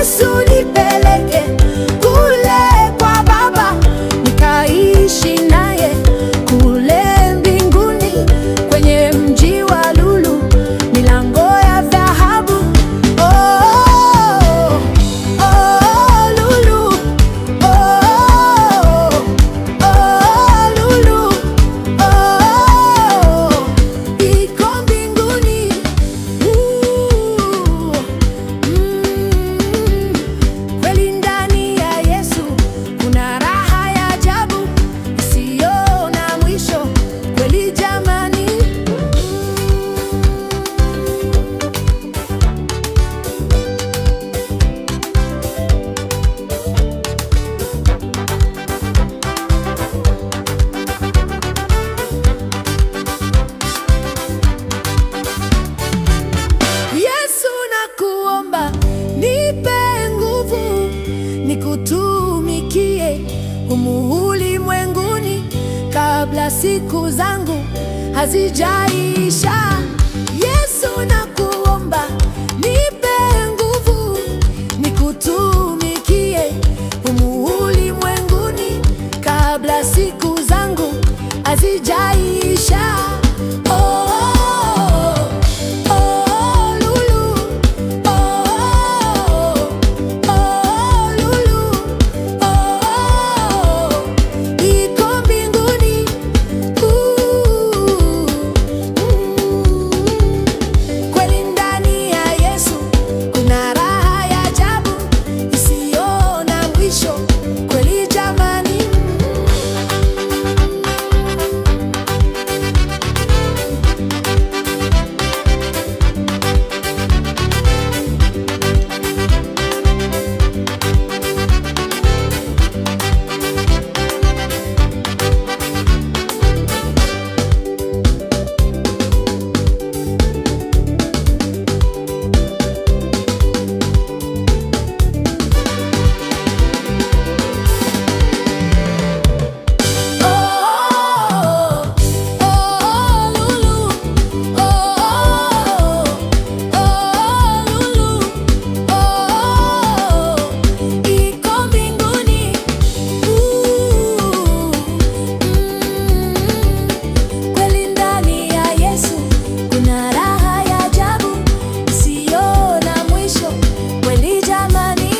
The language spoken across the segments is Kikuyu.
Yesu nipeleke kule kwa Baba, nikaishi naye kule mbinguni, kwenye mji wa lulu, milango ya dhahabu. Oh, oh, lulu. Oh, oh, lulu. Oh, iko mbinguni. Kweli ndani ya Yesu kuna raha ya ajabu isiyo na mwisho, kweli jamani. Yesu nakuomba, nipe nguvu nikutumikie humu ulimwenguni, kabla siku zangu hazijaisha. Yesu nakuomba, nipe nguvu nikutumikie humu ulimwenguni, kabla siku zangu hazijaisha. Oh, oh, lulu. Oh, oh, lulu. Oh, iko mbinguni. Kweli ndani ya Yesu kuna raha ya ajabu isiyo na mwisho, kweli jamani. Oh, oh, lulu. Oh, oh, lulu. Oh, iko mbinguni. Kweli ndani ya Yesu kuna raha ya ajabu isiyo na mwisho, kweli jamani.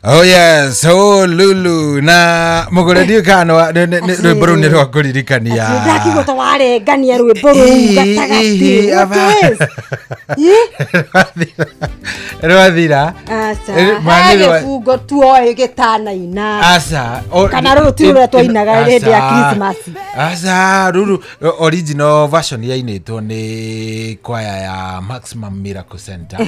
Oh yes, oh Lulu na mugure ndiũ kana rwĩmbo rũu nĩ rwa kũririkania. Ndakigwo ta warengania rwĩmbo rũu gatagatĩ. What is? Rwathira. Aca. Ma He nĩ rwa- gĩbungo tuoĩ gĩtanaina. Aca. Kana rũrũ ti rũrĩa twainaga hĩndĩ ya Aca. Christmas. Aca, rũrũ original version yainĩtwo nĩ kwaya ya Maximum Miracle Center.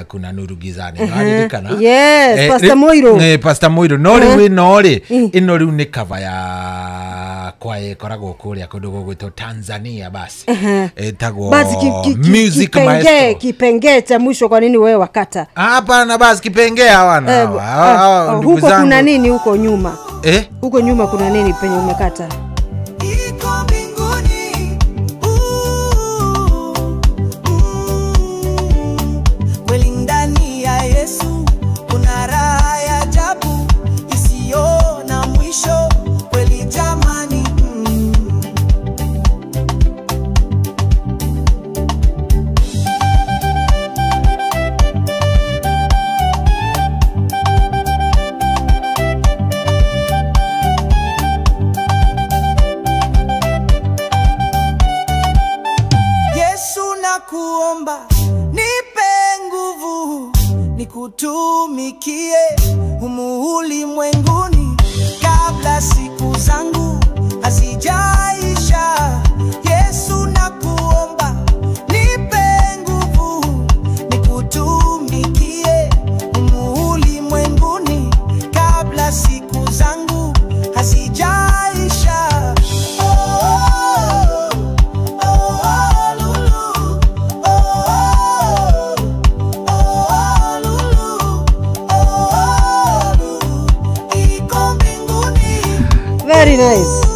Kuna Nuru Gizani. Nĩwaririkana? Yes, Pastor Mũirũ. Pastor Mũirũ. No rĩu ĩno rĩ, ĩno rĩu nĩ cover ya kwaya ĩkoragwo kũrĩa kũndũ gũgwĩtwo Tanzania basi. Ĩtagwo Basi Music kipengee Maestro. kipengee cha mwisho, kwa nini wewe wakata? Hapana basi kipengee hawana hawa. Hawa ndugu Huko zangu. kuna nini huko nyuma? Eh? Huko nyuma kuna nini penye umekata? Iko mbinguni. Kweli ndani ya Yesu kuna raha ya ajabu isiyo na mwisho, kweli jamani. Yesu nakuomba, nipe nguvu nikutumikie humu ulimwenguni, kabla siku zangu hazijaisha. Yesu nakuomba, nipe nguvu nikutumikie humu ulimwenguni, kabla siku zangu hazijaisha. Oh, oh, oh, lulu. Oh, oh, lulu. Oh, lulu. Iko mbinguni. Very nice.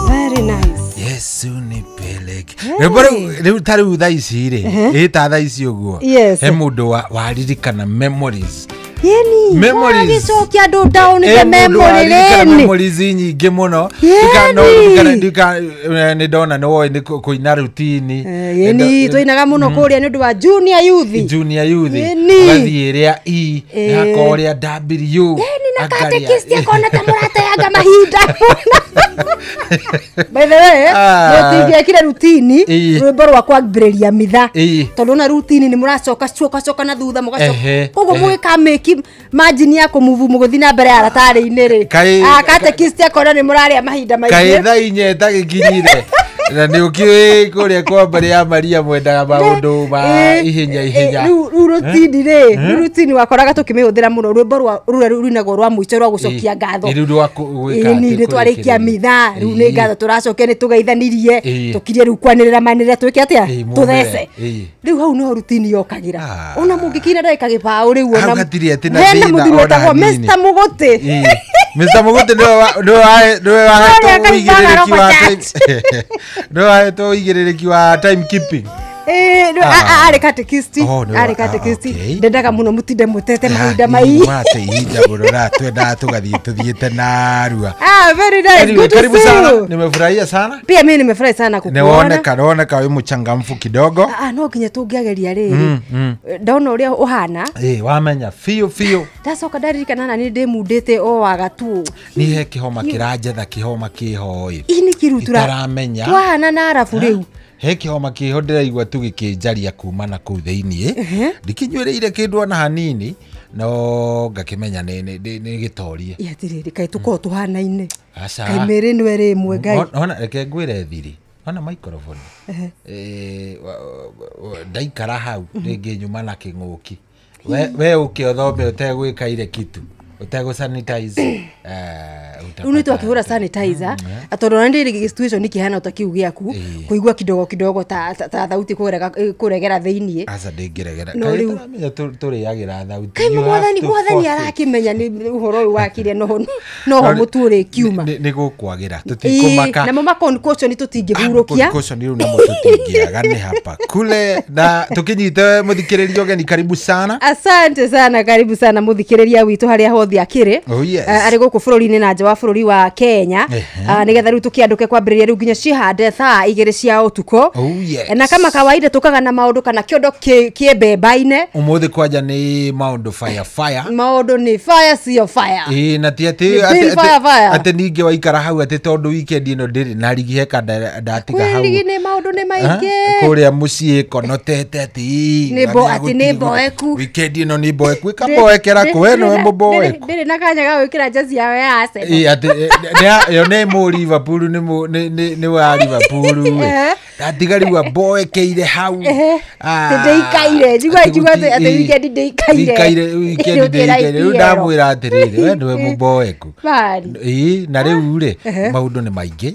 Very nice. Yesu nipeleke. Rwĩmbo rĩu ta rĩu thaa ici rĩ, ĩ ta thaa ici ũguo. Yes. He mũndũ waririkana memories. Yeni, Memories. wagĩcokia andũ down the He mũndũ memory waririkana lane. memories nyingĩ mũno. Yeni. Nĩ ndona nĩ woĩ nĩ kũina rutini. Yeni, twainaga mũno kũrĩa nĩ ũndũ wa junior youth. Junior youth. Yeni. Ũgathiĩ ĩrĩa E, hakorwo ĩrĩa W. Yeni, na angaria. katekist akona ta mũrateanga mahinda. By the way, mũtingĩekire rutini rwĩmbo rwa kwambĩrĩria mitha. Tondũ ona rutini nĩ mũracoka coka coka na thutha mũgacoka. Koguo mũgĩkamĩki margin ya kũmuvu mũgũthiĩ na mbere aratarĩ-inĩ rĩ. Katekist akona nĩ mũrarĩa mahinda maingĩ. Kaĩ thaa inya ĩtagĩkinyire. Na nĩ ũkĩũĩ kũrĩa kwa mbere ya Maria mwendaga maũndũ ma ihenya ihenya. Rĩu rutini rĩ, rĩu rutini wakoraga tũkĩmĩhũthĩra mũno rwĩmbo rwa rũrĩa rũinagwo rwa mũico rwa gũcokia ngatho. Rĩu rwa gwĩka atĩ nĩ twarĩkia mitha, rĩu nĩ ngatho tũracokia nĩ tũgeithanirie, tũkirie rĩu kwanĩrĩra manĩrĩra twĩke atĩa? Tũthece. Rĩu hau nĩho rutini yokagĩra. Ona mũngĩkinya ndagĩka gĩbaũ rĩu ona hena mũthuri wetagwo Mr. Mũgũtĩ. Mr. Mũgũtĩ nĩwe wahetwo ũigĩrĩrĩki wa time. Nĩwe wahetwo ũigĩrĩrĩki wa time keeping. Arĩ katekisti, arĩ katekisti. Ndendaga mũno mũtinde mũtete mahinda mai. Mate ihinda mũno na twendaga tũgathiĩ tũthiĩte narua. Very nice. Good to Karibu see sana. you. Nimefurahia sana. Pia mimi nimefurahi sana kukuona. Nĩwoneka wĩ mũchangamfu kidogo. No nginya tũngĩageria rĩrĩ. Ndona ũrĩa ũhana. Wamenya fiũ fiũ. Ndacoka ndaririkana na nĩ ndĩmundĩte o wagatu. Nĩ he kĩhoma kĩranjetha kĩhoma kĩho ĩ. Ini kĩrutura. Itaramenya. Twahana na arabu rĩu. He kĩhoma kĩho ndĩraigua tu gĩkĩnjaria kuma na kũu thĩiniĩ. Ndikĩnyuĩrĩire kĩndũ ona hanini no ngakĩmenya nĩ gĩtorie. Atĩrĩrĩ kaĩ tũkorwo tũhanaine. Aca. Kaĩ mĩĩrĩ ĩno ĩrĩ ĩmwe Ngai. Ona reke ngwĩre thiri. Ona microphone. Ndaikara hau rĩngĩ nyuma na kĩng'ũki. We ũke ũthome ũtegwĩka kitu. Ũtegũ sanitize. Rĩu nĩ twakĩhũra sanitizer tondũ ona ndĩ situation ikĩhana ta kĩu gĩaku kũigua kidogo kidogo ta thauti kũregera thĩiniĩ. Aca ndĩngĩregera. No rĩu tũramenya tũrĩagĩra thauti. Kaĩ mwathani arakĩmenya nĩ ũhoro ũyũ wakire noho mũtu ũrĩkiuma. Nĩ gũkwagĩra tũtikũmaka. Namo maconcoction tũtingĩhurũkia. Concoction rĩu namo tũtingĩaga nĩ hapa kule na tũkĩnyite mũthikĩrĩria ũgeni karibu sana. Asante sana, karibu sana mũthikĩrĩria witũ harĩa hothe akĩrĩ. Arĩ gũkũ bũrũri-inĩ na nja wa bũrũri wa Kenya. Nĩgetha rĩu tũkĩandũke kwambĩrĩria rĩu nginya cihande thaa 2 cia ũtukũ. Na kama kawaida tũkaga na maũndũ kana kĩondo kĩembemba-inĩ. Ũmũthĩ kwanja nĩ maũndũ fire fire. Maũndũ nĩ fire sio fire. Na ti atĩ atĩ ningĩ waikara hau atĩ tondũ weekend ĩno ndĩrĩ na rigi heka ndatiga hau. Rigi nĩ maũndũ nĩ maingĩ. Kũrĩa mũciĩ konotete atĩ atĩ nĩ mboeku. Weekend ĩno nĩ mboeku ĩkamboekera kũ we nĩwe mũmboeku. Ndĩrĩ na kanya ga gwĩkĩra jezi yao ya Arsenal. Atĩ yo nĩ mũ Liverpool nĩ wa Liverpool. Ndatiga rĩu amboekeire hau. Ndĩikaire njigua atĩ weekend ndĩikaire. Weekend ndĩikaire. Rĩu ndamwĩra atĩrĩrĩ we nĩwe mũmboeku. Na rĩu rĩ maũndũ nĩ maingĩ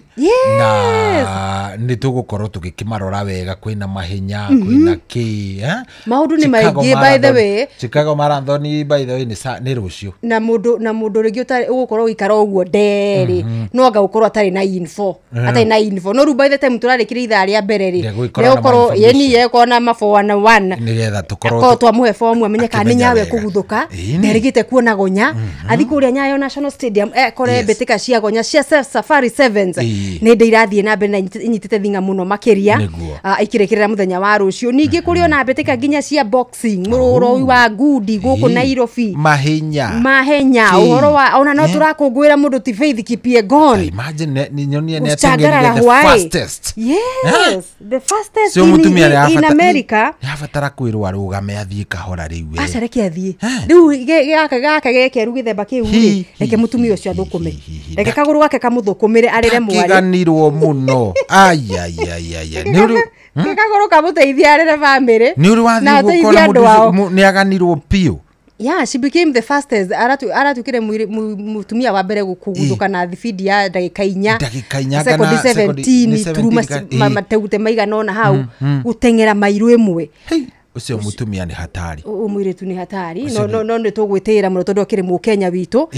na nĩ tũgũkorwo tũgĩkĩmarora wega kwĩna mahenya kwĩna kĩ. Maũndũ nĩ maingĩ by the way. Chicago Marathon by the way nĩ rũciũ. Na mũndũ rĩngĩ ũtarĩ ũgũkorwo ũgĩikara ũguo nderĩ no anga gũkorwo atarĩ na info. Atarĩ na info. No rĩu by the time tũrarĩkĩria ithaa rĩa mbere rĩ nĩgũkorwo yeni yekorwo na ma 411 nĩgetha tũkorwo twamũhe fomu amenye kana nĩ nyawe kũguthũka nderĩgĩte kuona gonya athi kũrĩa Nyayo National Stadium ekore mbĩtĩka cia gonya cia Safari Sevens nĩ ndĩ irathiĩ na mbere na inyitĩte thinga mũno makĩria ikĩrĩkĩrĩra mũthenya wa rũciũ. Ningĩ kũrĩ ona mbĩtĩka nginya cia boxing mũrũrũ wa ngundi gũkũ Nairobi mahenya ũhoro wa ona no tũrakũngũĩra mũndũ ti Faith Kipyegon. Imagine nyonie nĩ ateng'erire the fastest. Yes, the fastest in America. Nĩabatara kwĩrwo arũgame athiĩ kahora rĩu. Aca reke athiĩ rĩu gaka gekeru gĩthemba kĩu rĩ reke mũtumia ũcio athũkũme reke kagũrũ gake kamũthũkũmĩre arĩre mwarĩ. Akiganirwo mũno. Ayayayaya. Kagũrũ kamũteithia arĩre bamĩrĩ. Nĩ ũrĩ wathiĩ gũkora mũndũ nĩ aganirwo piũ. Yeah, she became the fastest. Aratukire mutumia wa mbere gukuguthũka na thibidi ya ndagĩka inya. Ndagĩka inya kana sekondi 17 turuma mateute maigana ona hau guteng'era mairũ ĩmwe. Ucio mutumia ni hatari. Umuiretu ni hatari. No no no ni tugwitira muno tondu akiri mu Kenya witu.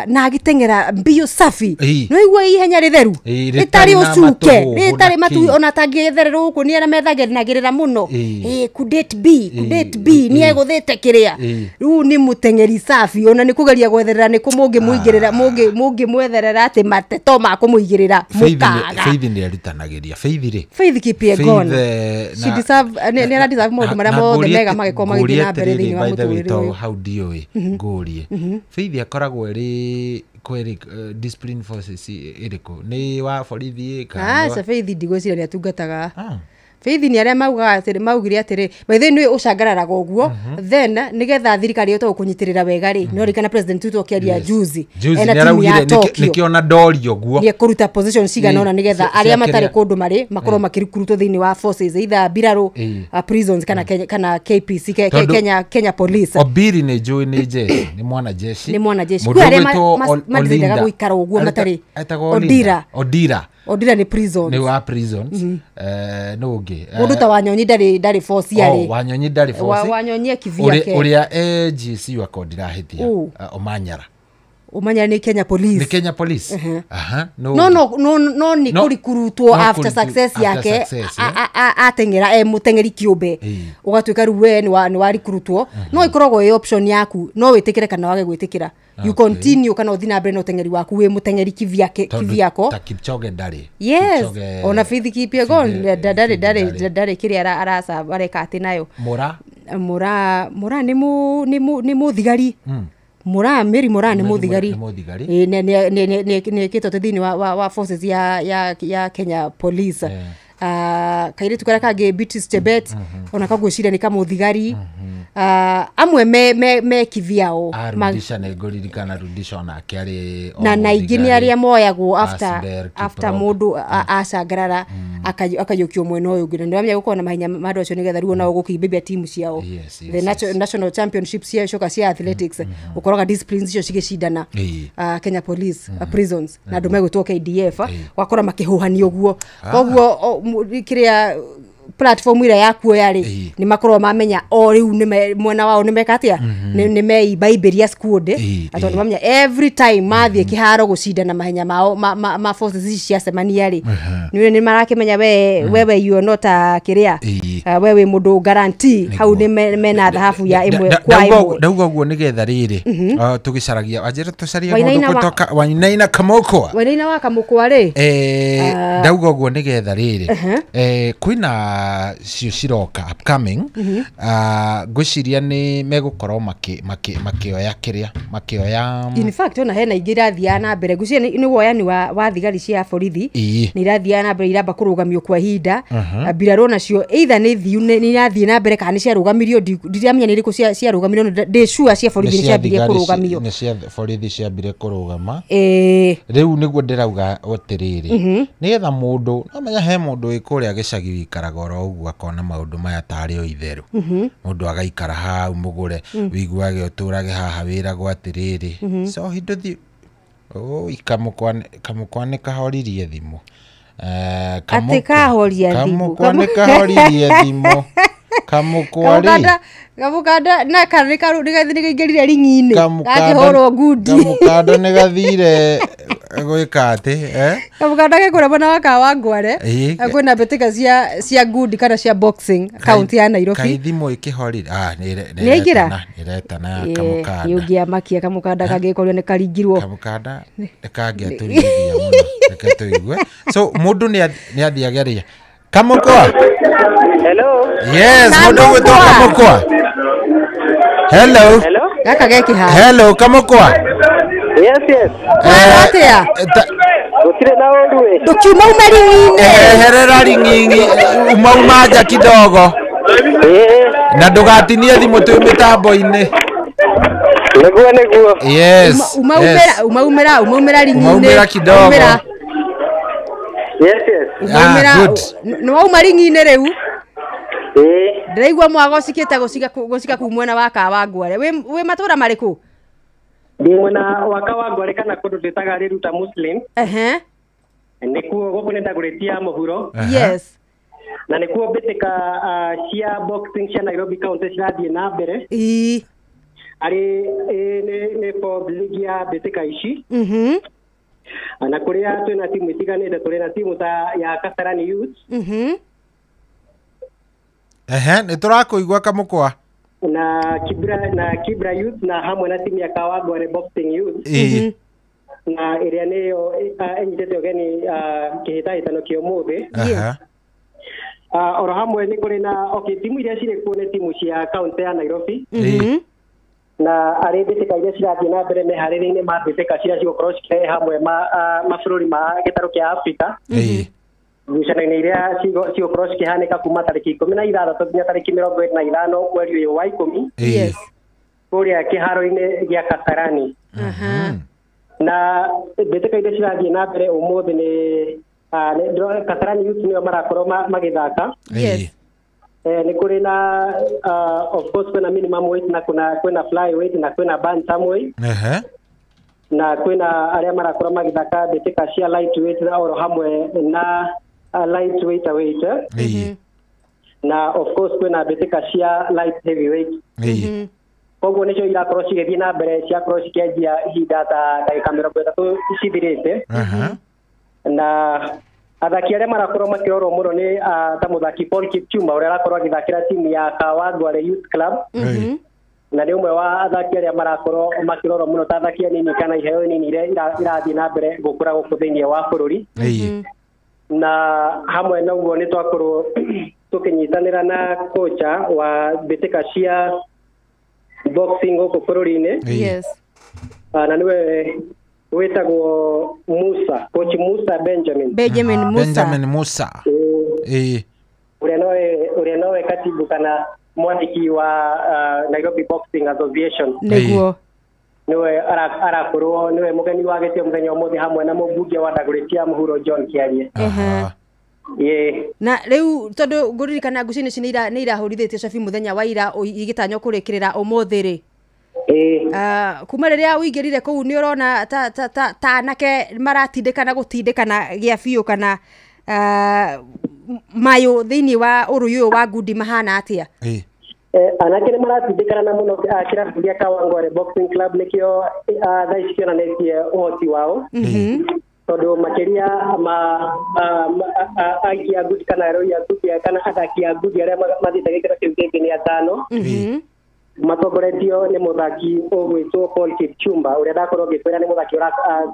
Na agitengera mbio safi. No igua ihenya ritheru. Ritari ucuke, ritari matu ona tangitherera guku ni ara methagenagirira muno. Could it be? Could it be? Ni eguthite kiria. Riu ni mutengeri safi ona ni kugeria gwetherera ni kumungi muigirira mungi mwetherera ati mateto ma kumuigirira mukaga. Faith ni arutanagiria. Faith ri. Faith Kipyegon. She deserve ni ara deserve maundu maria mothe mega magikorwo magithii na mbere thiini wa muturire uyu. Hau ndiũĩ ngũrie Faith akoragwo ĩrĩ kweri discipline forces ĩrĩkũ nĩ wa borithi kana aca Faith ndigwĩciria nĩ atungataga. Faith ni aria maugaga atĩrĩ maugire atĩrĩ by the way ũcangararaga ũguo then nigetha thirikari yote gũkũnyitĩrĩra wega rĩ no rikana president Ruto akĩaria juzi ena timu ya Tokyo nĩkĩona ndori ũguo nĩ kũruta position cigana ona nigetha aria matarĩ kũndũ marĩ makorwo makĩrukurutwo thĩinĩ wa forces either mbirarũ prisons kana kana KPC Kenya Police. Obiri nĩ njũĩ nĩ jeshi nĩ mwana jeshi nĩ mwana jeshi kwĩ aria mathiaga gũikara ũguo matarĩ Odira Odira ni prisons. Ni wa prisons. No ngi. Mundu ta Wanyonyi ndari force yari. Oh, Wanyonyi ndari force. Wanyonyi akivyake. Uria AGC wako ndirahitia. Omanyara. Omanyara ni Kenya Police. Ni Kenya Police. Aha. No no no no ni kurikurutwo after success yake. Atengera mutengeri kiumbe. Ugatuika riu we ni wa rikurutwo. No ikoragwo i option yaku. No witikire kana wage gwitikira. You continue kana uthi na mbere na utengeri waku wi mutengeri kivyake kivyako. Ta Kipchoge ndari. Yes. Ona Faith Kipyegon ndari kiria arasa areka ati nayo. Mura ni muthigari. Mura Mary Mura ni muthigari. Ni kitwo thini wa forces ya Kenya Police. Kairitu karia kangi Beatrice Chebet ona kagwiciria ni kamuthigari. Amwe me kivyao arudisha na ngoririkana rudisha ona akiari na naingi ni aria moyagwo after mundu acangarara akayukio mwena uyu ngi na ndamenya gukorwo na mahenya ma andu acio nigetha riu onao gukimbibia timu ciao the national championships cia coka cia athletics ukoroga disciplines icio cigicindana Kenya Police prisons na andu megwitwo KDF wakora makihuhanio guo koguo kiria platform ira yakuo yari ni makorwo mamenya o riu ni mwena wao ni meka atia ni meibaibiria squad atondu mamenya every time mathie kiharo gucindana mahenya mao ma forces ici ciacemania ri ni marakimenya wewe you are not a kiria wewe mundu guarantee hau ni mena thahabu ya imwe kwa imwe ndauga guo nigetha riri tugicaragia anjira tucarie mundu kutoka Wainaina Kamukwa Wainaina wa Kamukwa ri ndauga guo nigetha riri kwina cio ciroka upcoming ngwiciria ni megukorwo makioya kiria makioya in fact ona hena ingi irathiaga na mbere ngwiciria ni woyani wa thigari cia borithi ni irathiaga na mbere iramba kurugamio kwa ihinda mbirarũ nacio either ni thiu ni irathie na mbere kana ni ciarugamirio ndiramenya ni iriku ciarugamirio ndi sure cia borithi ni ciambirie kurugamio ni cia borithi ciambire kurugama riu niguo ndirauga atiriri nigetha mundu no menya he mundu wi kuria gicagi wikaraga oro uguo akona maundu maya tari o itheru mundu agaikara hau mugure wiguage uturage haha wiragwo atiriri so hinduthi Kamukwa ni kahoririe thimu ati kahoria thimu Kamukwa ni kahoririe thimu Kamukwa ri Kamukanda na kana ni kaingĩrire ring'i-inĩ gakĩhũrwo ngundi Kamukanda nĩ gathire gwĩka atĩ Kamukanda ke kũrĩa mwena wa Kawangware kwĩna mbĩtĩka cia ngundi kana cia boxing kaunti ya Nairobi kai thimũ ĩkĩhorire nĩ yaingĩra ĩretana ya Kamukanda nĩ ũngĩamakia Kamukanda kangĩkorwo nĩ karingirwo Kamukanda nĩ kangĩatũrigithia mũno reke tũigue so mũndũ nĩ athiage rĩa Kamukwa. Hello. Yes, mundu gwitwo Kamukwa. Hello. Hello. Gaka geki ha. Hello Kamukwa. Yes, yes. Atia. Gutire na ũru. Ndukiuma ume ring'i-inĩ. Eherera ring'i-inĩ umauma nja kidogo. Na ndugatinie thimũ twĩ mĩtambo-inĩ. Niguo niguo. Yes. Umaumera ring'i-inĩ. Umaumera kidogo. Yes, yes. Umaumera. Nĩ wauma ring'i-inĩ rĩu? Ndĩraigua mwagocikĩte gũcika kuu mwena wa Kawangware. Wĩ matũra marĩkũ? Ndi mwena wa Kawangware kana kũndũ twĩtaga Riruta Muslim. Ehe. Nĩkuo gũkũ nĩndagũrĩtia mũhuro. Yes. Na nĩkuo mbĩtĩka cia boxing cia Nairobi County cirathiĩ na mbere. Arĩ nĩ Forbes League ya mbĩtĩka ici. Na kũrĩa twĩna timu itiganĩte, tũrĩ na timu ta ya Kasarani Youth. Ehe, nĩ tũrakũigua Kamũkwa. Na Kibra Youth na hamwe na timu ya Kawangware Boxing Youth. Na ĩrĩa nĩyo ĩnyitĩte ũgeni kĩhĩtahĩtano kĩa ũmũthĩ. Oro hamwe nĩ kũrĩ na okay, timu iria cirĩ kuo nĩ timu cia kaunti ya Nairobi. Na arĩ mbĩtĩka iria cirathiĩ na mbere meharĩria-inĩ ma mbĩtĩka ciria cigũkorwo cikĩrehe hamwe mabũrũri ma gĩtarũ kĩa Afrika. Ngucanio-inĩ iria cigũkorwo cikĩhanĩka kuma tarĩki 16 nginya tarĩki 25 mweri ũyũ wa 10. Yes. Kũrĩa kĩharo-inĩ gĩa Kasarani. Na mbĩtĩka iria cirathiĩ na mbere ũmũthĩ nĩ Kasarani Youth nĩo marakorwo magĩthaka. Yes. Nĩ kũrĩ na of course kwĩna minimum weight na kwĩna flyweight na kwĩna bantamweight. Na kwĩna arĩa marakorwo magĩthaka mbĩtĩka cia lightweight na oro hamwe na lightweight weight. Na of course kwĩna mbĩtĩka cia light heavyweight. Koguo nĩcio irakorwo cigĩthiĩ na mbere, ciakorwo cikĩanjia ihinda ta ndagĩka 30 cithirĩte. Na athaki arĩa marakorwo makĩrorwo mũno nĩ ta mũthaki Paul Kipchumba ũrĩa arakorwo agĩthakĩra timu ya Kawangware Youth Club. Na nĩ ũmwe wa athaki arĩa marakorwo makĩrorwo mũno ta athaki anini kana iheo nini iria irathiĩ na mbere gũkũra gũkũ thĩinĩ wa bũrũri. Na hamwe na ũguo nĩ twakorwo tũkĩnyitanĩra na kocha wa mbĩtĩka cia boxing gũkũ bũrũri-inĩ. Yes. Na nĩwe wĩtagwo Musa, coach Musa Benjamin. Benjamin Musa. Benjamin Musa. Ũrĩa nowe katibu kana mwandĩki wa Nairobi Boxing Association. Nĩguo. Nĩwe arakorwo nĩwe mũgeni wa gĩtĩo mũthenya ũmũthĩ hamwe na mũmbunge wa Dagoretti Mũhuro John Kĩarie. Na rĩu tondũ ngũririkana ngucanio ici nĩ irahũrithĩtio cabi mũthenya wa ira igĩtanywo kũrĩkĩrĩra ũmũthĩ rĩ. Kuma rĩrĩa ũingĩrire kũu nĩ ũrona ta anake maratindĩkana gũtindĩkana gĩa biũ kana mayũ thĩinĩ wa ũrũi ũyũ wa ngundi mahana atĩa? Anake nĩ maratindĩkana na mũno kĩrabu gĩa Kawangware Boxing Club nĩkĩo thaa ici kĩonanĩtie ũhoti wao. Tondũ makĩria ma aikia a ngundi kana arũi a ngundi kana athaki a ngundi arĩa mathiĩte gĩkĩro kĩu kĩngĩ nĩ atano. Matongoretio nĩ mũthaki ũgwĩtwo Paul Kipchumba ũrĩa ndakorwo ngĩkwĩra nĩ mũthaki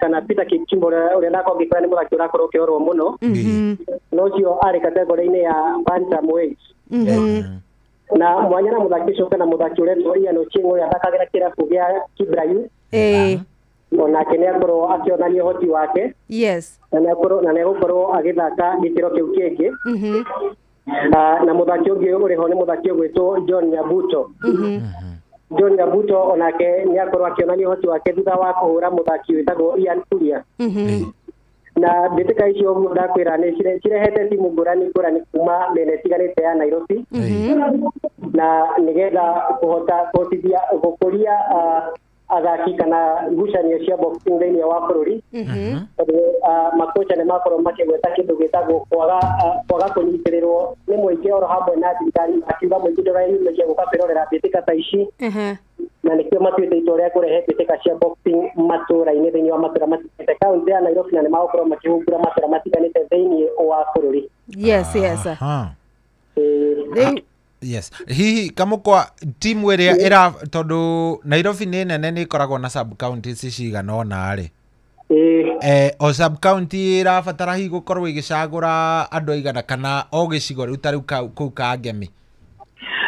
kana Peter Kipchumba ũrĩa ndakorwo ngĩkwĩra nĩ mũthaki ũrakorwo ũkĩrorwo mũno. Na ũcio arĩ kategori-inĩ ya bantamweight. Na mwanya na mũthaki ũcio kana mũthaki ũretwo Ian Ochieng ũrĩa athakagĩra kĩrabu gĩa Kibra Youth. Onake nĩ akorwo akĩonania ũhoti wake. Yes. Na nĩ egũkorwo agĩthaka gĩkĩro kĩu kĩngĩ. Na mũthaki ũngĩ ũrĩ ho nĩ mũthaki ũgwĩtwo John Nyabuto. John Nyabuto onake nĩ akorwo akĩonania ũhoti wake thutha wa kũhũra mũthaki wĩtagwo Ian Kuria. Na mbĩtĩka icio ũguo ndakwĩra nĩ cirehete timu ngũrani ngũrani kuma mĩena ĩtiganĩte ya Nairobi. Na nĩgetha kũhota kũhotithia gũkũria athaki kana ngucanio cia boxing thĩinĩ wa bũrũri. Tondũ makocha nĩ makorwo makĩgweta kĩndũ gĩtagwo kwaga kũnyitĩrĩrwo nĩ mũingĩ oro hamwe na thirikari, makiuga mũingĩ ndũreyumĩria gũka kwĩrorera mbĩtĩka ta ici. Na nĩkĩo matuĩte itua rĩa kũrehe mbĩtĩka cia boxing matũra-inĩ thĩinĩ wa matũra matiganĩte kaunti ya Nairobi, na nĩ magũkorwo makĩhungura matũra matiganĩte thĩinĩ wa bũrũri. Yes, yes. Yes. Hihi Kamũkwa timu ĩrĩa ĩra tondũ Nairobi nĩ nene nĩ ĩkoragwo na sub counties cigana ũna rĩ. O sub county ĩrabatara hihi gũkorwo ĩgĩcagũra andũ aigana kana o gĩcigo rĩu ta rĩu kũu Kangemi?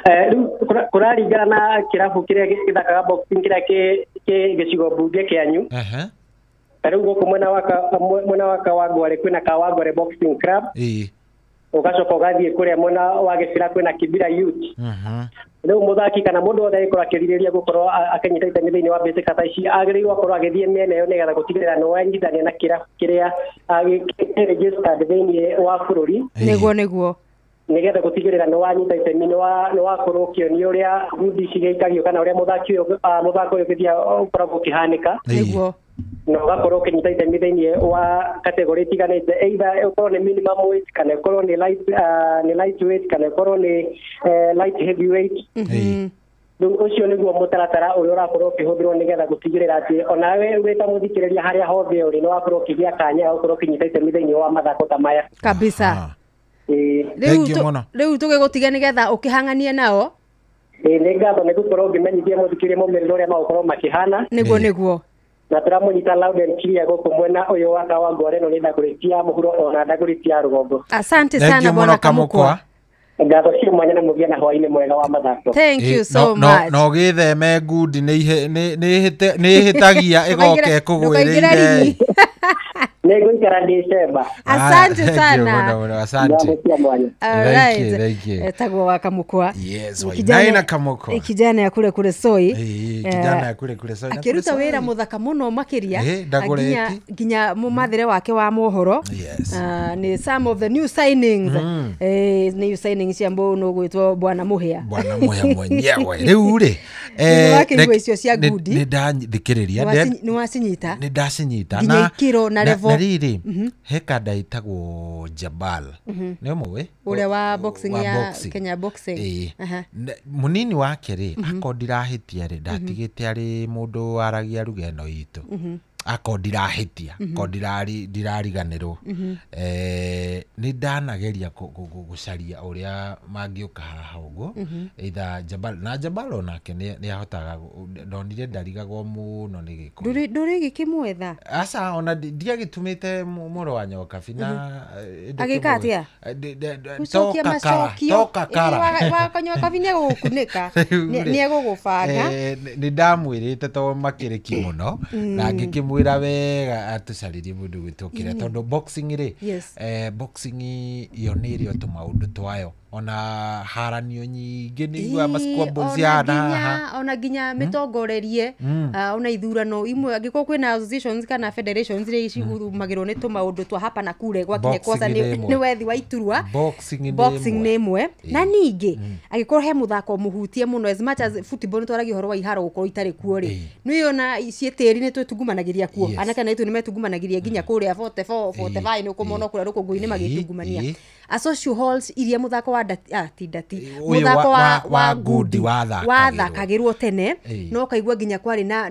Rĩu kũraringana na kĩrabu kĩrĩa gĩthakaga boxing kĩrĩa kĩ gĩcigo mbunge kĩanyu. Ta rĩu gũkũ mwena wa Kawangware kwĩna Kawangware Boxing Club. Ũgacoka ũgathiĩ kũrĩa mwena wa Gĩcira kwĩna Kibra Youth. Rĩu mũthaki kana mũndũ wothe agĩkorwo akĩrirĩria gũkorwo akĩnyita itemi thĩinĩ wa mbĩtĩka ta ici agĩrĩirwo akorwo agĩthiĩ mĩena ĩyo nĩgetha gũtigĩrĩra nĩ wanyitithania na kĩrabu kĩrĩa registered thĩinĩ wa bũrũri. Nĩguo nĩguo. Nĩgetha gũtigĩrĩra nĩ wanyita itemi nĩ wakorwo ũkĩonio ũrĩa ngundi cigĩikagio kana ũrĩa mũthaki ũyũ mũthako ũyũ ũgĩthiĩ ũkoragwo ũkĩhanĩka. Nĩguo. Na ũgakorwo ũkĩnyita itemi thĩinĩ wa category itiganĩte, either ũkorwo nĩ minimum weight kana ũkorwo nĩ light, nĩ light weight kana ũkorwo nĩ light heavyweight. Rĩu ũcio nĩguo mũtaratara ũrĩa ũrakorwo ũkĩhũthĩrwo nĩgetha gũtigĩrĩra atĩ onawe wĩ ta mũthikĩrĩria harĩa hothe ũrĩ nĩ wakorwo ũkĩgĩa kanya ga gũkorwo ũkĩnyita itemi thĩinĩ wa mathako ta maya. Kabisa. Rĩu tũgĩgũtiga nĩgetha ũkĩhang'anie nao. Nĩ ngatho nĩ gũkorwo ngĩmenyithia mũthikĩrĩria maumĩrĩra ũrĩa magũkorwo makĩhana. Nĩguo nĩguo. Na tũramũnyita loud and clear gũkũ mwena ũyũ wa Kawangware ĩno nĩ Ndagũrĩ cia mũhuro ona Ndagũrĩ cia rũgongo. Asante sana bwana Kamukwa. Ngatho cia mwanya na mũgĩe na hwaĩ-inĩ mwega wa mathako. Thank you so much. No gĩtheme ngundi nĩ ĩhĩtagia ĩgoke ĩkũgwĩrĩire. Nĩngũikara ndĩ. Asante sana. Asante. All right. Tagwo wa Kamukwa. Yes, Wainaina Kamukwa. Kijana ya kule kule Soi. Kijana ya kule kule Soi. Akĩruta wĩra mũthaka mũno makĩria. Nginya mũmathĩre wake wa mohoro. Yes. Ni some of the new signings. New signings cia mbono gwĩtwo Bwana Muhia. Bwana Muhia mwenyewe. Rĩu rĩ. Nĩ icio cia ngundi. Nĩ ndathikĩrĩria. Nĩ wacinyita. Nĩ ndacinyita. Na ikĩro na level. Na rĩrĩ he kanda ĩtagwo Jabal. Nĩ ũmũĩ? Ũrĩa wa boxing ya Kenya boxing. Mũnini wake rĩ akorwo ndirahĩtia rĩ ndatigĩte arĩ mũndũ waragia ruga ĩno itũ. Akorwo ndirahĩtia, akorwo ndirariganĩrwo. Nĩ ndanageria gũcaria ũrĩa mangĩũka haha ũguo. Either Jabal na Jabal onake nĩ ahotaga, ndonire ndarigagwo mũno nĩ Gĩkũyũ. Ndũrĩ gĩkĩmwetha? Aca ona ndiagĩtũmĩte mũrũ wa Nyokabi na agĩka atĩa? Gũcokia macokio. Toka kara. Wa Nyokabi nĩ egũgũkunĩka, nĩ egũgũbanga. Nĩ ndamwĩrĩte to makĩrĩki mũno na ngĩkĩmwĩra wega atũcarĩrie mũndũ gwĩtwo kĩrĩa tondũ boxing rĩ, boxing iyo nĩ ĩrĩ o tũmaũndũ twayo ona haranio nyingĩ nĩ iguaga masquabbles ya haha ona nginya mĩtongorerie ona ithurano imwe angĩkorwo kwĩna associations kana federations iria cigurumagĩrwo nĩ tũmaũndũ twa hapa na kure gwakinya kosa nĩ wethi wa iturwa. Boxing nĩ ĩmwe na ningĩ angĩkorwo he mũthako mũhutie mũno as much as football nĩtwaragia ũhoro wa iharo gũkorwo itarĩ kuo rĩ nĩ ona ciĩ tĩri nĩ twĩtungumanagĩria kuo anake na itũ nĩ metungumanagĩria nginya kũrĩa 44 45 nĩ ũkũmona kũrĩa rũkũngũ-inĩ magĩtungumania. A social halls iria mũthako wa dati mũthako wa ngundi wathakagĩrwo tene no kaigua nginya kwarĩ na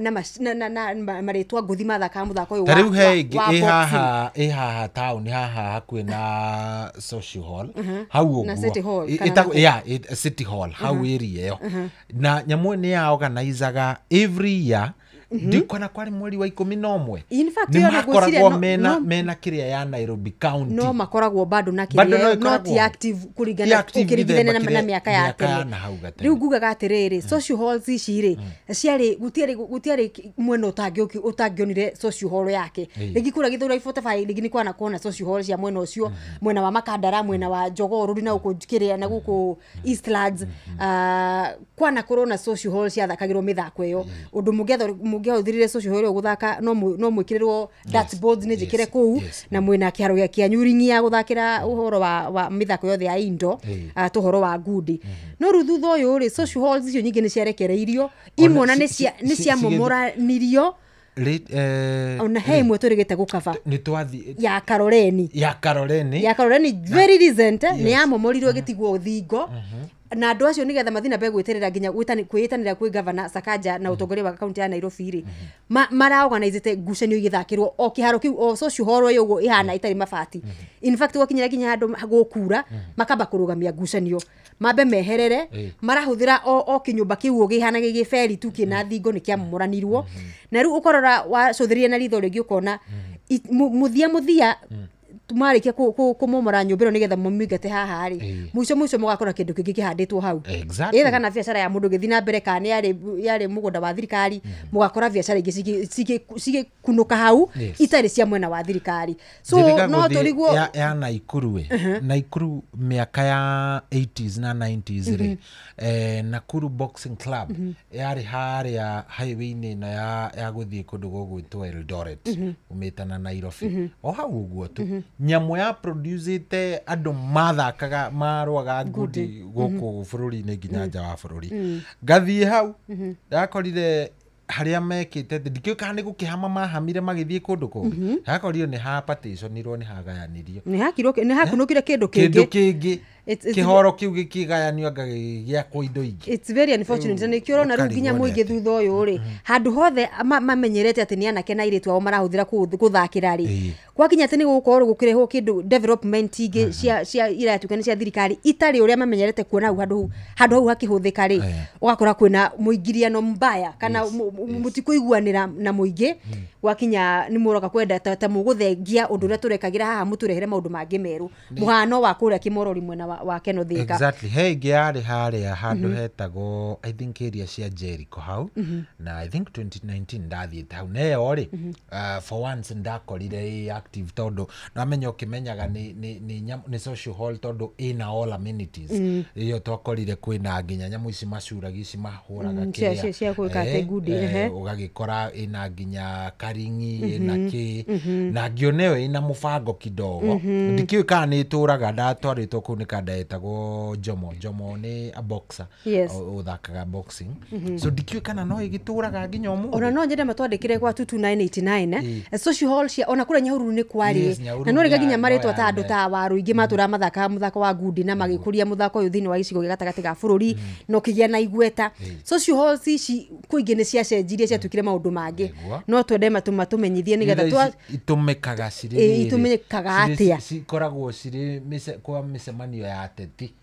marĩtwa ngũthi mathakaga mũthako ũyũ wa rĩu he ĩngĩ ĩ haha town haha hakuhĩ na social hall hau ũguo na city hall yeah city hall hau area ĩyo na nyamũ nĩ ya organizaga every year ndikona kwari mweri wa 11. In fact yo makoragwo mena kiria ya Nairobi County no makoragwo bado na kiria not active kuringana ukiringithania na miaka ya tene. Riu ngugaga atiriri social halls ici ri ciari gutiari mwena utangionire social hall yake ringi kura Githurai 45 ringi ni kwana kuona social hall cia mwena ucio mwena wa Makandara mwena wa Jogoo Road na guku kiria na guku Eastlands kwana korona social hall ciathakagirwo mithako iyo undu mũngĩahũthĩrire social hall guthaka no mwĩkĩrĩrwo dartboards nĩ njĩkĩre kũu na mwĩna kĩharo gĩa kĩa nyuringi ya guthakĩra ũhoro wa mĩthako yothe ya indo tũhoro wa ngundi no rĩu thutha ũyũ rĩ social halls icio nyingĩ nĩ ciarekereirio imwe na nĩ ciamomoranirio ona he imwe tũrĩgĩte gũkaba ya Karoreni very recent nĩ yamomorirwo ĩgĩtigwo thingo na andũ acio nĩgetha mathiĩ na mbere gwĩterera nginya kwĩĩtanĩra kwĩ governor Sakaja na ũtongoria wa kaunti ya Nairobi rĩ maraorganizĩte ngucanio igĩthakĩrwo o kĩharo kĩu o social hall ĩyo ũguo ĩhana ĩtarĩ mabati. In fact gwakinyĩra nginya handũ gũkura makamba kũrũgamia ngucanio mambe meherere marahũthĩra o kĩnyũmba kĩu ũguo kĩhana gĩgĩberi tu kĩna thingo nĩ kĩamomoranirwo na rĩu ũkorora wacũthĩrĩria na ritho rĩngĩ ũkona mũthia tumarikia kumomora nyũmba ĩno nĩgetha mũmĩingate haha rĩ mũico mũico mũgakora kĩndũ kĩngĩ kĩhandĩtwo hau ĩtha kana biacara ya mũndũ gĩthiĩ na mbere kana yarĩ mũgũnda wa thirikari mũgakora biacara ingĩ cigĩkunũka hau itarĩ cia mwena wa thirikari so no tũrigwo ya Naikuru Naikuru mĩaka ya 80s na 90s rĩ Nakuru Boxing Club yarĩ harĩa highway-inĩ ĩno ya gũthiĩ kũndũ gũgwĩtwo Eldoret umĩte na Nairobi o hau ũguo tu nyamũ ya producete andũ mathakaga marũaga ngundi gũkũ bũrũri-inĩ nginya nja wa bũrũri ngathiĩ hau ndakorire Harĩa mekĩte ndikĩũĩ kana nĩ gũkĩhama mahamire magĩthiĩ kũndũ kũngĩ. Hakorio nĩ ha partitionirwo, nĩ hagayanirio. Nĩ hakirwo, nĩ hakunũkire kĩndũ kĩndũ kĩngĩ. Kĩngĩ. Kĩhoro kĩu gĩkĩgayanio anga gĩgĩakwo indo ingĩ. It's very unfortunate, na nĩkĩo ũrona rĩu nginya Ũkarigwo nĩ mũingĩ atĩa. Thutha ũyũ rĩ, handũ hothe mamenyerete atĩ nĩ anake na airĩtu ao marahũthĩra gũthakĩra rĩ, gwakinya atĩ nĩ gũgũkorwo gũkĩrehwo kĩndũ development ingĩ cia iratuĩka nĩ cia thirikari itarĩ ũrĩa mamenyerete kuona hau handũ hau hakĩhũthĩka rĩ, ũgakora kwĩna mũingiriano mbaya kana mũtikũiguanĩra na mũingĩ. Gwakinya nĩ mũroka kwenda ta mũgũthengia ũndũ ũrĩa tũrekagĩra haha, mũtũrehere maũndũ mangĩ merũ, mũhano wa kũrĩa Kĩmorori mwena wa Kenothĩka. Exactly. He ĩngĩ yarĩ harĩa handũ hetagwo, I think, area cia Jericho hau, na I think 2019 ndathiĩte hau, na ĩyo rĩ, for once ndakorire ĩ active, tondũ namenya ũkĩmenyaga nĩ social hall tondũ ĩna all amenities. Ĩyo twakorire kwĩna nginya nyamũ ici macuragia, ici mahũraga kĩrĩa. Cia gwĩka atĩ ngundi, Ũgagĩkora ĩna nginya karing'i, ĩna kĩ, na ngĩona ĩyo ĩna mũbango kidogo. Ndikĩũĩ kana nĩ ĩtũraga. Ndatwarĩtwo kũu nĩ kanda yetagwo Jomo. Jomo nĩ a boxer, ũthakaga boxing, so ndikĩũĩ kana no ĩgĩtũraga nginya ũmũthĩ. Ona no nyende matwandĩkĩre kwa 22989, social hall cia ona kũrĩa Nyahururu nĩ kwarĩ. Nyahururu Na no rĩga nginya no marĩtwa ta yarĩ andũ ta Waruingĩ matũraga mathakaga mũthako wa ngundi na magĩkũria mũthako ũyũ thĩinĩ wa gĩcigo gĩa gatagatĩ ga bũrũri na ũkĩgĩa na igweta. Social halls ici kũingĩ nĩ ciacenjirie, ciatuĩkire maũndũ mangĩ. No twende matũmenyithie nĩgetha Iria ici itũmĩkaga cirĩ rĩrĩ, itũmĩkaga atĩa? Cikoragwo cirĩ kwa mĩcemanio ya ateti.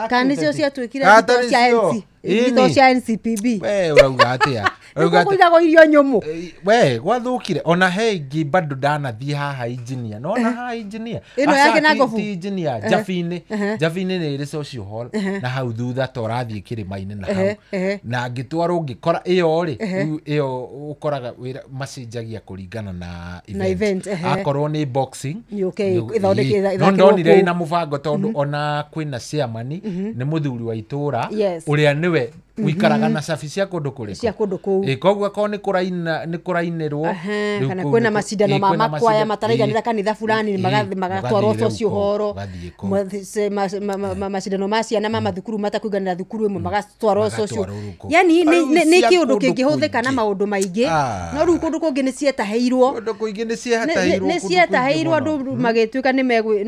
Kana nĩcio ciatuĩkire Ah, thitoo ta cia nĩcio. NC, thitoo cia NCPB. We ũrauga atĩa? Ũrauga Nĩkuo atĩa? kũigagwo irio nyũmũ. We gwathũkire ona he ingĩ bado ndanathiĩ haha engineer, nona haha engineer. Ĩno Aca, ya Kĩnangobu? ti engineer, Jabinĩ. Jabinĩ nĩ ĩrĩ social hall na hau thutha ta ũrathiĩ kĩrĩma-inĩ na hau, na ngĩtwarwo ngĩkora ĩyo rĩ, rĩu ĩyo ũkoraga wĩra macenjagia kũringana na Na event, ehe. Akorwo nĩ boxing, Yũke ĩthondeke no ĩthakĩrwo ndonire kũu. ĩna mũbango tondũ ona kwĩna chairman, nĩ mũthuri wa itũra, ũrĩa nĩwe ũikaraga na cabi cia kũndũ kũrĩkũ? Cia kũndũ kũu. Ĩ, koguo akorwo nĩ kũraina, nĩ kũrainĩrwo rĩu kana kũu kwĩna macindano ma kwĩna makwaya macinda- mataraiganĩra kanitha fulani, magatwarwo mũgathiĩ rĩu social kũu, hall. mũgathiĩ kũu. Macindano ma ciana ma mathukuru matakũiganĩra thukuru ĩmwe magatwarwo social. Magatwarwo kũu. Yani Rĩu nĩ cia kĩũndũ kũndũ kĩngĩhũthĩka na kũingĩ. maũndũ maingĩ, Ah. no rĩu kũndũ kũngĩ nĩ cietaheirwo. Kũndũ kũingĩ nĩ cietaheirwo, Nĩ kũndũ cietaheirwo, kũingĩ andũ mũno. magĩtuĩka nĩ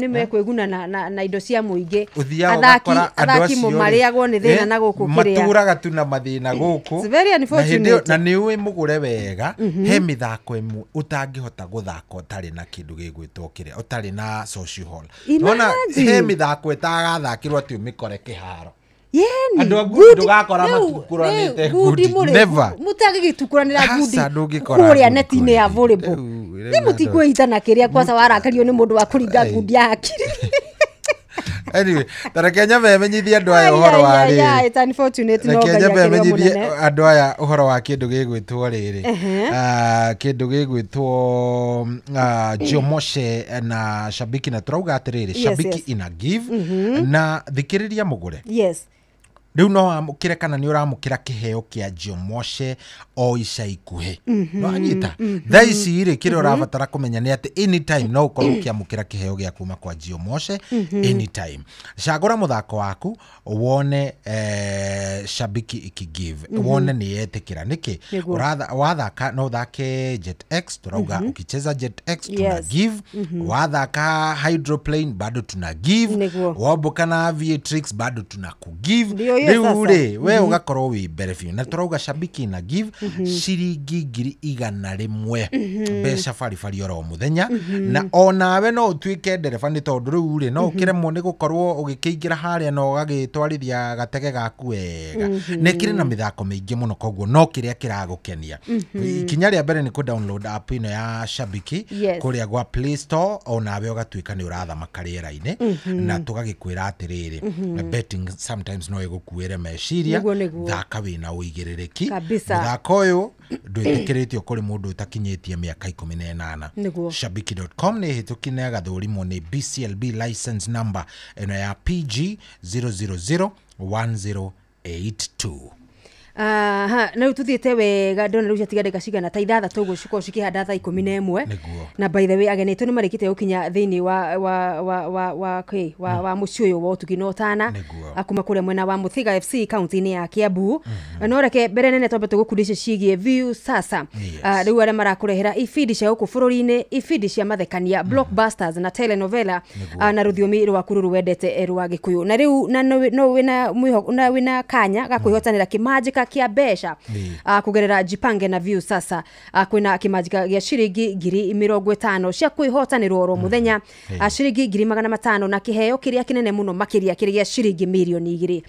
mekwĩguna na indo cia mũingĩ. Ũthiaga Athaki ũgakora andũ athaki acio rĩ, marĩagwo nĩ thĩna na gũkũ kĩrĩa. Matũraga tu na mathĩna gũkũ. It's very Na hĩndĩ ĩyo- unfortunate. Na nĩ ũĩ mũgũre wega, he mĩthako ĩmwe ũtangĩhota gũthaka ũtarĩ na kĩndũ gĩgwĩtwo kĩrĩa, ũtarĩ na social hall. Nĩwona Imagine. he mĩthako ĩtagathakĩrwo atĩ ũmĩkore kĩharo. Yeni, Andũ a ngundi ngundi- ndũgakora matukũranĩte ngundi ngundi. mũrĩ Never. mũtagĩgĩtukũranĩra Aca, ngundi ndũngĩkora kũrĩa ngundi neti-inĩ ya kũrĩa. volleyball. Rĩu- Nĩ rĩu mũtikwĩita kĩrĩa kwaca warakario nĩ mũndũ wa kũringa ngundi ya hakiri. Anyway, ta reke nyambe menyithie andũ aya ũhoro wa Ai, ai, ai, rĩrĩ. it's unfortunate, no Reke Ngai nyambe akĩrĩ o menyithie mũnene. andũ aya ũhoro wa kĩndũ gĩgwĩtwo rĩrĩ, kĩndũ gĩgwĩtwo Jomoshe na Shabiki, na tũrauga atĩrĩrĩ, Shabiki ina give na thikĩrĩria mũgũre. Rĩu no wamũkĩre kana nĩ ũramũkĩra kĩheo kĩa Jomoshe o ica ikuhĩ. No anyita thaa ici rĩ, kĩrĩa ũrabatara kũmenya nĩ atĩ anytime no ũkorwo ũkĩamũkĩra kĩheo gĩa kuma kwa Jomoshe anytime. Cagũra mũthako waku wone, Shabiki ikigive, wone nĩ yetĩkĩra nĩkĩ. Wathaka no ũthake Jet X, tũrauga ukicheza Jet X tuna give, wathaka Hydroplane bado tuna give, womboka na Aviatrix bado tuna kugive. Ndio hiyo Rĩu sasa. rĩ, we ũgakorwo wĩ mbere biũ, na tũrauga Shabiki na give ciringi 100,000 mbeca baribari oro mũthenya, na onawe no ũtuĩke ndereba, nĩ tondũ rĩu rĩ, no ũkĩremwo nĩ gũkorwo ũgĩkĩingĩra harĩa na ũgagĩtwarithia gatege gaku wega. Nĩ kĩrĩ na mĩthako mĩingĩ mũno, koguo no kĩrĩa kĩragũkenia. Ikinya rĩa mbere nĩ kũ download app ĩno ya Shabiki kũrĩa gwa Play Store, onawe ũgatuĩka nĩ ũrathamaka rĩera-inĩ, na tũgagĩkwĩra atĩrĩrĩ, betting sometimes no ĩgũkuĩre meciria. Nĩguo, nĩguo. Thaka wĩna ũigĩrĩrĩki. Kabisa. Mũthako ũyũ ndwĩtĩkĩrĩtio kũrĩ mũndũ ũtakinyĩtie mĩaka 18. Shabiki.com nĩ hĩtũki na ĩgathũrimwo nĩ BCLB license number ĩno ya PG 0001082. Aha, na rĩu tũthiĩte wega ndona rĩu ciatiga ndagĩka cigana ta ithathatũ ũguo cikorwo cikĩhanda thaa 11. Na by the way ageni aitũ nĩ marĩkĩte gũkinya thĩinĩ wa wa wa wa wa kĩ wa wa mũciĩ ũyũ wa ũtugi na ũtana kuma kũrĩa mwena wa Muthiga FC kaunti-inĩ ya Kiambu. No reke mbere nene twambe tũgũkundishe ciĩgiĩ Viusasa. Rĩu arĩa marakũrehera ibindi cia gũkũ bũrũri-inĩ, ibindi cia mathekania, blockbusters na telenovela na rũthiomi rwaku rũrũ wendete rwa Gĩkũyũ. Na rĩu na no wĩna mwĩhoko na wĩna kanya ga kwĩhotanĩra kĩmanjĩka kĩa mbeca kũgerera Jipange na Viusasa. Kwĩna kĩmanjĩka gĩa ciringi 50,000 cia kwĩhotanĩrwo oro mũthenya, ciringi 500,000 na kĩheo kĩrĩa kĩnene mũno makĩria kĩrĩ gĩa ciringi 2,000,000.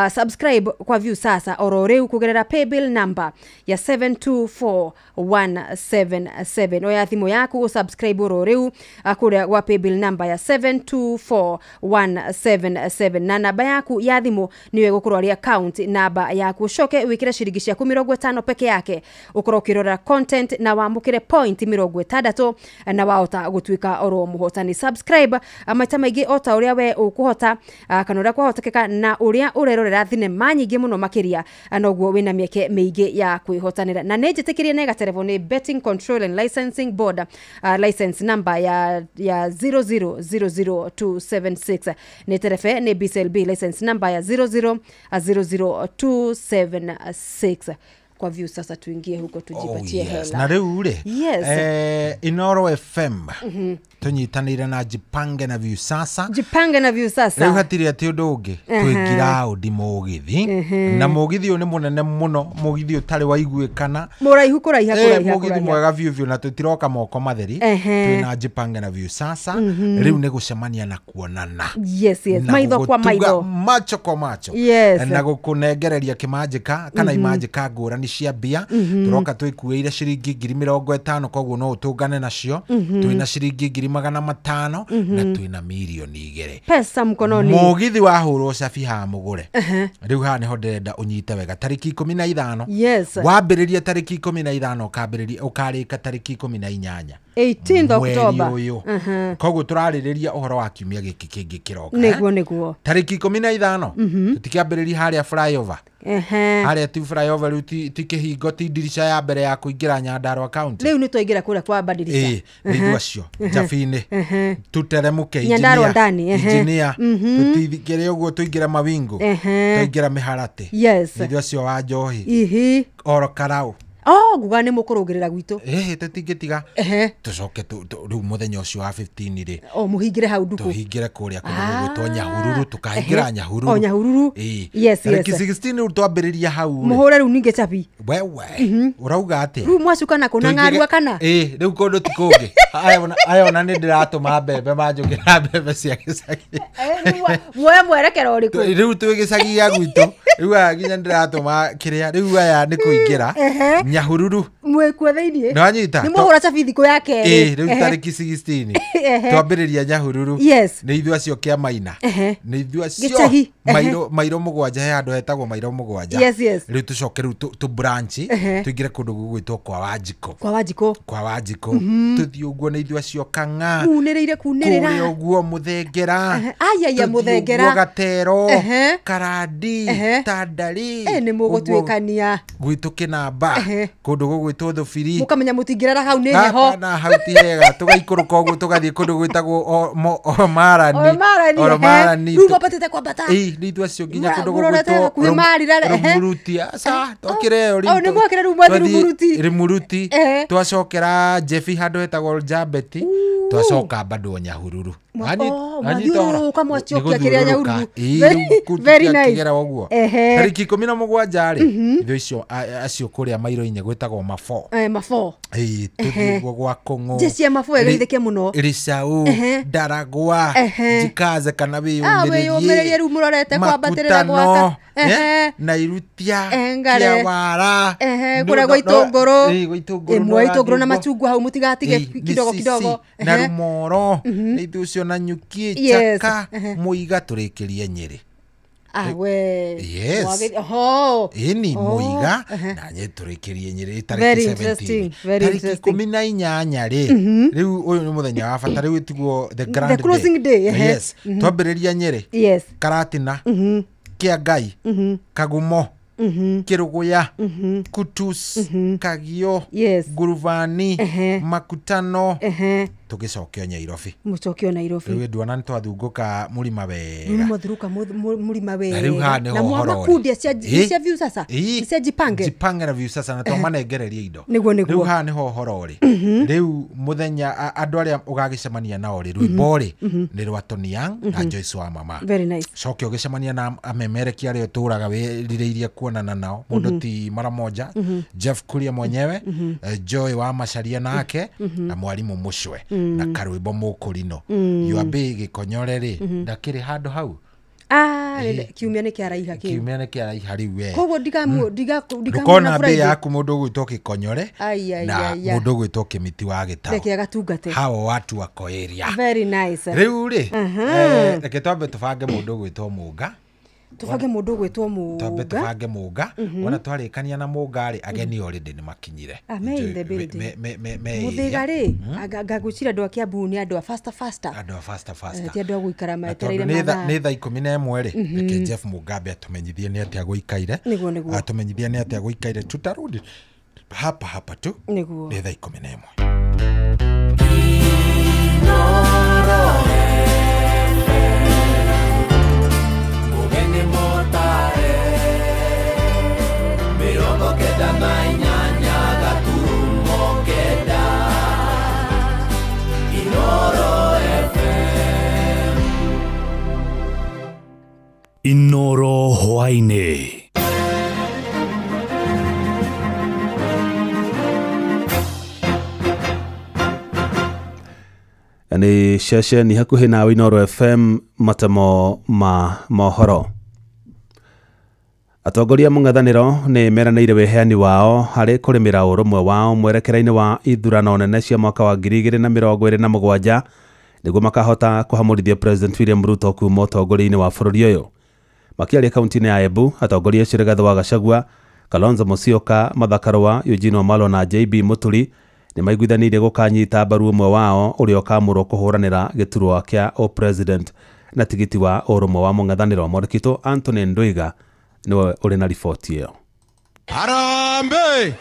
Subscribe kwa Viusasa oro rĩu kũgerera paybill number ya 724177. Oya thimũ yaku usubscribe oro rĩu kũrĩa gwa paybill number ya 724177 na namba yaku ya thimũ nĩyo ĩgũkorwo arĩ account namba yaku. Ucoke wikire ciringi ciaku 50 peke yake ukorwo ukirora content na wamukire point 60 na wahota gutuika oro muhotani. Subscribe maita maingi o ta uria we ukuhota kana uria kwahotekeka na uria urerorera thinema nyingi muno makiria noguo wina mieke miingi ya kwihotanira. Na nĩ njĩtĩkĩrie na ĩgaterevwo nĩ Betting Control and Licensing Board, license number ya 0000276. Nĩ terebe nĩ BCLB license number ya 0000276. Kwa Viusasa tuingie huko tujipatie hela. Na rĩu rĩ, Yes. Inoro FM tunyitanĩire na Jipange na Viusasa. Jipange na Viusasa. Rĩu hatirĩ atĩ ũndũ ũngĩ twĩngira ũndi mũgithi na mũgithi ũyũ nĩ mũnene mũno, mũgithi ũtarĩ waiguĩkana, mũraihu kũraiha kũraiha mũgithi mwega biũ biũ, na tũtiroka moko matheri. Twĩna Jipange na Viusasa. Rĩu nĩ gũcemania na kuonana. Yes, yes. Maitho kwa maitho, macho kwa macho. Yes. Na gũkũnengereria kĩmanjĩka kana imanjĩka ngũrani cia mbia. Tũroka twĩkuĩire ciringi 50,000, koguo no ũtũngane nacio. Twĩna ciringi 500,000 na twĩna 2,000,000 pesa mkononi. Mũgithi wahũrwo cabi haha mũgũre. Rĩu haha nĩho ndĩrenda ũnyite wega. Tarĩki 15. Yes. Wambĩrĩria tarĩki 15 ũkambĩrĩria ũkarĩka tarĩki 18. 18th October. Mweri ũyũ. Koguo tũrarĩrĩria ũhoro wa kiumia gĩkĩ kĩngĩ kĩroka. Nĩguo nĩguo. Tarĩki 15 tũtikĩambĩrĩria harĩa flyover. Harĩa ti flyover rĩu ti kĩhingo, ti ndirica ya mbere ya kũingĩra Nyandarua County. Rĩu nĩ twaingĩra kũrĩa kwa badirisha. Nĩ acio Jabini tuteremũke Nyandarua ndani. Engineer tũtigere ũguo tũingĩre mawingu, tũingĩra mĩharatĩ. Yes. Nĩ acio wa njohi. Ihi. Oro karau. Oh, nguga nĩ mũkũrũngĩrĩra gwitũ. Tũtingĩtiga. Tũcoke rĩu mũthenya ũcio wa 15 rĩ. O mũhingĩre hau nduku. Tũhingĩre kũrĩa kũndũ gũgwĩtwo Nyahururu, tũkahingĩra Nyahururu. O Nyahururu. Yes, yes. Tarĩki 16 rĩu twambĩrĩria hau. Mũhũre rĩu ningĩ cabi. Wewe. Ũrauga atĩa? Rĩu mwacuka na kũna ng'arua kana? Rĩu kũndũ ti kũngĩ. Aya ona nĩ ndĩratũma mbembe manjũkĩra mbembe cia gĩcagi. Muoya mwerekero ũrĩkũ? Rĩu twĩ gĩcagi gĩa gwitũ. Rĩu aya nginya ndĩratũma kĩrĩa. Rĩu aya nĩ kũingĩra Nyahururu. Mwĩkuo thĩiniĩ. Nĩwanyita? Nĩ mũhũra cabi thikũ ya kerĩ. Rĩu tarĩki 16 twambĩrĩria Nyahururu. Yes. Nĩ ithuĩ acio Kĩamaina. Nĩ ithuĩ acio Gĩcagi. Mairo 7, he handũ hetagwo Mairo 7. Yes, yes. Rĩu tũcoke rĩu tũ branch tũingĩre kũndũ gũgwĩtwo kwa Wanjikũ. Kwa Wanjikũ. Kwa Wanjikũ. Tũthiĩ ũguo nĩ ithuĩ acio Kang'a. Kunĩrĩire kunĩrĩra. Kũrĩa ũguo Mũthengera. Ayaya Mũthengera. Ũguo Gatero. Karandi. Tandari. Nĩ mũgũtuĩkania. Gwitũ Kĩnamba. Kũndũ gũgwĩtwo Thũbiri. Mũkamenya mũtingĩrara hau nĩ heho. Hapana, hau ti hega. Tũgaikũrũka ũguo tũgathiĩ kũndũ gwĩtagwo Oromarani. Oromarani. Rĩu mwambatĩte kwambata. Nĩ ithuĩ acio nginya kũndũ gũgwĩtwo Rumuruti. Aca, twakĩra ĩyo rĩu. Nĩ mwakĩra rĩu mwathiĩ Rumuruti. Rumuruti. Twacokera Jebi handũ hetagwo Jambeti. Twacoka bado Nyahururu. Mwathiũrũrũka mwacokia kĩrĩa Nyahururu. Very nice. Tarĩki 17 rĩ, ithuĩ icio acio kũrĩa Mairo-inĩ gwĩtagwo Mafo. Mafo. Tũthiĩ ũguo gwa Kũng'ũ. Njeci ya Mafo ĩgeithĩke mũno. Ricau, Ndaragwa, Njikaze kana wĩyũmĩrĩrie. Wĩyũmĩrĩrie rĩu mũrorete kwambatĩrĩra gwaka. Nairutia, Kĩawara. Kũrĩa gwa Itũngũrũ. Gwa Itũngũrũ na macungwa hau mũtigatige kidogo kidogo. Na Rumoro, nĩ ithuĩ ũcio na Nyuki, Chaka, Mũiga tũrĩkĩrie Nyĩrĩ. We. Yes. Ĩni Mũiga na Nyĩrĩ tũrĩkĩrie Nyĩrĩ tarĩki 17. Tarĩki 18 rĩ, rĩu ũyũ nĩ mũthenya wa bata, rĩu tiguo the grand day. The closing day. Yes. Twambĩrĩria Nyĩrĩ. Yes. Karatina. Kĩangai. Kagumo. Kiruguya, Kutus, Kagio, Nguruvani, Makutano, tugicokio Nyairobi. Mucokio Nairobi. Riu nduona nĩ twathungũka mũrima wega. Mwathurũka mũrima wega. Na rĩu haha nĩho Na ũhoro ũrĩ. mwamakundia cia view sasa. Cia jipange. Jipange na view sasa na twamanengereria indo. Nĩguo nĩguo. Rĩu haha nĩho ũhoro ũrĩ. Rĩu mũthenya andũ arĩa ũgagĩcemania nao rĩ, rwĩmbo rĩ nĩ rwa Tony Young na Joyce wa Mama. Very nice. Coke ũgĩcemania na amemerekia arĩa ũtũraga wĩrirĩirie kuonana nao, mũndũ ti mara moja, Jeff Kuria mwenyewe, Joy wa Macharia nake, na Mwalimu Mucwe, na Karwĩmbo Mũkũrino. Yuambe Gĩkonyore rĩ, ndakĩrĩ handũ hau. Kiumia nĩ kĩaraiha kĩu. Kiumia nĩ kĩaraiha rĩu we. Koguo ndigamu ndũkona mbĩ yaku mũndũ ũgwĩtwo Gĩkonyore na mũndũ ũgwĩtwo Kĩmiti wa Gĩtaũ. Reke agatungate. Hao watu wako area. Very nice. Rĩu rĩ, reke twambe tũbange mũndũ ũgwĩtwo Mũnga. Tũbange mũndũ ũgwĩtwo Mũnga. Twambe tũbange Mũnga. Wona twarĩkania na Mũnga rĩ, ageni already nĩ makinyire. Mũthĩga rĩ, ngagwĩciria andũ a Kiambu nĩ andũ a faster faster. Andũ a faster faster. Ti andũ a gũikara metereire mathaa. Nĩ thaa 11 rĩ, reke Jeff Mugambe atũmenyithie nĩ atĩa gũikaire. Nĩguo nĩguo. Atũmenyithie nĩ atĩa gũikaire, tutarudi hapa hapa tu. Nĩguo. Nĩ thaa 11. Inoro hwaine. Nĩ ceceni hakuhĩ nawe Inoro FM matemo ma mohoro. Atongoria mũng'ethanĩro nĩ meranĩire wĩheani wao harĩ kũrĩmĩra ũrũmwe wao mwerekera-inĩ wa ithurano nene cia mwaka wa 2027 nĩguo makahota kũhamũrithia President William Ruto kuma ũtongoria-inĩ wa bũrũri ũyũ. Makĩaria kaunti-inĩ ya Embu, atongoria acio Rigathĩ wa Gachagua, Kalonzo Musyoka, Martha Karua, Eugene Wamalwa na JB Muturi nĩ maiguithanĩirie gũkanyita mbaru ũmwe wao ũrĩa ũkamũrwo kũhũranĩra gĩturwa kĩa ũpresident na tigiti wa ũrũmwe wa mũng'ethanĩro. Mwandĩki Anthony Ndwiga nĩwe ũrĩ na riboti ĩyo. Harambee!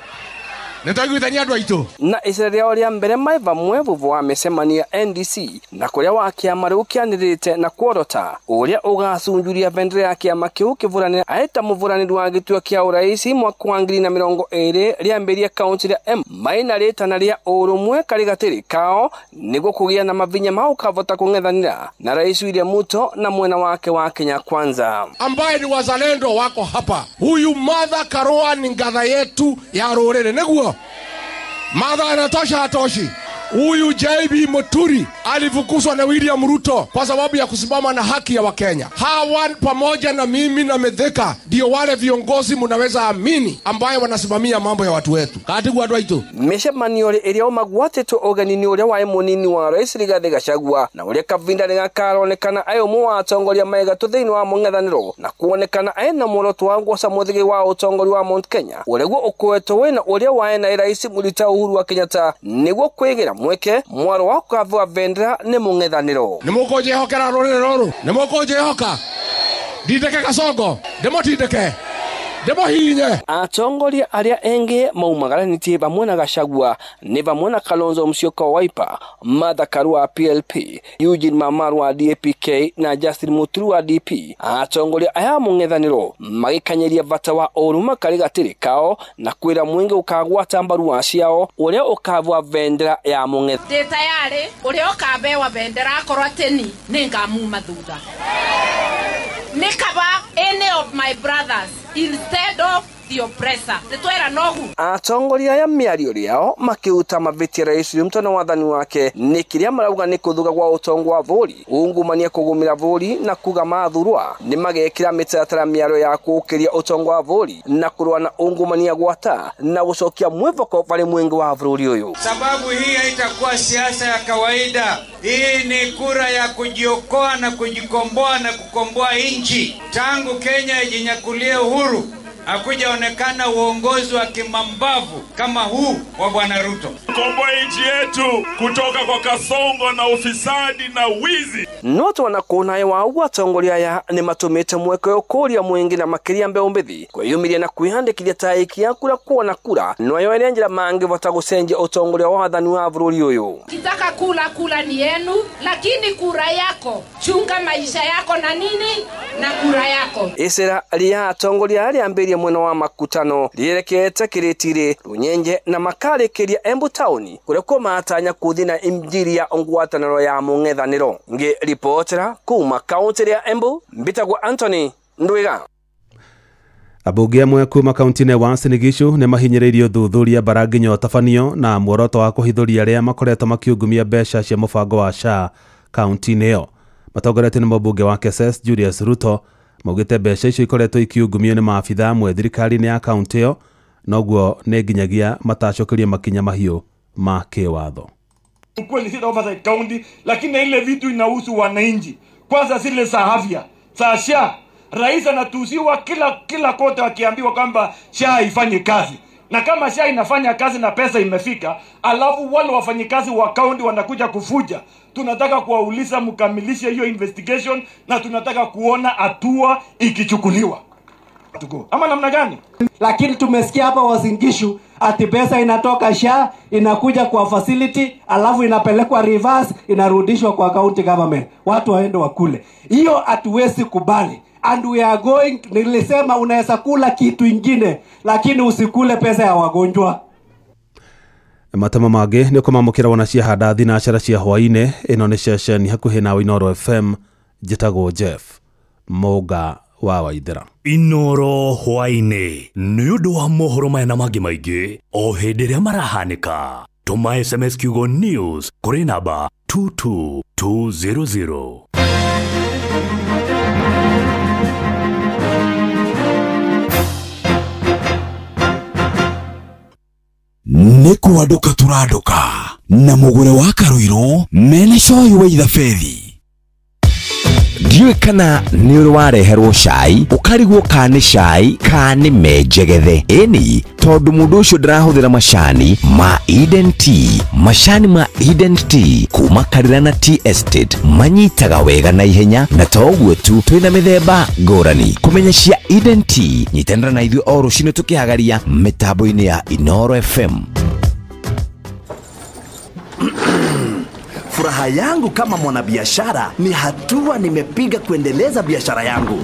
Nĩtwaiguithania andũ aitũ. Na icera rĩao rĩa mbere mai vamwe vuvu wa mĩcemanio ya NDC na kũrĩa wa kĩama rĩu kĩanĩrĩrĩte na kuorota ũrĩa ũgacunjuria bendera ya kĩama kĩu kĩvuranĩra aeta mũvuranĩri wa gĩturwa kĩa ũraisi mwaka wa 2020 rĩambĩrĩria kaunti rĩa M maina rĩtana rĩa ũrũmwe karĩ gatĩrĩ kao nĩguo kũgĩa na mavinya ma ũkavota kũng'ethanĩra na Rais William Ruto na mwena wake wa Kenya Kwanza. Ambaye ni wazalendo wako hapa, huyu Martha Karua ni ngatha yetu ya rũrĩrĩ, nĩguo Martha anatosha hatoshi. Huyu JB Muturi alifukuzwa na William Ruto kwa sababu ya kusimama na haki ya Wakenya. Hawa pamoja na mimi na Mithika ndio wale viongozi mnaweza amini ambaye wanasimamia mambo ya watu wetu. Katibu watu wetu. Mĩcemanio ĩrĩa ũmagwatĩtwo ũgeni-inĩ ũrĩa waĩ mũnini wa Rais Rigathĩ Gachagua na ũrĩa kavinda nĩgakaronekana aĩ ũmwe wa atongoria maigatũ thĩinĩ wa mũng'ethanĩro na kuonekana aĩ na muoroto wa ngũca mũthĩgĩ wa ũtongoria wa Mount Kenya ũrĩa guo ũkoretwo wĩna ũrĩa waĩ na Rais Mũrita Uhuru wa Kenyatta nĩguo kwĩgĩra mweke mwaro wa kũgathwo bendera nĩ mũng'ethanĩro. Nĩ mũkũnjĩhokera rũrĩrĩ rũrũ, nĩ mũkũnjĩhoka. Ndindĩke Kasongo, ndĩmũtindĩke, ndĩmũhihinye. Atongoria arĩa engĩ maumagaranĩtie vamwe na Gachagua nĩ vamwe na Kalonzo Musyoka wa Wiper, Martha Karua wa PLP, Eugene Wamalwa wa DAPK na Justin Muturi wa DP. Atongoria aya mũng'ethanĩro magĩkanyeria bata wa ũrũmwe karĩ gatĩrĩ kao na kwĩra mũingĩ ũkagwata mbaru wa ciao ũrĩa ũkavua bendera ya mũng'ethanĩro. Ndĩ tayarĩ ũrĩa ũkambewa bendera akorwo atĩ ni nĩngamuma thutha. Nĩ kaba any of my brothers instead of the oppressor. Nĩtwera nogu. Atongoria aya mĩario rĩao makĩruta mavĩtia Rais William Ruto na wathani wake nĩ kĩrĩa marauga nĩ kũthuga gwa ũtongo wa bũrũri, ungumania kũgũmĩra bũrũri na kuga mathurwa nĩ magekĩra mĩtaratara mĩaro ya kũũkĩria ũtongo wa bũrũri na kũrũa na ungumania gwata na gũcokia mwĩvoko varĩ mwingi wa bũrũri ũyũ. Sababu hii haitakuwa siasa ya kawaida. Hii ni kura ya kujiokoa na kujikomboa na kukomboa nchi. Tangu Kenya ijinyakulie uhuru hakujaonekana uongozi wa kimambavu kama huu wa Bwana Ruto. Komboa nchi yetu kutoka kwa kasongo na ufisadi na wizi. No twana kuona wa uguo atongoria aya ni matumite mweke ukuria mwingi na makiria mbeu mbithi kwiyumiria na kwiyandikithia ta aikia kura kuona kura noyo ere njira mangivota gucenjia utongoria wa wathani wa bururi uyu. Kitaka kula kula ni yenu, lakini kura yako chunga maisha yako na nini na kura yako. Icera ria atongoria aria ambirie mwena wa makutano rierekete Kiritiri, Runyenje na makarikiria Embu Town kuria kumatanya kuthi na injiri ya ngwataniro ya mung'ethaniro. Ngiripotera kuma kaunti ya Embu, mbitagwo Anthony Ndwiga. Abunge amwe kuma kaunti-inĩ ya Uasin Gishu nĩ mahinyĩrĩirie ũthuthuria bara nginya ũtabanio na muoroto wa kũhithũria arĩa makoretwo makiungumia mbeca cia mũbango wa SHA kaunti-inĩ ĩyo. Matongoretio nĩ mũmbunge wa Keses Julius Ruto maugĩte mbeca icio ikoretwo ikiungumio nĩ maabithaa amwe thirikari-inĩ ya kaunti ĩyo, noguo nĩ nginyagia matacokerio makinya mahiũ ma kĩwatho. Kweli sita oversight county, lakini ile vitu inahusu wananchi. Kwanza zile za afya, za SHA. Rais anatusiwa kila kote akiambiwa kwamba SHA ifanye kazi. Na kama SHA inafanya kazi na pesa imefika, alafu wale wafanyikazi wa county wanakuja kufuja. Tunataka kuwauliza mkamilishe hiyo investigation na tunataka kuona hatua ikichukuliwa. Ama namna gani? Lakini tumesikia hapa Uasin Gishu ati pesa inatoka SHA inakuja kwa facility alafu inapelekwa reverse inarudishwa kwa county government. Watu waende wakule. Hiyo hatuwezi kubali. And we are going, nilisema unaweza kula kitu ingine lakini usikule pesa ya wagonjwa. Matama mangĩ nĩ ũkũmamũkĩra wona ciahanda thinacara cia hwaĩ-inĩ. Ĩno nĩ ceceni hakuhĩ nawe Inooro FM. Njĩtagwo Jeff Mũnga wa Waithera. Inooro hwaĩ-inĩ nĩ ũndũ wa mohoro maya na mangĩ maingĩ o hĩndĩ ĩrĩa marahanĩka. Tũma SMS kiugo news kũrĩ namba 22200. Nĩ kwandũka tũrandũka na mũgũre wa Karuirũ mena coyi wa ithabethi. Ndiũĩ kana nĩ ũrĩ wareherwo cai ũkarigwo kana nĩ cai kana nĩ menjegethe. Ĩni tondũ mũndũ ũcio ndarahũthĩra macani ma Eden Tea. Macani ma Eden Tea kuma Karirana Tea Estate manyitaga wega na ihenya, na to ũguo tu twĩna mĩthemba ngũrani. Kũmenya cia Eden Tea nyitanĩra na ithuĩ o rũcinĩ tũkĩhagaria mĩtambo-inĩ ya Inooro FM. Furaha yangu kama mwanabiashara ni hatua nimepiga kuendeleza biashara yangu.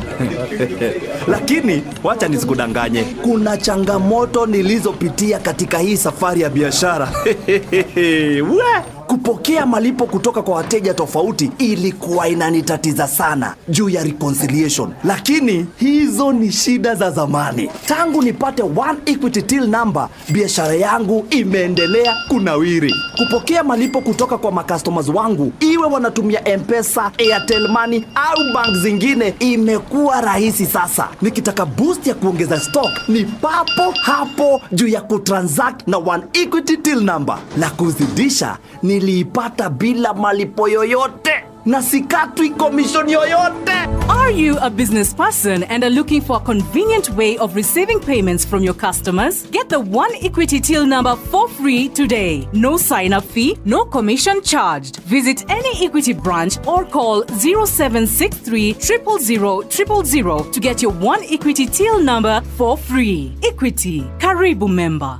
Lakini wacha nisikudanganye, kuna changamoto nilizopitia katika hii safari ya biashara. Kupokea malipo kutoka kwa wateja tofauti ilikuwa inanitatiza sana juu ya reconciliation. Lakini hizo ni shida za zamani. Tangu nipate One Equity Till number, biashara yangu imeendelea kunawiri. Kupokea malipo kutoka kwa makastomers wangu, iwe wanatumia M-Pesa, Airtel Money au bank zingine, imekuwa rahisi sasa. Nikitaka boost ya kuongeza stock ni papo hapo juu ya kutransact na One Equity Till number. La kuzidisha, niliipata bila malipo yoyote na sikatwi commission yoyote. Are you a business person and are looking for a convenient way of receiving payments from your customers? Get the One Equity Till number for free today. No sign-up fee, no commission charged. Visit any Equity branch or call 0763 000 000 to get your One Equity Till number for free. Equity. Karibu member.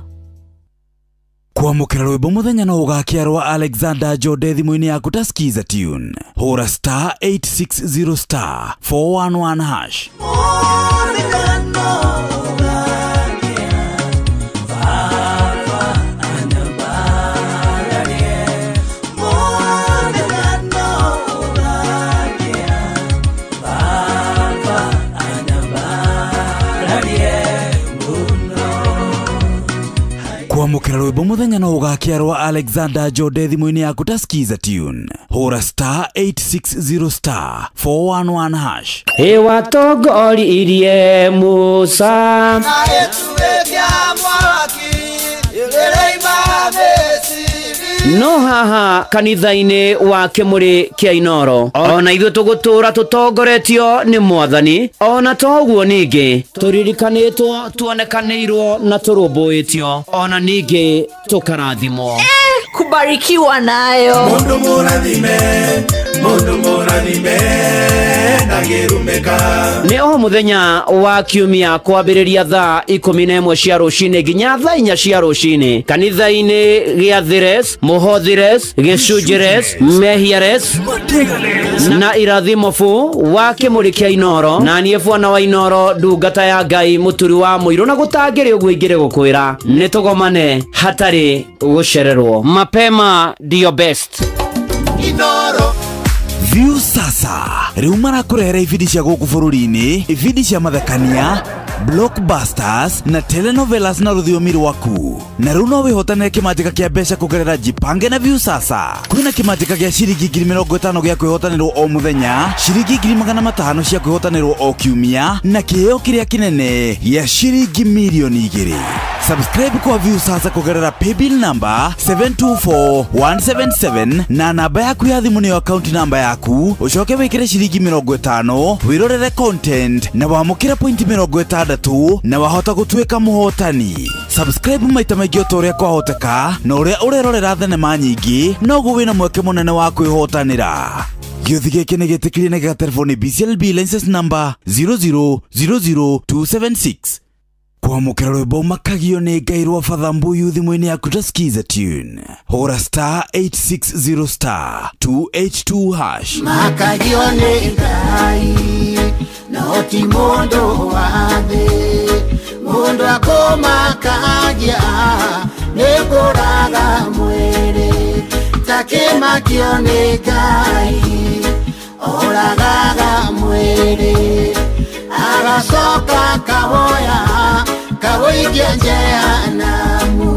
Kwamũkĩra rwĩmbo mũthenya no ũgakia rwa Alexander Jode thimũ-inĩ yaku ta Skiza Tune. Hũra star 860 star 411 hash. Kwamũkĩra rwĩmbo mũthenya no ũgakia rwa Alexander Jode thimũ-inĩ yaku ta Skiza Tune. Hũra star 860 star 411 hash. Ĩwatongoririe Musa no haha kanitha-inĩ wa Kĩmũrĩ kĩa Inooro ona ithuĩ tũgũtũra tũtongoretio nĩ Mwathani, ona toguo ningĩ tũririkanĩtwo, tuonekanĩirwo na tũrũmbũĩtio, ona ningĩ tũkarathimwo. Kubarikiwa nayo. Mundu murathime, Mundu murathime ndangirumika. Nĩ o mũthenya wa kiumia kwambĩrĩria thaa 11 cia rũcinĩ nginya thaa 4 cia rũcinĩ kanitha-inĩ gĩa Thires, Mũhothires, Gĩcunjires, Mehiares na Irathimobu wa Kĩmũrĩ kĩa Inoro. Na niĩ bwana wa Inoro, ndungata ya Ngai, mũturi wa mũirũ, na gũtangĩrĩ ũguo ingĩrĩ gũkwĩra nĩ tũgomane hatarĩ gũcererwo. Mapema ndio best. Inoro. View sasa rĩu marakũrehera ibindi cia gũkũ bũrũri-inĩ, ibindi cia mathekania, blockbusters na telenovelas na rũthiomi rwaku. Na rĩu no wĩhotanĩre kĩmanjĩka kĩa mbeca kũgerera Jipange na View sasa. Kwĩna kĩmanjĩka gĩa ciringi 50,000 gĩa kwĩhotanĩrwo o mũthenya, ciringi 500 cia kwĩhotanĩrwo o kiumia, na kĩheo kĩrĩa kĩnene gĩa ciringi 2,000,000. Subscribe kwa View sasa kũgerera paybill number 724177 na namba yaku ya thimũ nĩyo account number yaku, ũcoke wĩkĩre ciringi 50 wĩrorere content na wamũkĩre point 60 na wahota gũtuĩka mũhotani. Subscribe maita maingĩ o ta ũrĩa kwahoteka, na ũrĩa ũrerorera thenema nyingĩ noguo wĩna mweke mũnene wa kwĩhotanĩra. Gĩũthi gĩkĩ nĩ gĩtĩkĩrie na gĩgaterefo nĩ BCLB license number 0000276. Kwamũkĩra rwĩmbo makagio nĩ Ngai rwa Father Mbuyu thimũ-inĩ yaku ta skiza tune. Hũra star 860 star 282 hash. Makagio nĩ Ngai no ti mũndũ wa thĩ, mũndũ akũmakagia nĩ kũraga mwĩrĩ, takĩmakio nĩ Ngai oragaga mwĩrĩ, agacoka kawoya kawoikia jehanamu,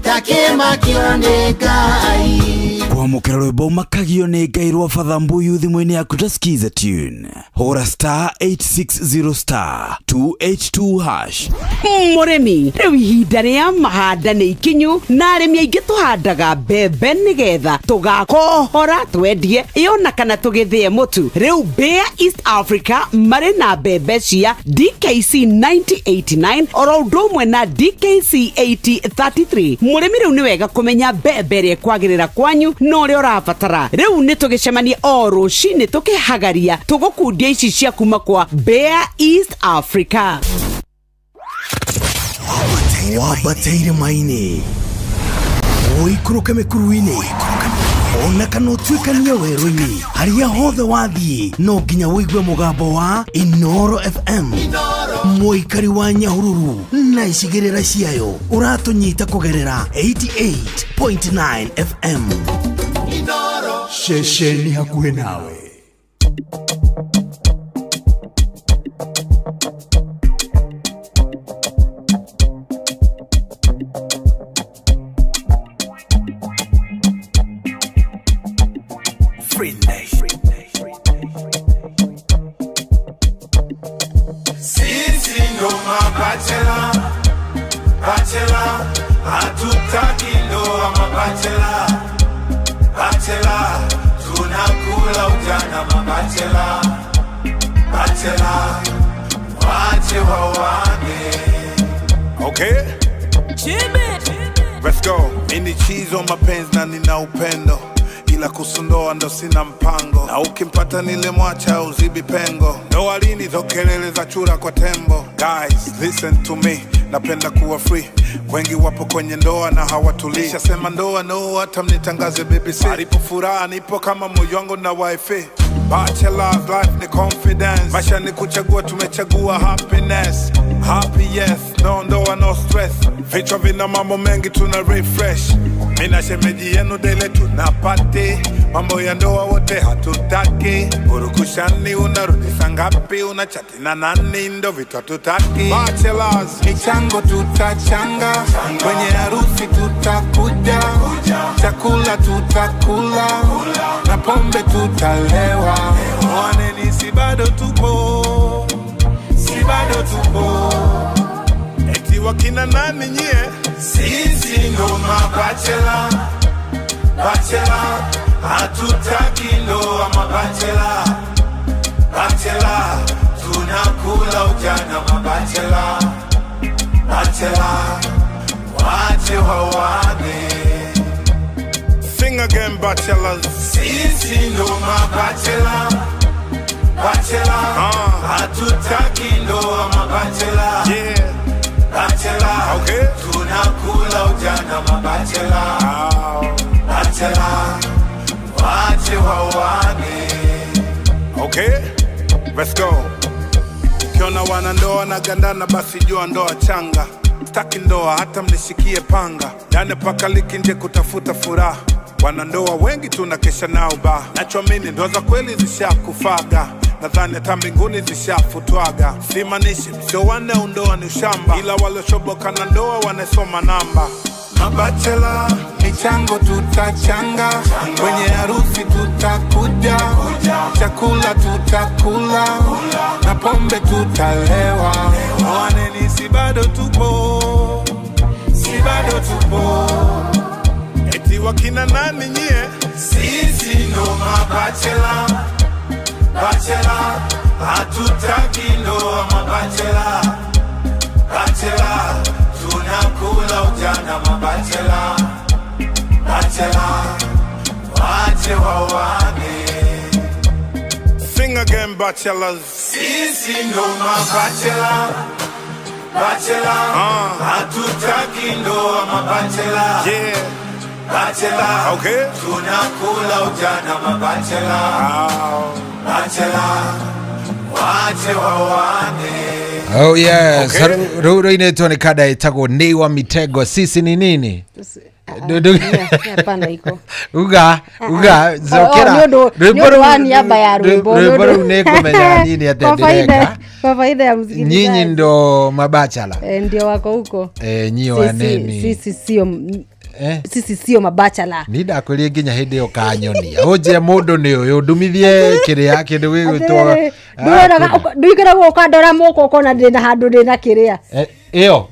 takĩmakio nĩ Ngai. Kwamũkĩra rwĩmbo makagio nĩ Ngai rwa Father Mbuyu thimũ-inĩ yaku ta skiza tune. Hũra star 860 star 282 hash. Mũrĩmi, rĩu ihinda rĩa mahanda nĩ ikinyu, na arĩmi aingĩ tũhandaga mbembe nĩgetha tũgakohora twendie ĩona kana tũgĩthĩe mũtu. Rĩu Bayer East Africa marĩ na mbembe cia DKC 9089 oro ũndũ ũmwe na DKC 8033. Mũrĩmi rĩu nĩ wega kũmenya mbembe ĩrĩa ĩkwagĩrĩra kwanyu na ũrĩa ũrabatara. Rĩu nĩ tũgĩcemanie o rũcinĩ tũkĩhagaria tũgũkundia ici cia kuma kwa Bayer East Africa. Wambateire maini, ũikũrũke mĩkuru-inĩ, ona kana ũtuĩkanie werũ-inĩ, harĩa hothe wathiĩ no nginya ũigue mũgambo wa Inoro FM. Mũikari wa Nyahururu na icigĩrĩra ciayo ũratũnyita kũgerera 88.9 FM. Ceceni hakuhĩ nawe. Sisi ndo mabachela, bachela, hatutaki ndoa mabachela, bachela, tunakula ujana mabachela, bachela, wache wawane. Okay? Let's go. Mimi chizo mapenzi na nina upendo, ila kusundoa ndo sina mpango, na ukimpata nilimwacha uzibi pengo. Ndoa lini zo kelele za chura kwa tembo. Guys, listen to me, napenda kuwa free. Wengi wapo kwenye ndoa na hawatulii. Nishasema ndoa no, hata mnitangaze BBC. Alipo furaha nipo kama moyo wangu na wifi. Bachelor's life ni confidence. Maisha ni kuchagua, tumechagua happiness. Happy yes, no ndoa no stress. Vichwa vina mambo mengi tuna refresh. Mina shemeji yenu dele tunapati. Mambo ya ndoa wote hatutaki. Urukushani unarudi sangapi, unachati na nani, ndo vitu hatutaki. Bachelors, michango tutachanga, kwenye harusi tutakuja, chakula tutakula, na pombe tutalewa. Mwaneni si bado tupo, si bado tupo. Eti wakina nani nyie? Sisi ndo mabachela, bachela, hatutaki ndoa mabachela, bachela, tunakula ujana mabachela, bachela, wache wawane. Sing again, bachelors. Sisi ndo mabachela, bachela, hatutaki ndoa mabachela. Yeah. Bachela, okay. Tunakula ujana mabachela. Bachela, wache wawane. Okay, let's go. Ukiona wanandoa na gandana basi jua ndoa changa. Staki ndoa hata mnishikie panga. Ndani pakaliki nje kutafuta furaha. Wanandoa wengi tunakesha nao ba. Nachoamini ndoa za kweli zishakufaga. Nadhani hata mbinguni zishafutwaga. Simaanishi sio wane undoa ni ushamba, ila waliochoboka na ndoa wanasoma namba. Mabachela, michango tutachanga, kwenye harusi tutakuja, chakula tutakula, na pombe tutalewa. Waneni si bado tupo, si bado tupo. Eti wakina nani nyie? Sisi ndo mabachela, bachela, hatutaki ndoa mabachela, bachela, tunakula ujana mabachela, bachela, wache wawane. Sing again, bachelors. Sisi ndo mabachela, bachela, hatutaki ndoa mabachela. Yeah. Bachela, okay. Tunakula ujana mabachela, bachela, wache wawane. Oh yes, okay. Ruru inaitwa ni kada itagwo Nay wa Mitego. Sisi ni nini? Hapana iko. Uga, uga, zokera. Rwimbo wa niaba ya rwimbo. Rwimbo runekumenya nini atendereka. Kwa faida ya msikilizaji. Nyinyi ndo mabachala. Ndio wako huko. Nyinyi waneni. Sisi sio sisi sio mabachala. Ni ndakwĩrie nginya hĩndĩ ĩyo kanyonia. Ũnjĩre mũndũ nĩ ũyũ ndumithie kĩrĩa kĩndũ gĩgwĩtwo. Nduikaragwo ũkandora moko ũkona ndĩna handũ ndĩna kĩrĩa. Ĩyo.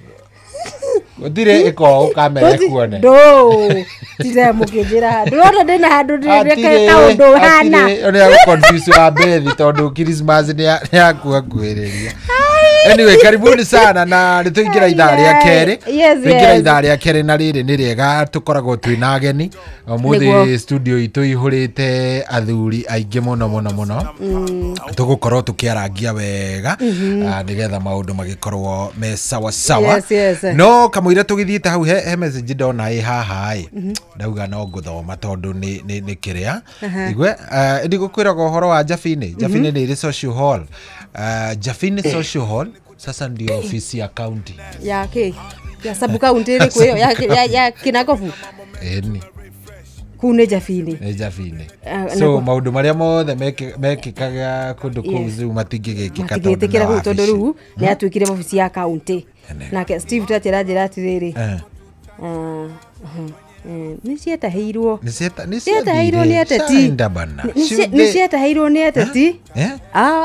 Gũtirĩ ĩko ũkamera kuone. Ndũ. Tire mũkĩnjĩra. Ndũrona ndĩna handũ ndĩna kaũndũ hana. Ũrĩa gũconfuse wa Bethi tondũ Christmas nĩ yakuhakuhĩrĩria. Anyway, karibuni sana na nĩtũingĩra ithaa rĩa kerĩ. Tũingĩra ithaa rĩa kerĩ na rĩrĩ nĩ rĩega tũkoragwo twĩna ageni. Ũmũthĩ studio itũ ihũrĩte athuri aingĩ mũno mũno mũno. Tũgũkorwo tũkĩarangia wega nĩgetha maũndũ magĩkorwo me sawa sawa. No kamũira tũgĩthiĩte hau he message ndona ĩ haha ĩ. Ndauga no ngũthoma tondũ nĩ kĩrĩa. Igwe ndigũkwĩraga ũhoro wa Jafini. Jafini nĩ ĩrĩ social hall. Jafini social hall sasa ndio ofisi ya county. Ya ke ya sabu county ile kwa ya Kinagofu. Ni. Kune Jafini. Ni Jafini. So maundu maria mothe mekikaga kundu kuu matingigikika tondu riu ni atuikire ofisi ya county. Nake Steve tatira njira atiriri. Nĩ cietaheirwo. Nĩ nĩ ateti. Nĩ cietaheirwo nĩ ateti.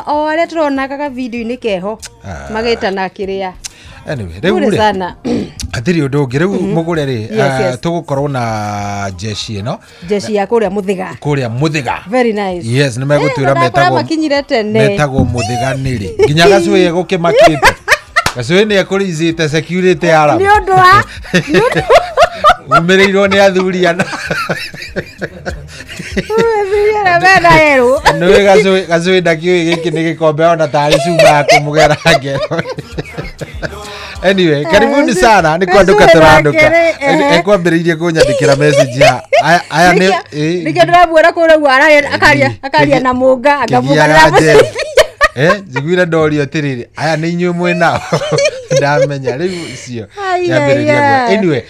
O arĩa tũronaga video-inĩ keho magĩtana kĩrĩa. Anyway, rĩu rĩ hatirĩ ũndũ ũngĩ rĩu mũgũre rĩ tũgũkorwo na jeshi ĩno. Jeshi ya kũrĩa Mũthĩga. Kũrĩa Mũthĩga. Very nice. Yes, nĩ megũtwĩra metagwo makinyire tene. Metagwo Mũthĩganĩrĩ. Nginya gacũĩ gũkĩmakĩte. Gacũĩ nĩ ekũrĩicĩte security alarm. Nĩ ũndũ wa umĩrĩirwo nĩ athuri ana. Nĩũĩ gacũĩ ndakĩũĩ gĩkĩ nĩ gĩkombe ona tarĩ cuma ya kũmũgera ngero. Anyway, karibuni sana nĩ kwandũka tũrandũka. Ekwambĩrĩirie kũnyandĩkĩra message ya aya nĩ nĩkĩo ndĩramuona kũrĩa ũguo akaria na mũnga akamũgarũra. Njiguire ndorio atĩrĩrĩ aya nĩ inyuĩ mwĩ nao. Ndamenya rĩu icio yambĩrĩria. Anyway,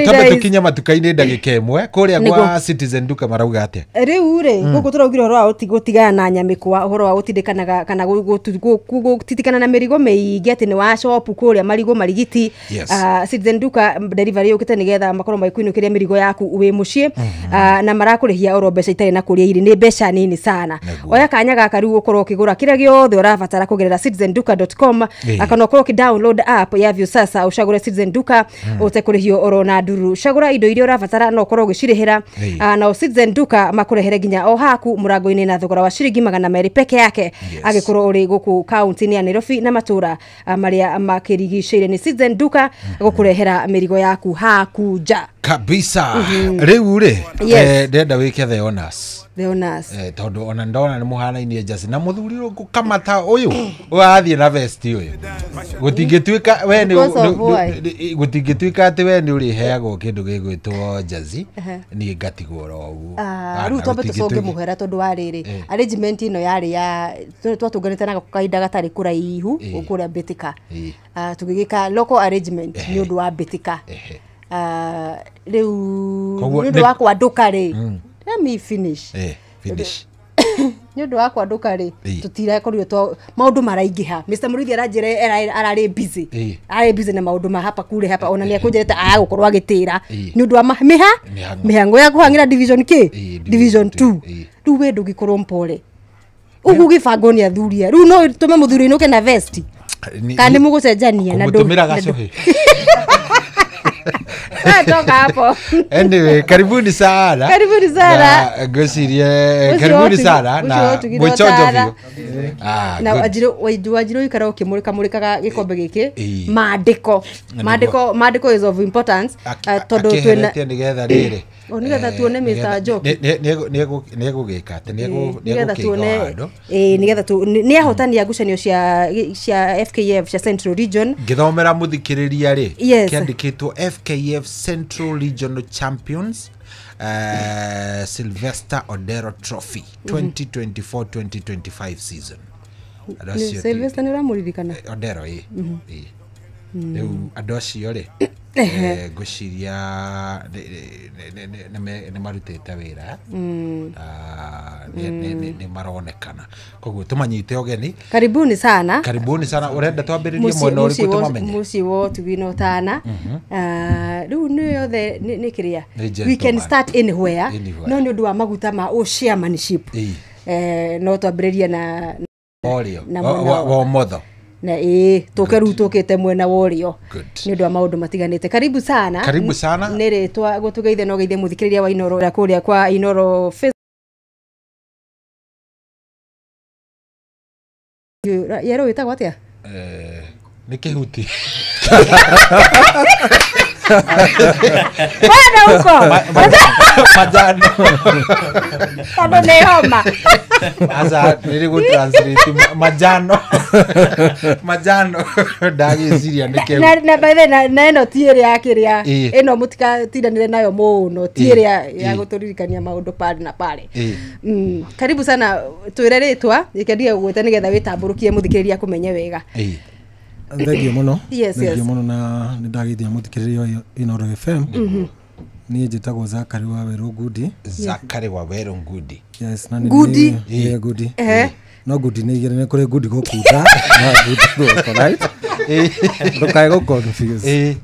twambe tũkinye matuka-inĩ ndagĩka ĩmwe kũrĩa gwa Citizen Duka marauga atĩa? Rĩu rĩ gũkũ tũraugire ũhoro wa gũtigana na nyamĩkwa, ũhoro wa gũtindĩkanaga kana gũtitikana na mĩrigo mĩingĩ atĩ nĩ wa shop kũrĩa marigũ marigiti. Citizen Duka delivery yũkĩte nĩgetha makorwo magĩkũinũkĩria mĩrigo yaku wĩ mũciĩ na marakũrĩhia oro mbeca itarĩ na kũrĩa irĩ nĩ mbeca nini sana. Oya kanya gaka rĩu ũkorwo ũkĩgũra kĩrĩa gĩothe ũrabatara kũgerera citizenduka.com kana ũkorwo ũkĩ download Download app ya Viusasa ucagũre Citizen Duka ũtekũrĩhio oro na nduru. Cagũra indo iria ũrabatara na ũkorwo ũgĩcirĩhĩra, na Citizen Duka makũrehere nginya o haku mũrango-inĩ na thogora wa ciringi 200 peke yake. Agĩkorwo ũrĩ gũkũ kaunti-inĩ ya Nairobi na matũra marĩa makĩrigicĩire, nĩ Citizen Duka gũkũrehera mĩrigo yaku haku nja kabisa. Rĩu rĩ, ndĩrenda wĩke the honors. The honors. Tondũ ona ndona nĩ mũhanainie njasi na mũthuri kamata ũyũ ũrathiĩ na vest ũyũ, gũtingĩtuĩka we nĩ gũtingĩtuĩka atĩ we nĩ ũrĩheagwo kĩndũ gĩgwĩtwo njasi niĩ ngatigwo oro ũguo. Rĩu twambe tũcũnge mũhera tondũ wa rĩrĩ arrangement ĩno yarĩ ya twatũnganĩte na kahinda gatarĩ kũraihu kũrĩa Mbĩtĩka, tũgĩgĩka local arrangement nĩ ũndũ wa Mbĩtĩka. Rĩu nĩ ũndũ wa kwandũka rĩ, let me finish. Finish. Nĩ ũndũ wa kwandũka rĩ, tũtirakorirwo twa maũndũ maraingĩha. Mr. Mũrĩithi aranjĩra ararĩ busy. Ararĩ busy na maũndũ ma hapa kule hapa, ona nĩ akũnjĩrĩte aya gũkorwo agĩtĩra nĩ ũndũ wa mĩhang'o ya kũhang'ĩra division K, division 2. Rĩu we ndũngĩkorwo mpore ũguo ũgĩbangwo nĩ athuri. Rĩu no tũme mũthuri ũinũke na vest kana nĩ mũgũcenjania na ndũmĩra gacũhĩ. Toka hapo. Anyway, karibuni sana. Karibuni sana. Ngwĩcirie karibuni sana na mwĩchonjo biũ. Na wajiro ikara ũkĩmũrĩka mũrĩkaga gĩkombe gĩkĩ. Maandĩko. Maandĩko, maandĩko is of importance tondũ twĩna nĩgetha rĩrĩ. O nĩgetha tuone Mr. Njoki. Nĩ egũgĩka atĩ nĩ egũkĩiga handũ. Nĩgetha tu nĩ ahotani a ngucanio cia FKF cia Central Region. Ngĩthomera mũthikĩrĩria rĩ, kĩandĩkĩtwo FKF Central Regional Champions Sylvester Odero Trophy 2024-2025 season. Sylvester nĩ ũramũririkana? Odero ĩ. Rĩu andũ acio rĩ, ngwĩciria nĩ marutĩte wĩra, nĩ maronekana, koguo tũmanyite ũgeni. Karibuni sana. Karibuni sana. Ũrenda twambĩrĩrie mwena ũrĩkũ tũmamenye? Mũciĩ wa ũtugi na ũtana. Rĩu nĩ yothe nĩ kĩrĩa, we can start anywhere, no nĩ ũndũ wa maguta ma chairmanship no twambĩrĩrie na wa ũmotho na tũke rĩu tũkĩte mwena wa ũrĩo nĩ ũndũ wa maũndũ matiganĩte. Karibu sana. Karibu sana. Nĩ rĩtwa gũtũgeithia no geithie mũthikĩrĩria wa Inoro kũrĩa kwa Inoro Facebook. Yero wĩtagwo atĩa? Nĩ kĩhuti. Bwana huko. Majano. Tondũ nĩ homa. Asa nĩrĩ gũ translate majano. Majano ndagĩciria nĩ kĩhuti. Na by the na ĩno ti ĩrĩa kĩrĩa ĩno mũtikatindanĩre nayo mũno, ti ĩrĩa ya gũtũririkania maũndũ pale na pale. Karibu sana, twĩre rĩtwa rĩkendige gũgwĩta nĩgetha wĩtambũrũkie mũthikĩrĩria kũmenye wega. Thengio mũno. Thengio mũno na nĩ ndagĩithia mũthikĩrĩria Inoro FM. Niĩ njĩtagwo Zakari wa Werũ Ngudi. Zakari wa Werũ Ngudi. Yes, na nĩ Ngudi. Ngudi. No Ngudi nĩ igĩrĩ, nĩ kũrĩ Ngudi gũkunda na Ngudi gũkũ, right? Ndũkae gũ confuse.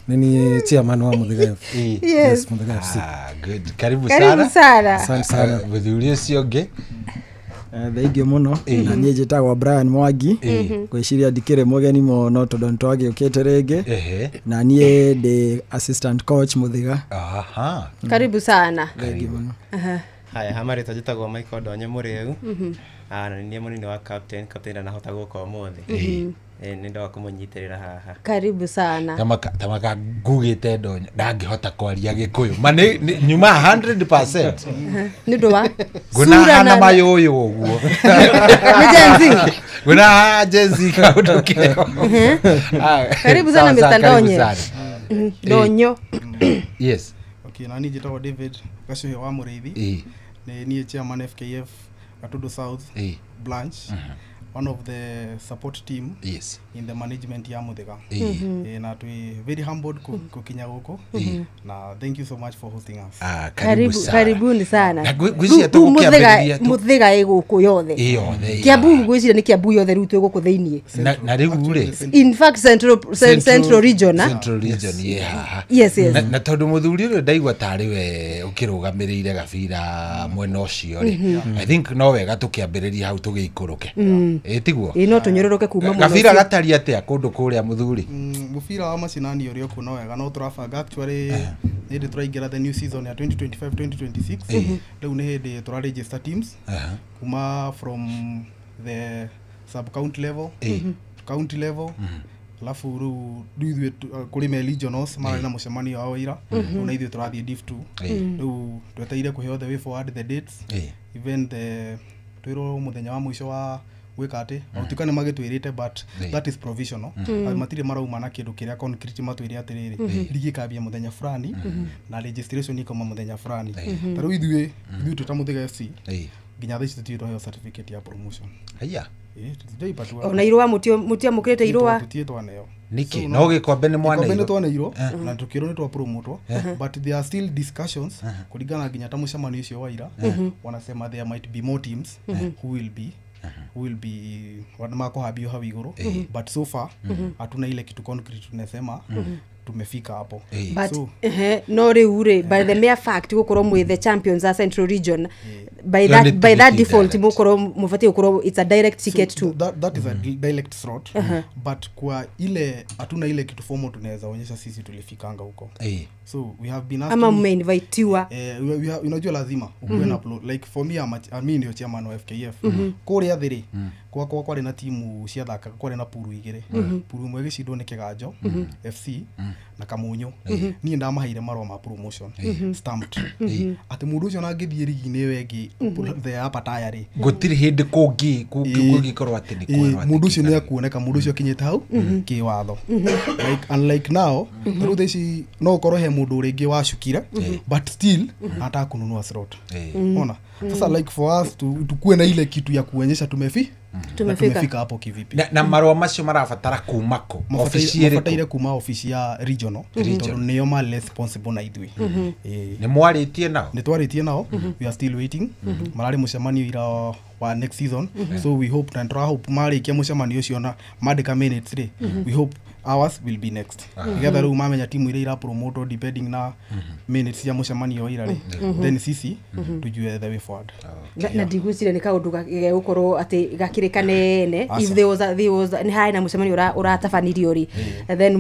Nĩ niĩ chairman wa Mũthĩga FC. Yes, Mũthĩga FC. Good. Karibu sana. Karibu sana. Asante sana. Mũthuri ũcio ũngĩ. Thaingio mũno. Na niĩ njĩtagwo Brian Mwangi. Ngwĩciria ndikĩrĩ mũgeni mũno tondũ nĩ twagĩũkĩte rĩngĩ. Na niĩ ndĩ assistant coach Mũthĩga. Karibu sana. Thaingio mũno. Haya, hamarĩtwa njĩtagwo Michael Ndonye Mũrĩu. Na nĩ niĩ mũnini wa captain, captain ndanahota gũka ũmũthĩ. Nĩ ndoka kũmũnyitĩrĩra haha. Karibu sana. Tamaka ngugĩte Ndonyo ndangĩhota kwaria Gĩkũyũ. Ma nĩ nyuma 100%. Nĩ ũndũ wa ngũna mayũyũ ũguo. Nĩ Gen Z. Ngũna Gen Z kaũndũ keo. Karibu sana Mr. Ndonye. Ndonyo. Yes. Okay, na niĩ njĩtagwo David Gacũhĩ wa Mũrĩithi. Nĩ niĩ chairman FKF Gatundu South branch. One of the support team, yes, in the management ya Muthega. Na we very humbled kukinya goko. Na thank you so much for hosting us. Karibu sana. Karibuni sana. Na gwiciria tũgũkĩambĩrĩria Muthega ĩgũkũ yothe. Kiambu gwiciria nĩ Kiambu yothe rĩu twĩ gũkũ thĩiniĩ. Na rĩu rĩ, in fact Central region, Central region ye haha. Yes, yes. Na tondũ mũthuri ũrĩa ndaigua tarĩ we ũkĩrũgamĩrĩire gabira mwena ũcio rĩ, I think no wega tũkĩambĩrĩria hau tũgĩikũrũke. Ĩtiguo Ĩ no tũnyũrũrũke kuma mũno. Gabira gatari atĩa kũndũ kũrĩa mũthuri? Mũbira wa macinani ũrĩa ũkuona wega no tũrabanga actually nĩ hĩndĩ tũraingĩra the new season ya 2025 2026. Rĩu nĩ hĩndĩ tũra register teams kuma from the sub county level, county level, alafu rĩu ithuĩ kũrĩ me regionals mararĩ na mũcemanio wao ira. Rĩu na ithuĩ tũrathiĩ div 2. Rĩu twetereire kũheo the way forward, the dates, even the twĩrwo mũthenya wa mũico wa gwĩka atĩ gũtuĩka nĩ magĩtwĩrĩte, but that is provisional. Matirĩ marauma na kĩndũ kĩrĩa concrete matwĩre atĩrĩrĩ, rigi ĩkambia mũthenya fulani na registration ĩkauma mũthenya fulani. Ta rĩu ithuĩ twĩ ta Mũthĩga FC, nginya thaa ici tũtirĩ twaheo certificate ya promotion. Haya. Tũtirĩ Ona irũa mũtiamũkĩrĩte irũa? Tũtirĩ twaneo. Nĩkĩ? No gĩkombe nĩ mwaneirwo? Gĩkombe nĩ twaneirwo na tũkĩrwo nĩ twapromotwo, but there are still discussions kũringana nginya ta mũcemanio ũcio wa ira. Wanasema there might be more teams who will be makohambio hau igũrũ, but so far hatuna ile kitu concrete tunasema tumefika hapo. But so, no rĩu rĩ, by the mere fact gũkorwo mwĩ the champions a Central Region, by that default mũkorwo mũbatiĩ gũkorwo it's a direct ticket so, to that is a direct slot. But kwa ile hatuna ile kitu formal tunaweza onyesha sisi tulifikanga huko. So we have been asking, ama mmeinvitiwa? Unajua lazima ukuwe na like for me I'm ndio chairman wa FKF. Kũrĩa thĩ rĩ, gwakwa kwarĩ na timu ciathakaga, kwarĩ na puru igĩrĩ. Puru ĩmwe ĩgĩcindwo nĩ Kĩganjo FC na Kamunyu. Niĩ ndamaheire marũa ma promotion stamped atĩ mũndũ ũcio angĩthiĩ rigi-inĩ ĩyo ĩngĩ the upper tier rĩ, gũtirĩ hĩndĩ kũngĩkorwo atĩ nĩ kwerwo mũndũ ũcio nĩ akuoneka, mũndũ ũcio akinyĩte hau kĩwatho. Like unlike now, rĩu thaa ici no ũkorwo he mũndũ rĩngĩ wacukire, but still anataka kununua slot. Ona sasa like for us tukue na ile kitu ya kuonyesha tumefika hapo kivipi. Na marũa macio marabatara kuma kũ? Ofici ĩrĩkũ? Mabataire kuma ofici ya regional, tondũ nĩo marĩ responsible na ithuĩ. Nĩ mwarĩtie nao? Nĩ twarĩtie nao. We are still waiting. Mararĩ mũcemanio ira wa next season, so we hope na tũrahope marĩkia mũcemanio ũcio na mandĩka minutes rĩ, we hope ours will be next. Nĩgetha rĩu mamenya timu iria irapromotwo depending na minutes cia mũcemanio wa ira rĩ, then sisi tujue the way forward. Na ndigwĩciria nĩ kaũndũ gegũkorwo atĩ gakĩrĩ kanene. If there was nĩ harĩ na mũcemanio ũratabanirio rĩ, then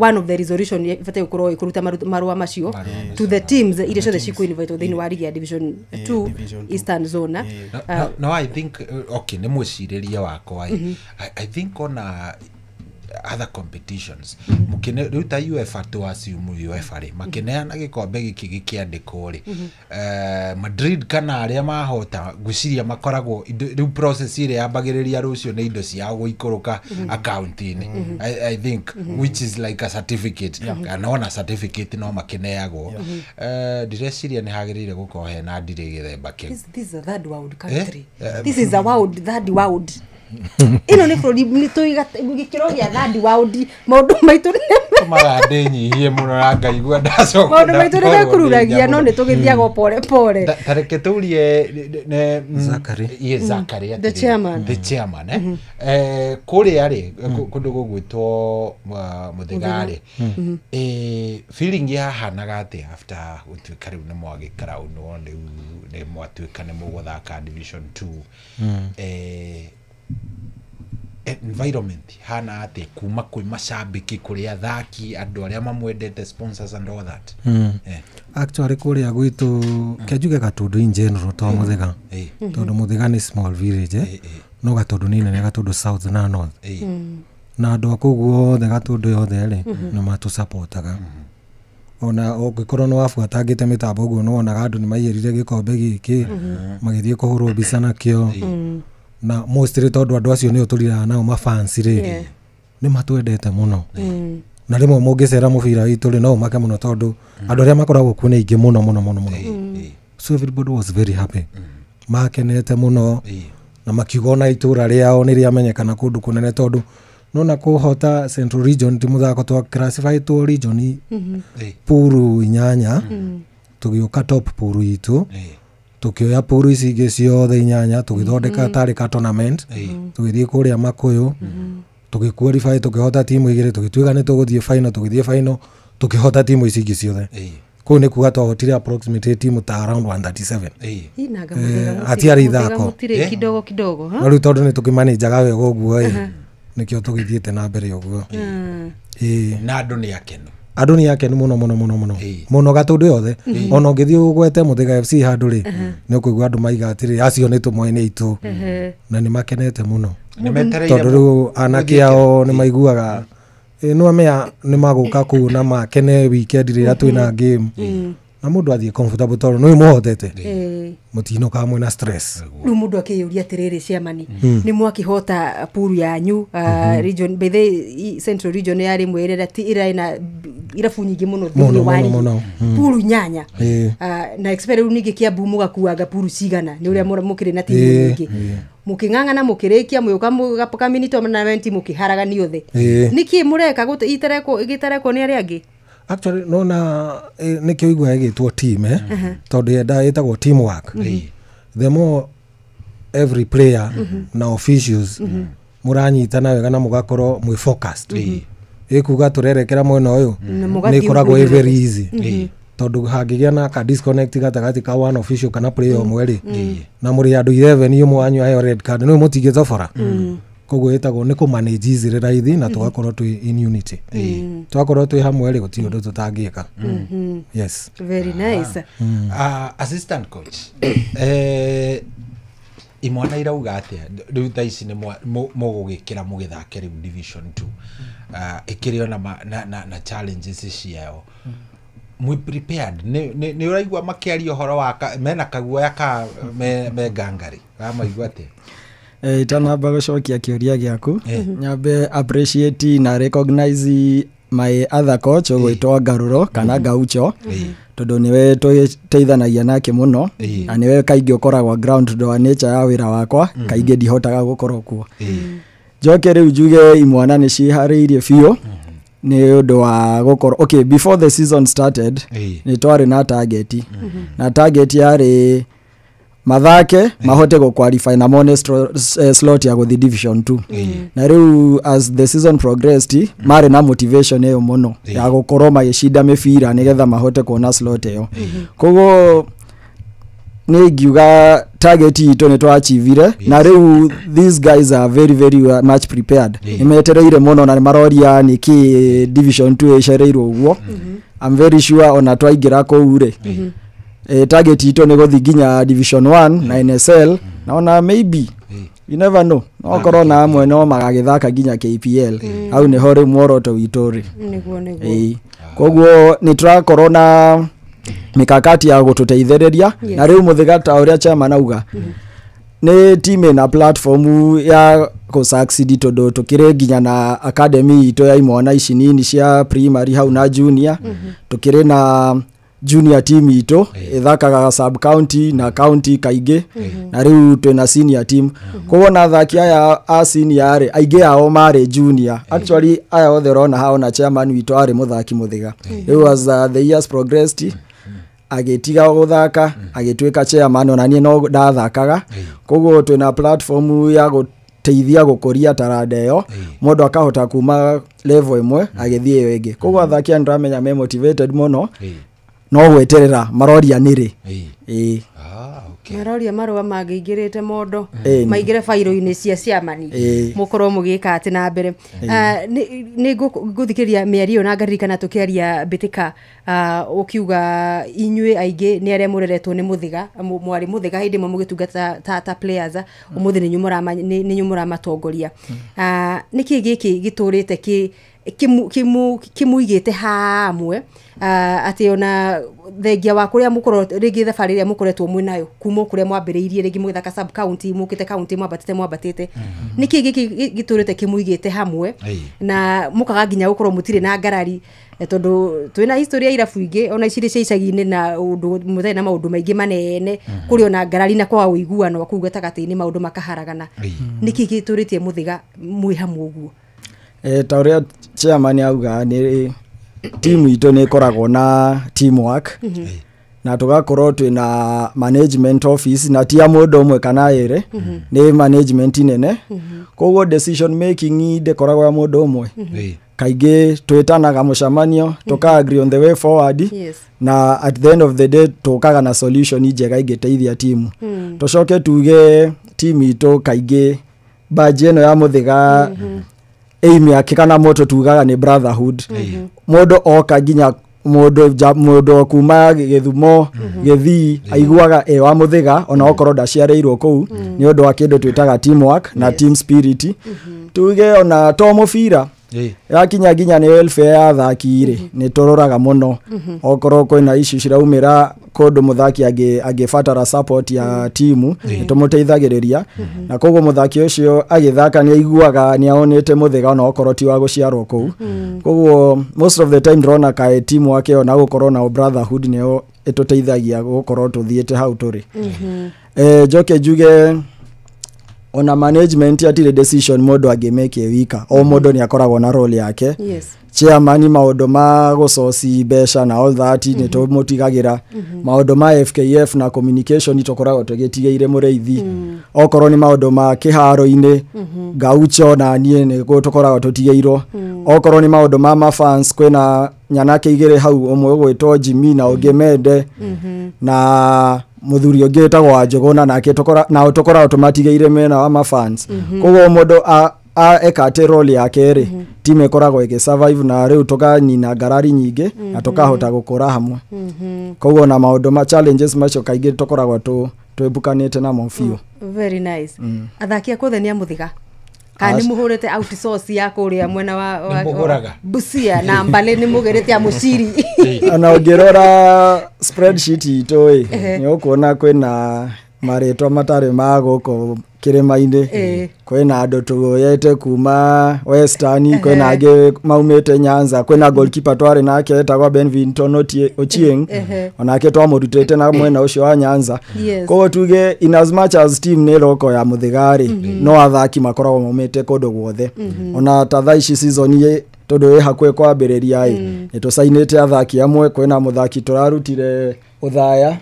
one of the resolution ibatiĩ gũkorwo ĩkũruta marũa macio to the teams iria ciothe cikũ-invitwo thĩinĩ wa rigi ya Division 2 Eastern Zone. No, I think okay, nĩ mwĩcirĩrie wakwa. I think ona other competitions mukine rĩu ta UEFA to assume UEFA rĩ makineana gĩkombe gĩkĩ gĩkĩandĩkwo rĩ, Madrid kana arĩa mahota ngwĩciria makoragwo rĩu process ĩrĩa yambagĩrĩria rũciũ nĩ indo ciao gũikũrũka account-inĩ, I think, which is like a certificate. Kana ona certificate no makineagwo. Ndireciria nĩ hagĩrĩire gũkorwo hena ndirĩ gĩthemba kĩu. This is a third world country. This is a world third world. Ĩno nĩ bũrũri nĩ gĩkĩro gĩa third world. Maũndũ maitũ marandinyihie mũno na ngaigua ndacoka. Maũndũ maitũ nĩ mekururagia no nĩ tũgĩthiaga pore pore. Ta reke tũrie Zachary. Yes, Zachary the chairman. The chairman kũrĩa rĩ kũndũ gũgwĩtwo Mũthĩga rĩ, feeling yahanaga atĩa after gũtuĩka rĩu nĩ mwagĩkaraunwo, rĩu nĩ mwatuĩka nĩ mũgũthaka Division 2? Environment hana ate kuma kwĩ macambĩki kũrĩ athaki andũ arĩa mamwendete sponsors and all that? Actually kũrĩa gwitũ kĩnjuge Gatundu in general to Mũthĩga, tondũ Mũthĩga nĩ small village, no Gatundu nĩ nene, Gatundu South na North, na andũ a kũu guothe Gatundu yothe rĩ nĩ matũsupportaga. Ona ũngĩkorwo nĩ wabuatangĩte mĩtambo ũguo nĩ wonaga andũ nĩ maiyĩrire gĩkombe gĩkĩ magĩthiĩ kũhũrwo mbica nakĩo, na mostly tondũ andũ acio nĩo tũriraga nao mafans rĩ nĩ matwendete mũno. Na rĩmwe mũngĩcera mũbira witũ rĩ no ũmake mũno tondũ andũ arĩa makoragwo kuo nĩ aingĩ mũno mũno mũno mũno. So everybody was very happy, makenete mũno na makiuga ona itũra rĩao nĩ rĩamenyekana kũndũ kũnene, tondũ nona kũhota Central Region ti mũthako twa classify two region puru inyanya, tũgĩũka top puru itũ, tukioya puru ici ingĩ ciothe inyanya, tũgĩthondeka tarĩ ka tournament, tũgĩthiĩ kũrĩa Makũyũ, tũgĩqualify, tũkĩhota timu igĩrĩ, tũgĩtuĩka nĩ tũgũthiĩ final, tũgĩthiĩ final, tũkĩhota timu ici ingĩ ciothe. Kũu nĩ kuga twahotire approximately timu ta around 137. Hatiarĩ ithako kidogo kidogo. No rĩu tondũ nĩ tũkĩmanĩnjaga wega ũguo ĩ, nĩkĩo tũgĩthiĩte na mbere ũguo. Na andũ nĩ akenu. Andũ nĩ akenu mũno mũno mũno mũno mũno Gatũndũ yothe. Ona ũngĩthiĩ ũgwete Mũthĩga FC handũ rĩ, nĩ ũkũigua andũ maiga atĩrĩ acio nĩ tũmoĩ nĩ itũ, na nĩ makenete mũno tondũ rĩu anake ao nĩ maiguaga no amea nĩ magũka kũu na makene weekend rĩrĩa twĩna game, na mũndũ athiĩ comfortable tondũ nĩ mũhotete, mũtinokaga mwĩna stress. Rĩu mũndũ akĩyũria atĩrĩrĩ ciamani, nĩ mwakĩhota pool yanyu region by the Central region yarĩ ĩmwe ĩrĩa ĩrĩ na irabu nyingĩ mũno thĩinĩ wa pool 8, na expect rĩu ningĩ Kiambu mũgakuanga pool cigana nĩ ũrĩa mũkĩrĩ na timu nyingĩ, mũkĩng'ang'ana mũkĩrĩkia mũgĩũka mini tournament mũkĩharagania othe. Nĩkĩ mũreka gĩtarekwo nĩ arĩa angĩ? Actually nona nĩkĩo igua ĩgĩtwo team, tondũ yenda ĩtagwo teamwork. The more every player na officials mũranyitana wega na mũgakorwo mwĩ focused, ĩkuga tũrerekera mwena ũyũ nĩ ĩkoragwo ĩ very easy, tondũ hangĩgĩa na ka disconnect gatagatĩ ka one official kana player ũmwe rĩ, na mũrĩ andũ 11 ũmwe wanyu aheo red card nĩ mũtingĩtobora. Koguo ĩtagwo nĩ kũmanage easy raithi na tũgakorwo twĩ in unity, twakorwo twĩ hamwe rĩ gũtirĩ ũndũ tũtangĩka. Yes, very nice. Assistant coach, imwana irauga atĩa rĩu thaa ici nĩ mũgũgĩkĩra mũgĩthake rĩu division 2, ĩkĩrĩ ona na challenges ciao, mwĩ prepared? Nĩ ũraigua makĩaria ũhoro wa mena kaguoya ka me ngangari wamaigua atĩa? Itanamba gũcokia kĩũria gĩaku, nyambe appreciate na recognize my other coach ũgwĩtwo Ngarũro kana Gaucho, tondũ nĩwe tũteithanagia nake mũno, na nĩwe kaingĩ ũkoragwo ground tondũ wa nature ya wĩra wakwa kaingĩ ndihotaga gũkorwo kuo. Njoke rĩu njuge imwana nĩ ciĩharĩirie biũ nĩ ũndũ wa gũkorwo okay, before the season started nĩ twarĩ na target, na target yarĩ mathake mahote gũ qualify na mone slot ya gũthiĩ division 2. Na rĩu as the season progressed marĩ na motivation ĩyo mũno ya gũkorwo magĩcinda mĩbira nĩgetha mahote kuona slot ĩyo. Koguo nĩ ingiuga target itũ nĩ twachievire, na rĩu these guys are very very much prepared. Nĩ metereire mũno na nĩ maroria nĩkĩ division 2 ĩcereirwo ũguo. I'm very sure ona twaingĩra kũu rĩ, target itũ nĩ gũthiĩ nginya division 1 na NSL, na ona maybe you never know, no korwo na amwe no magagĩthaka nginya KPL. Hau nĩho rĩu muoroto witũ rĩ. Nĩguo. Koguo nĩ tũrakorwo na mikakati ya gũtũteithĩrĩria, na rĩu Mũthĩga ta ũrĩa chairman auga, nĩ team ĩna platform ya kũ succeed tondũ tũkĩrĩ nginya na academy itũ ya imwana ici nini cia primary hau na junior, tũkĩrĩ na junior team itũ ĩthakaga sub county na county kaingĩ, na rĩu twĩna senior team. Koguo na athaki aya a senior rĩ, aingĩ ao marĩ junior. Actually aya othe ũrona haha ona chairman witũ arĩ mũthaki Mũthĩga. Rĩu as the years progressed agĩtiga gũthaka agĩtuĩka chairman, ona niĩ no ndathakaga. Koguo twĩna platform ya gũteithia gũkũria taranda ĩyo, mũndũ akahota kuma level ĩmwe agĩthiĩ ĩyo ĩngĩ. Koguo athaki aya nĩndĩramenya me motivated mũno, no gweterera maroria nĩrĩ. Maroria marũa mangĩingĩrĩte mondo maingĩre bairũ-inĩ cia ciamani mũkorwo mũgĩka atĩ na mbere. Nĩ ngũthikĩrĩria mĩario na ngaririkana tũkĩaria mbĩtĩka, ũkiuga inyuĩ aingĩ nĩ arĩa mũreretwo nĩ Mũthĩga, mwarĩ Mũthĩga hĩndĩ ĩmwe mũgĩtungata ta players, ũmũthĩ nĩ inyuĩ mũramatongoria. Nĩkĩ gĩkĩ gĩtũrĩte kĩmũigĩte hamwe, atĩ ona thengia wa kũrĩa mũkorwo rĩngĩ thabarĩ ĩrĩa mũkoretwo mwĩ nayo kuma kũrĩa mwambĩrĩirie rĩngĩ mũgĩthaka sub county mũkĩte county mwambatĩte, nĩkĩ gĩkĩ gĩtũrĩte kĩmũigĩte hamwe na mũkaga nginya gũkorwo mũtirĩ na ngarari, tondũ twĩna history ya irabu ingĩ ona ici cia icagi-inĩ na ũndũ mũtarĩ na maũndũ maingĩ manene, kũrĩ ona ngarari na kwaga ũiguano kũu gatagatĩ-inĩ maũndũ makaharagana. Nĩkĩ gĩtũrĩtie Mũthĩga mwĩ hamwe ũguo? Ta ũrĩa chairman auga, nĩ timu itũ nĩ ĩkoragwo na teamwork, na tũgakorwo twĩna management office, na ti ya mũndũ ũmwe kana ĩrĩ, nĩ management nene. Koguo decision making ndĩkoragwo ya mũndũ ũmwe. Kaingĩ twĩtanaga mũcemanio tũka agree on the way forward. Na at the end of the day tũkaga na solution njega ingĩteithia timu. Tũcoke tuge timu itũ kaingĩ badge ĩno ya Mũthĩga aim yake kana moto tugaga nĩ brotherhood. Mũndũ oka nginya mũndũ kuma Gĩthumo, Gĩthii, aiguaga e wa Mũthĩga ona okorwo ndaciarĩirwo kũu, nĩ ũndũ wa kĩndũ twĩtaga teamwork na team spirit. Tuge ona to mũbira yakinya nginya nĩ welfare ya athaki rĩ, nĩ tũroraga mũno. Okorwo kwĩna issue ciraumĩra kũndũ mũthaki angĩbatara support ya timu, nĩ tũmũteithagĩrĩria. Na koguo mũthaki ũcio agĩthaka nĩ aiguaga nĩ aonete Mũthĩga ona okorwo ti wa gũciarwo kũu. Koguo most of the time ndĩrona kaĩ timu wake ona gũkorwo na brotherhood nĩyo ĩtũteithagia gũkorwo tũthiĩte hau tũrĩ. Njoke njuge ona management atirĩ decision mũndũ angĩmake wika, o mũndũ nĩ akoragwo na role yake. Chairman maũndũ ma gũcoci mbeca na all that nĩ tũmũtigagĩra. Maũndũ ma FKF na communication tũkoragwo tũgĩtigĩire mũrĩithi. Okorwo nĩ maũndũ ma kĩharo-inĩ, Gaucho na niĩ nĩ tũkoragwo tũtigĩirwo. Okorwo nĩ maũndũ ma mafans, kwĩna nyanake igĩrĩ hau, ũmwe ũgwĩtwo Jimmy na ũngĩ Mende, na mũthuri ũngĩ wĩtagwo Wanjũgũna, nake nao tũkoragwo tũmatigĩire mena wa mafans. Koguo mũndũ eka atĩ role yake rĩ, timu ĩkoragwo ĩgĩ survive na rĩu tũkanina ngarari nyingĩ na tũkahota gũkũra hamwe. Koguo na maũndũ ma challenges macio kaingĩ tũkoragwo twĩbukanĩte namo biũ. Very nice. Athaki a kothe nĩ a Mũthĩga kana nĩ mũhũrĩte outsource ya kũrĩa mwena wa Busia na Mbale, nĩ mũgerete ya Mũciri? Ona ũngĩrora spreadsheet itũ ĩ, nĩ ũkuona kwĩna marĩtwa matarĩ ma gũkũ kĩrĩma-inĩ. Kwĩna andũ tũoyete kuma Western, kwĩna angĩ maumĩte Nyanza, kwĩna goalkeeper twarĩ nake etagwo Benvinton Ochieng, onake twamũrutĩte na mwena ũcio wa Nyanza. Koguo tuge in as much as team nĩ roko ya Mũthĩga rĩ, no athaki makoragwo maumĩte kũndũ guothe. Ona ta thaa ici season tondũ ĩ hakuhĩ kwambĩrĩria ĩ, nĩ tũcainĩte athaki amwe. Kwĩna mũthaki tũrarutire Ũthaya,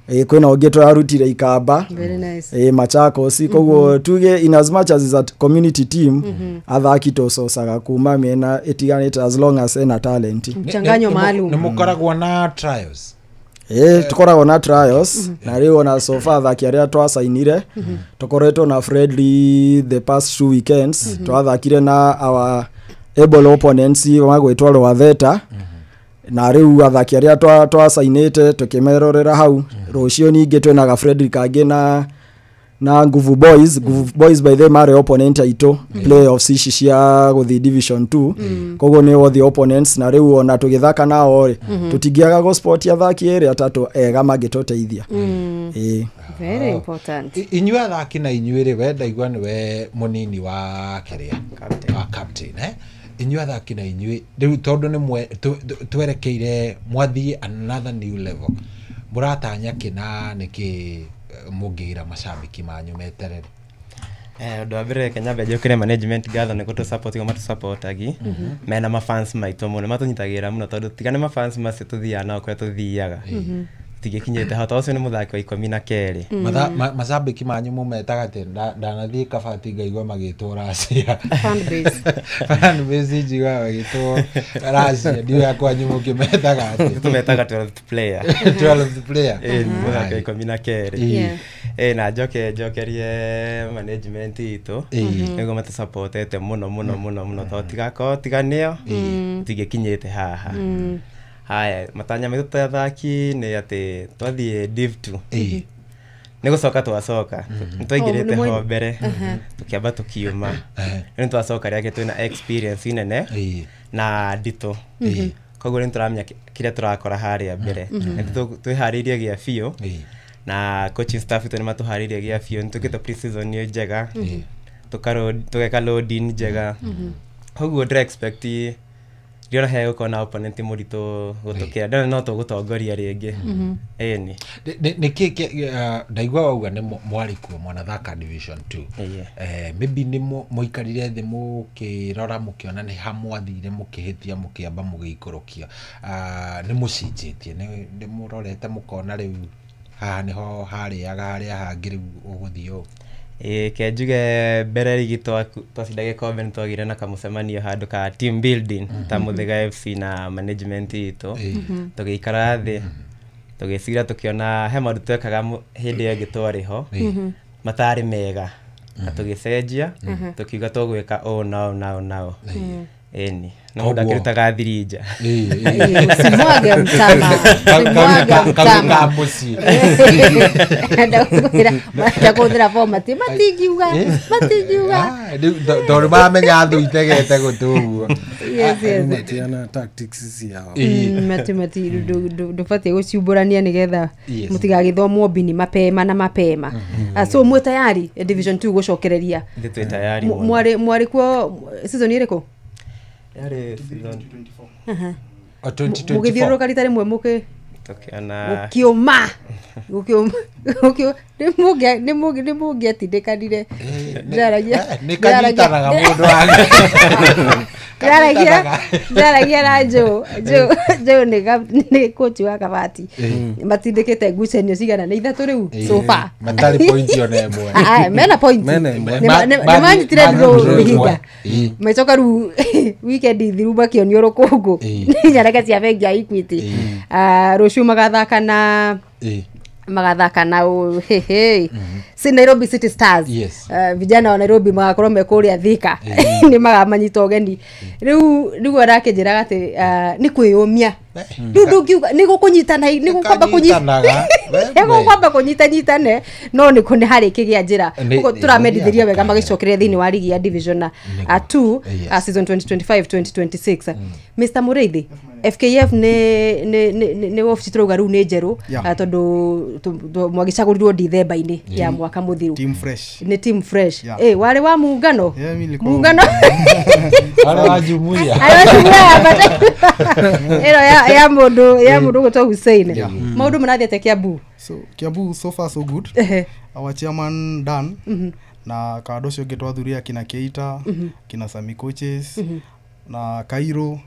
kwĩna ũngĩ tũrarutire Ikamba. Very nice. Machakos. Koguo tuge in as much as is a community team, athaki tũcocaga kuma mĩena ĩtiganĩte as long as ena talent. Mchanganyo maalum. Nĩ mũkoragwo na trials? Tũkoragwo na trials, na rĩu ona so far athaki arĩa twacainire tũkoretwo na friendly the past 2 weekends. Twathakire na our able opponents magwĩtwo Rwatheta, na rĩu athaki arĩa twacainĩte tũkĩmerorera hau. Rũciũ ningĩ twĩna ga friendly kangĩ na Nguvu Boys. Nguvu Boys by the marĩ opponent aitũ playoffs ici cia gũthiĩ division 2, koguo nĩ othe opponents, na rĩu ona tũgĩthaka nao rĩ, tũtingĩaga gũ sport athaki erĩ atatũ ega mangĩtũteithia. Very important. Inyuĩ athaki na inyuĩ rĩ, we ndaigua nĩwe mũnini wa kĩrĩa wa captain, inyuĩ athaki na inyuĩ rĩu tondũ nĩ twerekeire mwathiĩ another new level, mũratanya kĩna nĩkĩ mũngĩra macambĩki manyu meterere? Ũndũ wa mbere reke nyambe njũkĩre management ngatho nĩ gũtũ-support ũguo matũ-supportagi mena mafans maitũ mũno, matũnyitagĩrĩra mũno, tondũ tiga nĩ mafans macio tũthiaga nao kũrĩa tũthiaga tũtingĩkinyĩte hau, tondũ ũcio nĩ mũthaki wa 12. Macambĩki manyu mũmetaga atĩ? Ndanathiĩ Kabati ngaigua magĩtwo Racia. Fan base. Fan base njiguaga magĩtwo Racia, ndiũĩ kwanyu mũkĩmetaga atĩ? Tũmetaga 12th player. 12th player. Mũthaki wa 12. Na njoke njokerie management itũ nĩguo matũ-supportete mũno mũno mũno mũno, tondũ tigakorwo tiga nĩo tũtingĩkinyĩte haha. Haya, matanya maitũ ta athaki nĩ atĩ twathiĩ Div 2 nĩ gũcoka twacoka, nĩ twaingĩrĩte ho mbere tũkĩamba tũkiuma, rĩu nĩ twacoka rĩangĩ twĩna experience nene na nditũ, koguo rĩu nĩ tũramenya kĩrĩa tũrakora harĩa mbere, nĩ twĩharĩirie gĩa biũ, na coaching staff itũ nĩ matũharĩirie gĩa biũ, nĩ twĩkĩte pre-season nĩ njega, tũgeka loading njega, koguo ndĩra expect ndiona he gũkorwo na opponent mũritũ gũtũkĩra, ndĩrona no tũgũtongoria rĩngĩ. Ĩni nĩkĩ ndaigua wauga nĩ mwarĩ kuo mwanathaka division 2, maybe nĩ mũikarire thĩ mũkĩrora mũkĩona nĩ ha mwathire mũkĩhĩtia mũkĩamba mũgĩikũrũkia, nĩ mũcinjĩtie, nĩ mũrorete mũkona rĩu haha nĩho harĩaga harĩa hangĩ rĩu ũgũthiĩ ũũ? Ke njuge mbere rigi twacinda gĩkombe nĩ twagĩire na kamũcemanio handũ ka team building ta Mũthĩga FC na management itũ. Tũgĩikara thĩ, tũgĩcira, tũkĩona he maũndũ twekaga hĩndĩ ĩyo ĩngĩ twarĩ ho matarĩ mega, na tũgĩcenjia, tũkiuga tũgwĩka ũũ na ũũ na ũũ na ũũ. Ĩni no mũndũ akĩrutaga thiri nja. Usimwage mtama. Usimwage mtama. Ka mũciĩ. Ndakũhũthĩra format matingiuga, matingiuga. Tondũ mamenya thũ itegete gũtũ ũguo. Yes. Matiana tactics ciao. Mati ndũbatiĩ gũciumbũrania nĩgetha mũtigagĩthomwo mbini mapema na mapema. So mwĩ tayari Division 2 gũcokereria? Ithuĩ twĩ tayari mũno. Mwarĩ kuo season ĩrĩkũ? Yarĩ season O 2024. Mũgĩthiũrũrũka rita rĩmwe mũkĩ tũkĩona gũkĩũma gũkĩũma nĩ mũngĩatindĩkanire. Ndĩraragia Nĩ kanyitanaga mũndũ wake. Ndĩraragia na Joe nĩ coach wa Kabati, matindĩkĩte ngucanio cigana nĩ ithatũ rĩu so far. Matarĩ point ona ĩmwe. Ah, mena point. Mena ĩmwe. Nĩ manyitire draw draw ihinda ĩmwe. Macoka rĩu weekend thiru makĩonio rũkũngũ nĩ nyanake cia bengi ya Equity. Ah, rũciũ magathaka na magathaka na hehe si Nairobi City Stars. Vijana wa Nairobi magakorwo me kũrĩa Thika, nĩ magamanyita ũgeni. Rĩu nĩguo arakĩnjĩraga atĩ nĩ kwĩyũmia rĩu, ndũngiuga nĩ gũkũnyitana, nĩ gũkwamba kũnyita Kanyitanaga. nĩ gũkwamba kũnyitanyitane, no nĩ kũ nĩ harĩ kĩgĩa njĩra. Nĩ- Ũguo tũramendithĩria wega magĩcokereria thĩinĩ wa rigi ya Division 2 season 2025 2026. Mr Mũrĩithi, FKF nĩ wabici tũrauga rĩu nĩ njerũ. Tondũ mwagĩcagũrirwo Dithemba-inĩ ya mwaka mũthiru. Team fresh. Nĩ team fresh. Yeah. Warĩ wa muungano. Yeah, mi nilikuwa muungano. Arĩ wa jumuiya. Arĩ wa jumuiya ya bata ĩno ya mũndũ gwĩtwo Hussein. Maũndũ marathiĩte Kiambu? So Kiambu, so far so good. Our chairman Dan na kado ũcio ũngĩ twathuria kina Keita, kina Sami coaches na Cairo,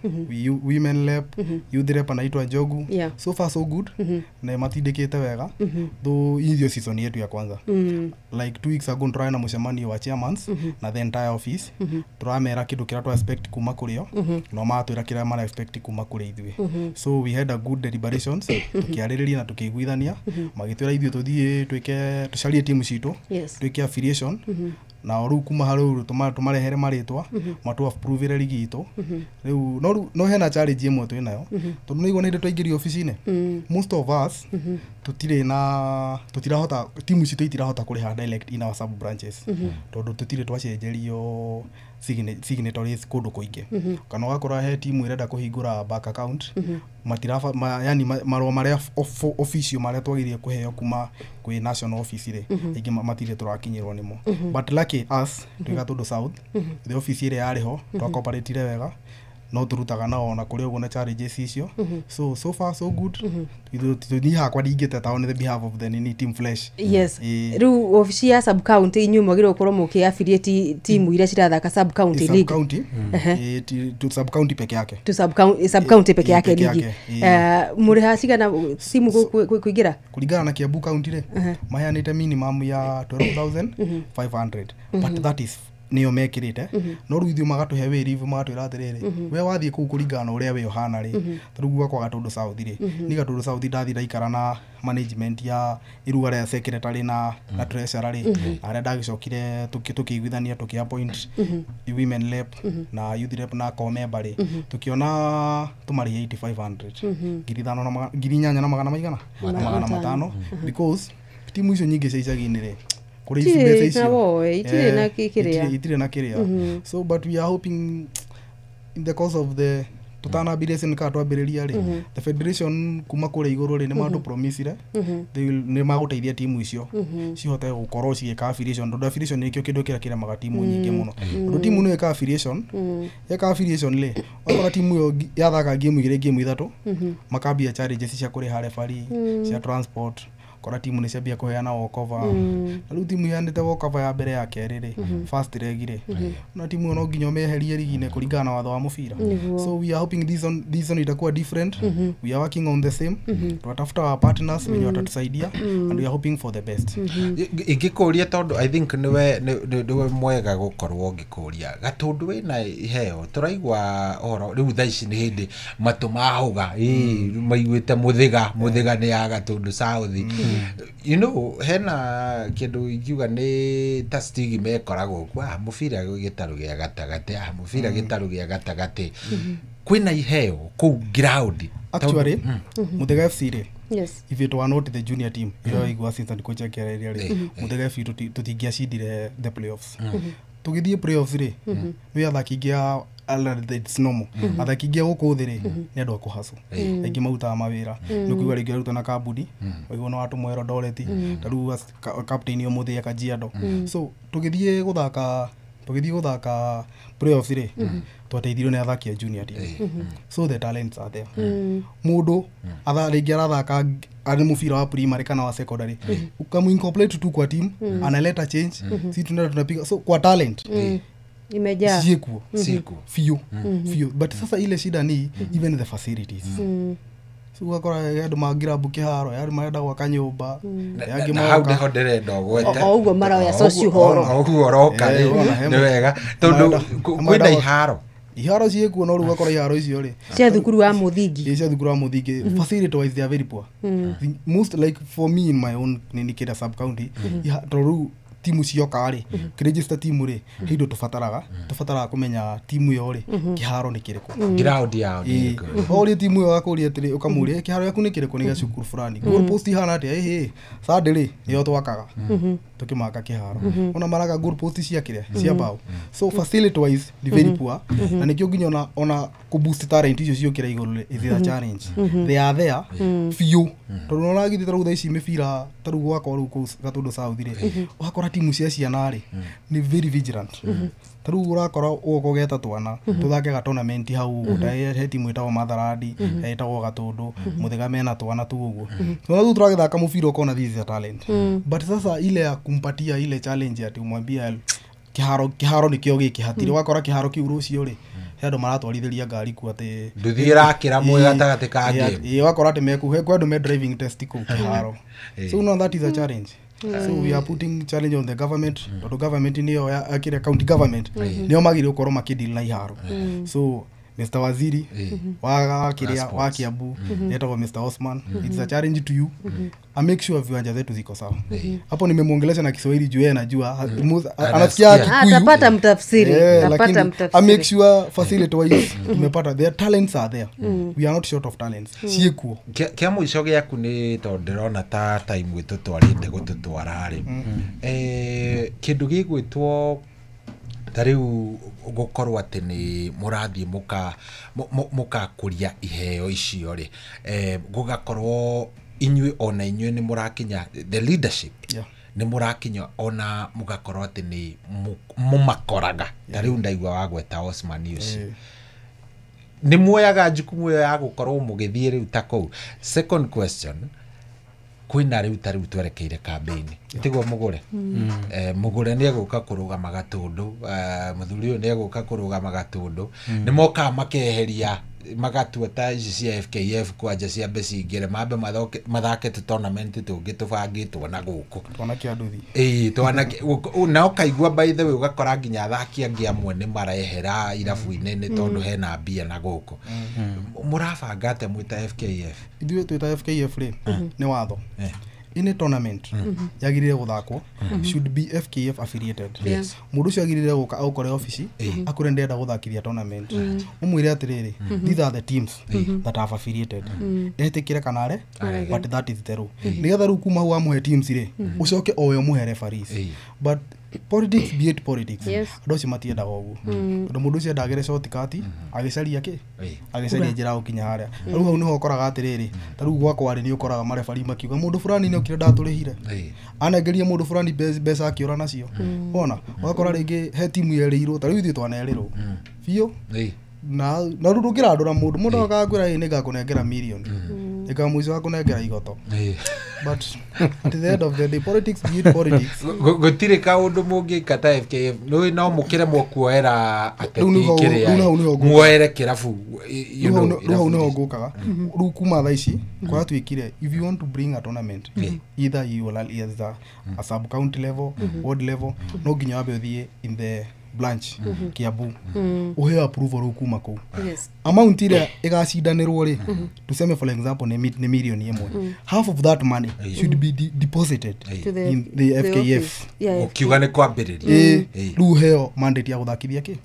women rep, youth rep anaitwa Njogu. So far so good, na matindĩkĩte wega, though hii ndio season yetu ya kwanza. Like 2 weeks ago tũrarĩ na mũcemanio wa chairmans na the entire office, tũramera kĩndũ kĩrĩa twa expect kuma kũrĩ o, no magatwĩra kĩrĩa mara expect kuma kũrĩ ithuĩ. So we had a good deliberations, tũkĩarĩrĩria na tũkĩiguithania, magĩtwĩra ithuĩ tũthiĩ twĩke tũcarie timu citũ, twĩke affiliation, na o rĩu kuma harĩ rĩu tũmarehere marĩtwa, matũ approve rigi itũ rĩu. No rĩu no hena challenge ĩmwe twĩ nayo, tondũ nĩigua nĩ hĩndĩ twaingĩrio obici-inĩ, most of us tũtirĩ na tũtirahota, timu citũ itirahota kũrĩha direct in our sub branches, tondũ tũtirĩ twacenjerio signatories kũndũ kũingĩ, kana ũgakora he timu ĩrenda kũhingũra bank account, matiraba ma, yani marũa marĩa official marĩa twagĩrĩire kũheo kuma kwĩ national office rĩ, aingĩ matirĩ tũrakinyĩrwo nĩmo. But lucky us, twĩ Gatũndũ South, the office ĩrĩa yarĩ ho twakooperatire wega, no tũrutaga nao ona kũrĩ ũguo na challenges icio. So far so good. Ithuĩ niĩ hakwa ndingĩteta on the behalf of the nini team fresh. Rĩu obici ya sub county inyuĩ mwagĩrĩirwo gũkorwo mũkĩ affiliate timu iria cirathaka sub county sub league. County. Tu sub county peke yake. Tu sub county peke yake. Peke ligi yake, ĩ. Mũrĩha cigana timu kũingĩra? Kũringana na Kiambu County rĩ, maheanĩte minimum ya 12,500, but that is nĩyo mekĩrĩte. No rĩu ithuĩ magatũhe wĩrivu, magatwĩra atĩrĩrĩ, we wathiĩ kũu kũringana na ũrĩa we ũhana rĩ, ta rĩu gwakwa Gatũndũ South rĩ, niĩ Gatũndũ South ndathiĩ ndaikara na management ya iruga rĩa secretary na treasurer rĩ, na harĩa ndagĩcokire tũkĩiguithania tũkĩ appoint women rep na youth rep na core member rĩ, tũkĩona tũmarĩhe 8500, 5,000 na 8,000 na magana maigana na magana 500, because timu icio nyingĩ cia icagi-inĩ rĩ, kũrĩ ici Itirĩ mbeca icio na woe, itirĩ na kĩrĩa. Itirĩ na kĩrĩa. So but we are hoping in the course of the tũtanambirie season kana twambĩrĩria rĩ, the federation kuma kũrĩa igũrũ rĩ, nĩ matũ-promisire they will, nĩ magũteithia timu icio cihote gũkorwo cigĩka affiliation, tondũ affiliation nĩkĩo kĩndũ kĩrĩa kĩremaga timu nyingĩ mũno, tondũ timu nĩ ĩka affiliation, yeka affiliation rĩ, wakora timu ĩyo yathaka game igĩrĩ, game ithatũ, makambia challenges cia kũrĩha referee, cia transport. Kora timu nĩ ciambia kũheana walkover. Na rĩu timu iheanĩte walkover ya mbere ya kerĩ rĩ, first leg rĩ, na timu ĩyo no nginya ũmĩeherie rigi-inĩ kũringana na watho wa mũbira. So we are hoping this one itakuwa different. We are working on the same. Tunatafuta our partners wenye watatusaidia, and we are hoping for the best. Ingĩkũria tondũ I think nĩwe mwega gũkorwo ngĩkũria Gatũndũ wĩna iheo tũraigua ũhoro rĩu thaa ici nĩ hĩndĩ matũ mahũga maiguĩte mũthĩga nĩ ya Gatũndũ South. You know, hena kĩndũ ingiuga nĩ ta stigma ĩkoragwo kuo, mũbira gĩtarũ gĩa gatagatĩ, mũbira gĩtarũ gĩa gatagatĩ. Kwĩna iheo kũu ground. Actually, Muthaiga FC rĩ, Yes. if it were not the junior team ĩrĩa ĩigua assistant coach akĩarĩria rĩ, Muthaiga FC tũtingĩacindire the playoffs. Tũgĩthiĩ playoffs rĩ, nĩ athaki aingĩ a it's normal. Athaki aingĩ a gũkũ thĩ rĩ, nĩ andũ a kũhustle. Aingĩ marutaga mawĩra. Nĩ ũkũigua rĩngĩ aruta na kambuni, waigua no watũmwo Eldoret, ta rĩu captain ũmũthĩ e Kajiado. So tũgĩthiĩ gũthaka playoffs rĩ, twateithirio nĩ athaki a junior team. So the talents are there. Mũndũ rĩngĩ arathaka arĩ mũbira wa primary kana wa secondary, ukamuincorporate tu kwa team, analeta change. Si tunaenda tunapiga. So kwa talent imejaa ciĩkuo biũ biũ. But sasa ile shida ni even the facilities. So ũgakora andũ mangĩrambu kĩharo, andũ marenda gwaka nyũmba, angĩ na hau nĩho ndĩrenda ũgwete. O ũguo maroya socio horo. O ũguo ũroka nĩ wega tondũ kwĩna iharo. Iharo ciĩkuo no rĩu ũgakora iharo icio rĩ cia thukuru wa mũthingi. Cia thukuru wa mũthingi. Facility wise they are very poor. Most like for me in my own nini kĩrĩa sub county, tondũ rĩu timu cioka rĩ, kĩregister timu rĩ, he indo tũbataraga kũmenya timu ĩyo rĩ, kĩharo nĩ kĩrĩkũ, ground yao nĩ ĩrĩkũ. Ũria timu ĩyo akũria atĩrĩ, ũkamũria kĩharo gĩaku nĩ kĩrĩkũ, nĩ gĩa cukuru fulani. Goal post ihana atĩa? Ĩhĩ Sunday rĩ nĩyo twakaga tũkĩmaka kĩharo. Ona maraka goal post cia kĩrĩa cia mbaũ. So facility wise ni very poor, na nĩkĩo nginya ona kũ boost talent icio ciũkĩra igũrũ rĩ, is a challenge. They are there biũ. Tondũ nĩ ũragithĩ ta rĩu thaa ici mĩbira ta rĩu gwakwa rĩu kũu Gatũndũ South rĩ, ũgakora timu cia ciana rĩ nĩ very vigilant. Ta rĩu ũrakora ũgoka ũgeta twana tũthake ga tournament hau ũguo, ta he timu ĩtagwo Matharandi, he ĩtagwo Gatũndũ, Mũthĩga mena twana tu ũguo. Twana tu tũragĩthaka mũbira ũkona this is a talent. But sasa ile ya kumpatia ile challenge ati umwambia kĩharo nĩkĩo gĩkĩ hatirĩ, ũgakora kĩharo kĩu rũciũ rĩ he andũ maratwarithĩria ngari kuo atĩ nduthi ĩrakĩra mwĩ gatagatĩ ka game. Ĩĩ ũgakora atĩ mekũ he andũ me driving test kũu kĩharo. So no, that is a challenge. So we are putting challenge on the government. Tondũ government nĩyo kĩrĩa county government nĩo magĩrĩirwo gũkorwo makĩdeal na iharo. So Mr. Waziri wa kĩrĩa wa Kiambu etagwo Mr. Osman, it's a challenge to you. I make sure viwanja zetu ziko sawa. Hapo nimemuongelesha na Kiswahili juu yeye anajua, anasikia Kikuyu. Atapata mtafsiri, atapata mtafsiri. I make sure facility wise tumepata, their talents are there. We are not short of talents. Ciĩkuo. Kĩa mũico gĩaku nĩ tondũ ndĩrona ta time ĩtũtwarĩte gũtũtwara rĩ. Kĩndũ gĩgwĩtwo ta rĩu gũkorwo atĩ nĩ mũrathiĩ mũkakũria iheo icio rĩ, gũgakorwo inyuĩ ona inyuĩ nĩ mũrakinya the leadership, nĩ mũrakinya ona mũgakorwo atĩ nĩ mũmakoraga. Ta rĩu ndaigua wagweta Osman ũcio, nĩ muoyaga jukumu ĩyo ya gũkorwo mũgĩthiĩ rĩu ta kũu. Second question, kwĩna rĩu ta rĩu twerekeire kambĩini, tiguo mũgũre? Mũgũre nĩ egũka kũrũgama Gatũndũ, mũthuri ũyũ nĩ egũka kũrũgama Gatũndũ, nĩ mokaga makeheria magatua ta ici cia FKF kwanja ciambe cingĩre mambe mathake tũ tournament tũngĩ tũbangĩtwo na gũkũ twana kĩa nduthi. Ĩĩ twana na ũkaigua by the way ũgakora nginya athaki angĩ amwe nĩ marehera irabu-inĩ nĩ tondũ hena mbia na gũkũ. Mũrabanga atĩa mwĩ ta FKF? Ithuĩ twĩ ta FKF rĩ, nĩ watho any tournament yagirire guthakwo should be FKF affiliated. Mundu ucio agirire guka aukore office akure ndenda guthakithia tournament, umwire atiriri these are the teams that have affiliated, etikire kana are, but that is the rule. Nigetha riu kuma hau amuhe teams ri ucoke owe umuhe referees. But politics be it politics, andu acio matiendaga uguo tondu mundu ucio endagire shortcut agicaria ki agicaria njira gukinya haria. Riu hau niho ukoraga atiriri ta riu gwakwa ri ni ukoraga marefari makiuga mundu fulani ni okire ndaturihire anengeria mundu fulani mbeca akiura nacio. Wona ugakora ringi he timu yeriirwo ta riu ithuĩ twanerirwo biũ na na riu ndũngĩrandũra mundu mundu akakwĩra ĩ nĩngakũnengera million Ika mũico wa kũnengera igoto. But at the end of the day, politics be it politics. Gũtirĩ kaũndũ mũngĩka ta FKF no mũkĩremwo kuoera ateti kĩrĩa muoere kĩrabu. Rĩu hau nĩho ngũkaga. Rĩu kuma thaa ici kũratuĩkire, if you want to bring a tournament, either you will either a sub county level, ward level, no nginya wambe ũthiĩ in the branch Kiambu uheo approval rĩu kuma kũu. Amount ĩrĩa ĩgacindanĩrwo rĩ, tuseme for example nĩ milioni 1, half of that money should be deposited in the FKF. Ũkiuga nĩ kwambĩrĩria rĩu uheo mandate ya gũthakithia kĩ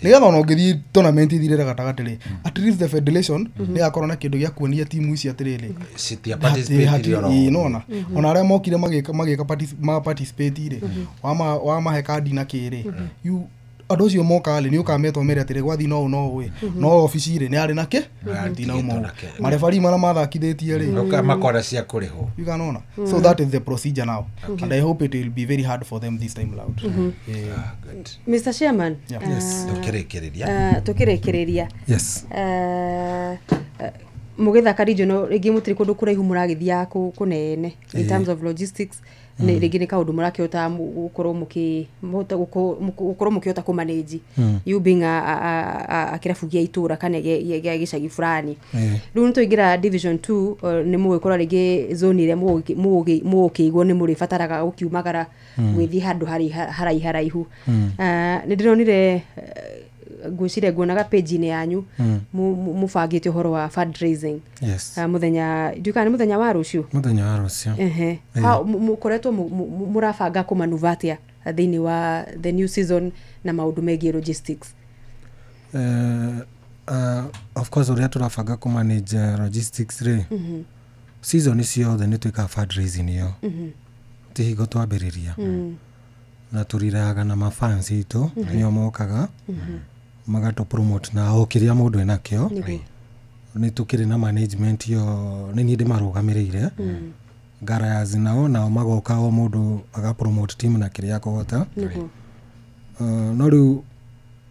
nĩgetha ona ũngĩthiĩ tournament ithirĩre gatagatĩ rĩ, at least the federation nĩ yakorwo na kĩndũ gĩa kuonia timu ici atĩrĩrĩ nona ona arĩa mokire magĩka participate rĩ, wamahe kandi na kĩrĩ, andũ acio moka rĩ nĩ ũkametwo mere atĩrĩ gwathi no no ũĩ no obici rĩ nĩ arĩ nake tinauma marebari marĩa mathakithĩtie rĩ makora cia kũrĩhwo. You can ona. So that is the procedure now, and I hope it will be very hard for them this time round. Mr. Chairman, yes, tukĩrĩkĩrĩria tukĩrĩkĩrĩria. Yes. Mũgĩthaka regional rĩngĩ mũtirĩ kũndũ kũraihu mũragĩthiaga kũnene in terms of logistics, rĩngĩ nĩ kaũndũ mũrakĩhota gũkorwo mũkĩhota kũmanage, you being a kĩrabu gĩa itũra kana gĩa gĩcagi fulani. Rĩu nĩtwaingĩra division 2, nĩ mũgũkora rĩngĩ zone ĩrĩa mũgũkĩigwo nĩ mũrĩbataraga gũkiumagara gwĩthiĩ handũ haraiharaihu. Nĩ ndĩronire ngwĩciria nguonaga page-inĩ yanyu mũbangĩte ũhoro wa fundraising. Yes. Mũthenya ndiũĩ nĩ mũthenya wa rũciũ. Mũthenya wa rũciũ. Mũkoretwo mũrabanga kũmanuva atĩa thĩinĩ wa the new season na maũndũ megiĩ logistics? Of course ũrĩa tũrabanga kũmanage logistics rĩ, season ciothe nĩ twĩkaga fundraising ĩyo, ti hingo twambĩrĩria, na tũriraga na mafans itũ nĩo mokaga magatũ promote na o kĩrĩa mũndũ enakĩo. Nĩ tũkĩrĩ na management yo nĩ niĩ ndĩmarũgamĩrĩire ngarayazi nao magoka o mũndũ aga promote team na kĩrĩa akũhota. No rĩu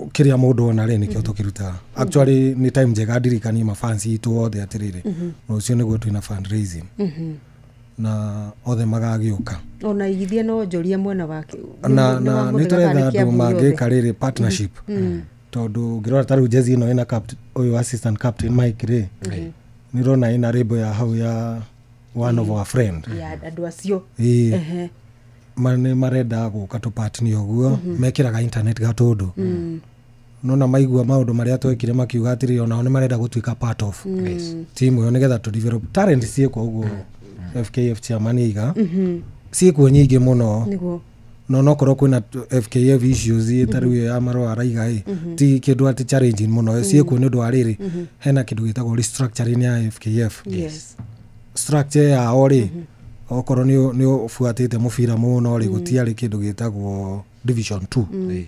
kĩrĩa mũndũ ona rĩ nĩkĩo tũkĩrutaga. Actually nĩ time njega ndirikanie mafans itũ othe atĩrĩrĩ rũciũ nĩguo twĩna fundraising na othe magagĩũka. Ona igithie no njoria mwena wake na nĩ tũretha andũ mangĩka rĩrĩ partnership, tondũ ngĩrora ta rĩu jezi ĩno ĩna ũyũ assistant captain Mike rĩ, nĩ ndĩrona ĩna label ya hau ya one of our friend ya andũ acio nĩ marenda gũka tũpatni ũguo mekĩraga internet Gatũndũ, nona maigua maũndũ marĩa twekire makiuga atĩrĩ onao nĩ marenda gũtuĩka part of team ĩyo nĩgetha tũ develop talent ciĩkuo ũguo. FKF chairman iga ciĩkuo nyingĩ mũno, no nokorwo kwĩna FKF issues ta rĩu ya marũa araiga ĩ ti kĩndũ atĩ challenging mũno, ciĩkuo nĩ ũndũ wa rĩrĩ hena kĩndũ gĩtagwo restructuring ya FKF. Structure yao rĩ, okorwo nĩ ũbuatĩte mũbira mũno rĩ, gũtiarĩ kĩndũ gĩtagwo division 2,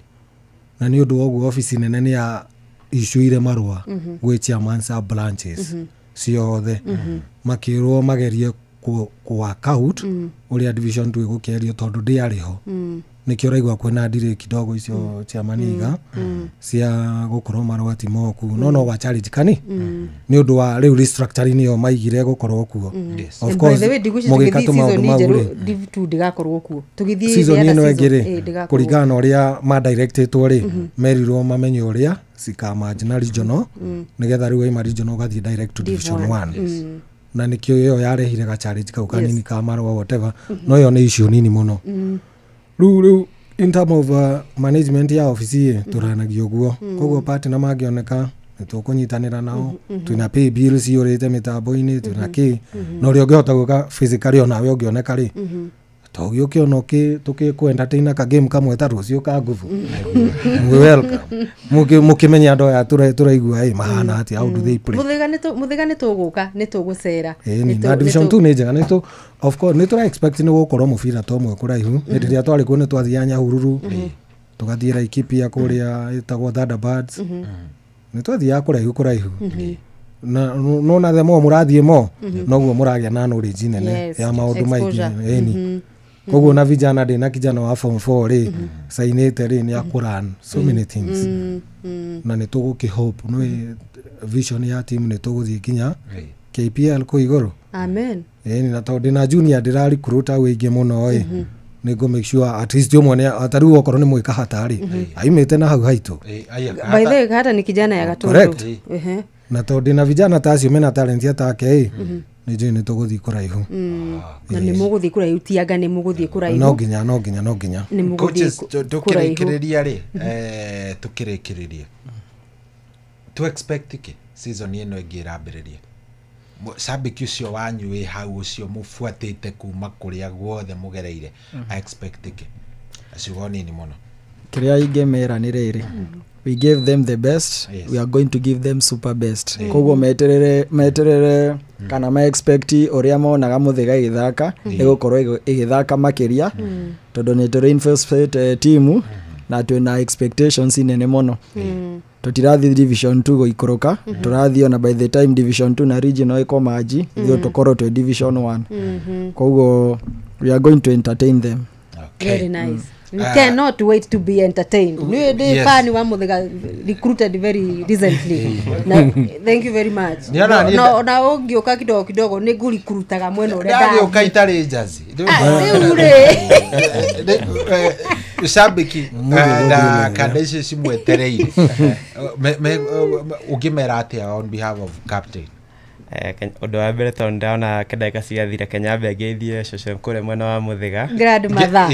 na nĩ ũndũ wa ũguo obici nene nĩ ya issuire marũa gwĩ chairmans a branches ciothe, makĩrwo magerie ku work out ũrĩa division 2 ĩgũkĩario tondũ ndĩarĩ ho. Nĩkĩo ũraigua kwĩna ndirĩ kidogo icio chairman iga cia gũkorwo marũa ti moku, no wa challenge kani nĩ ũndũ wa rĩu restructuring ĩyo maigire gũkorwo kuo. Of course mũgĩka tũmaũndũ mau rĩ, div 2 ndĩgakorwo kuo tũgĩthiĩ season ĩno ĩngĩ rĩ, kũringana na ũrĩa madirectĩtwo rĩ, merirwo mamenye ũrĩa cikamanji na regional, nĩgetha rĩu waima regional ũgathiĩ direct to division 1, na nĩkĩo ĩyo yarehire ga challenge kau kanini ka marũa whatever, no ĩyo nĩ issue nini mũno. Rĩu in term of management ya obici ĩ tũranagia ũguo, koguo partner mangĩoneka nĩ tũkũnyitanĩra nao, twĩna pay bills ciũrĩte mĩtambo-inĩ, twĩna kĩ, na ũrĩa ũngĩhota gwĩka physically onawe ũngĩoneka rĩ, tũgĩũke ona tũkĩkũ entertain ka game kamwe ta rũciũ ka nguvu, we welcome mũkĩmenye andũ aya tũraigua ĩ mahana atĩa, how do they play. Mũthega nĩ tũgũka nĩ tũgũcera na division 2 nĩ njega, nĩ of course nĩ tũra expect nĩ gũkorwo mũbira to mwe kũraihu. Hĩndĩ ĩrĩa twarĩ kuo nĩ twathiaga Nyahururu, tũgathiĩ Laikipia kũrĩa ĩtagwo Thunderbirds, nĩ twathiaga kũraihu kũraihu, na nona the more mũrathiĩ mo noguo mũragĩa na knowledge nene ya maũndũ maingĩ. Ĩni koguo na vijana ndĩ na kijana wa form 4 rĩ sainĩte rĩ nĩ akũran so many things, na nĩ tũgũkĩhope nĩ vision ya team nĩ tũgũthiĩ nginya KPL kũ igũrũ. Amen. Ĩni na tondũ ndĩna junior ndĩrarecruit wĩingĩ mũno ĩ, nĩ make sure at least ũmwe ta rĩu okorwo nĩ mwĩka hatarĩ aimĩte na hau haitũ. By the way, Kahata ni kijana ya Gatundu. Correct. Na tondũ ndĩna vijana ta acio mena talent atake ĩ, nĩ njũĩ nĩ tũgũthiĩ kũraihu. Na nĩ mũgũthiĩ kũraihu, tianga nĩ mũgũthiĩ kũraihu. No nginya no nginya no nginya. Nĩ mũgũthiĩ kũraihu. Tũkĩrĩkĩrĩria rĩ, tũkĩrĩkĩrĩria to expect kĩ season ĩno ĩngĩ ĩrambĩrĩria, cambĩki ũcio wanyu wĩ hau ũcio mũbuatĩte kuma kũrĩa guothe mũgereire, expect kĩ? Ciugo nini mũno. Kĩrĩa ingĩmera nĩ rĩrĩ, we gave them the best. Yes. We are going to give them super best. Koguo meterere kana ma expect ũrĩa monaga Mũthĩga ĩgĩthaka, ĩgũkorwo ĩgĩthaka makĩria, tondũ nĩ tũ reinforce timu na twĩna expectations nene mũno. Tũtirathiĩ division 2 gũikũrũka, tũrathiĩ ona by the time division 2 na regional ĩkomanji, ithuĩ tũkorwo twĩ division 1. Koguo we are going to entertain them. Very nice. We cannot wait to be entertained. Ni fan wa Mũthĩga recruited very recently. Na thank you very much. No na ũngĩũka kidogo kidogo nĩ ngũrikurutaga mwena ũrĩa ndagĩũka itarĩ njazi. Rĩu rĩ cambĩki na kanda icio cimwetereire, ũngĩmera atĩa on behalf of captain? Ũndũ wa mbere tondũ ndĩrona ndagĩka ciathira, Kenya ngeithie cũcũ kũrĩa mwena wa Mũthĩga. Grandmother.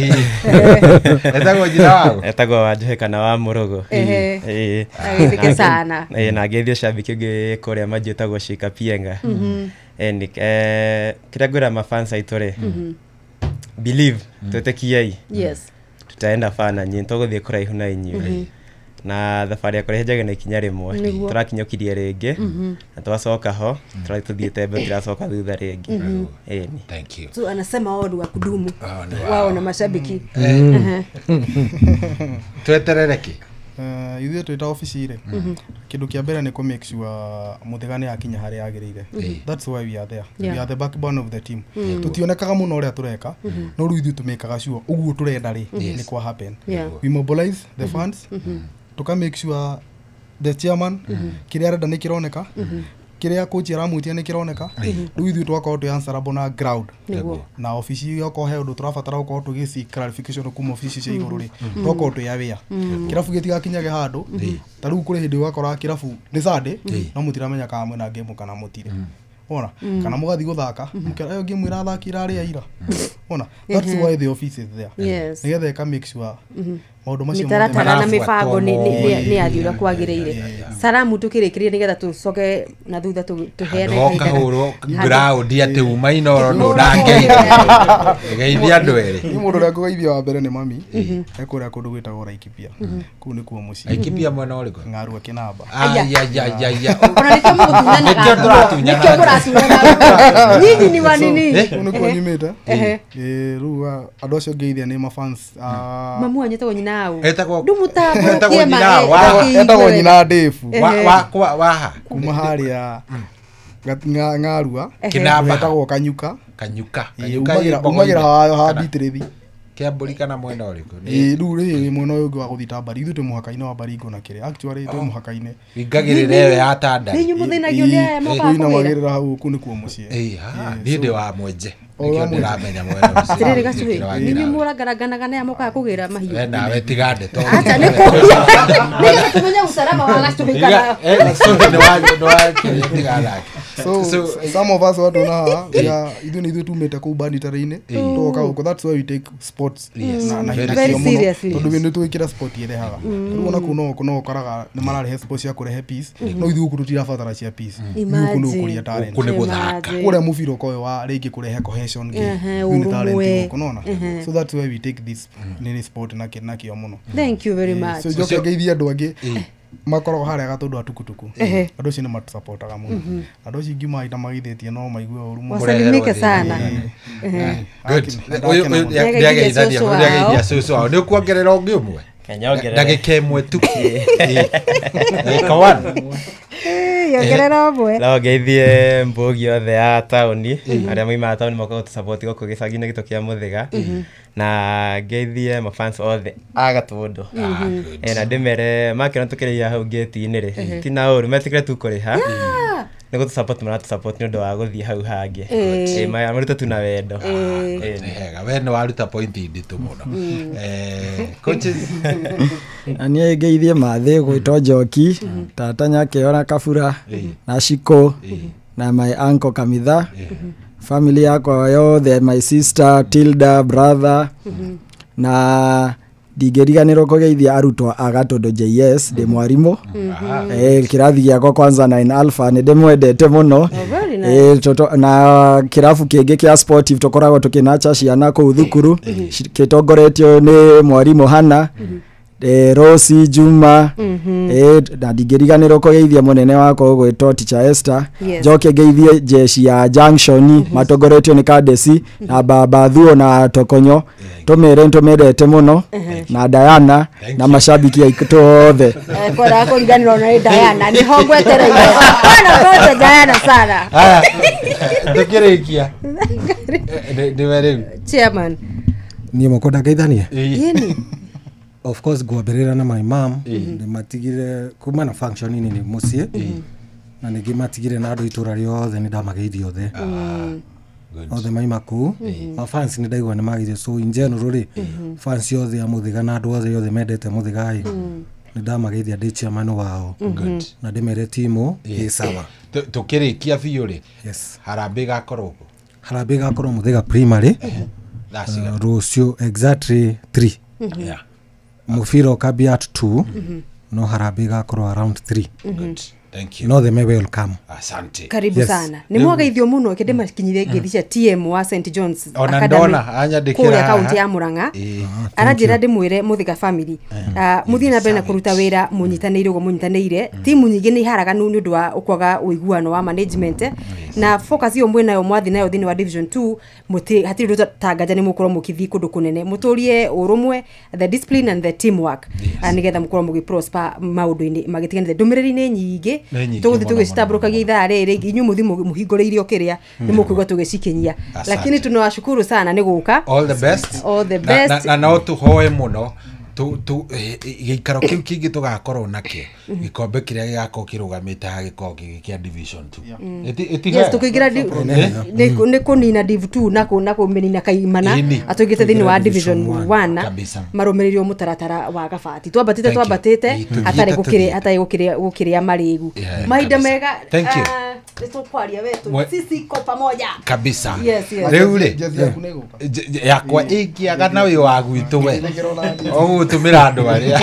Etagwo nyina wago? Etagwo Wanjohi kana wa Mũrũgũ. Ageithĩke sana. Na ngeithie cambĩki ũngĩ kũrĩa Manji ũtagwo Shika Pienga. Kĩrĩa ngwĩra mafans aitũ rĩ, believe, twĩtĩkiei. Yes. Tutaenda far na nyinyi, tũgũthiĩ kũraihu na inyuĩ. Na thabarĩ ya kũraihu njage na ikinya rĩmwe, tũrakinyũkirie rĩngĩ na twacoka ho, tũrathiĩ tũthiĩte mbere, tũtiracoka thutha rĩngĩ. Ĩni. Thank you. So anasema wao ni wa kudumu. Wao na mashabiki. Tweterere kĩ? Ithuĩ twĩ ta obici rĩ, kĩndũ kĩa mbere nĩ kũ make sure Mũthĩga nĩ akinya harĩa agĩrĩire. That's why we are there. We are the backbone of the team. Tũtionekaga mũno ũrĩa tũreka, no rĩu ithuĩ tũmĩkaga sure ũguo tũrenda rĩ, nĩ kwa happen. We mobilize the funds, tuka make sure the chairman kĩrĩa arenda nĩ kĩroneka, kĩrĩa coach aramwĩtia nĩ kĩroneka. Rĩu ithuĩ twakorwo twĩ answerable na ground. Na obici okorwo he ũndũ tũrabatara gũkorwo tũgĩci clarification kuma obici cia igũrũ rĩ, twakorwo twĩ aware. Kĩrabu gĩtigakinyage handũ ta rĩu kũrĩ hĩndĩ ũgakora kĩrabu nĩ Sunday no mũtiramenya kana mwĩna game kana mũtirĩ. Ona kana mũgathiĩ gũthaka mũkera ĩyo game ĩrathaki ĩrarĩa ira. Ona that's why the office is there. Nĩgetha ĩka make sure maũndũ macio mĩtaratara na mĩbango nĩ yathiĩ ũrĩa kwagĩrĩire. Salamu tũkĩrĩkĩrie nĩgetha tũcoke na thutha tũheane kahinda. Ground atĩ uma Inooro ndũnangeithia. Geithia andũ erĩ. Ni mũndũ ũrĩa ngũgeithia wa mbere nĩ mami, e kũrĩa kũndũ gwĩtagwo Laikipia. Kũu nĩkuo mũciĩ. Laikipia mwena ũrĩkũ? Ng'arua Kĩnamba. Ayayayaya. Ona nĩkĩo mũgũtunyanaga. Nĩkĩo mũratunyanaga. Nyinyi ni wa nini? Kũu nĩkuo nyumĩte. Rĩu andũ acio ngeithia nĩ mafans. Mamu wanyu etagwo nyina ũ? Etagwo Etagwo nyina Dave. Waha? Kuma harĩa Ng'arua. Kĩnamba. Etagwo Kanyuka. Kanyuka. Umagĩra hayo ha Bitirithi. Kĩambũri kana mwena ũrĩkũ? Rĩu rĩ mwena ũyũ ũngĩ wa gũthiĩ ta Baringo, ithuĩ twĩ mũhaka-inĩ wa Baringo na kĩrĩa. Actually twĩ mũhaka-inĩ. Ingagĩrĩra ĩyo ya Tandari. Nĩ inyuĩ mũthĩnagio nĩ aya mokaga kũgĩra? Inamagĩrĩra hau, kũu nĩkuo mũciĩ. Niĩ ndĩ wa Mwenje. Nĩkĩo ndĩramenya mwena ũcio. Atĩrĩrĩ Gacuhĩ, nĩ inyuĩ mũrangaranganaga na aya mokaga kũgĩra mahiũ? We nawe tiga ndeto. Acha nĩ kũria. Nĩgetha tũmenye usalama wa Gacuhĩ kana. Gacuhĩ nĩ wa tiga nake. So some of us watu na ithuĩ nĩ ithuĩ tumĩte kũu banditary-inĩ, tũgoka gũkũ. That's why we take sports na Very seriously. Tondũ nĩ tũĩ kĩrĩa sport ĩrehaga. Rĩu ona kũu no ũkoraga nĩ mararehe sports cia kũrehe peace, no ithuĩ gũkũ tũtirabatara cia peace. Ithuĩ gũkũ nĩ gũkũria talent. Gũkũ nĩ gũthaka. Kũrĩa mũbira ũkorwo wa rĩngĩ kũrehe cohesion ngĩ. Nĩ talent gũkũ nona. So that's why we take this nini sport na kĩo mũno. Thank you very much. So njoke ngeithie andũ angĩ makoragwo harĩa Gatũndũ a tukutuku. Andũ acio nĩ matũsupportaga mũno. Andũ acio ingiuma maita magithĩtie no maigue ũru mũno. Wasalimike sana. Good. Ũyũ nĩageithania cũcũ wao. Nĩ ũkuongerera ũngĩ ũmwe? Ndagĩka ĩmwe tu. Ndagĩka one. Yongerera ũmwe. No ngeithie mbũgi othe a taũni, arĩa maumaga taũni moka gũtũsupport gũkũ gĩcagi-inĩ gitũ kĩa Mũthĩga. Na ngeithie mafans othe a Gatũndũ. Na ndĩmere makĩona tũkĩrĩhia hau gate-inĩ rĩ, ti na ũru, metĩkĩre tu kũrĩha. Nĩ gũtũ support maratũ support nĩ ũndũ wa gũthiĩ hau hangĩ. Marute tu na wendo. Nĩ hega, we nĩ waruta point nditũ mũno. Coaches na niĩ ngeithie mathĩ gwĩtwo Njoki, tata Nyakeora Kabura na Shiko na my uncle Kamitha, family yakwa yothe, my sister Tilda, brother, na ndingĩriganĩrwo kũgeithia arutwo a Gatũndũ JS, ndĩ mwarimũ. Kĩrathi gĩakwa kwanza 9 Alpha nĩ ndĩmwendete mũno. Na kĩrabu kĩngĩ kĩa sportive tũkoragwo tũkĩnacha ciana kũu thukuru, kĩtongoretio nĩ mwarimũ Hana, Rosi Juma, na ndingĩriganĩrwo kũgeithia mũnene wakwa ũgwĩtwo Teacher Esther. Njoke ngeithie jeshi ya Junction matongoretio nĩ Kadesi na Baba Thuo na Tokonyo, tũmere tũmendete mũno, na Diana na mashabiki aitũ othe. Kora kũriganĩrwo na Diana nĩho ngwetereire. Bwana Diana sana. Tukĩrĩkia nĩwe rĩu chairman. Niĩ mũkwenda ngeithanie? Yeni. Of course ngwambĩrĩra na my mom, nĩmatigire kuma na function nini mũciĩ, na ningĩ matigire na andũ itũra rĩothe, nĩ ndamageithia othe othe maima kũu. Mafans nĩ ndaigua nĩ mageithio, so in general rĩ, fans othe a Mũthĩga na andũ othe othe mendete Mũthĩga ĩ, nĩ ndamageithia ndĩ chairman wao, na ndĩmere timu ĩ sawa. Tũkĩrĩkia biũ rĩ, harambĩ ĩgakorwo kũ? Harambĩ ĩgakorwo Mũthĩga Primary rũciũ exactly 3. Mũbira ũkambia at 2, no harambĩ ĩgakorwo around 3. Good. Thank you. No they may welcome. Asante. Karibu sana. Nĩ mwageithio mũno kĩndĩ makinyire ngeithi cia TM wa St John's Ona ndona anyandĩkĩra kũrĩa kaunti ya Murang'a. Aranjĩra ndĩmwĩre Mũthĩga family, mũthiĩ na mbere na kũruta wĩra mũnyitanĩire ũguo mũnyitanĩire. Timu nyingĩ nĩ iharaganu nĩ ũndũ wa kwaga ũiguano wa management, na focus ĩyo mwĩnayo mwathiĩ nayo thĩinĩ wa division 2, hatirĩ ũndũ tanganja nĩ mũgũkorwo mũkĩthiĩ kũndũ kũnene. Mũtũrie ũrũmwe, the discipline and the teamwork, nĩgetha mũkorwo mũgĩ prosper maũndũ-inĩ magĩtiganĩte. Ndũmĩrĩri nĩ nyingĩ tũgũthiĩ tũgĩcitambũrũkagia ithaa rĩrĩ, inyuĩ mũthiĩ mũhingũrĩirio kĩrĩa nĩ mũkũigua tũgĩcikinyia. Lakini tunawashukuru sana nĩ gũka. All the best. All the best. Na no tũhoe mũno gĩikaro kĩu kĩngĩ tũgakorwo nakĩo, gĩkombe kĩrĩa gĩgakorwo kĩrũgamĩte haha gĩkorwo gĩkĩ kĩa division 2. Yes, tũkĩingĩra nĩ kũnina div 2 na kũmĩnina kaimana atũingĩte thĩinĩ wa division 1, marũmĩrĩrio mũtaratara wa gabati. Twambatĩte twambatĩte hatarĩ gũkĩrĩa marĩgu. Mahinda mega. Thank you. Nĩtũkwaria wetu sisi ko pamoja kabisa. Yes, yes. Rĩu rĩ yakwa ĩngĩaga na wĩ wa gwitũ we ũgũtũmĩra andũ arĩa.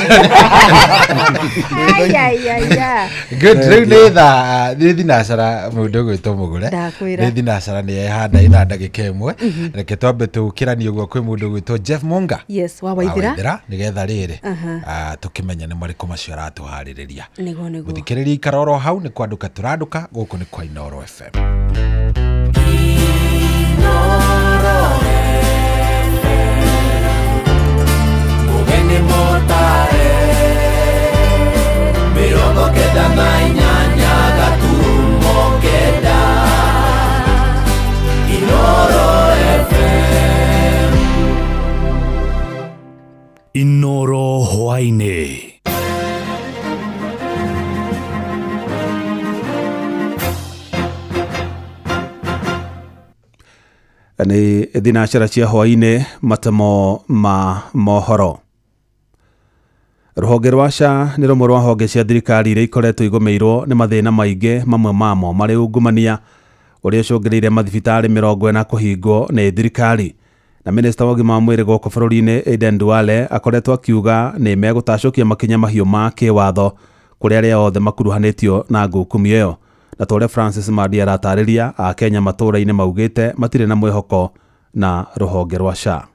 Good. Rĩu nĩ thaa nĩ thinacara mũndũ ũgwĩtwo Mũgũre, nĩ thinacara nĩ ehanda ĩna ndagĩka ĩmwe. Reke twambe tũkĩranie ũguo kwĩ mũndũ ũgwĩtwo Jeff Munga. Yes, wa Waithĩra, nĩgetha rĩrĩ tũkĩmenye nĩ marĩkũ macio aratũharĩrĩria. Nĩguo nĩguo. Mũthikĩrĩria ikara oro hau, nĩ kwandũka tũrandũka gũkũ nĩ kwa Inooro FM. Mugeni motare 98 gaturumo 9 Inooro FM. Inooro hwaĩ-inĩ. Nĩ thinacara cia hwaĩ-inĩ, matemo ma mohoro. Rũhonge rwa SHA nĩ rũmwe rwa honge cia thirikari iria ikoretwo igũmĩirwo nĩ mathĩna maingĩ, mamwe mamo marĩ ungumania ũrĩa ũcũngĩrĩirie mathibitarĩ 40 kũhingwo nĩ thirikari. Na minista wa ũgima wa mwĩrĩ gũkũ bũrũri-inĩ Aden Duale akoretwo akiuga nĩ megũtacũkia makinya mahiũ ma kĩwatho kũrĩ arĩa othe makuruhanĩtio na ngukumio ĩyo. Na ta ũrĩa Francis Madi aratarĩria, Akenya matũũra-inĩ maugĩte matirĩ na mwĩhoko na rũhonge rwa SHA.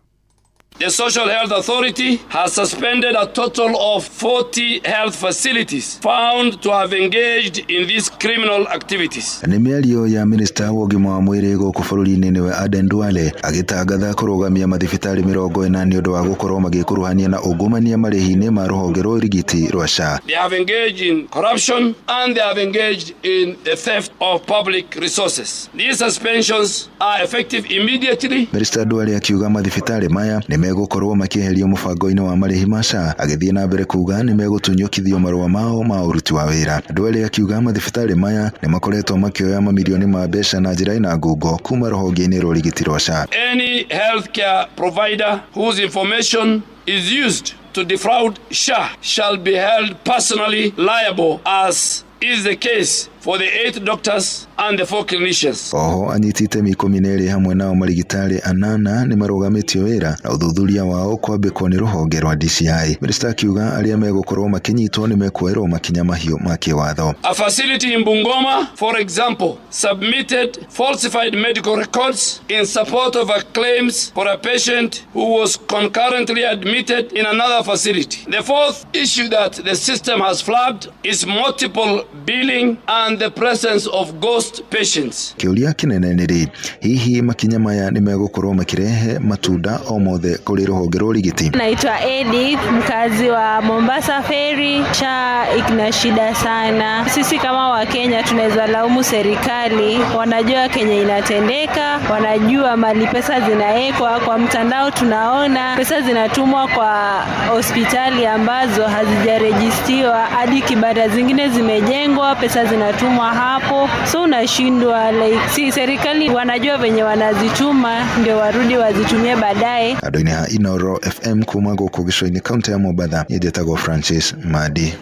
The Social Health Authority has suspended a total of 40 health facilities found to have engaged in these criminal activities. Nĩ mĩario ya minista wa ũgima wa mwĩrĩ gũkũ bũrũri-inĩ nĩwe Aden Duale agĩtangatha kũrũgamia mathibitarĩ 40 nĩ ũndũ wa gũkorwo magĩkuruhania na ungumania marĩhi-inĩ ma rũhonge rwa ũrigiti rwa SHA. They have engaged in corruption and they have engaged in the theft of public resources. These suspensions are effective immediately. Minista Duale akiuga mathibitarĩ maya nĩ megũkorwo makĩeherio mũbango-inĩ wa marĩhi ma SHA, agĩthiĩ na mbere kuga nĩ megũtunyũkithio marũa mao ma ũruti wa wĩra. Duale akiuga mathibitarĩ maya nĩ makoretwo makĩoya mamirioni ma mbeca na njĩra ĩna ngungo kuma rũhonge-inĩ rwa ũrigiti rwa SHA. Any healthcare provider whose information is used to defraud SHA shall be held personally liable, as is the case for the 8 doctors and the 4 clinicians. Oho anyiti itemi 12 hamwe nao marigitari 8 nĩ marũgamĩtio wĩra na ũthuthuria wao kwambĩkwo nĩ rũhonge rwa DCI. Minista akiuga arĩa megũkorwo makĩnyitwo nĩ mekuoerwo makinya mahiũ ma kĩwatho. A facility in Bungoma, for example, submitted falsified medical records in support of a claims for a patient who was concurrently admitted in another facility. The fourth issue that the system has flagged is multiple billing and the presence of ghost patients. Kĩũria kĩnene nĩ rĩ, hihi makinya maya nĩ megũkorwo makĩrehe matunda o mothe kũrĩ rũhonge rwa ũrigiti? Naitwa Edith, mkazi wa Mombasa Ferry. SHA ina shida sana. Sisi kama Wakenya tunaweza laumu serikali, wanajua Kenya inatendeka, wanajua mali pesa zinaekwa kwa mtandao, tunaona pesa zinatumwa kwa hospitali ambazo hazijarejistiwa, hadi kibanda zingine zimejengwa, pesa zinatumwa hapo. So unashindwa, like, si serikali wanajua venye wanazituma ndio warudi wazitumie baadaye. Andũ-inĩ ha Inoro FM kuma gũkũ gĩcũa-inĩ kaunti ya Mombatha, njĩtagwo Francis Madi.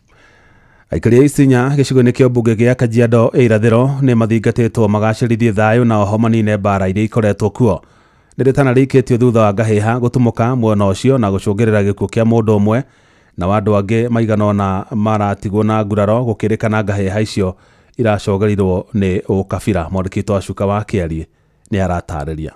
Aikari a Isinya gĩcigo-inĩ kĩa mbunge gĩa Kajiado ĩrathĩro nĩ mathingatĩtwo magacĩrithie thayũ na oho manine mbara iria ikoretwo kuo. Nĩ rĩtana rĩikĩtio thutha wa ngahĩha gũtumũka mwena ũcio na gũcũngĩrĩra gĩkuũ kĩa mũndũ ũmwe na andũ angĩ maigana ũna maratigwo na nguraro gũkĩrĩkana ngahĩha icio iracogerirwo nĩ ũkabira. Mwandĩki witũ Acuka wa Kĩarie nĩ aratarĩria.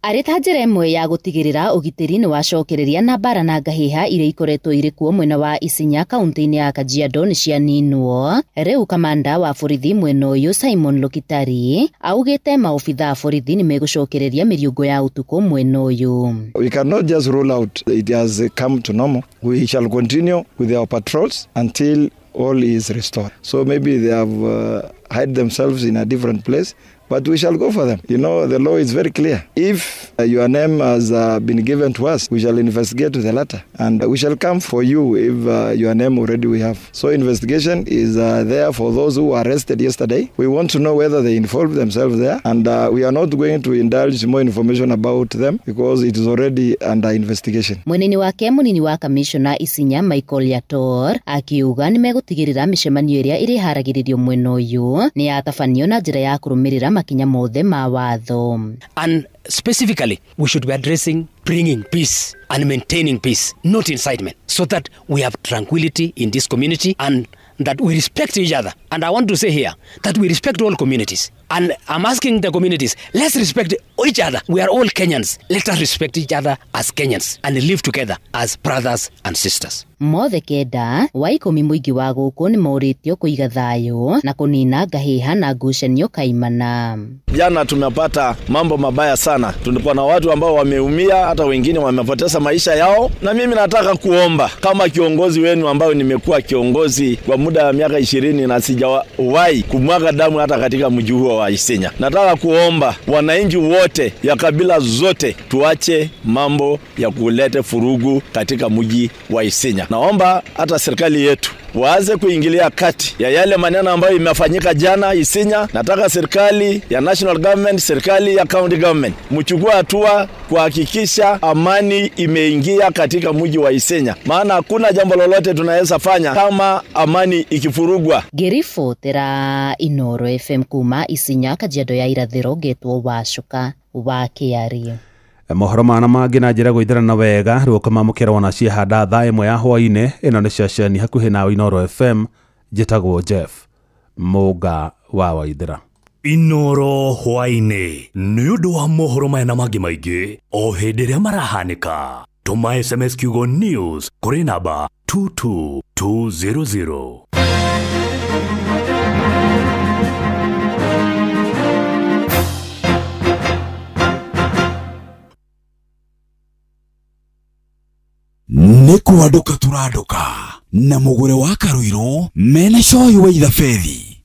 Arĩ ta njĩra ĩmwe ya gũtigĩrĩra ũgitĩri nĩ wacokereria na mbara na ngahĩha iria ikoretwo irĩ kuo mwena wa Isinya kaunti-inĩ ya Kajiado nĩ cianinwo. Rĩu kamanda wa borithi mwena ũyũ Simon Lokitari augĩte maobitha a borithi nĩ megũcokereria mĩriũngũ ya ũtukũ mwena ũyũ. We cannot just rule out it has come to normal. We shall continue with our patrols until all is restored. So maybe they have hide themselves in a different place, but we shall go for them. You know, the law is very clear. If your name has been given to us, we shall investigate to the latter, and we shall come for you if your name already we have. So investigation is there for those who were arrested yesterday. We want to know whether they involved themselves there, and we are not going to indulge more information about them because it is already under investigation. Mweneni wake munini wa kamishona Isinya Michael Yator akiuga nĩ megũtigĩrĩra mĩcemanio ĩrĩa ĩrĩharagĩrĩrio mwena ũyũ nĩ yatabanio na njĩra ya kũrũmĩrĩra makinya mothe ma watho. And specifically, we should be addressing bringing peace and maintaining peace, not incitement, so that we have tranquility in this community and that we respect each other. And I want to say here that we respect all communities. And I'm asking the communities, let's respect each other. We are all Kenyans. Let us respect each other as Kenyans and live together as brothers and sisters. Mothe kenda wa 10 mũingĩ wa gũkũ nĩ morĩtio kũiga thayũ na kũnina ngahĩha na ngucanio kaimana. Jana tumepata mambo mabaya sana. Tulikuwa na watu ambao wameumia, hata wengine wamepoteza maisha yao. Na mimi nataka kuomba kama kiongozi wenu ambao nimekuwa kiongozi kwa muda wa miaka 20 na sijawahi kumwaga damu hata katika mji huo wa Isinya. Nataka kuomba wananchi wote ya kabila zote tuache mambo ya kuleta furugu katika mji wa Isinya. Naomba hata serikali yetu waanze kuingilia kati ya yale maneno ambayo imefanyika jana Isinya. Nataka serikali ya national government, serikali ya county government mchukue hatua kuhakikisha amani imeingia katika mji wa Isinya, maana hakuna jambo lolote tunaweza fanya kama amani ikifurugwa. Ngĩribotera Inoro FM kuma Isinya Kajiado ya Irathĩro, ngetwo Wacuka wa Kĩarie. Mohoro mana mangĩ na njĩra gũitherana wega rĩu mamũkĩra ona ciahanda thaa 1 ya hwaĩ-inĩ. Ĩno nĩ ceceni hakuhĩ nawe Inoro FM, njĩtagwo Jeff Mũnga wa Waithĩra. Inoro hwaĩ-inĩ nĩ ũndũ wa mohoro maya na mangĩ maingĩ o hĩndĩ ĩrĩa marahanĩka. Tũma SMS kiugo news kũrĩ namba 22200. Nĩ kwandũka tũrandũka na mũgũre wa Karũirũ mena coĩ wa Ithabethi.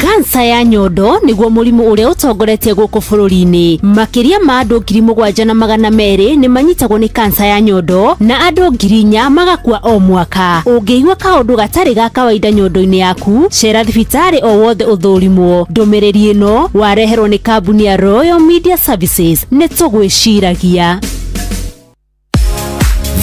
Kansa ya nyondo niguo mũrimũ ũrĩa ũtongoretie gũkũ bũrũri-inĩ. Makĩria ma andũ 7200 nĩ manyitagwo nĩ kansa ya nyondo na andũ 4,000 magakua o mwaka. Ũngĩigua kaũndũ gatarĩ ga kawaida nyondo-inĩ yaku, cera thibitarĩ o wothe ũthũrimwo. Ndũmĩrĩri ĩno wareherwo nĩ kambuni ya Royal Media Services. Nĩ tũgwĩciragia.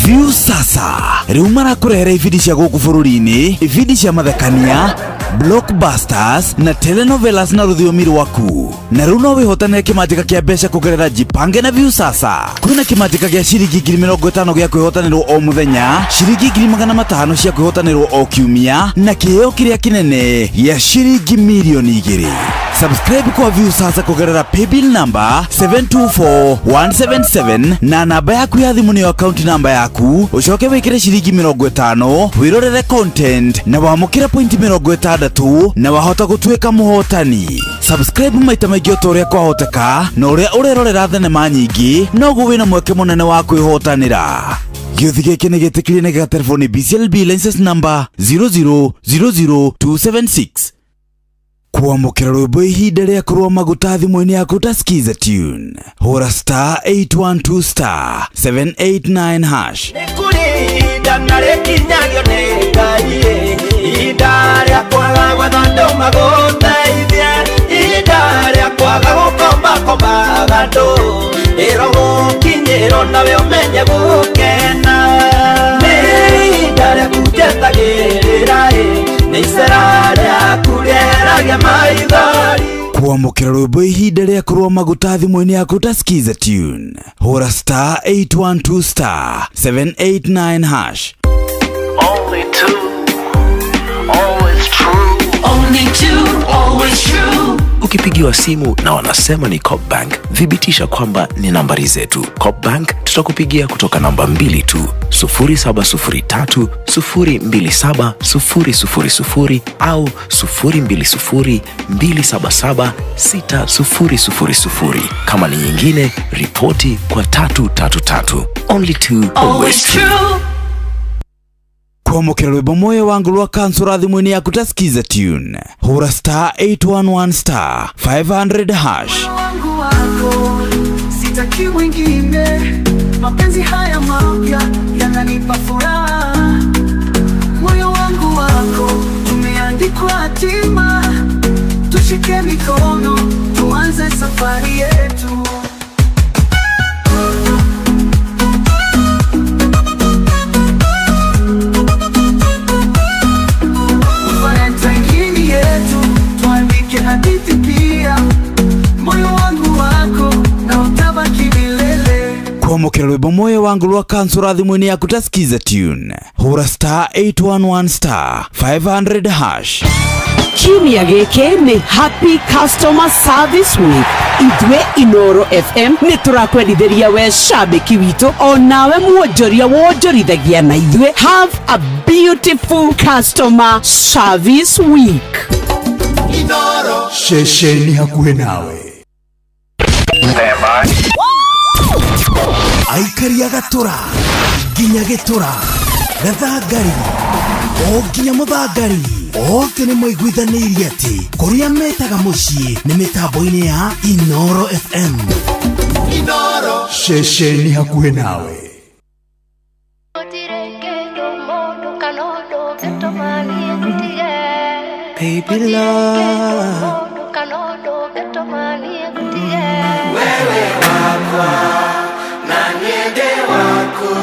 View sasa rĩu marakũrehera ibindi cia gũkũ bũrũri-inĩ, ibindi cia mathekania, blockbusters na telenovelas na rũthiomi rwaku. Na rĩu no wĩhotanĩre kĩmanjĩka kĩa mbeca kũgerera Jipange na View sasa. Kwĩna kĩmanjĩka gĩa ciringi 50,000 gĩa kwĩhotanĩrwo o mũthenya, ciringi 500,000 cia kwĩhotanĩrwo o kiumia, na kĩheo kĩrĩa kĩnene gĩa ciringi 2,000,000. Subscribe kwa View sasa kũgerera paybill number 724177 na namba yaku ya thimũ nĩyo account number yaku, ũcoke wĩkĩre ciringi 50 wĩrorere content na wamũkĩre point 60 na wahota gũtuĩka mũhotani. Subscribe maita maingĩ o ta ũrĩa kwahoteka, na ũrĩa ũrerorera thenema nyingĩ noguo wĩna mweke mũnene wa kwĩhotanĩra. Gĩũthi gĩkĩ nĩ gĩtĩkĩrie nĩ gĩa telefoni BCLB license number 0000276. Kwamũkĩra rwĩmbo ihinda rĩa kũrũa maguta thimũ-inĩ yaku ta Skiza Tune. Hũra star 812 star 789 hash. Nĩkũrĩ na rĩkinyagio nĩ Ngai, ihinda rĩa kwaga gwetha andũ magũteithie, ihinda rĩa kwaga gũkombakombaga andũ, ĩro gũkinyĩrwo nawe ũmenye gũkena. Nĩ ihinda rĩaku njetagĩrĩra, nĩ icera rĩaku rĩeragia maithori. Kwamũkĩra rwĩmbo ihinda rĩa kũrũa maguta thimũ-inĩ yaku ta Skiza Tune. Hũra star 812 star 789 hash. Only two, always true. Only two, always true. Ukipigiwa simu na wanasema ni Coop Bank, thibitisha kwamba ni nambari zetu. Coop Bank tutakupigia kutoka namba 2 tu, 0703 027 000 au 020 277 6000. Kama ni nyingine, ripoti kwa 333. Only two, always true. Kwamũkĩra rwĩmbo moyo wangu rwa kansura thimũ-inĩ yaku ta Skiza Tune. Hũra star 811 star 500 hash. Wangu wako, sitaki mwingine, mapenzi haya mapya yananipa furaha. Moyo wangu wako, tumeandikwa hatima, tushike mikono, tuanze safari yetu. Hadithi pia, moyo wangu wako na utabaki milele. Kwamũkĩra rwĩmbo moyo wangu rwa kansura thimũ-inĩ yaku ta Skiza Tune. Hũra star 811 star 500 hash. Kiumia gĩkĩ nĩ Happy Customer Service Week. Ithuĩ Inoro FM nĩ tũrakwendithĩria we shabiki witũ onawe mwonjoria wonjorithagia na ithuĩ. Have a beautiful customer service week. Ceceni hakuhĩ nawe. Aikari a Gatũra nginya Gĩtũra, Gathangari o nginya Mũthangari, othe nĩ maiguithanĩirie atĩ kũrĩa metaga mũciĩ nĩ mĩtambo-inĩ ya Inoro FM. Inoro. Ceceni hakuhĩ nawe. Baby love, wewe wakwa na niende waku,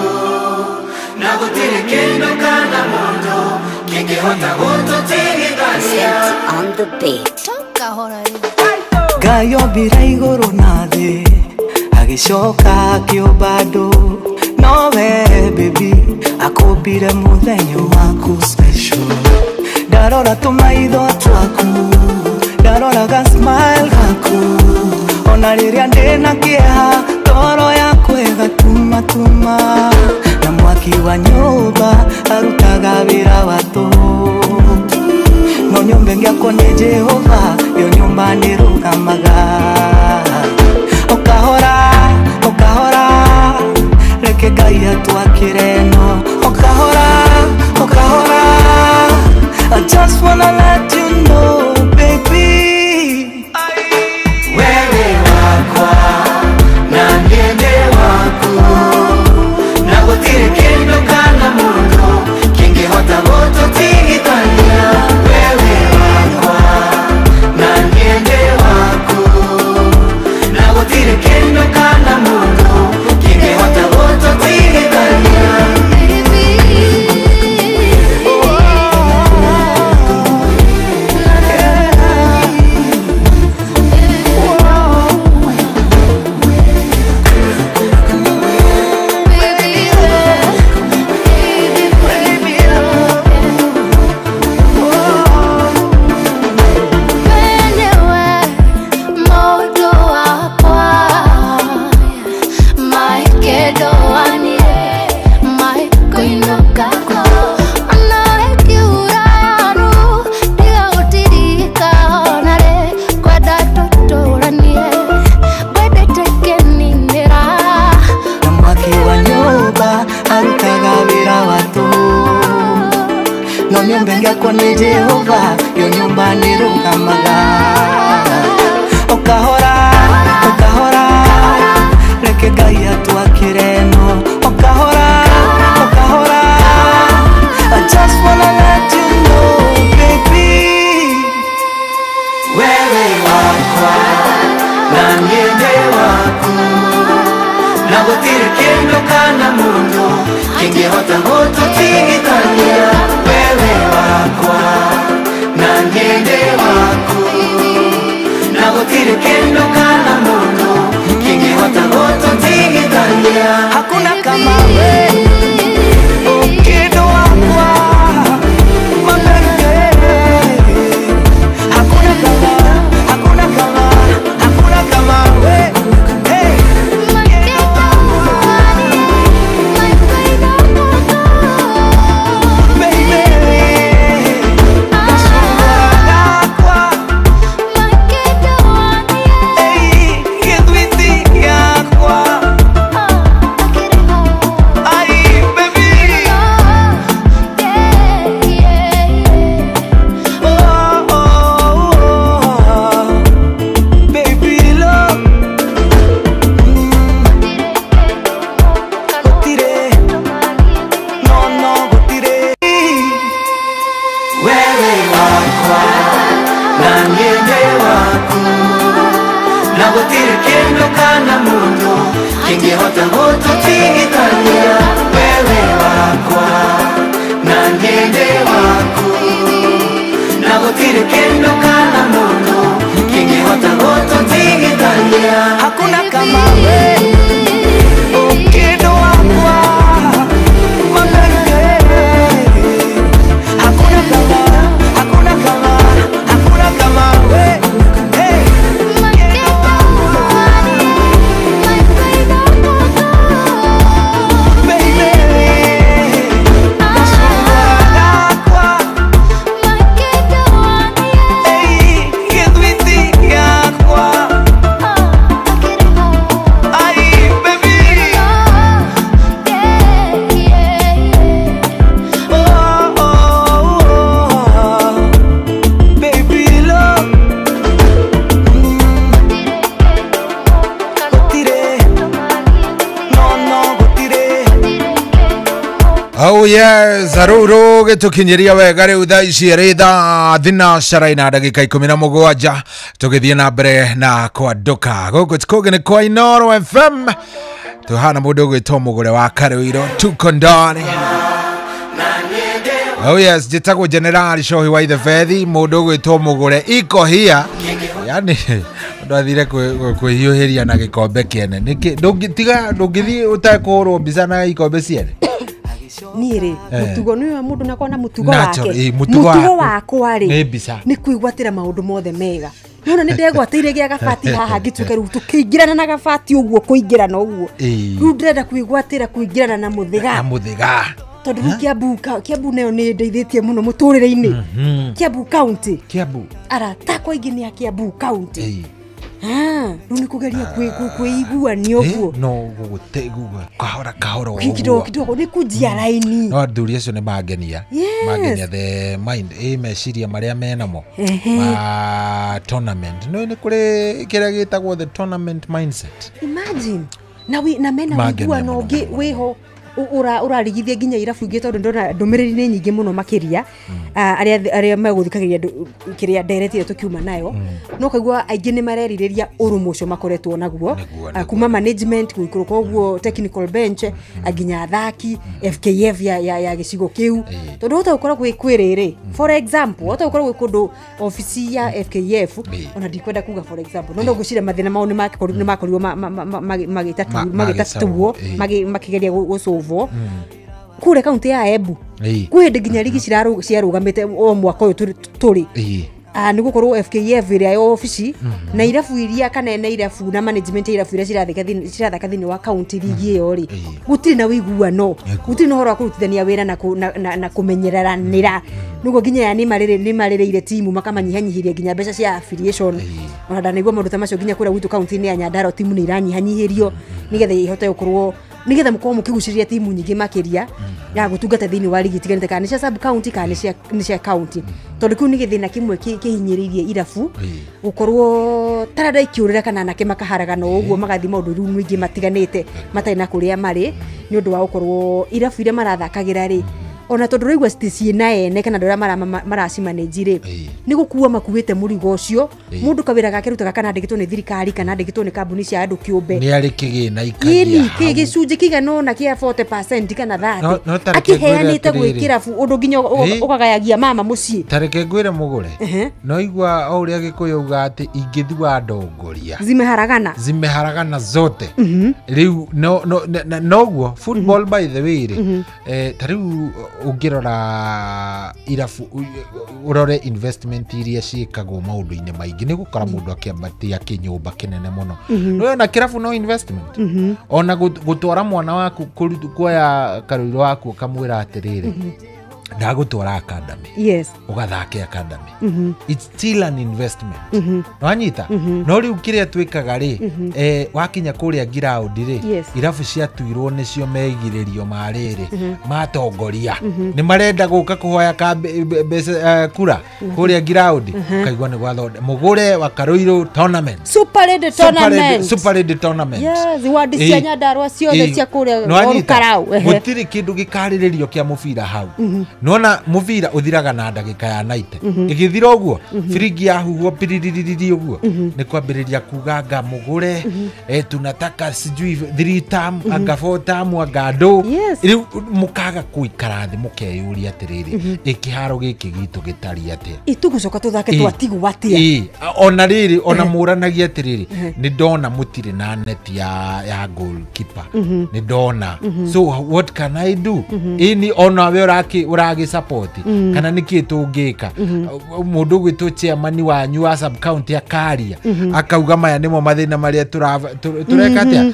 na gutiri kindu kana mundu kingihota gututigithania. On the beat. Ngai ombire igũrũ na thĩ, agĩcoka akĩũmba andũ, nowe baby akũmbire mũthenya waku special. Ndarora tũmaitho twaku, ndarora ga smile gaku, ona rĩrĩa ndĩna kĩeha ngoro yakwa ĩgatumatuma, na mwaki wa nyũmba arutaga wĩra wa tũhũ, no nyũmba ĩngĩakwo nĩ Jehova yo nyũmba nĩrũgamaga. O kahora, o kahora, reke Ngai atwakĩre no, o kahora, o kahora, I just wanna let you know, baby. Jehova yo nyumba nirugamaga okahora okahora reke Ngai atwakire no okahora okahora I just wanna let you know baby wewe wakwa na niende waku na gutire kindu kana mundu kingihota gututigithania wewe wakwa na niende waku na gutire kindu kana mundu kingihota gututigithania hakuna kama wewe kindu wakwa mabebe hakuna kama hakuna kama hakuna kama wewe. Hakuna kama wewe kindu wakwa mabebe hakuna kama hakuna kama hakuna kama wewe. Oh yes, aruru gitukinyiria wega riu thaa ici iri thaa thinacara na ndagika 17 tugithie na mbere na kwanduka guku tikugi ni kwa Inooro FM tuhana mundu ugwitwo Mugure wa Karuiro tuko ndani. Oh yes, njitagwo General Shohi wa Ithebethi mundu ugwitwo Mugure iko hia yani andu athire kwihiuhiria na gikombe kiene niki ndungitiga ndungithie utekũhũrwo mbica na ikombe ciene niĩ mutugo nĩ mundu na kona mutugo wake mutugo wakwa rĩ nĩ kwĩgwatĩra maũndũ mothe mega nona nĩ ndegwatĩire gĩa gabati haha ngĩtuĩka rĩu tũkĩingĩrana na gabati ũguo kũingĩrana ũguo rĩu ndĩrenda kwĩgwatĩra kũingĩrana na mũthĩga tondũ rĩu Kiambu nayo nĩ ndeithĩtie mũno mũtũrĩre-inĩ Kiambu County Kiambu arata akwa aingĩ nĩ a Kiambu County rĩu nĩ kũgeria kwĩiguania ũguo no gũgũteigua kahora kahora ũguo kidogo kidogo nĩ kũnjia raini no athuri acio nĩ mangenia mangenia the mind meciria marĩa menamo ma tournament no nĩ kũrĩ kĩrĩa gĩtagwo the tournament mindset imagine na mena wĩiguano ũngĩ wĩho urarigithia nginya irabu ingĩ tondũ ndona ndũmĩrĩri nĩ nyingĩ mũno makĩria arĩa megũthikagĩrĩria kĩrĩa nderetire tũkiuma nayo no kaigua aingĩ nĩ marerirĩria ũrũmwe ũcio makoretwo naguo kuma management gũikũrũka ũguo technical bench nginya athaki FKF ya gĩcigo kĩu tondũ hota gũkorwo gwĩ kwĩrĩrĩ for example hota gũkorwo gwĩ kũndũ obici ya FKF ona ndikwenda kuga for example no no ngwĩciria mathĩna mao nĩ makorirwo magĩtatuo makĩgeria gũcũvwo kure kaunti ya Embu kwĩ hĩndĩ nginya rigi ciarũgamĩte o mwaka ũyũ tũrĩ nĩ gũkorwo FKF ĩrĩa ya obici na irabu iria kana na irabu na management ya irabu iria cirathaka thĩinĩ wa kaunti rigi ĩyo rĩ gũtirĩ na ũiguano gũtirĩ na ũhoro wa kũrutithania wĩra na kũmenyereranĩra Nuguo nginya ya nĩ marĩrĩire timu makamanyihanyihiria nginya mbeca cia affiliation. Ona ndanaigua maũndũ ta macio nginya kũrĩa gwitũ kaunti-inĩ ya Nyandarua timu nĩ iranyihanyihirio nĩgetha ihote gũkorwo nĩgetha mũkorwo mũkĩgucĩrĩria timu nyingĩ makĩria ya gũtungata thĩinĩ wa rigi itiganĩte, kana nĩ cia sub county kana nĩ cia county, tondũ kĩu nĩ gĩthĩna kĩmwe kĩhinyĩrĩirie irabu gũkorwo taranda ikĩũrĩra kana anake makaharagana o ũguo magathiĩ maũndũ rĩu maingĩ matiganĩte matarĩ na kũrĩa marĩ nĩ ũndũ wa gũkorwo irabu iria marathakagĩra rĩ, ona tondũ rĩu citirĩ ene kana andũ arĩa maracimanĩnji rĩ nĩ gũkua makuĩte mũrigo ũcio. Mũndũ kawĩra gake rutaga kana andĩkĩtwo nĩ thirikari kana andĩkĩtwo nĩ kambuni cia andũ kĩũmbe, nĩ arĩ kĩgĩna ikagia hau gĩcunjĩ kĩigana ũna kĩa 40% kana 30 akĩheanĩte gwĩ kĩrabu ũndũ nginya ũkagayagia mama mũciĩ. Ta reke ngwĩre mũgũre, no igua o ũrĩa Gĩkũyũ uga atĩ ingĩthua ndongoria zimeharagana zote. Rĩu noguo football by the way rĩ, ta rĩu ũngĩrora irabu ũrore investment iria ciĩkagwo maũndũ-inĩ maingĩ nĩ gũkora mũndũ akĩambatia kĩnyũmba kĩnene mũno. Nĩwona kĩrabu no investment, ona gũtwara mwana waku kuoya karũirũ waku ũkamwĩra atĩrĩrĩ ndagũtwara academy, yes, ũgathake academy, it's still an investment. Nĩwanyita? No rĩu kĩrĩa twĩkaga rĩ, wakinya kũrĩa ground rĩ, irabu ciatuirwo nĩcio meigĩrĩrio ma rĩrĩ matongoria nĩ marenda gũka kũhoya mbeca kura kũrĩa ground, ũkaigua nĩ gwathonde mũgũre wa Karũirũ tournament, Super Lady tournament, Super Lady tournament, yes, wadi cia Nyandarua ciothe cia kũrĩa Karau, gũtirĩ kĩndũ gĩkarĩrĩrio kĩa mũbira hau. Nona mũbira ũthiraga na ndagĩka ya 90 ĩgĩthira ũguo biringi yahuhwo piriririri ũguo nĩ kwambĩrĩria kuga anga mũgũre, tunataka sijui 3 term anga 4 term anga ndũ. Rĩu mũkaga gũikara thĩ mũkeyũria atĩrĩrĩ, ĩ kĩharo gĩkĩ gitũ gĩtariĩ atĩa, ĩtũgũcoka tũthake twatigwo atĩa? Ona rĩrĩ ona mũranagia atĩrĩrĩ, nĩ ndona mũtirĩ na net ya goalkeeper, nĩ ndona, so what can I do? Ĩni onawe ũragĩ support kana nĩkĩ tũngĩka? Mũndũ ũgwĩtwo chairman wanyu wa sub county akaria akauga maya nĩmo mathĩna marĩa tũreka atĩa,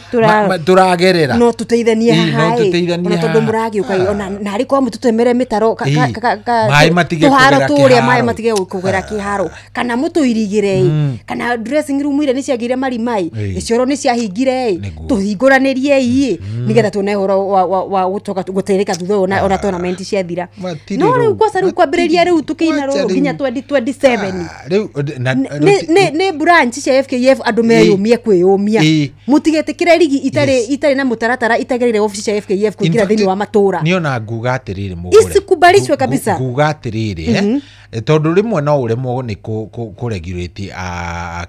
tũragerera, no tũteithanie haha, ona tondũ mũragĩũka ona narĩ kwa mũtũtemere mĩtaro tũharo tũrĩa maĩ matige kũgera kĩharo, kana mũtũirigĩre, kana dressing room iria nĩ ciagĩire marimai icioro nĩ ciahingire, tũhingũranĩrie nĩgetha tuone ũhoro wa gũcoka gũteithĩka thutha ũyũ ona tournament ciathira. No rĩu kwaca rĩu kwambĩrĩria rĩu tũkĩina rũrũ nginya 2027 nĩ branch cia FKF andũ meyũmie kwĩyũmia, mũtigetĩkĩre rigi itarĩ na mũtaratara itagereire obici cia FKF kũingĩra thĩinĩ wa matũra. Niĩ ona nguga atĩrĩrĩ mũgũre, isikubalishwe kabisa, nguga atĩrĩrĩ tondũ rĩmwe no ũremwo nĩ kũregulate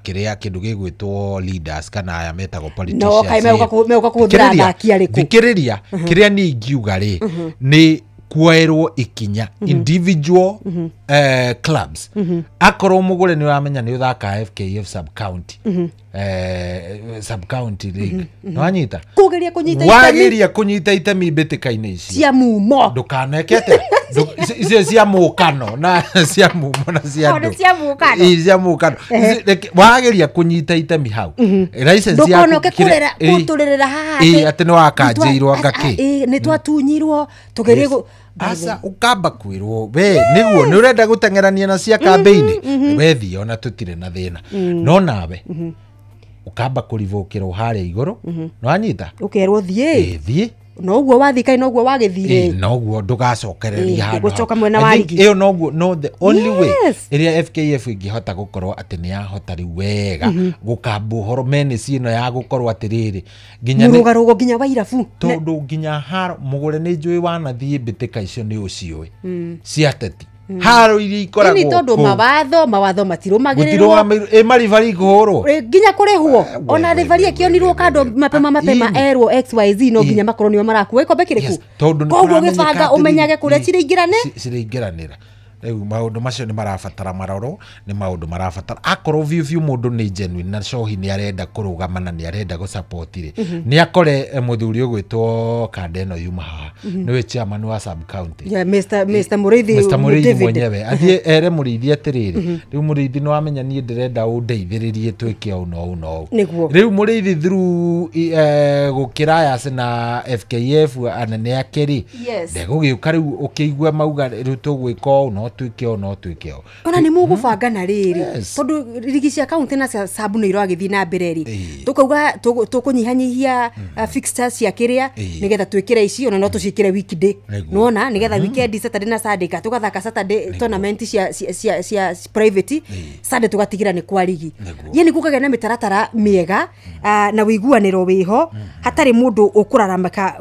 kĩrĩa kĩndũ gĩgwĩtwo leaders kana aya metagwo politicians. No kaĩ meuka kũhũthĩra athaki arĩkũ? Thikĩrĩria, kĩrĩa niĩ ingiuga rĩ nĩ kuoerwo ikinya individual clubs. Akorwo mũgũre nĩ ũramenya nĩ ũthaka FKF sub county, sub county league, nĩwanyita kũgeria kũnyita itemi, wageria kũnyita itemi mbĩtĩka-inĩ ici cia mumo, ndũkaneke atĩa icio cia mũkano na cia mumo na cia andũ cia mũkano, wageria kũnyita itemi hau license yaku ndũkonoke kũrera gũtũrĩrĩra haha atĩ nĩ wakanjĩirwo anga kĩ, nĩ twatunyirwo tũgerie asa ukamba kwirwo we niguo nĩ ũrenda gũteng'erania na cia kambĩinĩ we thiĩ ona tũtirĩ na thĩna, no nawe ukamba kũrivũkĩrwo harĩa igũrũ, nĩwanyita ũkerwo thiĩ thiĩ noguo wathiĩ kai noguo wagĩthire, noguo ndũgacokereria handũ gũcoka mwena wa rigi ĩyo, noguo no the only way ĩrĩa FKF ĩngĩhota gũkorwo atĩ nĩ yahota rĩu wega gũkamba ũhoro menace ĩno ya gũkorwo atĩrĩrĩ nginya mũrũgarũgo nginya wa irabu, tondũ nginya haro mũgũre nĩ njũĩ wanathiĩ mbĩtĩka icio nĩ ũciũĩ cia ateti haro iria ikoragwo ni tondu mawatho matirumagĩrĩrwo maribari kũhũrwo nginya kũrĩhwo ona ribari akĩonirwo kando mapema erwo XYZ no nginya makorwo nĩo marakua gĩkombe kĩrĩkũ, koguo gĩbanga ũmenyage kũrĩa ciraingĩranĩra. Rĩu maũndũ macio nĩ marabatara maroro, nĩ maũndũ marabatara akorwo biũ biũ mũndũ nĩ genuine na cohi nĩ arenda kũrũgama na nĩ arenda gũsupport rĩ, nĩ akore mũthuri ũgwĩtwo kanda ĩno yuma haha nĩwe chairman wa sub county, Mr Mũrĩithi mwenyewe athiĩ ere Mũrĩithi atĩrĩrĩ, rĩu Mũrĩithi nĩ wamenya niĩ ndĩrenda ũndeithĩrĩrie twĩke ũũ na ũũ na ũũ. Rĩu Mũrĩithi through gũkĩra yas na FKF anene ake rĩ, ndegũgĩũka rĩu ũkĩigua mauga rĩu tũgwĩka ũũ no twĩke ũũ, no twĩke ũũ. Ona nĩ mũgũbanga na rĩrĩ, tondũ rigi cia kaunti na cia sabu nĩ iragĩthiĩ na mbere rĩ, tũkauga tũkũnyihanyihia fixtures cia kĩrĩa nĩgetha twĩkĩre ici, ona no tũciĩkĩre weekday, nĩwona, nĩgetha weekend Saturday na Sunday ka tũgathaka Saturday tournament cia private, Sunday tũgatigĩra nĩ kwa rigi. Yani gũkagĩa na mĩtaratara mĩega na wĩiguanĩro wĩho, hatarĩ mũndũ ũkũraramĩka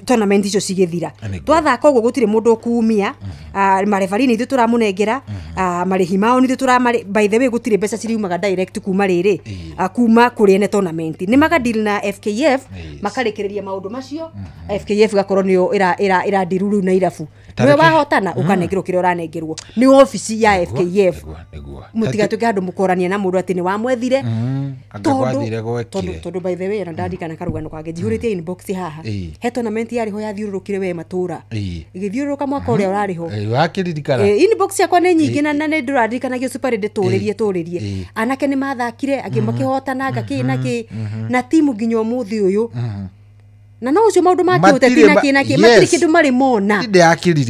tournament icio cigĩthira. Twathaka ũguo gũtirĩ mũndũ ũkumia, marebarĩ nĩ ithuĩ tũramũnengera, marĩhi mao nĩ ithuĩ tũramarĩ. By the way, gũtirĩ mbeca ciriumaga direct kuma rĩrĩ, kuma kũrĩ ene tournament. Nĩ magadeal na FKF, makarĩkĩrĩria maũndũ macio, FKF gakorwo nĩyo ĩradeal rĩu na irabu. Nĩwe wahotana ũkanengerwo kĩrĩa ũranengerwo nĩ obici ya FKF. Mũtigatuĩke handũ mũkorania na mũndũ atĩ nĩ wamwethire, tondũ by the way, ona ndarikana karũgano kangĩ njihũrĩtie inbox haha, he tournament yarĩ ho yathiũrũrũkire we matũra, ĩgĩthiũrũrũka mwaka ũrĩa ũrarĩ ho. Wakĩririkana? Inbox yakwa nĩ nyingĩ na nĩ ndũraririkanagia super ndĩtũrĩrie tũrĩrie. Anake nĩ mathakire angĩ makĩhotana ngakĩ na kĩ na timu nginya ũmũthĩ ũyũ, na no ũcio maũndũ ma kĩũteti na kĩ na kĩ matirĩ kĩndũ marĩ mona.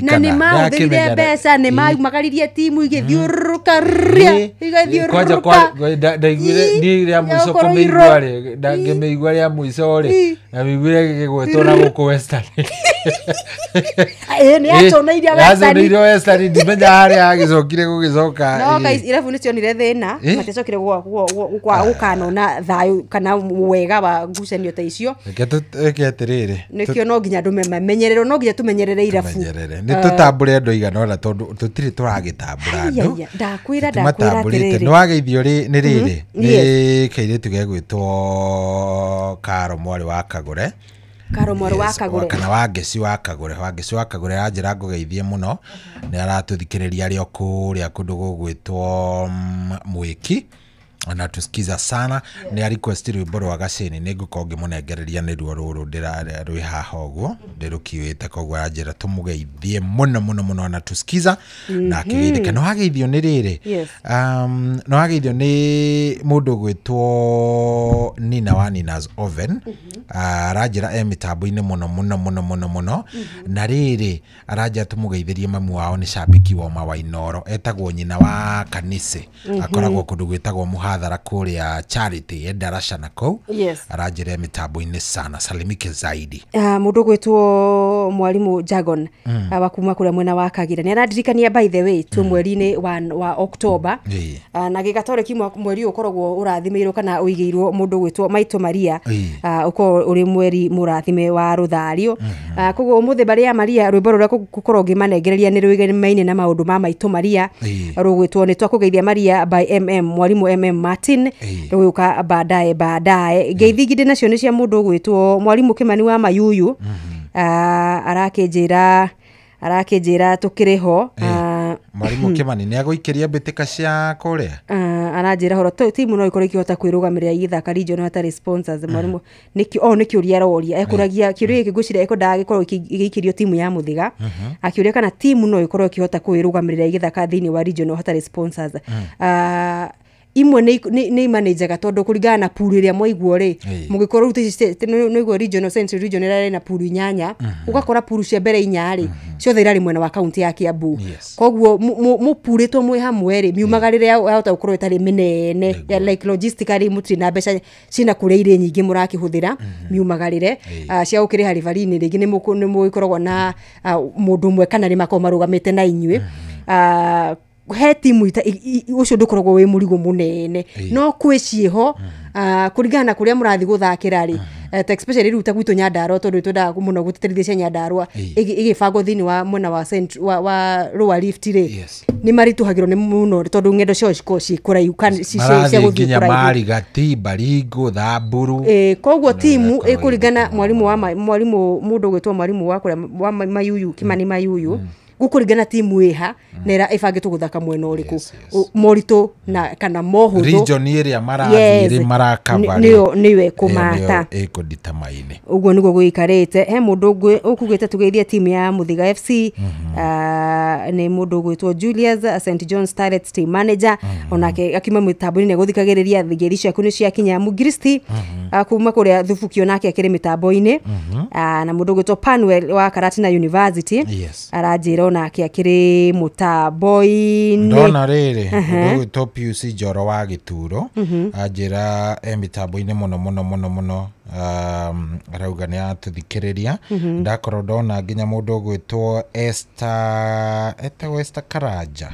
Na nĩ mahũthĩrire mbeca, nĩ maumagaririe timu igĩthiũrũrũka rĩa igathiũrũrũka. Ndaiguire niĩ rĩa mũico kũmĩigua rĩ, ngĩmĩigua rĩa mũico rĩ, na mĩiguire gĩgĩgwetwo na gũkũ Western. Nĩ yaconeirio Western. Yaconeirio Western, ndimenya harĩa yagĩcokire gũgĩcoka. No guys, irabu nĩ cionire thĩna, matiacokire gũkanona thayũ kana wega wa ngucanio ta icio. Reke atĩrĩrĩ, nĩkĩo no nginya andũ mamenyererwo, no nginya tũmenyerere irabu. Nĩ tũtambũre andũ aigana ũna, tondũ tũtirĩ tũragĩtambũra andũ. Ndakwĩra atĩrĩrĩ. Nĩ wageithio nĩ rĩrĩ, nĩ kairĩtu gegwĩtwo Karo mwarĩ wa Kagũre. Karo mwarĩ wa Kagũre. Kana Wangeci wa Kagũre. Wangeci wa Kagũre aranjĩra ngũgeithie mũno, nĩ aratũthikĩrĩria arĩ o kũrĩa kũndũ gũgwĩtwo Mwĩki, anatusikiza sana. Nĩ request rwĩmbo rwa Gacĩni, nĩ ngũkorwo ngĩmũnengereria nĩ ruo rũrũ rwĩ haha ũguo ndĩrũkiuĩte, koguo aranjĩra tũmũgeithie mũno mũno mũno, anatusikiza na akĩgeithĩka. Nĩ wageithio nĩ rĩrĩ, nĩ wageithio nĩ mũndũ ũgwĩtwo Nina wa Nina's Oven, aranjĩra e mĩtambo-inĩ mũno mũno mũno mũno mũno, na rĩrĩ aranjĩra tũmũgeithĩrie mamu wao nĩ cambĩki wa Oma wa Inooro, etagwo nyina wa Kanisi, akoragwo kũndũ gwĩtagwo Mũhathara kũrĩa Charity Endarasha na kũu. Aranjĩra mĩtambo-inĩ sana, salimike zaidi. Mũndũ gwĩtwo Mwarimũ Jagon wa kuma kũrĩa mwena wa Kagira nĩ arandirikania by the way tu mweri-inĩ wa October, na gĩgatoreki mweri ũkoragwo ũrathimĩirwo kana ũigĩirwo mũndũ gwĩtwo Maitũ Maria, ũkorwo ũrĩ mweri mũrathime wa rũthario. Koguo ũmũthĩ barĩ ya Maria rwĩmbo rũrĩa ngũkorwo ngĩmanengereria nĩ rwĩgemaine na maũndũ ma Maitũ Maria, rũgwĩtwo nĩ twakũgeithia Maria by MM Mwarimũ MM Martin, rũgũka baadaye baadaye. Ngeithi ingĩ nacio nĩ cia mũndũ ũgwĩtwo Mwarimũ Kĩmani wa Mayuyu, arakĩnjĩra tũkĩrĩ ho. Mwarimũ Kĩmani nĩ agũikĩria mbĩtĩka cia kũrĩa, aranjĩra horo timu no ikorwo ikĩhota kwĩrũgamĩrĩra igĩthaka region hatarĩ sponsors. Mwarimũ nĩ kĩũria aroria, ekũragia kĩũria gĩkĩ ngwĩciria ekwendaga gĩkorwo gĩikĩrio timu ya Mũthĩga, akĩũria kana timu no ĩkorwo ĩkĩhota kwĩrũgamĩrĩra igĩthaka thĩinĩ wa region hatarĩ sponsors. Imwe nĩ imanĩnjaga tondũ kũringana na pool ĩrĩa mwaiguo rĩ, mũgĩkorwo rĩu nĩguo regional central region ĩrarĩ na pool 8, ũgakora pool cia mbere 4 rĩ ciothe irarĩ mwena wa kaunti ya Kiambu, koguo mũpurĩtwo mwĩ hamwe rĩ, miumagarĩre yahota gũkorwo ĩtarĩ mĩnene, like logistically mũtirĩ na mbeca cina kũrĩa irĩ nyingĩ mũrakĩhũthĩra miumagarĩre cia gũkĩrĩha ribarini, rĩngĩ nĩ mũgĩkoragwo na mũndũ ũmwe kana nĩ makoragwo marũgamĩte na inyuĩ. He timu ũcio ndũkoragwo wĩ mũrigo mũnene, no kwĩ ciĩho kũringana na kũrĩa mũrathiĩ gũthakĩra rĩ, especially rĩu ta gwitũ Nyandarua, tondũ twendaga mũno gũtĩtĩrithia cia Nyandarua ĩgĩbangwo thĩinĩ wa mwena wa wa Lower Rift rĩ, nĩ maritũhagĩrwo nĩ mũno tondũ ng'endo ciao cikoragwo ciĩ kũraihu cia gũthiĩ kũraihu, Marigati, Baringo, Thamburu. Koguo timu ĩkũringana mwarimũ mũndũ ũgwĩtwo mwarimũ wa kũrĩa wa Mayuyu Kĩmani Mayuyu, gũkũringana timu ĩha na ĩra ĩbangĩtwo gũthaka mwena ũrĩkũ, moritũ na kana mohũthũ region ĩrĩa marathiĩ marakaba nĩyo ĩkũmata ĩkũdetermine. Ũguo nĩguo gũikarĩte. He mũndũ ũkugĩte tũgeithie timu ya Mũthĩga FC, nĩ mũndũ ũgwĩtwo Julius St John Starlets team manager, onake akiuma mĩtambo-inĩ nĩ egũthikagĩrĩria ngeithi ciaku nĩ ciakinya. Mũgiristi Kuma kũrĩa Thubukio nake akĩrĩ mĩtambo-inĩ. Na mũndũ ũgwĩtwo Panuel wa Karatina University. Aranjĩra onake akĩrĩ mũtambo-inĩ. Ndona rĩrĩ mũndũ ũgwĩtwo Pius Njoro wa Gĩturo anjĩra e mĩtambo-inĩ mũno mũno mũno mũno, arauga nĩ atũthikĩrĩria. Ndakorwo ndona nginya mũndũ ũgwĩtwo Esther, etagwo Esther Karanja.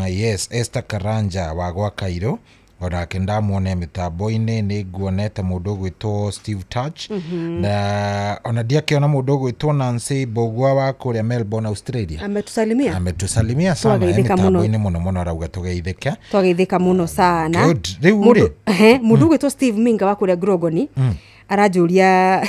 Yes, Esther Karanja wa gwa Kairũ onake ndamuona mĩtambo-inĩ. Nĩ nguonete mũndũ ũgwĩtwo Steve Touch, na ona ndiakĩona mũndũ ũgwĩtwo Nancy Mbũgua wa kũrĩa Melbourne, Australia. Ametusalimia, ametusalimia sana mĩtambo-inĩ mũno mũno, arauga tũgeithĩke. Twageithĩka mũno sana. Good. Rĩu rĩ mũndũ ũgwĩtwo Steve Minga wa kũrĩa Grogoni aranjũria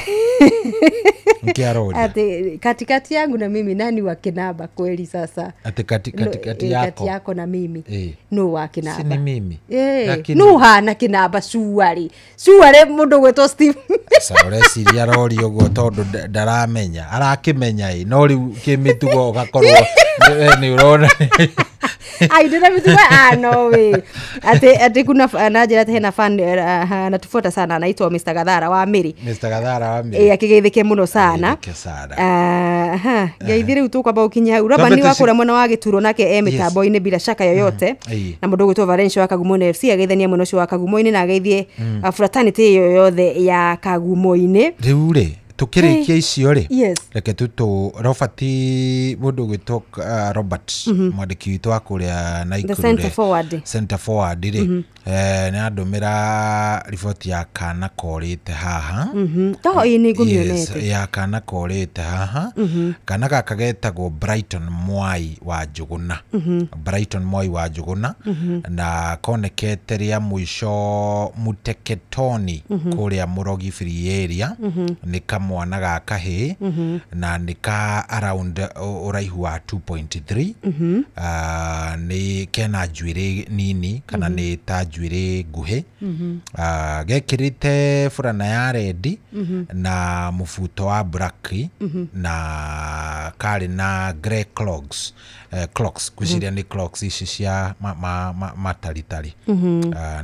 ati katikati yangu na mimi nani wa kinaba kweli sasa? Ati katikati yako, yako na mimi no wa kinaba. Si ni mimi. Lakini no hana kinaba suari suari mundu gwetwo Steve. Sasa ureciria arori uguo tondu ndaramenya, arakimenya i no riu kimitugo ugakorwo ni urona ai ndira mitugo no we ati kuna anajira ati hena fan anatufuata sana anaitwa Mr Gathara wa Miri. Mr Gathara wa Miri akigeithike muno sana. Ngeithi riu tukwamba gukinya hau. Rabani wa kũrĩa mwena wa Gĩturo nake e mĩtambo-inĩ bila shaka yoyote, na mũndũ ũgwĩtwo Valencia wa Kagumo-inĩ FC ageithania mwena ũcio wa Kagumo-inĩ na ageithie fraternity ĩyo yothe ya Kagumo-inĩ. Rĩu rĩ tukĩrĩkia icio rĩ, reke tutũ Robert, mũndũ ũgwĩtwo Robert mwandĩki witũ wa kũrĩa Naikuru, center forward rĩ, nĩ andũmĩra riboti ya kana korĩte haha. Ya kana korĩte haha. Kana gaka getagwo Brighton Mwai wa Njũgũna. Brighton Mwai wa Njũgũna, na konekete rĩa mũico Muteketoni kũrĩa Mũrogi Free Area. Nĩ kamwana ga kahĩĩ na nĩ ka around ũraihu wa 2.3. Nĩ kena njuĩrĩ nini kana nĩ ta njuĩrĩ nguhĩ. Gekĩrĩte burana ya rendi na mũbuto wa black, na karĩ na grey clogs, clocks gwĩciria nĩ clocks ici cia mataritari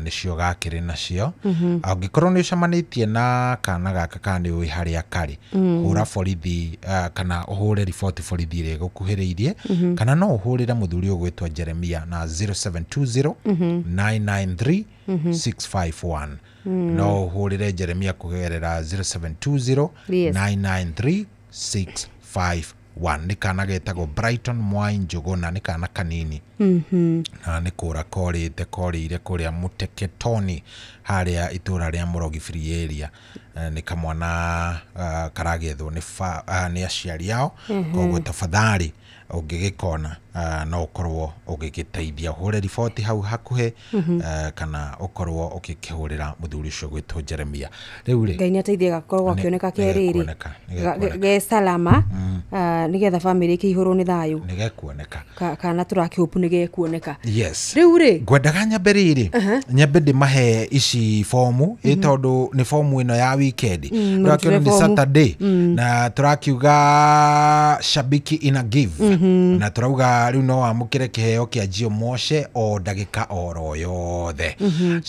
nĩcio gakĩrĩ nacio. Angĩkorwo nĩ ũcemanĩtie na kana gaka kana nĩ ũĩ harĩa karĩ, hũra borithi kana ũhũre riboti borithi ĩrĩa ĩgũkuhĩrĩirie, kana no ũhũrĩre mũthuri ũgwĩtwo Jeremia na 0720 993 651. No ũhũrĩre Jeremia kũgerera 0720 993 651. Nĩ kana getagwo Brighton Mwai Njũgũna, nĩ kana kanini na nĩ kũra korĩte korĩire kũrĩa Muteketoni harĩa itũra rĩa Mũrogi Free Area. Nĩ kamwana karagethwo nĩ aciari ao, koguo tafadhali ũngĩgĩkona no ũkorwo ũgĩgĩteithia, ũhũre riboti hau hakuhĩ, kana ũkorwo ũgĩkĩhũrĩra mũthuri ũcio gwĩtwo Jeremia. Rĩu rĩ Ngai nĩ ateithie gakorwo gakĩoneka ke rĩrĩ ge salama, nĩgetha family ĩkĩihũrwo nĩ thayũ, nĩ gekuoneka kana tũrakĩhopu nĩ gekuoneka. Yes. Rĩu rĩ ngwendaga nyambe rĩrĩ nyambe ndĩmahe ici fomu, ĩ tondũ nĩ fomu ĩno ya weekend tũrakĩona nĩ Saturday, na tũrakiuga shabiki ina give, na tũrauga rĩu no wamũkĩre kĩheo kĩa Jio Moshe o ndagĩka oro yothe.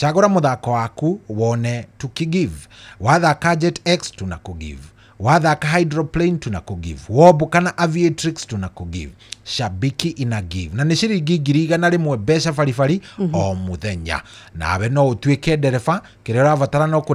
Cagũra mũthako waku wone tukigive. Wathaka Jet X tunakugive, wathaka Hydroplane tunakugive, wobu kana Aviatrix tunakugive. Shabiki ina give, na nĩ ciringi 100,000 mbeca baribari o muthenya. Nawe no ũtuĩke ndereba. Kĩrĩa ũrabatara no kũ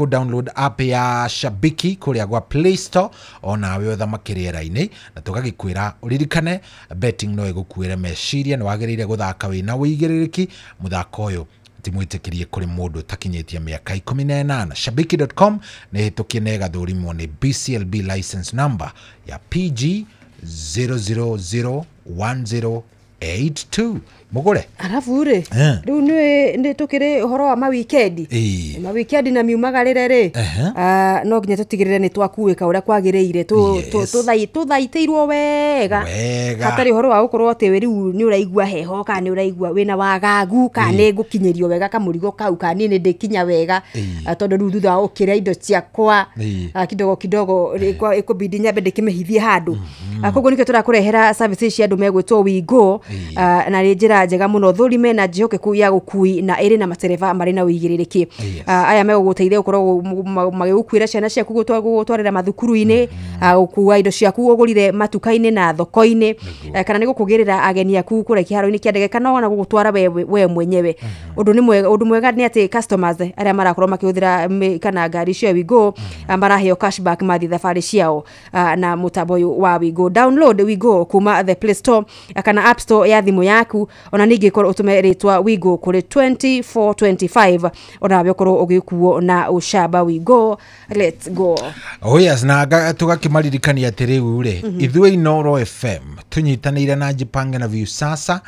download app ya Shabiki kũrĩa gwa Play Store, o nawe ũthamake rĩera-inĩ, na tũgagĩkwĩra ũririkane betting no ĩgũkuĩre meciria, nĩ wagĩrĩire gũthaka wĩna ũigĩrĩrĩki. Mũthako ũyũ ti mwĩtĩkĩrie kũrĩ mũndũ ũtakinyĩtie mĩaka 18. Shabiki.com nĩ hĩtũkie na ĩgathũrimwo nĩ BCLB license number ya PG 0001082. Mũgũre. Arabu rĩ rĩu nĩ tũkĩrĩ ũhoro wa mawikendi, mawikendi na miumagarĩre rĩ, no nginya tũtigĩrĩre nĩ twakuĩka ũrĩa kwagĩrĩire, tũthaitĩirwo wega, hatarĩ ũhoro wa gũkorwo atĩ rĩu nĩ ũraigua heho kana nĩ ũraigua wĩna wagagu kana nĩ ngũkinyĩrio wega kamũrigo kau kana niĩ nĩ ndĩkinya wega, tondũ rĩu thutha wa gũkĩrĩa indo ciakwa kidogo kidogo ĩkũbidi nyambe ndĩkĩmĩhithie handũ. Koguo nĩkĩo tũrakũrehera services cia andũ megwĩtwo Wingo, na nĩ njĩra njĩra njega mũno thũrime na njĩhokeku ya gũkui na ĩrĩ na matereba marĩ na ũigĩrĩrĩki. Aya megũgũteithia gũkorwo magĩgũkuĩra ciana ciaku gũtwarĩra mathukuru-inĩ, gũkua indo ciaku ũgũrire matuka-inĩ na thoko-inĩ, kana nĩ gũkũgĩrĩra ageni aku kũrĩa kĩharo-inĩ kĩa ndege kana ona gũgũtwara we mwenyewe. Ũndũ mwega nĩ atĩ customers arĩa marakorwo makĩhũthĩra kana ngari cia Wigo maraheo cashback mathiĩ thabarĩ ciao na mũtambo ũyũ wa Wigo. Download Wigo kuma the Play Store kana App Store ya thimũ yaku, ona ningĩ korwo ũtũme rĩtwa Wigo kũrĩ 2425 ona we ũkorwo ũgĩkuo na ũcamba. Wigo, let's go. Oh yes, na tũgakĩmaririkania atĩ rĩu rĩ ithuĩ Inooro FM tũnyitanĩire na Jipange na Viusasa,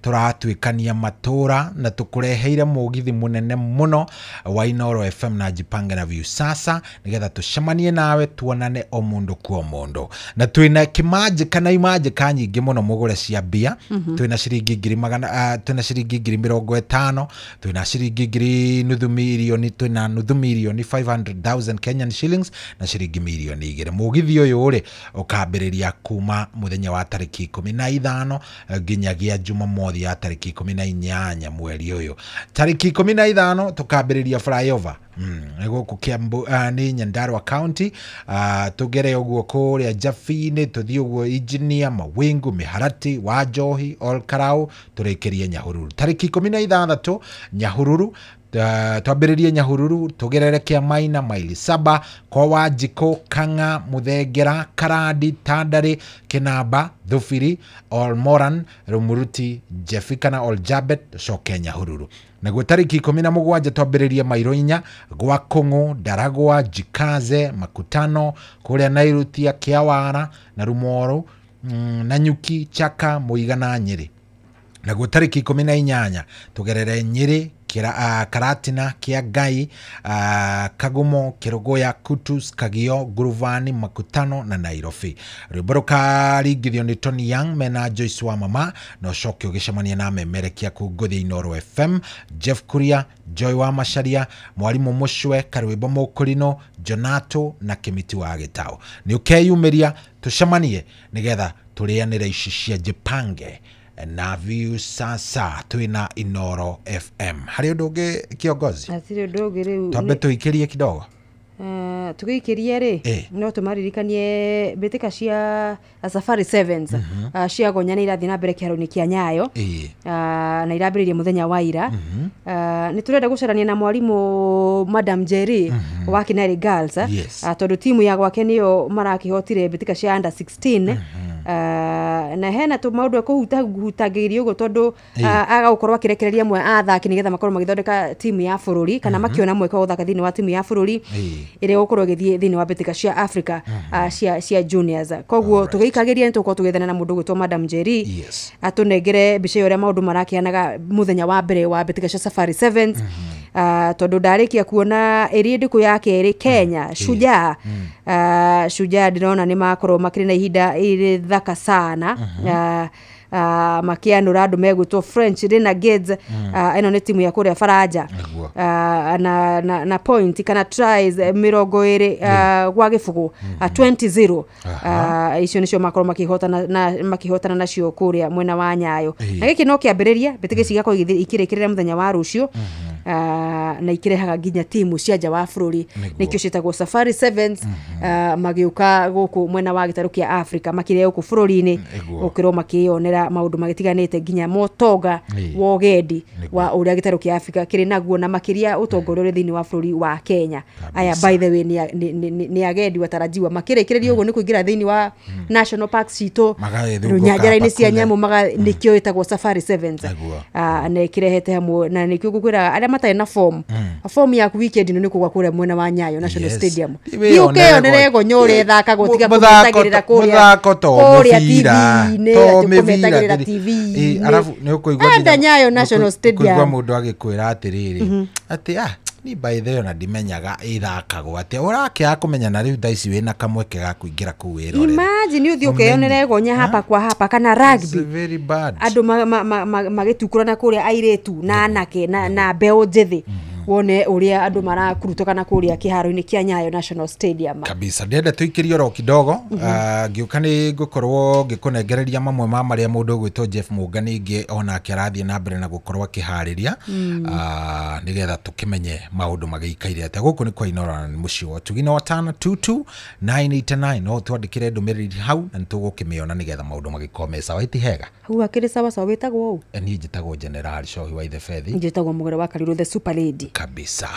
tũratuĩkania matũra na tũkũreheire mũgithi mũnene mũno wa Inooro FM na Jipange na Viusasa nĩgetha tũcemanie nawe tuonane o mũndũ kwa mũndũ. Na twĩna kĩmanjĩka na imanjĩka nyingĩ mũno mũgũre cia mbia. Twĩna ciringi ngiri magana, twĩna ciringi ngiri 50, twĩna ciringi ngiri nuthu mirioni, twĩna nuthu mirioni 500,000 Kenyan shillings na ciringi mirioni 2. Mũgithi ũyũ rĩ ũkambĩrĩria kuma mũthenya wa tarĩki 15 nginyagia Jumamothi ya tarĩki 18 mweri ũyũ. Tarĩki 15 tũkambĩrĩria flyover gũkũ Kiambu, nĩ Nyandarua County, tũgere ũguo kũrĩa Jabini, tũthiĩ ũguo Engineer, Mawingu, Miharati, Wanjohi, Olkarau, tũrĩkĩrie Nyahururu. Tarĩki 16 Nyahururu, twambĩrĩrie Nyahururu tũgerere Kĩamaina, maili 7, kwa Wanjikũ, Kang'a, Muthengera, Karandi, Tandari, Kĩnamba, Thubiri, Olmoran, Rumuruti, Jefi kana Oljabet, tũcoke Nyahururu. Naguo tarĩki 17 twambĩrĩrie mairo 4 gwa Kũng'ũ, Ndaragwa, Jikaze, Makutano, kũrĩa Nairutia, Kĩawara na Rumoru, Nanyuki, Chaka, Mũiga na Nyĩrĩ. Naguo tarĩki 18 tũgerere Nyĩrĩ, Karatina, Kĩangai, Kagumo, Kĩrũgũya, Kutus, Kagio, Nguruvani, Makutano na Nairobi. Rwĩmbo rũkaringithio nĩ Tony Young mena Joyce wa mama, na ũcoke ũgĩcemania na memerekia kũu Ngũthi Inooro FM, Jeff Kuria, Joy wa Macharia, Mwarimũ Mũcwe, Karwĩmbo Mũkũrinũ, Jonato na Kĩmiti wa Gĩtaũ. Nĩ ũkeyumĩria tũcemanie nĩgetha tũrĩanĩre ici cia Jipange na Viusasa twĩna Inooro FM. Harĩ ũndũ ũngĩ kiongozi? Hatirĩ ũndũ ũngĩ rĩu. Twambe tũikĩrie kidogo. Tũgĩikĩrie rĩ no tũmaririkanie mbĩtĩka cia Safari Sevens cia Gonya nĩ irathiĩ na mbere kĩharo-inĩ kĩa Nyayo, na irambĩrĩria mũthenya wa ira. Nĩ tũrenda gũcarania na mwarimũ Madam Jerry wa Kinari Girls, tondũ timu ya gwake nĩyo marakĩhotire mbĩtĩka cia under 16. Na hena tũ maũndũ ekũhutangĩria ũguo tondũ agagũkorwo akĩrekereria amwe a athaki nĩgetha makorwo magĩthondeka timu ya bũrũri kana makĩona mweke wa gũthaka thĩinĩ wa timu ya bũrũri ĩrĩa ĩgũkorwo ĩgĩthiĩ thĩinĩ wa mbĩtĩka cia Africa cia juniors. Koguo tũgĩikagĩria nĩ tũgũkorwo tũgĩethana na mũndũ ũgwĩtwo Madam Jerry atũnengere mbica ĩyo ũrĩa maũndũ marakĩhanaga mũthenya wa mbere wa mbĩtĩka cia Safari Sevens, tondũ ndarĩkia kuona ĩrĩ ndĩkũ ya kerĩ Kenya Shujaa, Shujaa ndĩrona nĩ makorwo makĩrĩ na ihinda ĩrĩ thaka sana, makianũra andũ megwĩtwo French Renegades. Ĩno nĩ timu ya kũrĩa Faranja, na point kana tries 20 gwa gĩbũgũ, 20-0. Icio nĩcio makorwo makĩhotana nacio kũrĩa mwena wa Nyayo. Na gĩkĩ no kĩambĩrĩria, mbĩtĩka ici igakorwo ikĩrĩkĩrĩra mũthenya wa rũciũ, na ikirehaga nginya timu cia nja wa bũrũri, nĩkĩo ciĩtagwo Safari Sevens, magĩũka gũkũ mwena wa gĩtarũ kĩa Africa, makĩrĩa gũkũ bũrũri-inĩ gũkĩrwo makĩyonera maũndũ magĩtiganĩte nginya motonga wa ũgendi wa ũrĩa gĩtarũ kĩa Africa kĩrĩ naguo, na makĩria ũtongoria ũrĩ thĩinĩ wa bũrũri wa Kenya. Aya by the way nĩ agendi watarajiwa makĩrĩkĩrĩria ũguo nĩ kũingĩra thĩinĩ wa national parks citũ, nyanjara-inĩ cia nyamũ, nĩkĩo ĩtagwo Safari Sevens, na ĩkĩrehete hamwe na nĩkĩo ngũkwĩra arĩa matarĩ na form yaku weekend ĩno nĩ kũgwa kũrĩa mwena wa Nyayo National Stadium. Thiĩ ũkeyonere gonya ũrĩa ĩthakagwo, tiga kũmetagĩrĩra kũrĩa TV-inĩ, atĩ kũmetagĩrĩra TV-inĩ. Arabu nĩ ũkũigua enda Nyayo National Stadium, ũkũigua mũndũ agĩkwĩra atĩrĩrĩ atĩ ni by the way ona ndimenyaga ithakagwo atia, ũrakĩaga kũmenya na rĩu thaa ici wĩna kamweke ga kũingĩra kũu wĩrorere. Imagine ũthiĩ ũkeyonere gonya hapa kwa hapa kana rugby, very bad, andũ magĩtukũrana kũrĩa airĩtu na anake na mbeũ njĩthĩ. Wone uria andu marakurutũkana kuria kiharo-inĩ kia Nyayo National Stadium. Kabisa ndĩrenda tũikĩrie oro kidogo. Ngĩũka nĩ ngũkorwo ngĩkũnengereria mamwe ma marĩa mũndũ ũgwĩtwo Jeff Mũngani ngĩ onake arathiĩ na mbere na gũkorwo akĩharĩria, nĩgetha tũkĩmenye maũndũ magĩikaire atĩa. Gũkũ nĩ kwa Inooro na nĩ mũciĩ wa Ũtugi na watano 22989, no twandĩkĩre ndũmĩrĩri hau na nĩtũgũkĩmĩona nĩgetha maũndũ magĩkorwo me sawa. Iti hega hau akĩrĩ sawa sawa. Wĩtagwo ũ? Niĩ njĩtagwo General Shohi wa Ithe Fethi. Njĩtagwo Mũgere wa Karirũ, the super lady kabisa.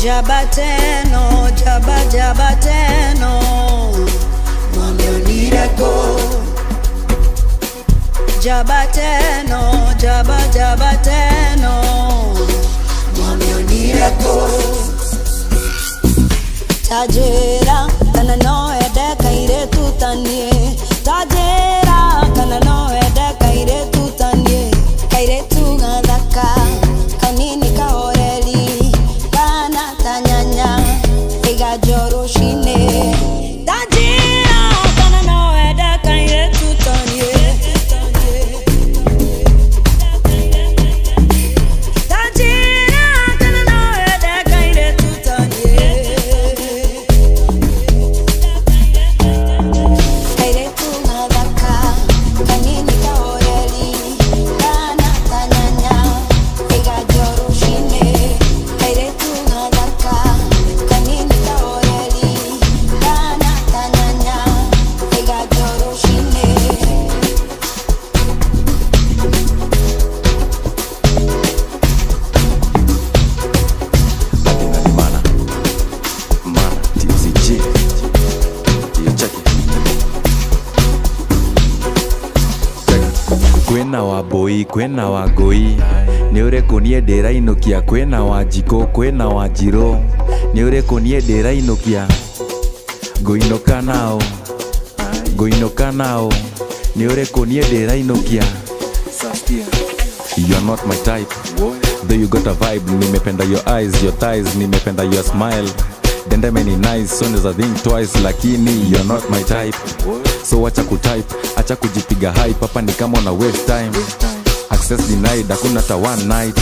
Jabateno, jaba jabateno, mwamionireko. Jabateno, jaba jabateno, mwamionireko. Tajera, kana no ede kaire tutanie. Tajera, kana no ede kaire tutanie. Kaire tungadaka, kanini kahoreli. Tanyanya, igajoroshine. Tajira, kana no eda kaire tutanie. Tajira, kana no eda kaire tutanie. Kaire tungadaka, kanini kahoreli. Kana tanyanya, igajoroshine. Kaire tungadaka, kanini kahoreli. Kana tanyanya, igajoroshine. Mana mana TCG you check it. Kwĩna wa mbũi kwĩna wa ngũi nĩ ũrĩkũ niĩ ndĩrainũkia, kwĩna wa njikũ kwĩna wa njirũ nĩ ũrĩkũ niĩ ndĩrainũkia, ngũinũka nao ngũinũka nao nĩ ũrĩkũ niĩ ndĩrainũkia. You are not my type, though you got a vibe. Nimependa your eyes, your thighs, nimependa your smile. Dende many nice, so neza think twice, lakini you're not my type. So acha kutype, acha kujipiga hype, hapa ni kama una waste time. Access denied, hakuna hata one night.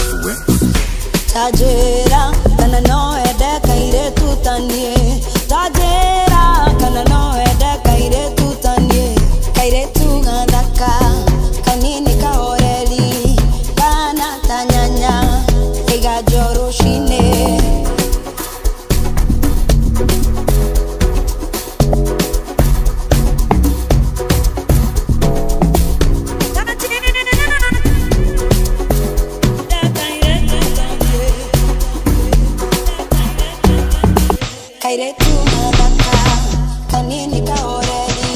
Tajera, kana no ede kaire tutanie. Tajera, kana no ede kaire tutanie. Kaire tungadaka, kanini kahoreli. Kana tanyanya, igajoroshine. Kaire tungadaka, kanini kahoreli.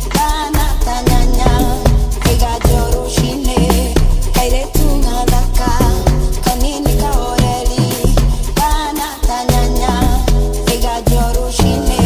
Kana tanyanya, igajoroshine. Kaire tungadaka, kanini kahoreli. Kana tanyanya, igajoroshine.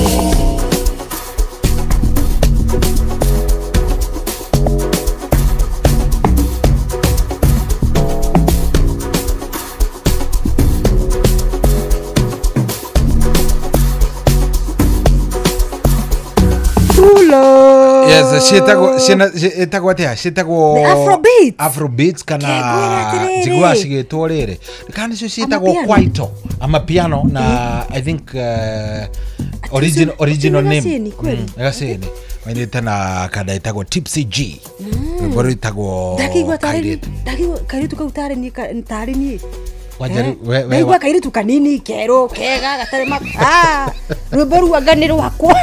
Yes, ciĩtagwo atĩa? Ciĩtagwo The Afrobeats. Afrobeats kana Kĩngwĩra atĩrĩrĩ. njiguaga cigĩtwo rĩrĩ kana nĩcio ciĩtagwo Amapiano. Kwaito amapiano na I think original nĩ name. Gacĩni kweli? Nĩ Gacĩni mainĩte na kanda ĩtagwo Tipsy G, rwĩmbo rwĩtagwo Ndakĩigua tarĩ Kairĩtu. ndakĩigua kairĩtu kau tarĩ niĩ tarĩ niĩ. Kwanja rĩu, we Ndaigua kairĩtu kanini kerũ kega gatarĩ ma rwĩmbo rũu anga nĩ rwakwa.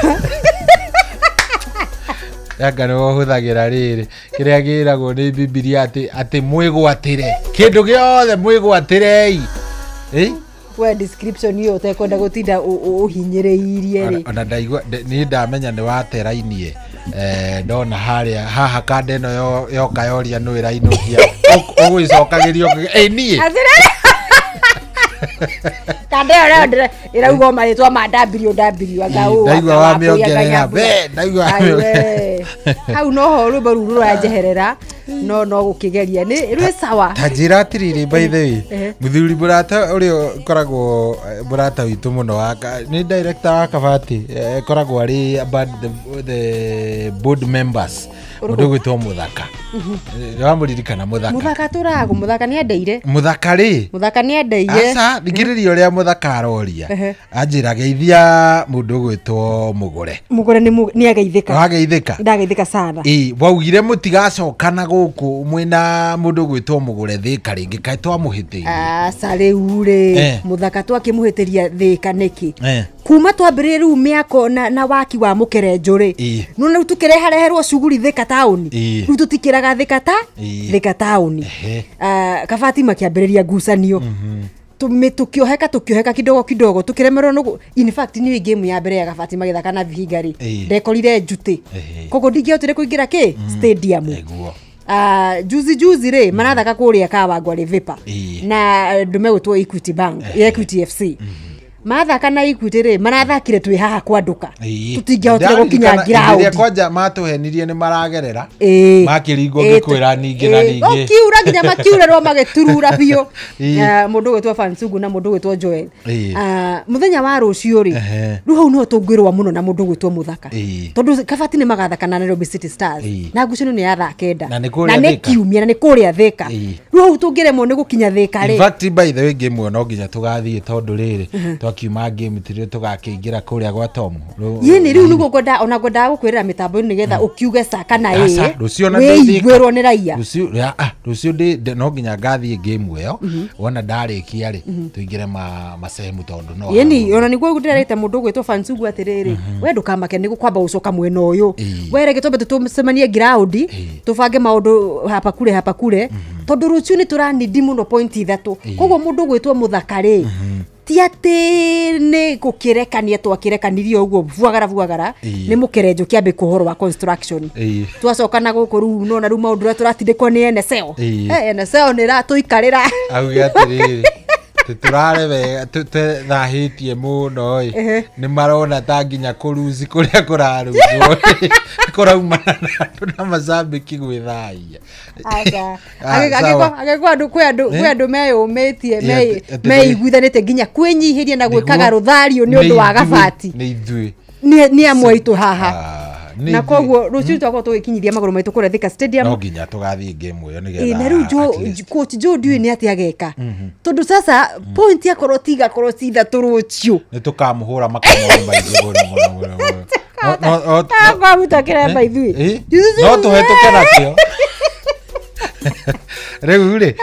Anga nĩ ũhũthagĩra rĩrĩ kĩrĩa kĩragwo nĩ Bibilia atĩ mwĩgwatĩre kĩndũ gĩothe mwĩgwatĩrei. We description iyo utekwenda gutinda uhinyiriirie ri. Ona ndaigua ni ndamenya ni waterainie ndona haria haha kande ino yoka yoria no irainukia ugwicokagirio nie kande ora irauga maritwa ma WW anga u ndaigua wa miongerera be ndaigua hau no ho rwimbo ruru rũranjeherera no gukigeria ni rwi sawa ta njira atiriri by the way muthuri murata uria ukoragwo murata witu muno wa ni director wa Kabati koragwo ari about the board members mundu gwitwo Muthaka wamuririkana Muthaka Muthaka turago Muthaka ni endeire Muthaka ri Muthaka ni endeire aca thikiriria uria Muthaka aroria anjira geithia mundu gwitwo Mugure Mugure ni ageithika wageithika ndageithika sana ii waugire mutigacoka guku mwina mundu gwitwo Mugure Thika ringi kai twamuhitirie aca riu ri Muthaka twakimuhitiria Thika niki kuma twambiririe riu miako na waki wa mukerenjo ri no riu tukirehareherwo cuguri Thika tauni riu tutikiraga Thika ta Thika tauni Kabati makiambiriria ngucanio tukioheka kidogo kidogo tukiremerwo no in fact ni game ya mbere ya Kabati magithaka na Vihiga ri ndekorire njute koguo ndingĩhotire kuingira ki stadium juzi ri marathaka kuria Kawangware Vipa na ndume gwitwo Equity Bank Equity FC mathaka na Equity ri marathakire twi haha kwanduka tutingĩhotire gukinya ground kwanja matuhenirie ni maragerera makiringwo ngikwira ningi na ningi ukiura nginya makiurerwo magiturura biũ mundu gwitwo Fansugu na mundu gwitwo Joel muthenya wa rucio ri riu hau no tungwirwa muno na mundu gwitwo Muthaka tondu Kabati ni magathaka na Nairobi City Stars na ngucanio ni ya thaa 9 na ni kiumia na ni kuria Thika riu hau tungiremwo ni gukinya Thika ri in fact by the way game no nginya tugathie tondu riri twakiuma game tirio tugakiingira kuria gwa Tom yini riu niguo ngwenda ona ngwendaga gukwirira mitambo-ini nigetha ukiuge ca kana ii rucio na wĩiguĩrwo nĩ raia rucio rucio ndi no nginya ngathie game ĩyo wona ndarikia ri tuingire masehemu tondu no yini ona niguo ndirarĩte mũndũ ũgwĩtwo Fansugu atiriri we ndukamake ni gukwamba gucoka mwena uyu we reke twambe tũcemanie ground tubange maũndũ hapa kure tondu rucio ni turanidi muno point 3 koguo mũndũ ũgwĩtwo Muthaka ri ti ati ni gukirekania twakirekanirie uguo buagara ni mukerenjo kiambe kuhoro wa construction twacoka na guku riu no na riu maundu uria turatindikwo ni NSL NSL ni ratuikarira auge atiriri turare wega tuthahitie muno i ni marona ta nginya kuruci kuria kurarutwo kuraumana na andu na macambiki gwithaia aca agekwa andu kwi andu meyumitie meiguithanite nginya kwinyihiria na gwikaga ruthario ni undu wa Gabati ni ithuĩ ni amwe aitu haha na koguo rucio twakorwo tugikinyithia maguru maitu kuria Thika Stadium no nginya tugathie game iyo nigetha na riu coach Joe ndiũĩ ni atia ageka tondu sasa point yakorwo tiga korwo ci ithatũ rũciũ ni tukamuhura makamoro maingĩ mũno mũno mũno no kiremba ithuĩ no tuhetũke nakĩo riu ri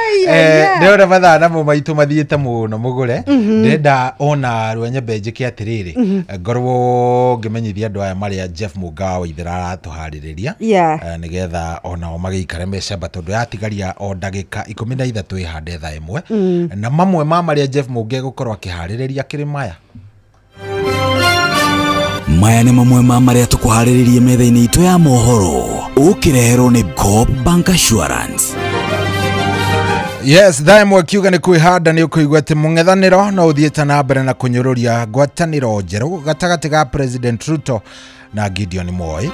ndĩrona mathaa namo maitũ mathiĩte mũno mũgũre ndĩrenda ona rwenyembe njĩke atĩrĩrĩ ngorwo ngĩmenyithia andũ aya marĩa Jeff Mũnga wa Ithera aratũharĩrĩria nĩgetha onao magĩikare mecamba tondũ yatigaria o ndagĩka 13 ĩhande thaa 1 na mamwe ma marĩa Jeff Mũnga egũkorwo akĩharĩrĩria kĩrĩ maya maya nĩ mamwe ma marĩa tũkũharĩrĩrie metha-inĩ itũ ya mohoro ũkĩreherwo nĩ Coop Bank Assurance. Yes, thaa ĩmwe kiuga nĩ kwĩhanda nĩ ũkũigua atĩ mũng'ethanĩro no ũthiĩte na mbere na kũnyũrũria ngwatanĩro njerũ gatagatĩ ga President Ruto na Gideon Moi.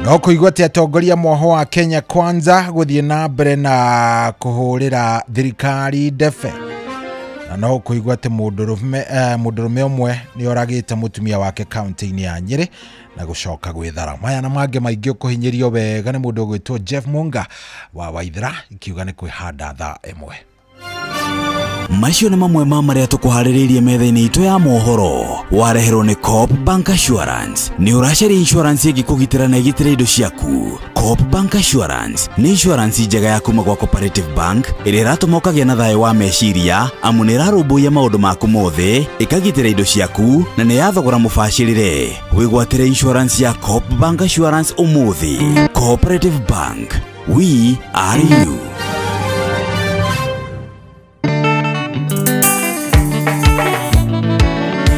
No kũigua atĩ atongoria mwoho wa Kenya Kwanza gũthiĩ na mbere na kũhũrĩra thirikari ndebe. Na no kũigua atĩ mũndũrũme ũmwe nĩ oragĩte mũtumia wake kaunti-inĩ ya Nyĩrĩ na gũcoka gwĩthara. Maya na mangĩ maingĩ ũkũhinyĩrio wega nĩ mũndũ ũgwĩtwo Jeff Munga wa Waithera ikiuga nĩ kwĩhanda thaa 1. Macio nĩ mamwe ma marĩa tũkũharĩrĩirie metha-inĩ itũ ya mohoro wareherwo nĩ Coop Bank Assurance. Nĩ ũracaria insurance ĩngĩkũgitĩra na ĩgitĩre indo ciaku. Coop Bank Assurance nĩ insurance njega ya kuma gwa Cooperative Bank ĩrĩa ĩratũma ũkagĩa na thayũ wa meciria amu nĩ ĩrarũmbũiya maũndũ maku mothe, ĩkagitĩra indo ciaku na nĩ ya thogora mũbacĩrĩre. Wĩgwatĩre insurance ya Coop Bank Assurance ũmũthĩ. Cooperative Bank, we are you.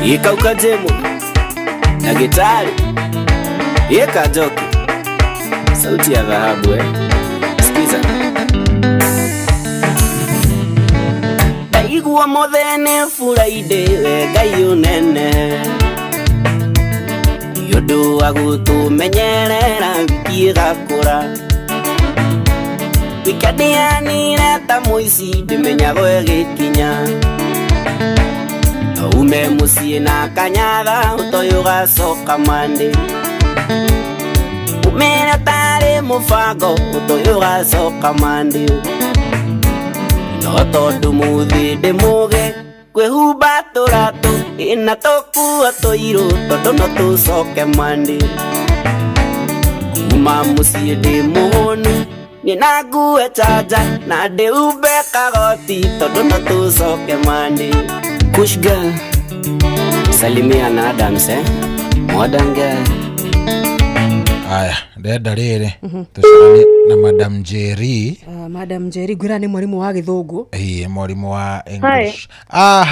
Ikauka jemo na gitari yeka joki sauti ya dhahabu sikiza ndaigua muthene Friday we Ngai unene ni undu wa gutumenyerera wiki igakura wikendi yanire ta muici ndimenyagwo igikinya ume muciĩ na kanyatha ũtoĩ ũgacoka Monday umĩre tarĩ mũbango ũtoĩ ũgacoka Monday no tondũ mũthĩ ndĩ mũgĩ kwĩhumba tũratũ ĩna tũkuo tũirũ tondũ no tũcoke Monday kuma mũciĩ ndĩ mũhũnu niĩ na ngue chanja na ndĩhumbe kagoti tondũ no tũcoke Monday. Kush girl, salimia na Adams modern girl. Aya, ndenda rĩrĩ tũcaranie na Madam Njeri. Madam Njeri ngwĩra nĩ mwalimu wa gĩthũngũ. Mwalimu wa English.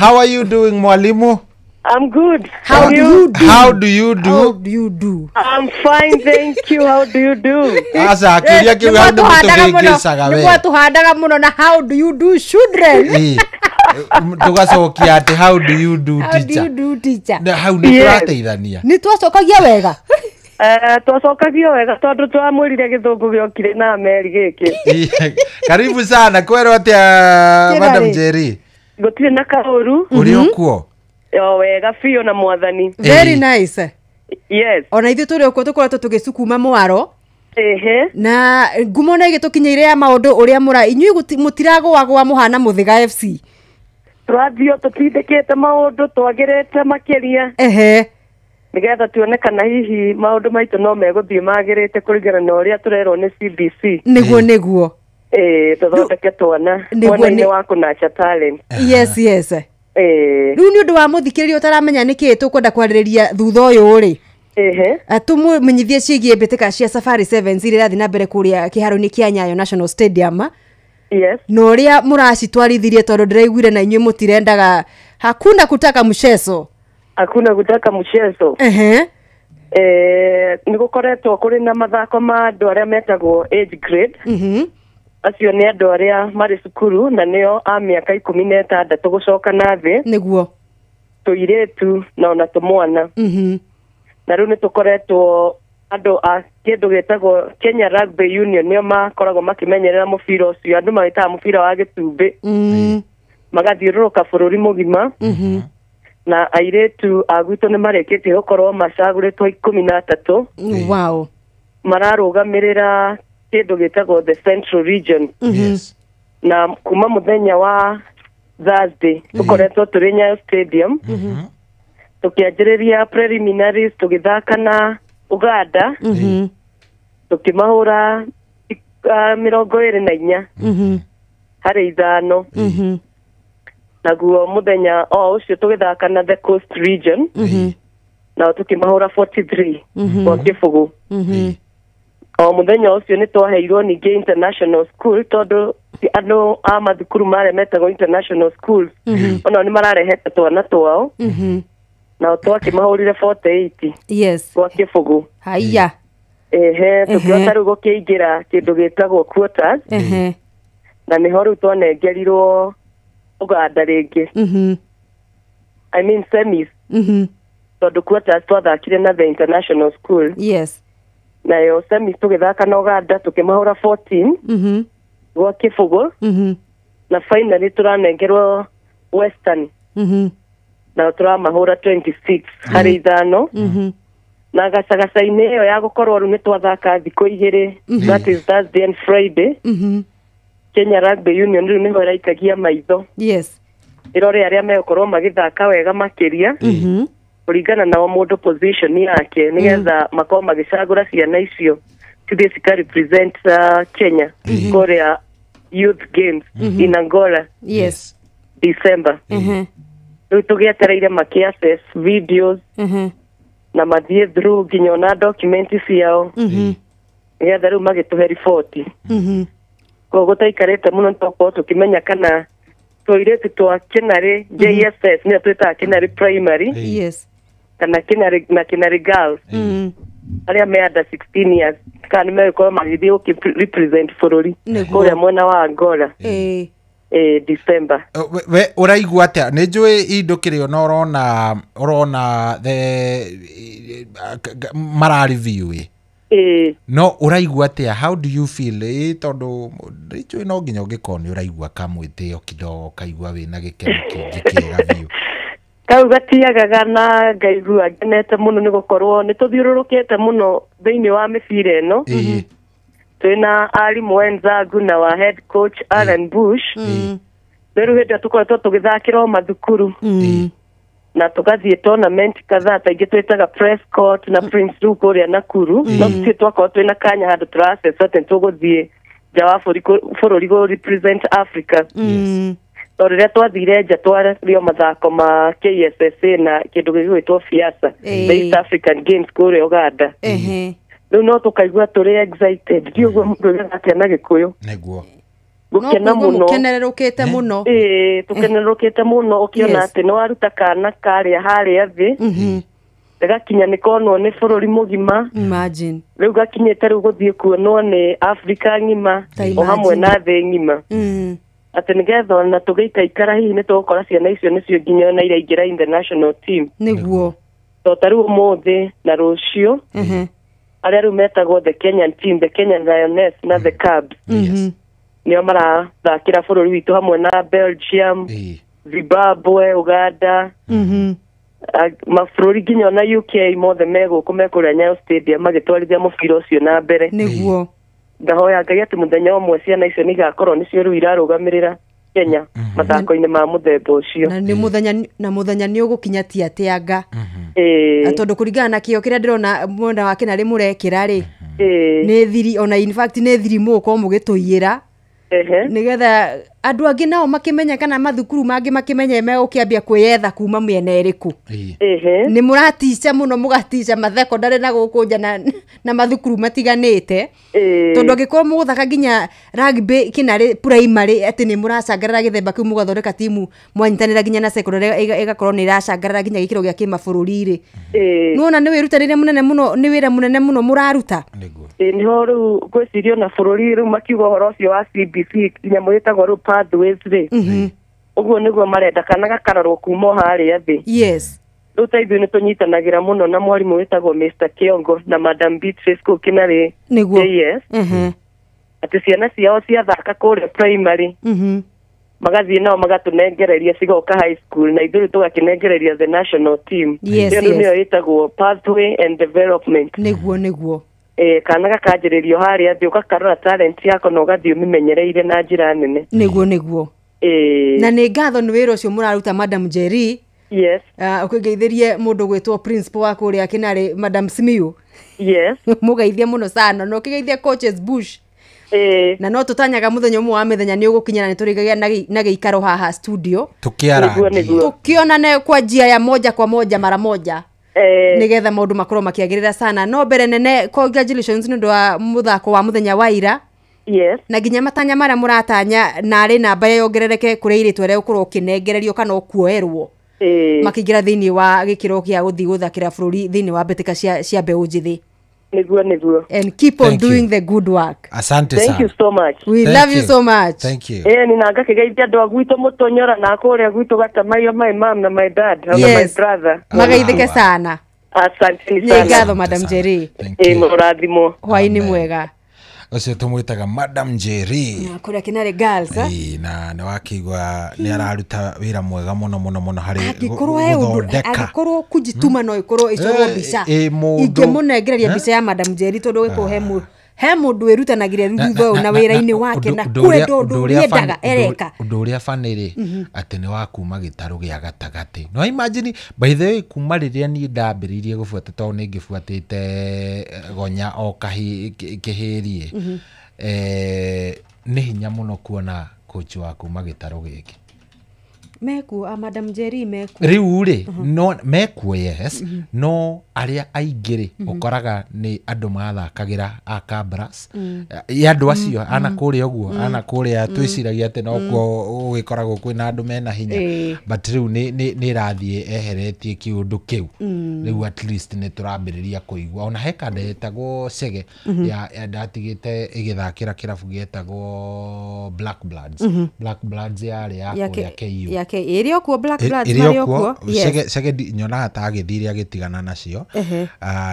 How are you doing, mwalimu? I'm good. How do you do? How do you do? How do you do? I'm fine, thank you. How do you do? Asa kiuria kiu andu mutuhingicaga we. Nĩguo tũhandaga mũno na how do you do children? Tugacokia atĩ how do you do teacher? How do you do teacher? Na hau nĩ tũrateithania. Nĩ twacokagia wega. Twacokagia wega tondũ twamwĩrire gĩthũngũ gĩokire na meri gĩkĩ. Karibu sana kwerwo atĩa Madam Njeri? Gũtirĩ na kaũru. Ũrĩ okuo? Yo wega biũ na mwathani. Very nice. Yes. Ona ithuĩ tũrĩ okuo tũkoretwo tũgĩcukuma mwaro. Na ngumo na igĩtũkinyĩire ya maũndũ ũrĩa mũra inyuĩ mũtiragũagũa mũhana Mũthĩga FC. Tũrathiĩ tũtindĩkĩte maũndũ twagĩrĩte makĩria. Nĩgetha tuone kana hihi maũndũ maitũ no megũthiĩ magĩrĩte kũringana na ũrĩa tũrerwo nĩ CBC. Nĩguo nĩguo. Tũthondeke twana mwena-inĩ wa kũnacha talent. Yes yes. Rĩu nĩ ũndũ wa mũthikĩrĩria ũtaramenya nĩkĩĩ tũkwenda kwarĩrĩria thutha ũyũ rĩ. Tũmũmenyithie ciĩgiĩ mbĩtĩka cia Safari Sevens iria irathiĩ na mbere kũrĩa kĩharo-inĩ kĩa Nyayo National Stadium. Yes. Na ũrĩa mũracitwarithirie tondũ ndĩraiguire na inyuĩ mũtirendaga hakuna kutaka mchezo. Hakuna kutaka mchezo. Nĩ gũkoretwo kũrĩ na mathako ma andũ arĩa metagwo age grade. Acio nĩ andũ arĩa marĩ cukuru na nĩo a mĩaka 16 gũcoka na thĩ. Nĩguo. Tũirĩtu na ona tũmwana. Na rĩu nĩ tũkoretwo andũ a kĩndũ gĩtagwo Kenya Rugby Union nĩo makoragwo makĩmenyerera mũbira ũcio andũ mawĩtaga mũbira wa gĩtumbĩ. Magathiũrũrũka bũrũri mũgima. Na airĩtu a gwitũ nĩ marĩkĩtie gũkorwo macagũrĩtwo 13. Wow. Mararũgamĩrĩra kĩndũ gĩtagwo the Central Region. Yes. Na kuma mũthenya wa Thursday tũkoretwo tũrĩ Nyayo Stadium. Tũkĩanjĩrĩria preliminaries tũgĩthaka na Uganda. Tũkĩmahũra 24 harĩ 5. Naguo mũthenya o ũcio tũgĩthaka na the Coast Region. Nao tũkĩmahũra 43 kwa kĩbũgũ. O mũthenya ũcio nĩ twaheirwo ningĩ international school tondũ andũ a mathukuru marĩa metagwo international schools onao nĩ mararehete twana twao. Nao twakĩmahũrire 48. Yes. Kwa kĩbũgũ. Haiya. Tũkĩhota rĩu gũkĩingĩra kĩndũ gĩtagwo quotas. Na nĩho rĩu twanengerirwo Uganda rĩngĩ. I mean semis. Tondũ quarters twathakire na the international school. Yes. Nayo semis tũgĩthaka na Uganda tũkĩmahũra 14 gwa kĩbũgũ. Na finally tũranengerwo Western. Na tũramahũra 26 harĩ 5. Na gacagaca-inĩ ĩyo ya gũkorwo rĩu nĩ twathaka thikũ igĩrĩ, that is Thursday and Friday. Kenya Rugby Union rĩu nĩho ĩraikagia maitho. Yes. Ĩrore arĩa megũkorwo magĩthaka wega makĩria kũringana na o mũndũ position yake nĩgetha makorwo magĩcagũra ciana icio cithiĩ cika represent Kenya kũrĩa Youth Games in Angola. Yes. December. Rĩu tũgĩetereire makĩ access videos na mathiĩ through nginya ona document ciao nĩgetha rĩu magĩtũhe riboti. Koguo gũtaikarĩte mũno nĩtũgũkorwo tũkĩmenya kana Tũirĩtu twa Kinarĩ JSS nĩyo twĩtaga Kinarĩ Primary. Yes. Kana Kinarĩ na Kinarĩ Girls. Arĩa me under 16 years kana nĩ megũkorwo magĩthiĩ gũkĩ represent bũrũri kũrĩa mwena wa Angola. December. We ũraigua atĩa? Nĩ njũĩ indo kĩrĩ ona ũrona the mara review no ũraigua atĩa? How do you feel? Tondũ njũĩ no nginya ũngĩkorwo nĩ ũraigua kamwĩtĩo kidogo kaigua wĩna gĩkeno kĩingĩ kĩega biũ. Kau gatiagaga na ngaigua ngenete mũno nĩ gũkorwo nĩ tũthiũrũrũkĩte mũno thĩinĩ wa mĩbira ĩno. Twĩna arimũ wenzangu na wa head coach Alan Bush. Rĩu hĩndĩ ĩrĩa tũkoretwo tũgĩthakĩra o mathukuru na tũgathiĩ tournament kadhaa ta ingĩ twĩtaga Prescott na Prince Luke kũrĩa Nakuru. No tũthiĩ twakorwo twĩna kanya handũ tũra-assess atĩ nĩtũgũthiĩ nja wa bũrũri gũ represent Africa. Tondũ rĩrĩa twathire nja twario mathako ma KSSA na kĩndũ gĩgwĩtwo FIASA, the East African Games kũrĩa Uganda. Rĩu no tũkaigua tũrĩ excited ndiũ ũguo mũndũ oigaga atĩa na Gĩkũyũ. Nĩguo. Gũkena mũno. Mũkenererũkĩte mũno. Tũkenererũkĩte mũno ũkĩona atĩ nĩ waruta kana karĩa harĩa thĩ. Gakinya nĩ konwo nĩ bũrũri mũgima. Imagine. Rĩu gakinyĩte rĩu gũthiĩ kuonwo nĩ Africa ng'ima o hamwe na thĩ ng'ima. Atĩ nĩgetha ona tũgĩikaikara hihi nĩ tũgũkora ciana icio nĩcio nginya ona iraingĩra in the national team. Nĩguo. To ta rĩu ũmũthĩ na rũciũ arĩa rĩu metagwo the Kenyan team, the Kenyan Lioness na the Cubs. Nĩo marathakĩra bũrũri witũ hamwe na Belgium, Zimbabwe, Uganda, mabũrũri nginya ona UK mothe megũkũ mekũrĩa Nyayo Stadium magĩtwarithia mũbira ũcio na mbere. Nĩguo. Ndahoya Ngai atĩ mũthenya ũmwe ciana icio nĩ igakorwo nĩcio rĩu irarũgamĩrĩra Kenya mathako-inĩ ma mũthemba ũcio. Na mũthenya nĩ ũgũkinya ti atĩanga. Tondũ kũringana na kĩo kĩrĩa ndĩrona mwena wa Kinarĩ mũrekĩra rĩ, nĩ thiri ona in fact nĩ thiri mũgũkorwo mũgĩtũiyĩra. Nĩgetha andũ angĩ nao makĩmenya kana mathukuru mangĩ makĩmenye megũkĩambia kwĩyetha kuma mĩena ĩrĩkũ. Nĩ mũratica mũno mũgatica mathekondarĩ na gũkũ nja na mathukuru matiganĩte. Tondũ angĩkorwo mũgũthaka nginya rugby Kinarĩ primary atĩ nĩ mũracangarara gĩthemba kĩu mũgathondeka timu mwanyitanĩra nginya na secondary ĩgakorwo nĩ ĩracangarara nginya gĩkĩro gĩa kĩmabũrũri rĩ. Nĩwona nĩ wĩrutanĩria mũnene mũno, nĩ wĩra mũnene mũno mũraruta. Nĩho rĩu ngwĩciria ona bũrũri rĩu makiuga ũhoro ũcio wa CBC nyamũ ĩtagwo rĩu pathways rĩ. Ũguo nĩguo marenda kana gakarorwo kuma o harĩa thĩ. Yes. Rĩu ta ithuĩ nĩ tũnyitanagĩra mũno na mwarimũ wĩtagwo Mr. Kiongo na Madam Beatrice kũu Kinarĩ. Nĩguo. Yes. Atĩ ciana ciao ciathaka kũrĩa primary magathiĩ nao magatũnengereria cigoka high school na ithuĩ tũgakĩnengereria the national team. Yes, Ĩyo nĩyo ĩtagwo pathway and development. Nĩguo nĩguo. Kana gakanjĩrĩrio harĩa thĩ ũgakarora talent yako na ũgathiĩ ũmĩmenyereire na njĩra nene. Nĩguo nĩguo. Na nĩ ngatho nĩ wĩra ũcio mũraruta Madam Jerry. Yes. Ũkĩngeithĩrie mũndũ gwĩtwo principal wa kũrĩa Kinarĩ Madam Simiyu. Yes. Mũgeithie mũno sana na ũkĩgeithie coaches Bush. Na no tũtanyaga mũthenya ũmwe wa mĩthenya nĩ ũgũkinya na nĩ tũrĩgĩa na gĩikaro haha studio. Tũkĩarangie. Tũkĩonane kwa njia ya moja kwa moja mara moja. Nĩgetha maũndũ makorwo makĩagĩrĩra sana. No mbere nene congratulations nĩ ũndũ wa mũthako wa mũthenya wa ira. Yes. Na nginya matanya marĩa mũratanya narĩ namba yongerereke kũrĩ airĩtu arĩa ũkorwo ũkĩnengererio kana ũkuoerwo. Makĩingĩra thĩinĩ wa gĩkĩro kĩa gũthiĩ gũthakĩra bũrũri thĩinĩ wa mbĩtĩka cia mbeũ njĩthĩ. Nĩguo nĩguo. And keep on doing the good work. Asante sana. Thank you so much. We love you so much. Thank you. Nina ngakĩgeithia andũ a gwitũ Mũtonyora na kũrĩa gwitũ Gatamayo, my mom na my dad na my brother. Magaithĩke sana. Asante sana. Nĩ ngatho Madam Jerry. Mũrathimwo. Hwaĩ-inĩ mwega. Ũcio tũmwĩtaga Madam Jerry. Na kũrĩa Kinarĩ Girls. Na nĩ wakĩigua nĩ araruta wĩra mwega mũno mũno mũno harĩ gũthondeka. Angĩkorwo kujituma no ĩkorwo ĩcorwo mbica. Ingĩmũnengereria mbica ya Madam Jerry tondũ gĩkorwo he mũndũ wĩrutanagĩria thutha ũyũ na wĩra-inĩ wake na kwenda ũndũ ũrĩa ereka. Ũndũ ũrĩa funny rĩ atĩ nĩ wa kuma gĩtarũ gĩa gatagatĩ. No imagine by the way kuma rĩrĩa niĩ ndambĩrĩirie gũbuata tondũ nĩ ngĩbuatĩte gonya o kĩhĩrie nĩ hinya mũno kuona coach wa kuma gĩtarũ gĩkĩ. Mekuo Madam Jerry mekuo riu ri no mekuo yes no aria aingĩ rĩ ũkoraga nĩ andũ mathakagira a Kabras ya andũ acio ana kũrĩa ũguo ana kũrĩa twĩciragia atĩ nokuo gũgĩkoragwo kwĩna andũ mena hinya but rĩu nĩ ĩrathiĩ eheretie kĩũndũ kĩu rĩu at least nĩ tũrambĩrĩria kũigua ona he kanda ĩtagwo Chege ya ndatigĩte ĩgĩthakĩra kĩrabu gĩetagwo Black Bloods. Black Bloods yarĩ ya kũrĩa KU yake ĩrĩ okuo Black Bloods marĩ okuo. Chege nyonaga ta agĩthire agĩtigana nacio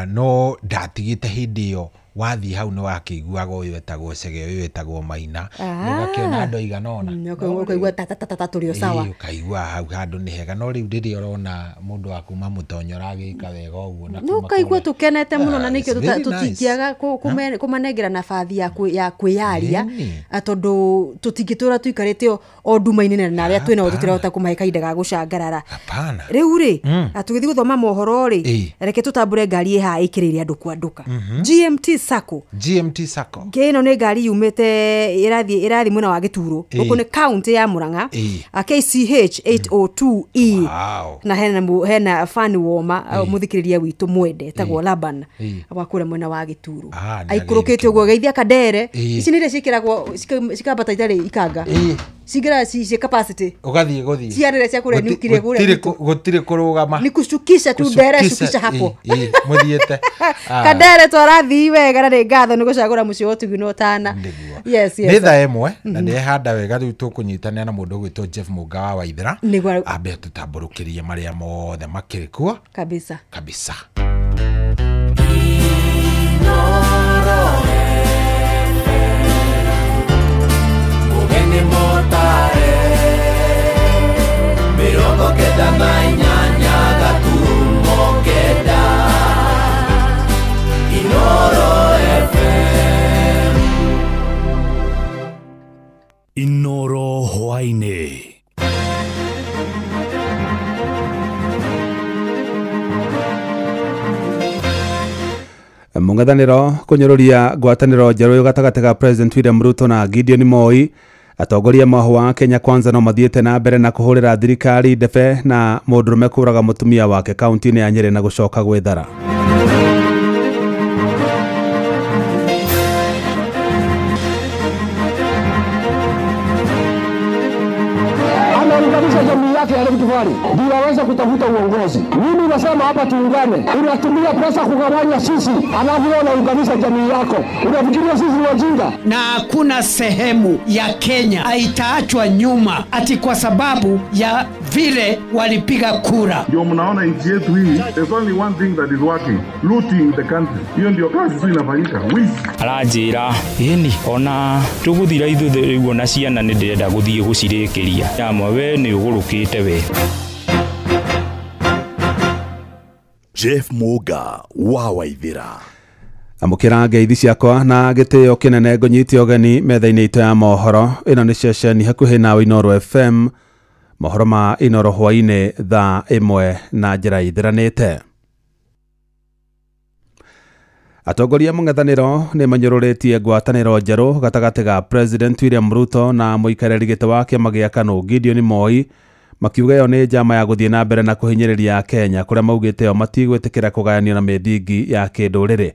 no ndatigĩte hĩndĩ ĩyo wathiĩ hau nĩ wakĩiguaga ũyũ etagwo Chege ũyũ etagwo Maina ũgakĩona andũ aigana ũna ũkaigua ta tũrĩ o sawa ũkaigua hau handũ nĩ hega no rĩu rĩrĩa ũrona mũndũ wa kuma Mũtonyora agĩka wega ũguo na kuma ũkaigua tũkenete mũno na nĩkĩo tũtingĩaga kũmanengera nabathi ya kwĩyaria tondũ tũtingĩtũra tũikarĩte o nduma-inĩ na arĩa twĩnao tũtirahota kũmahe kahinda ga gũcangarara. Rĩu rĩ tũgĩthiĩ gũthoma mohoro rĩ reke tũtambũre ngari ĩhaha ĩkĩrĩire andũ kwandũka GMT Sacco. GMT Sacco. Ĩno nĩ ngari yumĩte ĩrathiĩ mwena wa Gĩturo. Gũkũ nĩ county ya Murang'a. KCH 802E. Na hena fan woma mũthikĩrĩria witũ mwende etagwo Laban wa kũrĩa mwena wa Gĩturo. Aikũrũkĩte ũguo geithia Kandere. Ici nĩ iria ciĩkĩragwo cikambata itarĩ ikanga. Cingĩra ci capacity. Ũgathiĩ gũthiĩ. Ciarĩre cia kũrĩa nuclear kũrĩa. Gũtirĩ kũrũgama. Ni kushukisha tu ndere shukisha hapo. Mũthiĩte. Kandere twarathii wega na nĩ ngatho nĩ gũcagũra mũciĩ wa ũtugi na ũtana. Yes yes. Nĩ thaa ĩmwe na nĩ handa wega rĩu tũkũnyitanĩra na mũndũ ũgwĩtwo Jeff Mũnga wa Waithera. Ambe tũtambũrũkĩrie marĩa mothe makĩrĩ kuo. Kabisa. Kabisa. Mirongo kenda na inyanya gaturumo kenda Inoro FM. Inoro hwaini. Mũng'ethanĩro kũnyũrũria ngwatanĩro njerũ gatagatĩ ga President William Ruto na Gideon Moi. Atongoria mahũa Kenya Kwanza no mathiĩte na mbere na kũhũrĩra thirikari ndebe na mũndũrũme kũraga mũtumia wake kaunti-inĩ ya Nyĩrĩ na gũcoka gwĩthara. Anaunganisha jamii yake ya Rift Valley ndio aweze kutafuta uongozi. Mimi nasema hapa tuungane. Unatumia pesa kugawanya sisi, alafu unaunganisha jamii yako. Unafikiria sisi ni wajinga? Na hakuna sehemu ya Kenya haitaachwa nyuma ati kwa sababu ya vile walipiga kura. Ndio mnaona nchi yetu hii, there's only one thing that is working, looting the country. Hiyo ndio kazi tu inafanyika, wizi. Aranjira, yeni ona tuguthira ithuĩ rĩu ona ciana nĩ ndĩrenda gũthiĩ gũcirĩkĩria. Amwe we nĩ ũgũrũkĩte we. Jeff Muga wa Waithera. Amũkĩra ngeithi ciakwa na gĩtĩo kĩnene ngũnyite ũgeni metha-inĩ itũ ya mohoro. Ĩno nĩ ceceni hakuhĩ nawe Inoro FM. Mohoro ma Inoro hwainĩ thaa ĩmwe na njĩra ithĩranĩte. Atongoria mũng'ethanĩro nĩ manyũrũrĩtie ngwatanĩro njerũ gatagatĩ ga President William Ruto na mũikarĩri gĩtĩ wa kĩama gĩa KANU Gideon Moi, makiuga ĩyo nĩ njama ya gũthiĩ na mbere na kũhinyĩrĩria Kenya kũrĩa maugĩte o matigwĩtĩkĩra kũgayanio na mĩthingi ya kĩndũrĩrĩ.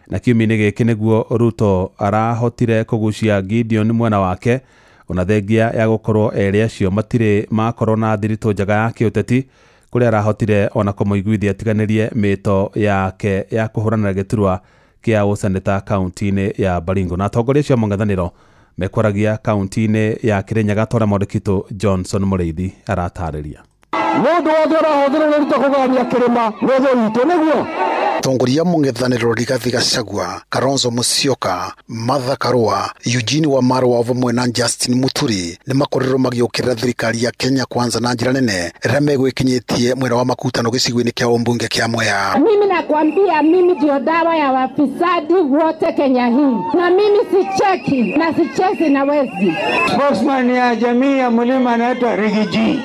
Na kiumia-inĩ gĩkĩ nĩguo Ruto arahotire kũgucia Gideon mwena wake ona thengia ya gũkorwo erĩ acio matirĩ makorwo na thiritũ njega ya kĩũteti kũrĩa arahotire ona kũmũiguithia atiganĩrie mĩto yake ya kũhũranĩra gĩturwa kĩa ũseneta kaunti-inĩ ya Baringo. Na atongoria acio a mũng'ethanĩro mekwaragia kaunti-inĩ ya Kĩrĩnyaga ta ũrĩa mwandĩki Johnson Mũrĩithi aratarĩria. Mũndũ wothe ũrahũthĩra Ruto kũgayania kĩrĩma nĩ thũ witũ nĩguo. Atongoria mũng'ethanĩro Rigathi Gachagua, Kalonzo Musyoka, Martha Karua, Eugene Wamalwa vamwe na Justin Muturi nĩ makorirwo magĩũkĩrĩra thirikari ya Kenya Kwanza na njĩra nene rĩrĩa megwĩkinyĩtie mwena wa makutano gĩcigo-inĩ kĩa ũmbunge kĩa Mwea. Mimi nakwambia, mimi ndio dawa ya wafisadi wote Kenya hii, na mimi sicheki na sichezi na wezi. Spokesman ya jamii ya mlima anaitwa Rigiji.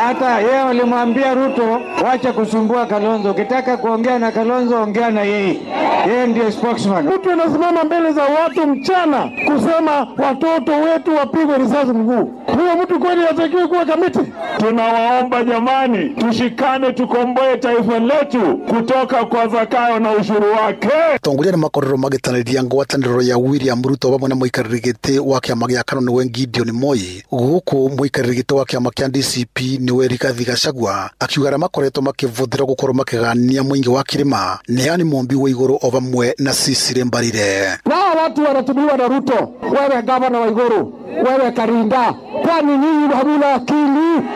Hata yeye alimwambia Ruto, wacha kusumbua Kalonzo, ukitaka kuongea na Kalonzo ongea na yeye. Yeye ndiye spokesman. Mtu anasimama mbele za watu mchana kusema watoto wetu wapigwe risasi mguu. Huyo mtu kweli hatakiwi kuwa kamiti? Tunawaomba jamani, tushikane tukomboe taifa letu kutoka kwa Zakayo na ushuru wake. Atongoria nĩ makorirwo magĩtarĩria ngwatanĩro ya William Ruto vamwe na mũikarĩri gĩtĩ wa kĩama gĩa KANU nĩwe Gideon Moi, gũkũ mũikarĩri gĩtĩ wa kĩama kĩa DCP nĩwe Rigathi Gachagua akiuga arĩa makoretwo makĩvũthĩra gũkorwo makĩgania mũingĩ wa kĩrĩma nĩ Anne Mumbi wa Igũrũ o vamwe na Cecily Mbarire. Nao watu wanatumiwa na Ruto, wewe gavana wa Igũrũ, wewe Karinda, kwani nyinyi hamuna akili?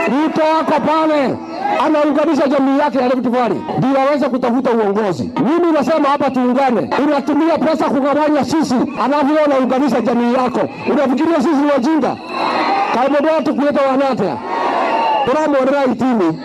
Ruto wako pale anaunganisha jamii yake ya Rift Valley ndio aweze kutafuta uongozi. Mimi nasema hapa tuungane. Unatumia pesa kugawanya sisi, alafu wewe unaunganisha jamii yako. Unafikiria sisi ni wajinga? Kama watu kuleta wanate. Tunamuonea itini.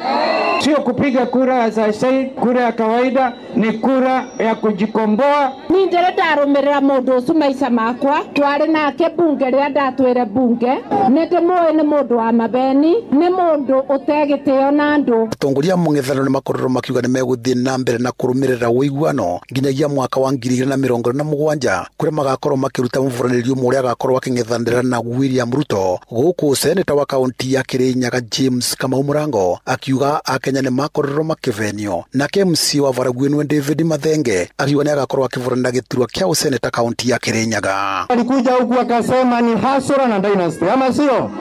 Sio kupiga kura, as I say, kura ya kawaida ni kura ya kujikomboa. Ni ndĩrĩ ndarũmĩrĩra mũndũ ũcio maica makwa, twarĩ nake bunge rĩrĩa ndatwĩre bunge, nĩ ndĩmũĩ nĩ mũndũ wa mabeni, nĩ mũndũ ũtegĩtĩo na andũ. Atongoria a mũng'ethanĩro nĩ makorirwo makiuga nĩ megũthiĩ na mbere na kũrũmĩrĩra ũiguano nginyagia mwaka wa 2027 kũrĩa magakorwo makĩruta mũburanĩri ũmwe ũrĩa agakorwo akĩng'ethanĩra na William Ruto. Gũkũ seneta wa kaunti ya Kirinyaga James Kamau Murango akiuga Akenya nĩ makorirwo makĩvenio. Nake MC wa Varagwinwe David Mathenge akiuga nĩ agakorwo akĩburanĩra gĩturwa kĩa ũseneta kaunti ya Kirinyaga. Alikuja huku akasema ni hasara na dynasty, ama sio?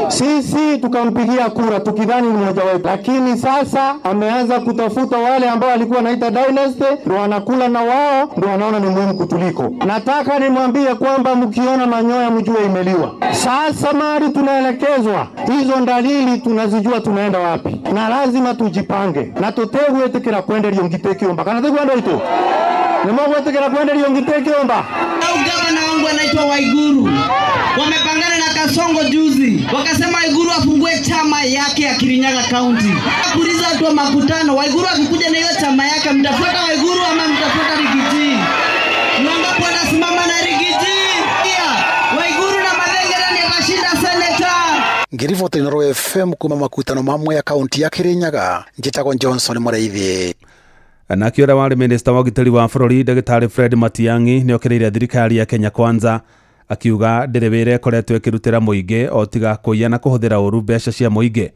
Sisi tukampigia kura tukidhani ni mmoja wetu, lakini sasa ameanza kutafuta wale ambao alikuwa anaita dynasty, ndio wanakula na wao, ndio wanaona ni muhimu kutuliko. Nataka nimwambie kwamba mkiona manyoya mjue imeliwa. Sasa mali tunaelekezwa, hizo dalili tunazijua tunaenda wapi, na lazima tujipange na tutegwetikira kwenderio ngitekiomba kana tegwendo itu nimogwetikira kwenderio ngitekiomba. Au gavana wangu anaitwa Waiguru, wamepangana na Kasongo juzi, wakasema Waiguru afungue chama yake ya Kirinyaga County. Kuuliza watu wa makutano, Waiguru akikuja na hiyo chama yake, mtafuata Waiguru ama mtafuata Rigiji? Mwangapo anasimama na Rigiji. Waiguru na Mathenge nani atashinda seneta? Ngiriboti Inooro FM kuma makutano mamwe ya kaunti ya Kirinyaga, njitagwo Johnson Mũrĩithi. Nake ũrĩa warĩ minista wa ũgitĩri wa bũrũri ndagĩtarĩ Fred Matiang'i nĩokĩrĩire thirikari ya Kenya Kwanza akiuga ndĩrĩ wĩra ĩkoretwo ĩkĩrutĩra mũingĩ o tiga kũiya na kũhũthĩra ũru mbeca cia mũingĩ.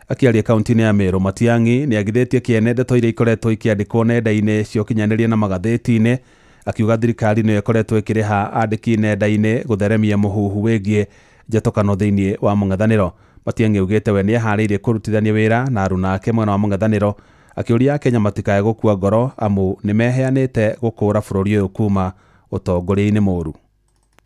Akĩaria kaunti-inĩ ya Meru, Matiang'i nĩagithĩtie kĩene ndeto iria ikoretwo ikĩandĩkwo nenda-inĩ cia ũkinyanĩria na magathĩti-inĩ, akiuga thirikari nĩyo ĩkoretwo ĩkĩrĩha andĩki nenda-inĩ gũtheremia mũhuhu wĩgiĩ njatũkano thĩinĩ wa mũng'ethanĩro. Matiang'i augĩte we nĩeharĩirie kũrutithania wĩra na aruna ake mwena wa mũng'ethanĩro, akĩũria Akenya matikae gũkua ngoro amu nĩmeheanĩte gũkũra bũrũri ũyũ kuma ũtongoria-inĩ mũru.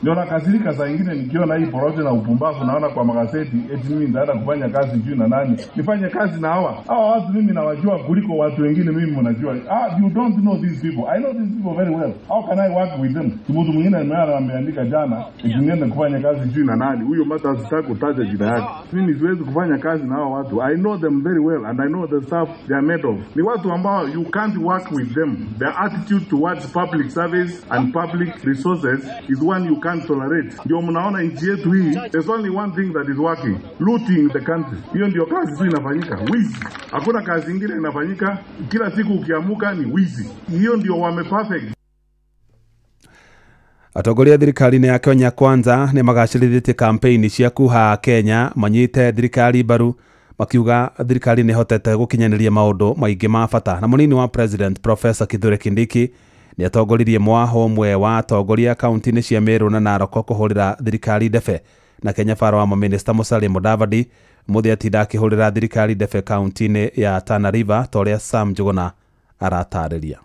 Ndio nakasirika saa ingine nikiona hii porojo na upumbavu naona kwa magazeti eti mimi nitaenda kufanya kazi juu na nani. Nifanye kazi na hawa. Hawa watu mimi nawajua kuliko watu wengine mimi mnajua. You don't know these people. I know these people very well. How can I work with them? Mtu mwingine ameandika jana eti niende kufanya kazi juu na nani. Huyo mata sitaki kutaja jina yake. Mimi siwezi kufanya kazi na hawa watu. I know them very well and I know the stuff they are made of. Ni watu ambao you can't work with them. Their attitude towards public service and public resources is one you can't tolerate. Ndio mnaona nchi yetu hii, there's only one thing that is working, looting the country. Hiyo ndio kazi tu inafanyika, wizi. Hakuna kazi nyingine inafanyika. Kila siku ukiamuka ni wizi. Hiyo ndio wame perfect. Atongoria thirikari-inĩ ya Kenya Kwanza nĩ magacĩrithĩtie campaign cia kuha Kenya manyite thirikari mbaru, makiuga thirikari nĩ hotete gũkinyanĩria maũndũ maingĩ ma bata. Na mũnini wa President Professor Kithure Kindiki nĩ atongoririe mwaho ũmwe wa atongoria kaunti-inĩ cia Meru na Narok kũhũrĩra thirikari ndebe. Na Kenya Faro wa Minista Musalia Mudavadi mũthĩ atinda akĩhũrĩra thirikari ndebe kaunti-inĩ ya Tana River ta ũrĩa Sam Njuguna aratarĩria.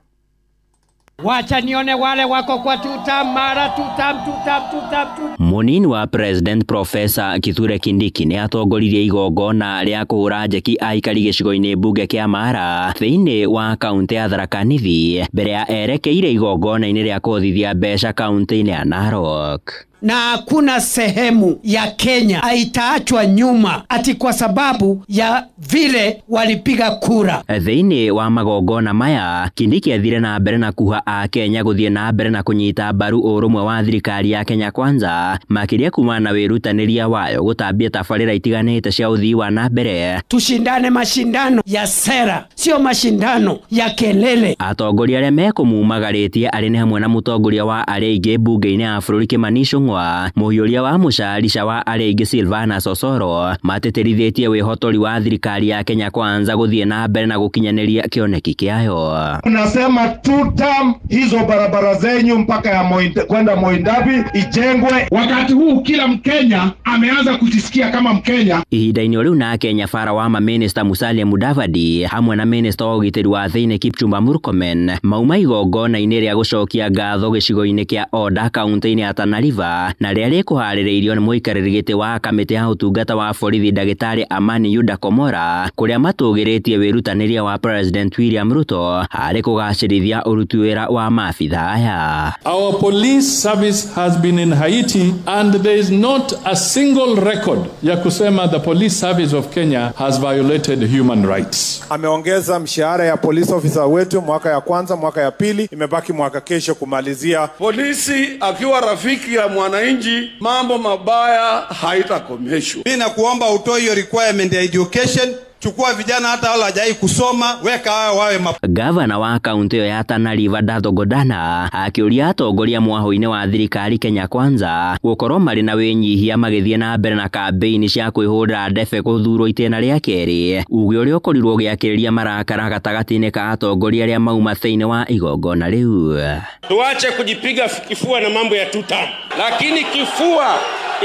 Wacha nione wale wako kwa tutam mara tutam tutam tutam tutam. Munini wa President Professor Kithure Kindiki nĩ atongoririe igongona rĩa kũhũra njeki aikari gĩcigo-inĩ mbunge kĩa Mara thĩinĩ wa kaunti ya Tharaka Nithi mbere ya erekeire igongona-inĩ rĩa kũhothithia mbeca kaunti-inĩ ya Narok. Na hakuna sehemu ya Kenya haitaachwa nyuma ati kwa sababu ya vile walipiga kura. Thĩinĩ wa magongona maya Kindiki athire na mbere na kuha a Kenya gũthiĩ na mbere na kũnyita mbaru ũrũmwe wa thirikari ya Kenya Kwanza makĩria kumana na wĩrutanĩria wayo gũtambia tabarĩra itiganĩte cia ũthii wa na mbere. Tushindane mashindano ya sera, sio mashindano ya kelele. Atongoria arĩa mekũmumagarĩtie arĩ nĩ hamwe na mũtongoria wa arĩa aingĩ mbunge-inĩ ya bũrũri Kimani Ichung'wa, mũhiũria wa mũcarica wa arĩa aingĩ Silvana Sosoro, matĩtĩrithĩtie wĩhotori wa thirikari ya Kenya Kwanza gũthiĩ na mbere na gũkinyanĩria kĩoneki kĩayo. Tunasema two term, hizo barabara zenyu mpaka ya kwenda Moindabi ijengwe. Wakati huu kila Mkenya ameanza kujisikia kama Mkenya. Ihinda-inĩ rĩu na Kenya bara wa maminista Musalia Mudavadi hamwe na minista wa ũgitĩri wa thĩinĩ Kipchumba Murkomen mauma igongona-inĩ rĩa gũcokia ngatho gĩcigo-inĩ kĩa Oda kaunti-inĩ ya Tana River na rĩrĩa rĩkũharĩrĩirio nĩ mũikarĩri gĩtĩ wa kamĩtĩ ya ũtungata wa borithi ndagĩtarĩ Amani Yuda Komora kũrĩa matũgĩrĩtie wĩrutanĩria wa President William Ruto harĩ kũgacĩrithia ũruti wĩra wa maabitha aya. Our police service has been in Haiti and there is not a single record ya kusema the police service of Kenya has violated human rights. Ameongeza mshahara ya police officer wetu mwaka ya kwanza, mwaka ya pili, imebaki mwaka kesho kumalizia. Polisi akiwa rafiki ya mwananchi, mambo mabaya haitakomeshwa. Mimi nakuomba utoe hiyo requirement ya education. Chukua vijana hata wala hajai kusoma, weka hao wawe Gavana wa kaunti ya Tana River Datho Godana akĩũria atongoria mwahũ-inĩ wa thirikari Kenya Kwanza gũkorwo marĩ na wĩnyihia magĩthiĩ na mbere na kambĩini cia kwĩhũrĩra ndebe gũthurwo itĩna rĩa kerĩ, uge ũrĩa ũkorirwo ũgĩakĩrĩria marakara gatagatĩ-inĩ ka atongoria arĩa mauma thĩinĩ wa igongona rĩu. Tuache kujipiga kifua na mambo ya two term, lakini kifua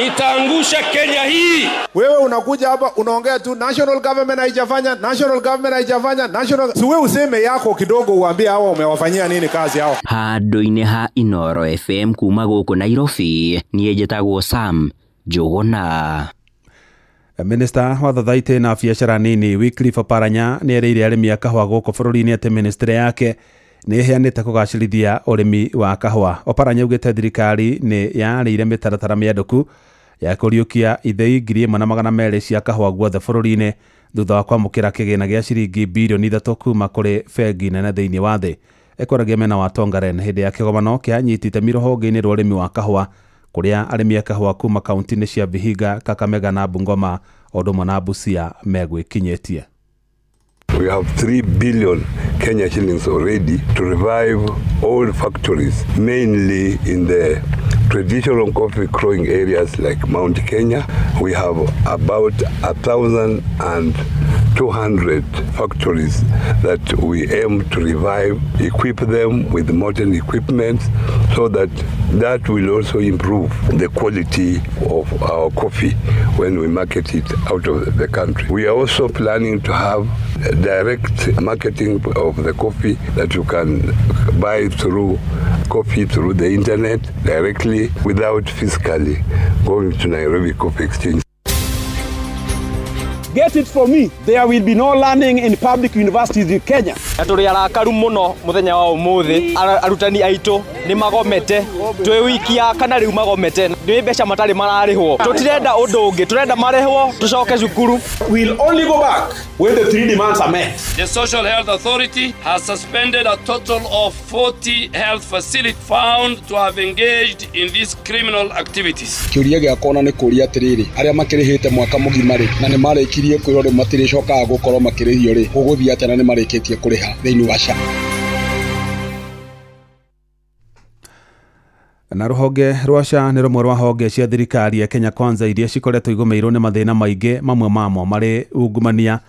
itaangusha Kenya hii. Wewe unakuja hapa unaongea tu national government haijafanya, national government haijafanya, national. Si wewe useme yako kidogo uambie hao umewafanyia nini kazi hao. Handũ-inĩ ha Inoro FM kuma gũkũ Nairobi, niĩ njĩtagwo Sam Njũgũna. Minista wa Thothaitĩ na biacara nini Wycliffe Oparanya nĩ erĩire arĩmi a kahũa gũkũ bũrũri-inĩ atĩ ministry yake nĩ ĩheanĩte kũgacĩrithia ũrĩmi wa kahũa. Oparanya augĩte thirikari nĩ yarĩire mĩtaratara mĩandũku ya kũriũkia ithei 1200 cia kahũa guothe bũrũri-inĩ thutha wa kwamũkĩra kĩgĩna gĩa ciringi birioni 3 kuma kũrĩ bengi nene thĩinĩ wa thĩ. Ekwaragia mena wa Tongaren hĩndĩ ya kĩgomano kĩa anyiti itemi rũhonge-inĩ rwa ũrĩmi wa kahũa kũrĩa arĩmi a kahũa kuma kaunti-inĩ cia Vihiga, Kakamega na Bungoma o ũndũ ũmwe na Busia megwĩkinyĩtie. We have 3 billion Kenya shillings already to revive old factories, mainly in the traditional coffee growing areas like Mount Kenya. We have about 1,200 factories that we aim to revive, equip them with modern equipment so that that will also improve the quality of our coffee when we market it out of the country. We are also planning to have direct marketing of the coffee that you can buy through coffee through the internet directly without physically going to Nairobi Coffee Exchange. Get it for me, there will be no learning in public universities in Kenya. Na tũrĩ arakaru mũno mũthenya wa ũmũthĩ, arutani aitũ nĩ magomete, twĩ wiki ya kana rĩu magomete, nĩ mbeca matarĩ mararĩhwo. Tũtirenda ũndũ ũngĩ, tũrenda marĩhwo tũcoke cukuru. We'll only go back when the 3 demands are met. The Social Health Authority has suspended a total of 40 health facilities found to have engaged in these criminal activities. Kĩũria gĩakwa ona nĩ kũũria atĩrĩrĩ, arĩa makĩrĩhĩte mwaka mũgima rĩ, na nĩ marĩkirie kwĩrwo rĩu matirĩcokaga gũkorwo makĩrĩhio rĩ, gũgũthiĩ atĩa na nĩ marĩkĩtie kũrĩha thĩinĩ wa SHA? Na rũhonge rwa SHA nĩ rũmwe rwa honge cia thirikari ya Kenya Kwanza iria cikoretwo igũmĩirwo nĩ mathĩna maingĩ, mamwe mamo marĩ ungumania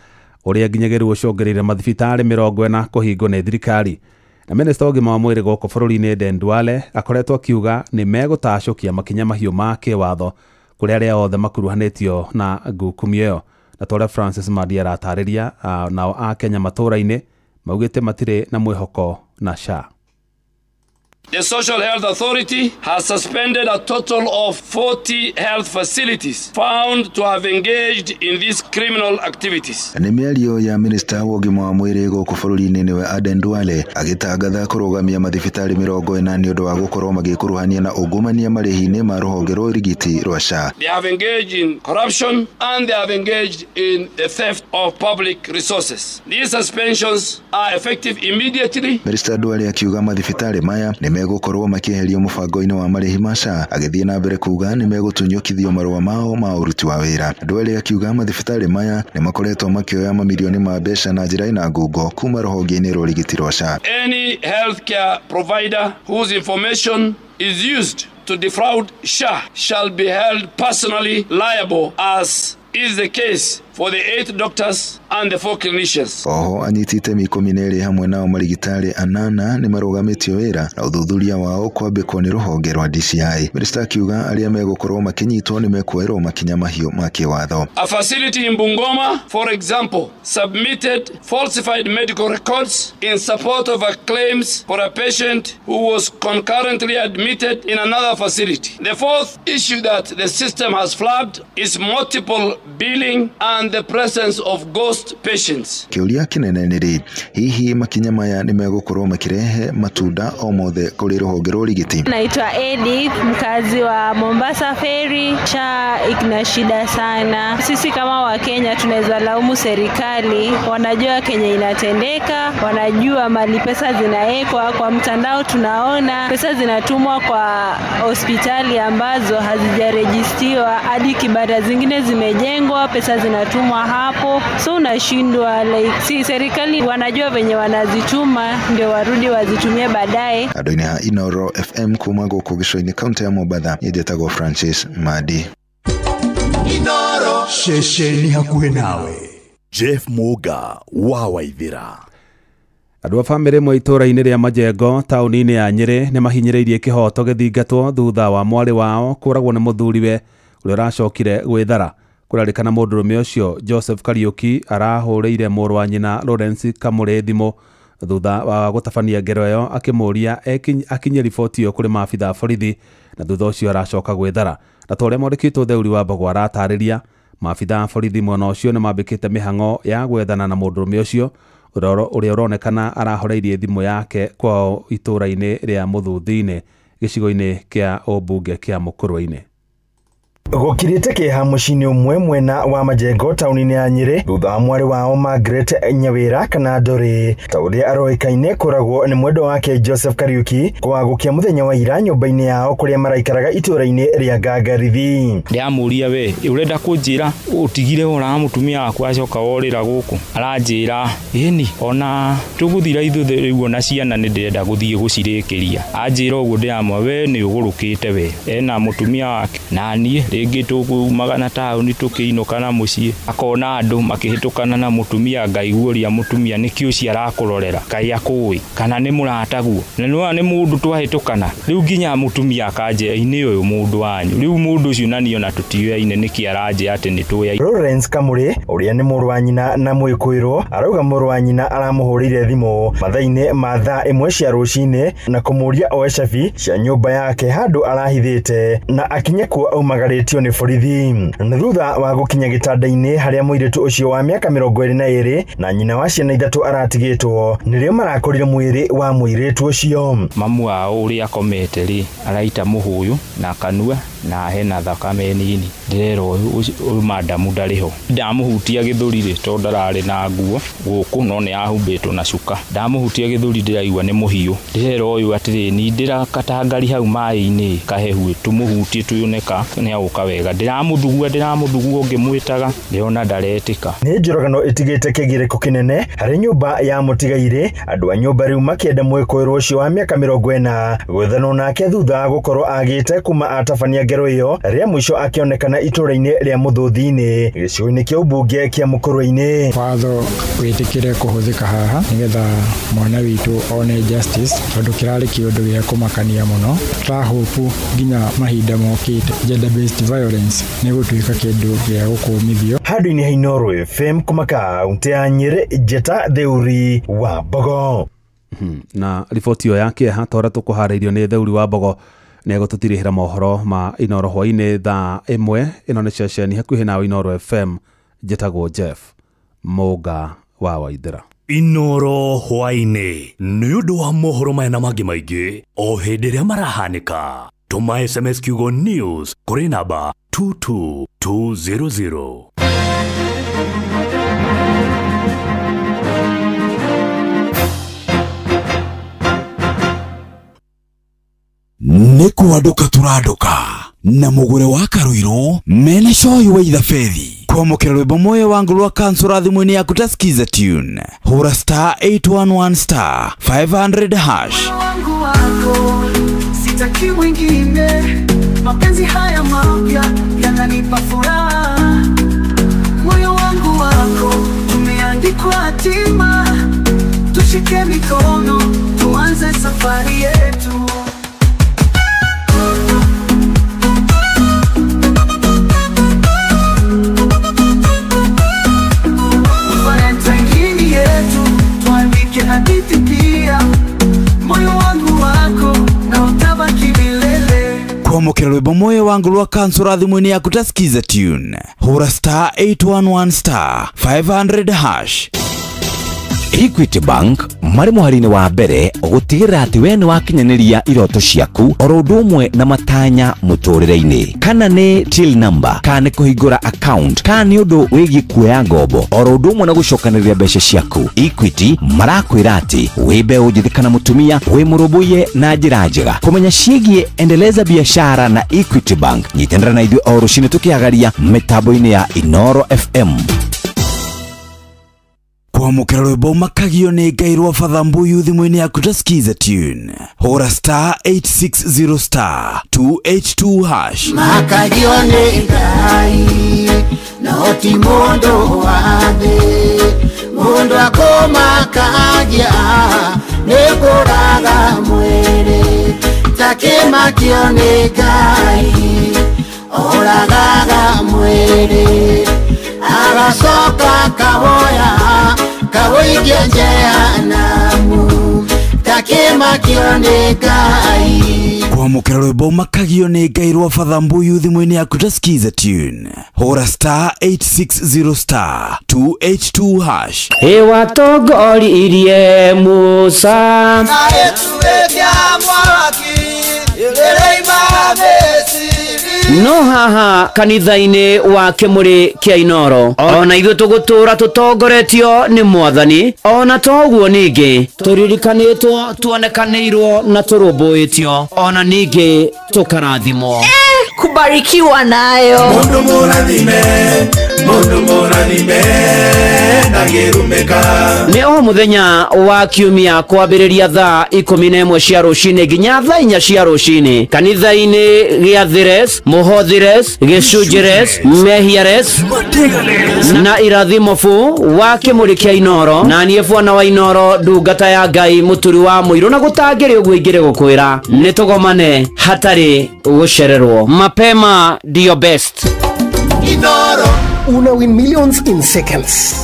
ũrĩa nginyagĩrĩru ũcũngĩrĩire mathibitarĩ 40 kũhingwo nĩ thirikari. Na minista wa ũgima wa mwĩrĩ gũkũ bũrũri-inĩ Aden Duale akoretwo akiuga nĩ megũtacũkia makinya mahiũ ma kĩwatho kũrĩ arĩa othe makuruhanĩtio na ngukumio ĩyo. Na ta ũrĩa Francis Madi aratarĩria, nao a Kenya matũũra-inĩ maugĩte matirĩ na mwĩhoko na SHA. The Social Health Authority has suspended a total of 40 health facilities found to have engaged in these criminal activities. Nĩ mĩario ya minista wa ũgima wa mwĩrĩ gũkũ bũrũri-inĩ nĩwe Aden Duale agĩtangatha kũrũgamia mathibitarĩ 40 nĩ ũndũ wa gũkorwo magĩkuruhania na ungumania marĩhi-inĩ ma rũhonge rwa ũrigiti rwa SHA. They have engaged in corruption and they have engaged in the theft of public resources. These suspensions are effective immediately. Minista Duale akiuga mathibitarĩ maya nĩ megũkorwo makĩeherio mũbango-inĩ wa marĩhi ma SHA, agĩthiĩ na mbere kuuga nĩ megũtunyũkithio marũa mao ma ũruti wa wĩra. Duale akiuga mathibitarĩ maya nĩ makoretwo makĩoya mamirioni ma mbeca na njĩra ĩna ngungo kuma rũhonge-inĩ rwa ũrigiti rwa SHA. Any healthcare provider whose information is used to defraud SHA shall be held personally liable, as is the case for the 8 doctors and the 4 clinicians. Oho anyiti itemi 12 hamwe nao marigitari 8 nĩ marũgamĩtio wĩra na ũthuthuria wao kwambĩkwo nĩ rũhonge rwa DCI. Minista akiuga arĩa megũkorwo makĩnyitwo nĩ mekuoerwo makinya mahiũ ma kĩwatho. A facility in Bungoma, for example, submitted falsified medical records in support of a claims for a patient who was concurrently admitted in another facility. The fourth issue that the system has flagged is multiple billing and the presence of ghost patients. Kĩũria kĩnene nĩ rĩ, hihi makinya maya nĩ megũkorwo makĩrehe matunda o mothe kũrĩ rũhonge rwa ũrigiti? Naitwa Edith, mkazi wa Mombasa Ferry. SHA ina shida sana. Sisi kama Wakenya tunaweza laumu serikali, wanajua Kenya inatendeka, wanajua mali pesa zinaekwa kwa mtandao, tunaona pesa zinatumwa kwa hospitali ambazo hazijarejistiwa, hadi kibanda zingine zimejengwa, pesa zinatumwa hapo, so unashindwa like, si serikali wanajua venye wanazituma ndio warudi wazitumie baadaye. Andũ-inĩ ha Inoro FM kuma gũkũ gĩcũa-inĩ kaunti ya Mombatha, njĩtagwo Francis Madi. Inoro ceceni hakuhĩ nawe. Jeff Muga wa Waithira. Andũ a bamĩrĩ ĩmwe itũũra-inĩ rĩa Majengo taũni-inĩ ya Nyĩrĩ nĩ mahinyĩrĩirie kĩhoto gĩthingatwo thutha wa mwarĩ wao kũragwo nĩ mũthuriwe ũrĩa ũracokire gwĩthara. Kũrarĩkana mũndũrũme ũcio Joseph Kariuki arahũrĩire mũrũ wa nyina Lawrence Kamũrĩ thimũ thutha wa gũtabania ngero ĩyo akĩmũũria akinyie riboti ĩyo kũrĩ maabitha a borithi na thutha ũcio aracoka gwĩthara. Na ta ũrĩa mwandĩki Theuri wa Mbogwa aratarĩria, maabitha a borithi mwena ũcio nĩ mambĩkĩte mĩhang'o ya gwethana na mũndũrũme ũcio ũrĩa ũronekana arahoreirie thimũ yake kwao itũũra-inĩ rĩa Mũthuthinĩ gĩcigo-inĩ kĩa ũmbunge kĩa Mũkũrwe-inĩ. Gũkirĩte kĩeha mũciĩ-inĩ ũmwe mwena wa Majengo taũni-inĩ ya Nyĩrĩ thutha wa mwarĩ wao Margaret Nyawĩra kana Ndori ta ũrĩa aroĩkaine kũragwo nĩ mwendwa wake Joseph Kariuki kwagũkia mũthenya wa ira nyũmba-inĩ yao kũrĩa maraikaraga itũũra-inĩ rĩa Ngangarithi. Ndĩramũria we ũrenda kũnjĩra ũtigire ũraga mũtumia waku acoka worĩra gũkũ, aranjĩra ĩni ona tũgũthira ithuĩ rĩu ona ciana nĩ ndĩrenda gũthiĩ gũcirĩkĩria. Anjĩra ũguo ndĩramwa we nĩ ũgũrũkĩte we ena mũtumia wake na niĩ rĩngĩ tũkumaga na taũni tũkĩinũka na mũciĩ akona andũ makĩhĩtũkana na mũtumia ngaiguũria mũtumia nĩkĩ ũcio arakũrorera kaĩ akũĩ kana nĩ mũrataguo na nĩwona nĩ mũndũ twahĩtũkana rĩu nginya mũtumia akanjĩra inĩ ũyũ mũndũ wanyu rĩu mũndũ ũcio na niĩ ona tũtiũyaine nĩkĩ aranjĩra atĩ nĩ tũyaine. Lawrence Kamũrĩ ũrĩa nĩ mũrũ wa nyina na mwĩkũĩrwo arauga mũrũ wa nyina aramũhũrĩire thimũ mathaa-inĩ ma thaa 1 cia rũcinĩ na kũmũria oe cabi cia nyũmba yake handũ arahithĩte na akinye kuo aumagarĩtio nĩ borithi. Na thutha wa gũkinya gĩtanda-inĩ harĩa mũirĩtu ũcio wa mĩaka 22 na nyina wa ciana 3 aratigĩtwo nĩrĩo marakorire mwĩrĩ wa mũirĩtu ũcio. Mamu wao ũrĩa akomete rĩ araita mũhũyũ na kanua na hena thakame nini ndĩrerwo ũyũ madamu ndarĩ ho. Ndamũhutia gĩthũri rĩ tondũ ndararĩ na nguo gũkũ no nĩ ahumbĩtwo na cuka, ndamũhutia gĩthũri ndĩraigua nĩ mũhiũ. Ndĩrerwo ũyũ atĩrĩ ni ndĩrakatangari hau maĩ-inĩ kahehu tũmũhutie tuyoneka nĩ agũka wega. Ndĩramũthugua ngĩmwĩtaga ndĩrona ndaretĩka. Nĩ njũragano ĩtigĩte kĩgirĩko kĩnene harĩ nyũmba ya mũtigairĩ andũ a nyũmba rĩu makĩenda mwĩkũĩrwo ũcio wa mĩaka 40 gwethanwo nake thutha gũkorwo agĩte kuma atabania ngero ĩyo rĩa mũico akĩonekana itũũra-inĩ rĩa Mũthũthi-inĩ gĩcigo-inĩ kĩa ũmbunge kĩa Mũkũrwe-inĩ. Watho wĩtĩkĩre kũhũthĩka haha nĩgetha mwana witũ one justice tondũ kĩrarĩ kĩũndũ gĩa kũmakania mũno. Tũrahopu nginya mahinda mokĩte gender based violence nĩ gũtuĩka kĩndũ gĩa gũkũmithio. Handũ-inĩ ha Inooro FM kuma kaunti ya Nyĩrĩ, Njeta Theuri wa Mbogo. Na riboti ĩyo ya kĩeha ta ũrĩa tũkũharĩirio nĩ Theuri wa Mbogo nĩ egũtũtirihĩra mohoro ma Inoro hwainĩ thaa 1. Ĩno nĩ ceceni hakuhĩ nawe Inoro FM. Njĩtagwo Jeff Mũnga wa Waithera. Inoro hwainĩ nĩ ũndũ wa mohoro maya na mangĩ maingĩ o hĩndĩ ĩrĩa marahanĩka. Tũma SMS kiugo news kũrĩ namba 22200. Nĩ kwandũka tũrandũka na mũgũre wa Karuiru mena coyi wa ithabethi. Kwamũkĩra rwĩmbo moyo wangu rwa kansura thimũ-inĩ yaku ta Skiza tune. Hũra star 811 star 500 hash. Wangu wako sitaki mwingine, mapenzi haya mapya yananipa furaha. Moyo wangu wako umeandikwa hatima, tushike mikono tuanze safari yetu. Hadithi pia, moyo wangu wako na utabaki milele. Kwamũkĩra rwĩmbo moyo wangu rwa kansura thimũ-inĩ yaku ta Skiza tune. Hũra star 811 star 500 hash. Equity Bank marĩ mũhari-inĩ wa mbere gũtigĩrĩra atĩ we nĩ wakinyanĩria iroto ciaku oro ũndũ ũmwe na matanya mũtũrĩre-inĩ, kana nĩ till number, kana nĩ kũhingũra account, kana nĩ ũndũ wĩgiĩ kuoya ngombo, oro ũndũ ũmwe na gũcokanĩrĩria mbeca ciaku. Equity marakwĩra atĩ wĩ mbeũ njĩthĩ kana mũtumia wĩ mũrũmbũiye na njĩra njega. Kũmenya ciĩgiĩ endeleza biashara na Equity Bank, nyitanĩra na ithuĩ o rũcinĩ tũkĩhagaria mĩtambo-inĩ ya Inoro FM. Kwamũkĩra rwĩmbo makagio nĩ Ngai rwa Father Mbuyu thimũ-inĩ yaku ta Skiza tune. Hũra star 860 star 282 hash. Makagio nĩ Ngai no ti mũndũ wa thĩ, mũndũ akũmakagia nĩ kũraga mwĩrĩ, takĩmakio nĩ Ngai oragaga mwĩrĩ, agacoka kawoya kawoigia jehanamu, takĩmakio nĩ Ngai. Kwamũkĩra rwĩmbo makagio nĩ Ngai rwa Father Mbuyu thimũ-inĩ yaku ta Skiza tune. Hũra star 860 star 282 hash. Ĩwatongoririe Musa no haha kanitha-inĩ wa Kĩmũrĩ kĩa Inoro ona ithuĩ tũgũtũra tũtongoretio nĩ Mwathani, ona toguo ningĩ tũririkanĩtwo, tuonekanĩirwo na tũrũmbũĩtio, ona ningĩ tũkarathimwo. Kubarikiwa nayo. Mundu mũrathime, mundu mũrathime ndangĩrumĩka. Nĩ o mũthenya wa kiumia kwambĩrĩria thaa 11 cia rũcinĩ nginya thaa 4 cia rũcinĩ kanitha-inĩ gĩa Thires, Mũhothires, Gĩcunjĩres, Mehiares na Irathimo fu wa Kĩmũrĩ kĩa Inoro. Na niĩ bwana wa Inoro, ndungata ya Ngai, mũturi wa mũirũ, na gũtangĩrĩ ũguo ingĩrĩ gũkwĩra nĩ tũgomane hatarĩ gũcererwo. Mapema ndio best. Inoro. Una win millions in seconds.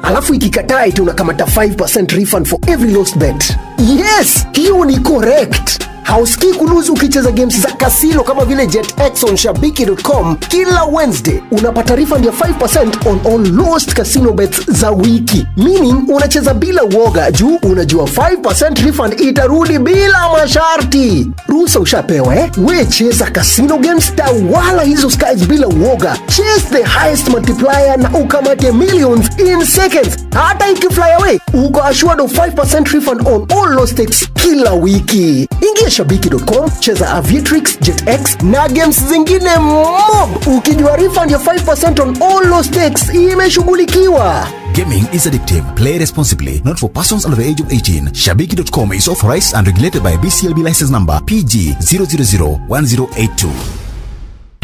Alafu ikikataa eti unakamata 5% refund for every lost bet. Yes, hiyo ni correct. Hausikii kuluzu ukicheza games za kasino kama vile JetX on shabiki.com. Kila Wednesday unapata refund ya 5% on all lost casino bets za wiki. Meaning unacheza bila uoga juu unajua 5% refund itarudi bila masharti. Ruhusa ushapewa eh? We cheza casino games, tawala hizo skies bila uoga. Chase the highest multiplier na ukamate millions in seconds. Hata ikifly away, uko assured of 5% refund on all lost stakes kila wiki. Ingia shabiki.com, cheza Aviatrix, JetX na games zingine mob. Ukijua refund ya 5% on all lost stakes imeshughulikiwa. Gaming is addictive. Play responsibly. Not for persons under the age of 18. Shabiki.com is authorized and regulated by BCLB license number PG 0001082.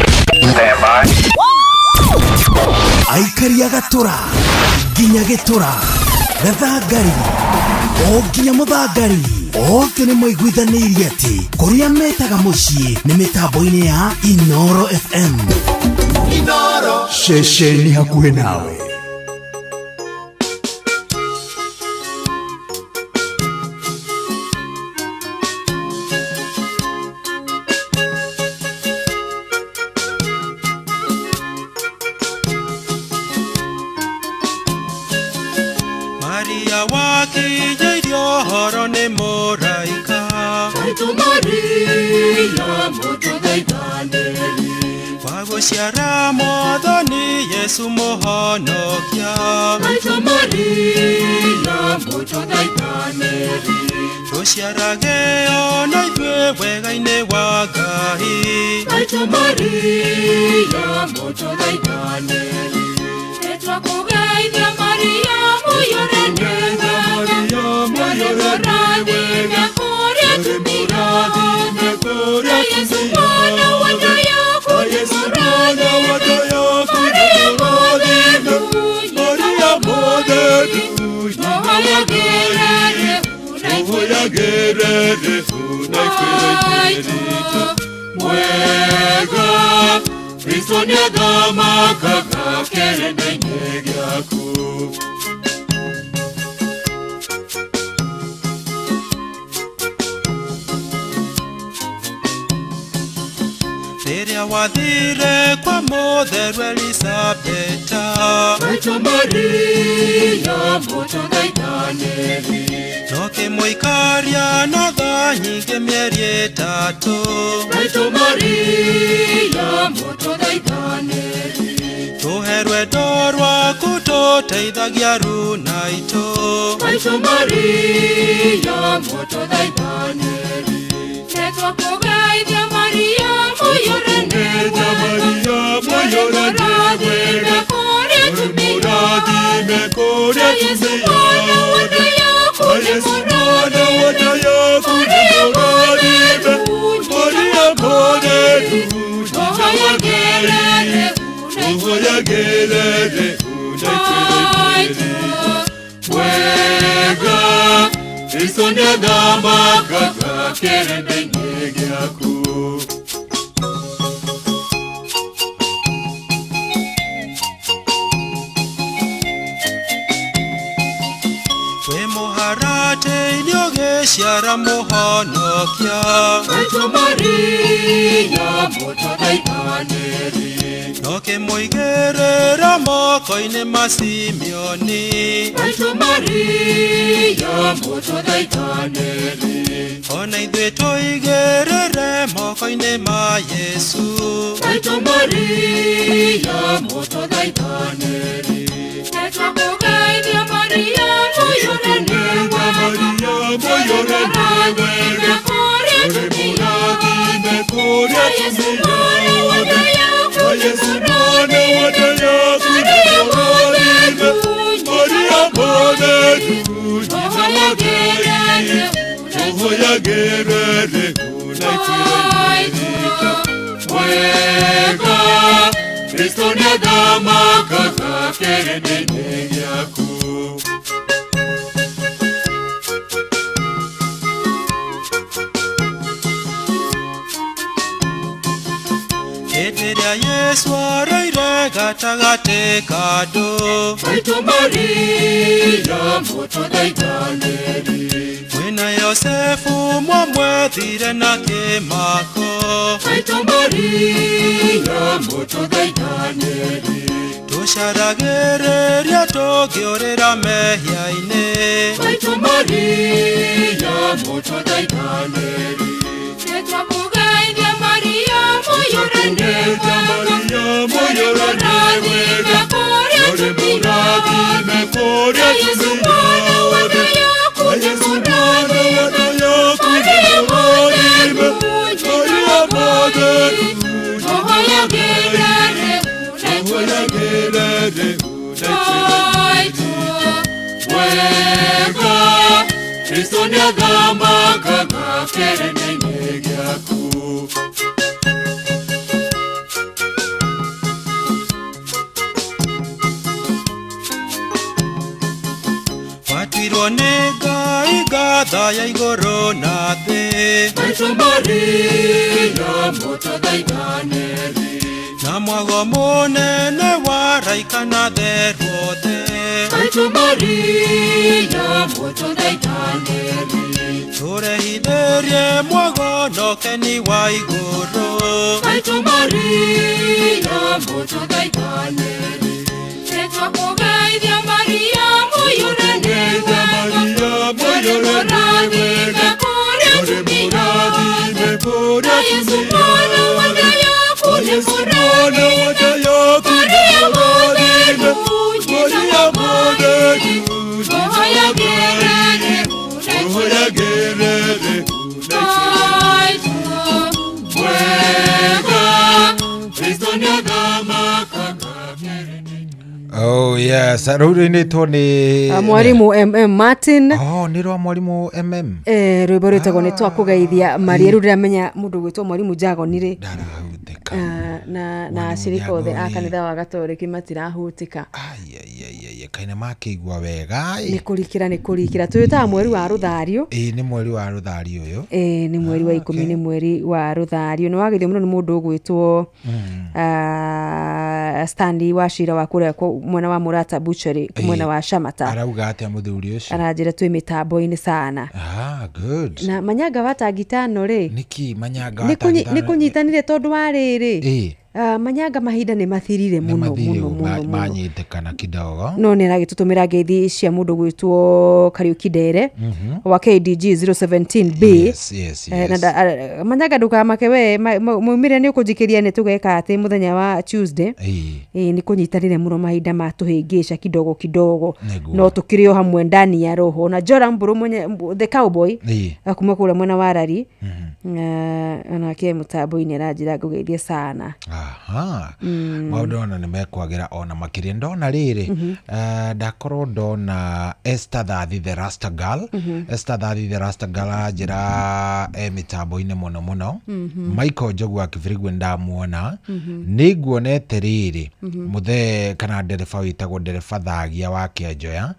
Stand by. Aikaria gatura nginya gĩtura gathangari o nginya mũthangari othe nĩ maiguithanĩirie atĩ kũrĩa metaga mũciĩ nĩ mĩtambo-inĩ ya Inoro FM. Inoro ceceni hakuhĩ nawe. Maria wakinyĩirio ũhoro nĩ mũraika. Maitũ Maria mũtũthaithanĩri. Wa gũciara Mwathani Yesu mũhonokia. Maitũ Maria mũtũthaithanĩri. Tũciarage ona ithuĩ wega-inĩ wa Ngai. Maitũ Maria mũtũthaithanĩri. Nĩtwakũgeithia Maria mũiyũre nĩ wega. Mũrathime kũrĩa atumia othe. Na Yesu mwana wa nda yaku nĩ mũrathime. Maria mũtheru nyina wa Ngai. Tũhoyagĩre rĩu Mwega Kristo nĩathamakaga kĩrĩndĩ-inĩ gĩaku. Rĩrĩa wathire kwa mũtheru Elisabeta. Maitũ Maria mũtũthaithanĩri. Tũkĩmũikaria na tha nyingĩ mĩeri ĩtatũ. Maitũ Maria mũtũthaithanĩri. Tũhe rwendo rwaku tũteithagia aruna aitũ. Maitũ Maria mũtũthaithanĩri. Nĩtwakũgeithia Maria mũiyũre nĩ wega. Mũrathime kũrĩa atumia othe. Na Yesu mwana wa nda yaku nĩ mũrathime. Maria mũtheru nyina wa Ngai. Tũhoyagĩre rĩu na ithuĩ. Mwega Kristo nĩathamakaga kĩrĩndĩ-inĩ gĩaku. Wĩ mũharatĩ-inĩ ũgĩciara mũhonokia. Maitũ Maria mũtũthaithanĩri. Tũkĩmũigĩrĩra moko-inĩ ma Simeoni. Maitũ Maria mũtũthaithanĩri. Ona ithuĩ tũigĩrĩre moko-inĩ ma Yesu. Maitũ Maria mũtũthaithanĩri. Nĩtwakũgeithia Maria mũiyũre nĩ wega. Mũrathime kũrĩa atumia othe. Na Yesu mwana wa nda yaku nĩ mũrathime. Maria mũtheru nyina wa Ngai. Tũhoyagĩre rĩu na ithuĩ. Mwega Kristo nĩathamakaga kĩrĩndĩ-inĩ gĩaku. Hĩndĩ ĩrĩa Yesu aroire gatagatĩ ka andũ. Maitũ Maria mũtũthaithanĩri. Mwĩna Yosefu mwamwethire na kĩmako. Maitũ Maria mũtũthaithanĩri. Tũcaragĩrĩria tũngĩũrĩra mehia-inĩ. Maitũ Maria mũtũthaithanĩri. Nĩtwakũgeithia Maria mũiyũre nĩ wega. Mũrathime kũrĩa atumia othe. Na Yesu mwana wa nda yaku nĩ mũrathime. Maria mũtheru nyina wa Ngai. Tũhoyagĩre rĩu na ithuĩ. Mwega Kristo nĩathamakaga kĩrĩndĩ-inĩ gĩaku. Watuirwo nĩ Ngai ngatha ya igũrũ na thĩ. Maitũ Maria mũtũthaithanĩri. Na mwago mũnene wa araika na atheru othe. Maitũ Maria mũtũthaithanĩri. Tũrehithĩrie mwago na ũkeni wa igũrũ. Maitũ Maria mũtũthaithanĩri. Nĩtwakũgeithia Maria mũiyũre nĩ wega. Oh yes, rũinĩtwo nĩ Mwarimu MM Martin. Oh, nĩ rwa mwarimu MM. Rwĩmbo rwĩtagwo nĩ twakũgeithia Maria. Rĩu ndĩramenya mũndũ gwĩtwo mwarimu Jagoni rĩ na acirika othe a kanitha wa Gatoreki matirahutĩka. Kaina makĩigua wega. Nĩ kũrikĩra, nĩ kũrikĩra. Tũwĩtaga mweri wa rũthario. Ĩĩ, nĩ mweri wa rũthario ũyũ. Ĩĩ, nĩ mweri wa 10, nĩ mweri wa rũthario. Nĩ wageithio mũno nĩ mũndũ ũgwĩtwo Stanley wa Cira wa kũrĩa mwena wa Murata Butchery, mwena wa Shamata. Arauga atĩa mũthuri ũcio? Aranjĩra twĩ mĩtambo-inĩ sana. Ah, good. Na manyanga wa tangitano rĩ. Nĩkĩ manyanga wa tangitano? Nĩ kũnyitanire tondũ wa rĩrĩ. Manyanga mahinda nĩ mathirire mũno mũno mũno. Manyitĩkana kidogo. No nĩ aragĩtũtũmĩra ngeithi cia mũndũ gwĩtwo Kariuki Ndere wa KDG 017B. Yes, yes, yes. Na manyanga ndũkamake we, maumĩrĩra nĩ ũkũnjikĩria nĩ tũgeka atĩ mũthenya wa Tuesday. Ĩĩ, nĩ kũnyitanire mũno mahinda matũhĩngĩca kidogo kidogo. No tũkĩrĩ o hamwe ndani ya roho. Na Joram Mburu mwenye the cowboy kuma kũrĩa mwena wa Rari. Onake mũtambo-inĩ aranjĩra ngũgeithie sana. Aha. Maũndũ ona nĩ mekwagĩra ona makĩria. Ndona rĩrĩ, ndakorwo ndona Esther Thathi the Rasta Girl. Esther Thathi the Rasta Girl anjĩra mĩtambo-inĩ mũno mũno. Michael Njogu wa Kibirigwi ndamuona. Nĩ nguonete rĩrĩ mũthee kana ndereba wĩtagwo ndereba Thagia wa Kĩanjoya.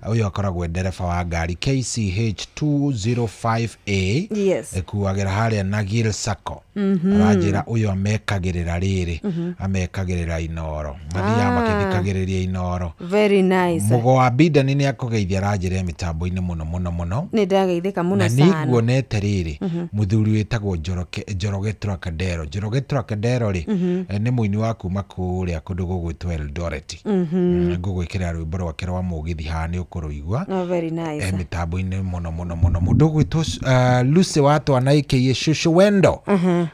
Ũyũ akoragwo ndereba wa ngari KCH 205A. Yes. Ĩkuagĩra harĩa Nagil Sacco. Aranjĩra ũyũ amekagĩrĩra rĩrĩ, amekagĩrĩra Inoro. Mathiaga makĩthikagĩrĩria Inoro. Very nice. Mũgo wa Bidani nĩ akũgeithia aranjĩra mĩtambo-inĩ mũno mũno mũno. Nĩ ndageithĩka mũno sana. Na nĩ nguonete rĩrĩ mũthuri wĩtagwo Njoroge Trocadero. Njoroge Trocadero rĩ nĩ mũini wa kuma kũrĩa kũndũ gũgwĩtwo Eldoret. Ngũgwĩkĩra rwĩmbo rwake rwa mũgithi haha nĩ ũkũrũigua. Very nice. Mĩtambo-inĩ mũno mũno mũno. Mũndũ ũgwĩtwo Lucy wa Twana aka Shushu Wendo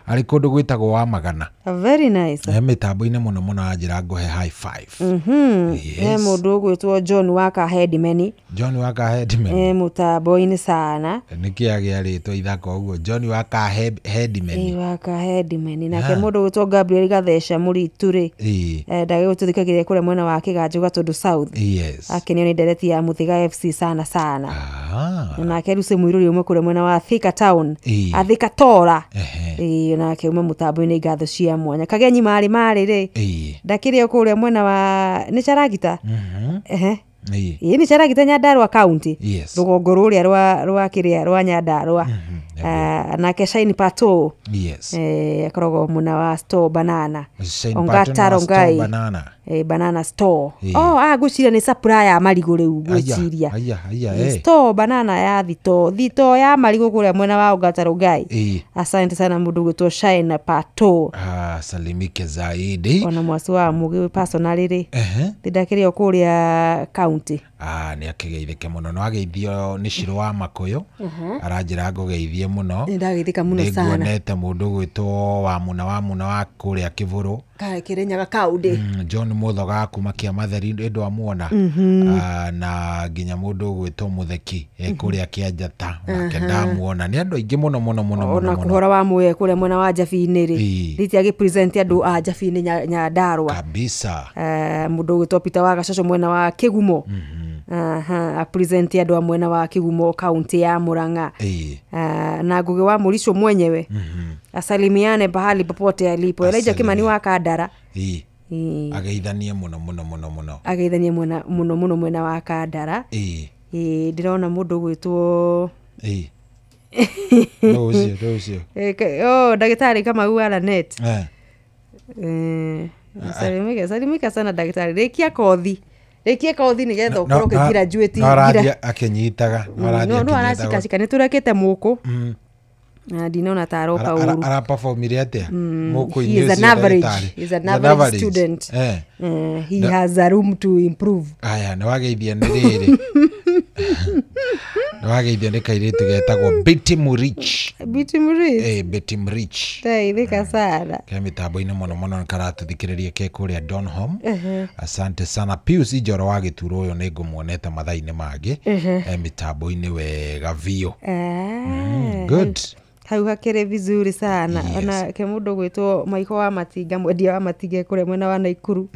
arĩ kũndũ gwĩtagwo wa Magana. Very nice. Mĩtambo-inĩ mũno mũno anjĩra ngũhe high five. He mũndũ ũgwĩtwo John Waka Headman. John Waka Headman. Mũtambo-inĩ sana. Nĩkĩ agĩa rĩtwa ithaka ũguo John Waka Headman? Waka Headman. Nake mũndũ ũgwĩtwo Gabriel Gatheca Mũritu rĩ, ndagĩgũtũthikagĩrĩria kũrĩa mwena wa Kĩganjo Gatũndũ South. Yes. Akenio nĩ ndereti ya Mũthĩga FC sana sana. Nake Lucy Mũirũri ũmwe kũrĩa mwena wa Thika Town. Athika Tora. Nake uma mũtambo-inĩ ngatho cia mwanya. Kagenyi marĩ marĩ rĩ, ndakĩrĩ o kũrĩa mwena wa nĩ Charagita. Ĩĩ, nĩ Charagita Nyandarua County. Rũgongo rũrĩa rwa kĩrĩa rwa Nyandarua. Nake Shine Pato. Yes. Akoragwo mwena wa Store Banana. Ongata Rongai. Banana Store. Oh, ngwĩciria nĩ supplier ya marigũ rĩu ngwĩciria. Store Banana ya thito ya marigũ kũrĩa mwena wa Ongata Rongai. Asante sana mũndũ ũgwĩtwo Shine Pato. Salimike zaidi. Ona mwasi wa mũgĩ personally rĩ. Ndakĩrĩ o kũrĩa county. Nĩ akĩgeithĩke mũno. No ageithio nĩ Shiro wa Makũyũ. Aranjĩra ngũgeithie mũno. Nĩ ndageithĩka mũno sana. Nĩnguonete mũndũ ũgwĩtwo wa Muna wa kũrĩa Kĩbũrũ. Kĩrĩnyaga kaũndĩ. John Muthoga kuma Kĩamatheri ĩndũ amuona. Na nginya mũndũ ũgwĩtwo Mũtheki kũrĩa Kĩanjata nake ndamuona. Nĩ andũ aingĩ mũno mũno mũno mũno. Ona kũhora wa Mũe kũrĩa mwena wa Njabi-inĩ rĩ. Rĩti agĩpresent andũ a Njabi-inĩ Nyandarua. Kabisa. Mũndũ ũgwĩtwo Peter wa Gacoco mwena wa Kĩgumo. Apresent andũ a mwena wa Kĩgumo kaunti ya Murang'a. Na Ngugi wa Mũricho mwenyewe. Asalimiane pahali popote alipo. Elijah Kimani wa Kandara. Ageithanie mũno mũno mũno mũno. Ageithanie mũno mũno mũno mwena wa Kandara. Ndĩrona mũndũ ũgwĩtwo Rũcio. Ndagĩtarĩ Kamau wa Lanet. Salimika sana ndagĩtarĩ. Rĩkia kothi. Rĩkia kothi nĩgetha ũkorwo ũkĩgraduate. No arathiĩ akĩnyitaga. No aracikacika. Nĩ tũrekĩte mũkũ. Na ndinona ta aroka ũru. Araperformire atĩa? Mũkũ-inĩ He is an average. He is an average student. He has a room to improve. Aya, nĩ wageithia nĩ rĩrĩ. Nĩ wageithio nĩ kairĩtu getagwo Betty Murich. Betty Murich? Betty Murich. Ndeithĩka sana. Ke mĩtambo-inĩ mũno mũno karatũthikĩrĩria ke kũrĩa Donholm. Asante sana. Pius Ijoro wa Gĩturo ũyũ nĩ ngũmuonete mathaa-inĩ mangĩ. Mĩtambo-inĩ wega biũ. Good. Hau hakĩrĩ vizuri sana. Ona ke mũndũ gwĩtwo Maiko wa Matinga, mwendia wa Matinga kũrĩa mwena wa Naikuru,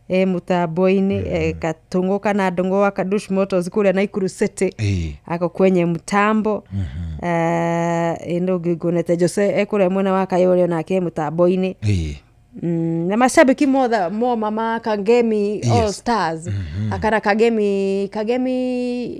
e mũtambo-inĩ, Katũng'ũ kana Ndũng'ũ wa Kadush Motors kũrĩa Naikuru City, ako kwenye mtambo. Ĩno ũngĩ nguonete Jose e kũrĩa mwena wa Kayole, onake e mũtambo-inĩ. Na mashabiki motha mo mama Kangemi All Stars, akana Kagemi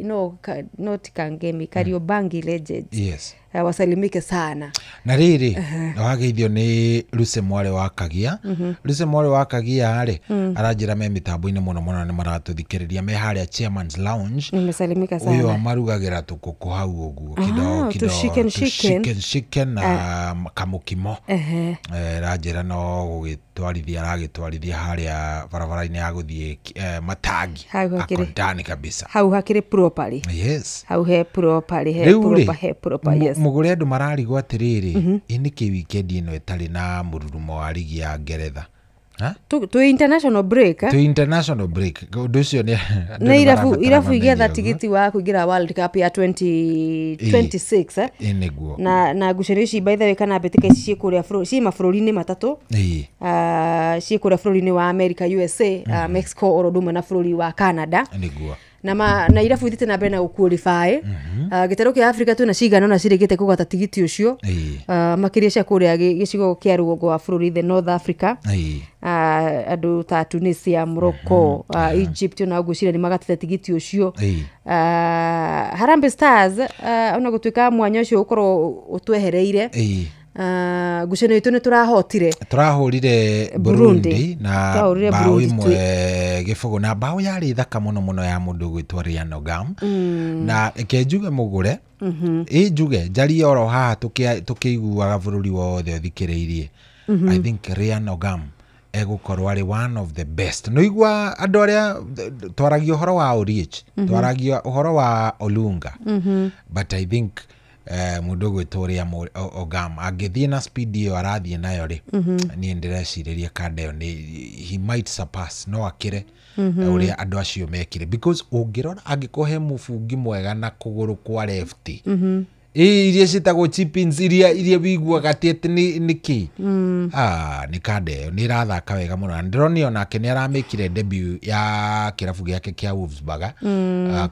no not Kangemi, Kariobangi Legends. Wasalimike sana. Na rĩrĩ, wageithio nĩ Lucy Mwale wa Kagia. Lucy Mwale wa Kagia rĩ, aranjĩra me mĩtambo-inĩ mũno mũno, nĩ maratũthikĩrĩria me harĩa Chairman's Lounge. Nimesalimika sana. Ũyũ amarugagĩra tũkũkũ hau ũguo kidogo kidogo, chicken chicken na kamũkimo. Aranjĩra no gũgĩtwarithia aragĩtwarithia harĩa barabara-inĩ ya gũthiĩ Matangi, ako ndani kabisa. Hau hakĩrĩ properly. Yes. Hau he properly, he proper, he proper. Yes. Mũgũre andũ mararigwo atĩrĩrĩ, ĩ nĩkĩ weekend ĩno ĩtarĩ na mũrurumo wa rigi ya Ngeretha? Tu international break. Tu international break. Ũndũ ũcio nĩ nĩ irabu igĩetha tigiti wa kũingĩra World Cup ya 2026. Nĩguo. Na ngucanio ici by the way, kana mbĩtĩka ici ciĩ kũrĩa ciĩ mabũrũri-inĩ matatũ. Ciĩ kũrĩa bũrũri-inĩ wa America, USA, Mexico oro ũndũ ũmwe na bũrũri wa Canada. Nĩguo. Na irabu ithiĩte na mbere na gũqualify. Gĩtarũ kĩa Africa twĩna cigana ona cirĩkĩte kũgwata tigiti ũcio, makĩria cia kũrĩa gĩcigo kĩa rũgongo wa bũrũri, the North Africa. Andũ ta Tunisia, Morocco, Egypt ona ngwĩciria nĩ magatĩte tigiti ũcio. Harambee Stars, ona gũtuĩka mwanya ũcio ũkorwo ũtwehereire, ngucanio itũ nĩ tũrahotire, tũrahũrire Burundi na mbaũ ĩmwe gĩbũgũ, na mbaũ yarĩ thaka mũno mũno ya mũndũ ũgwĩtwo Ryan Ogam. Na reke njuge mũgũre, ĩ njuge njarie oro haha tũkĩiguaga bũrũri wothe ũthikĩrĩirie. I think Ryan Ogam egũkorwo arĩ one of the best. Nĩũigua andũ arĩa twaragia ũhoro wa Oliech, twaragia ũhoro wa Olunga, but I think mũndũ ũgwĩtwo Ryan Ogam angĩthiĩ na speed ĩyo arathiĩ nayo rĩ, niĩ ndĩrecirĩria kanda ĩyo nĩ he might surpass, no akĩre ũrĩa andũ acio mekire, because ũngĩrora angĩkorwo he mũbungi mwega na kũgũrũ kwa left, iria ciĩtagwo chipins, iria wiguaga atĩ nĩ kĩ, nĩ kanda ĩyo nĩ ĩrathaka wega mũno. Na ndĩronio onake nĩ aramĩkire debut ya kĩrabu gĩake kĩa Wolfsburg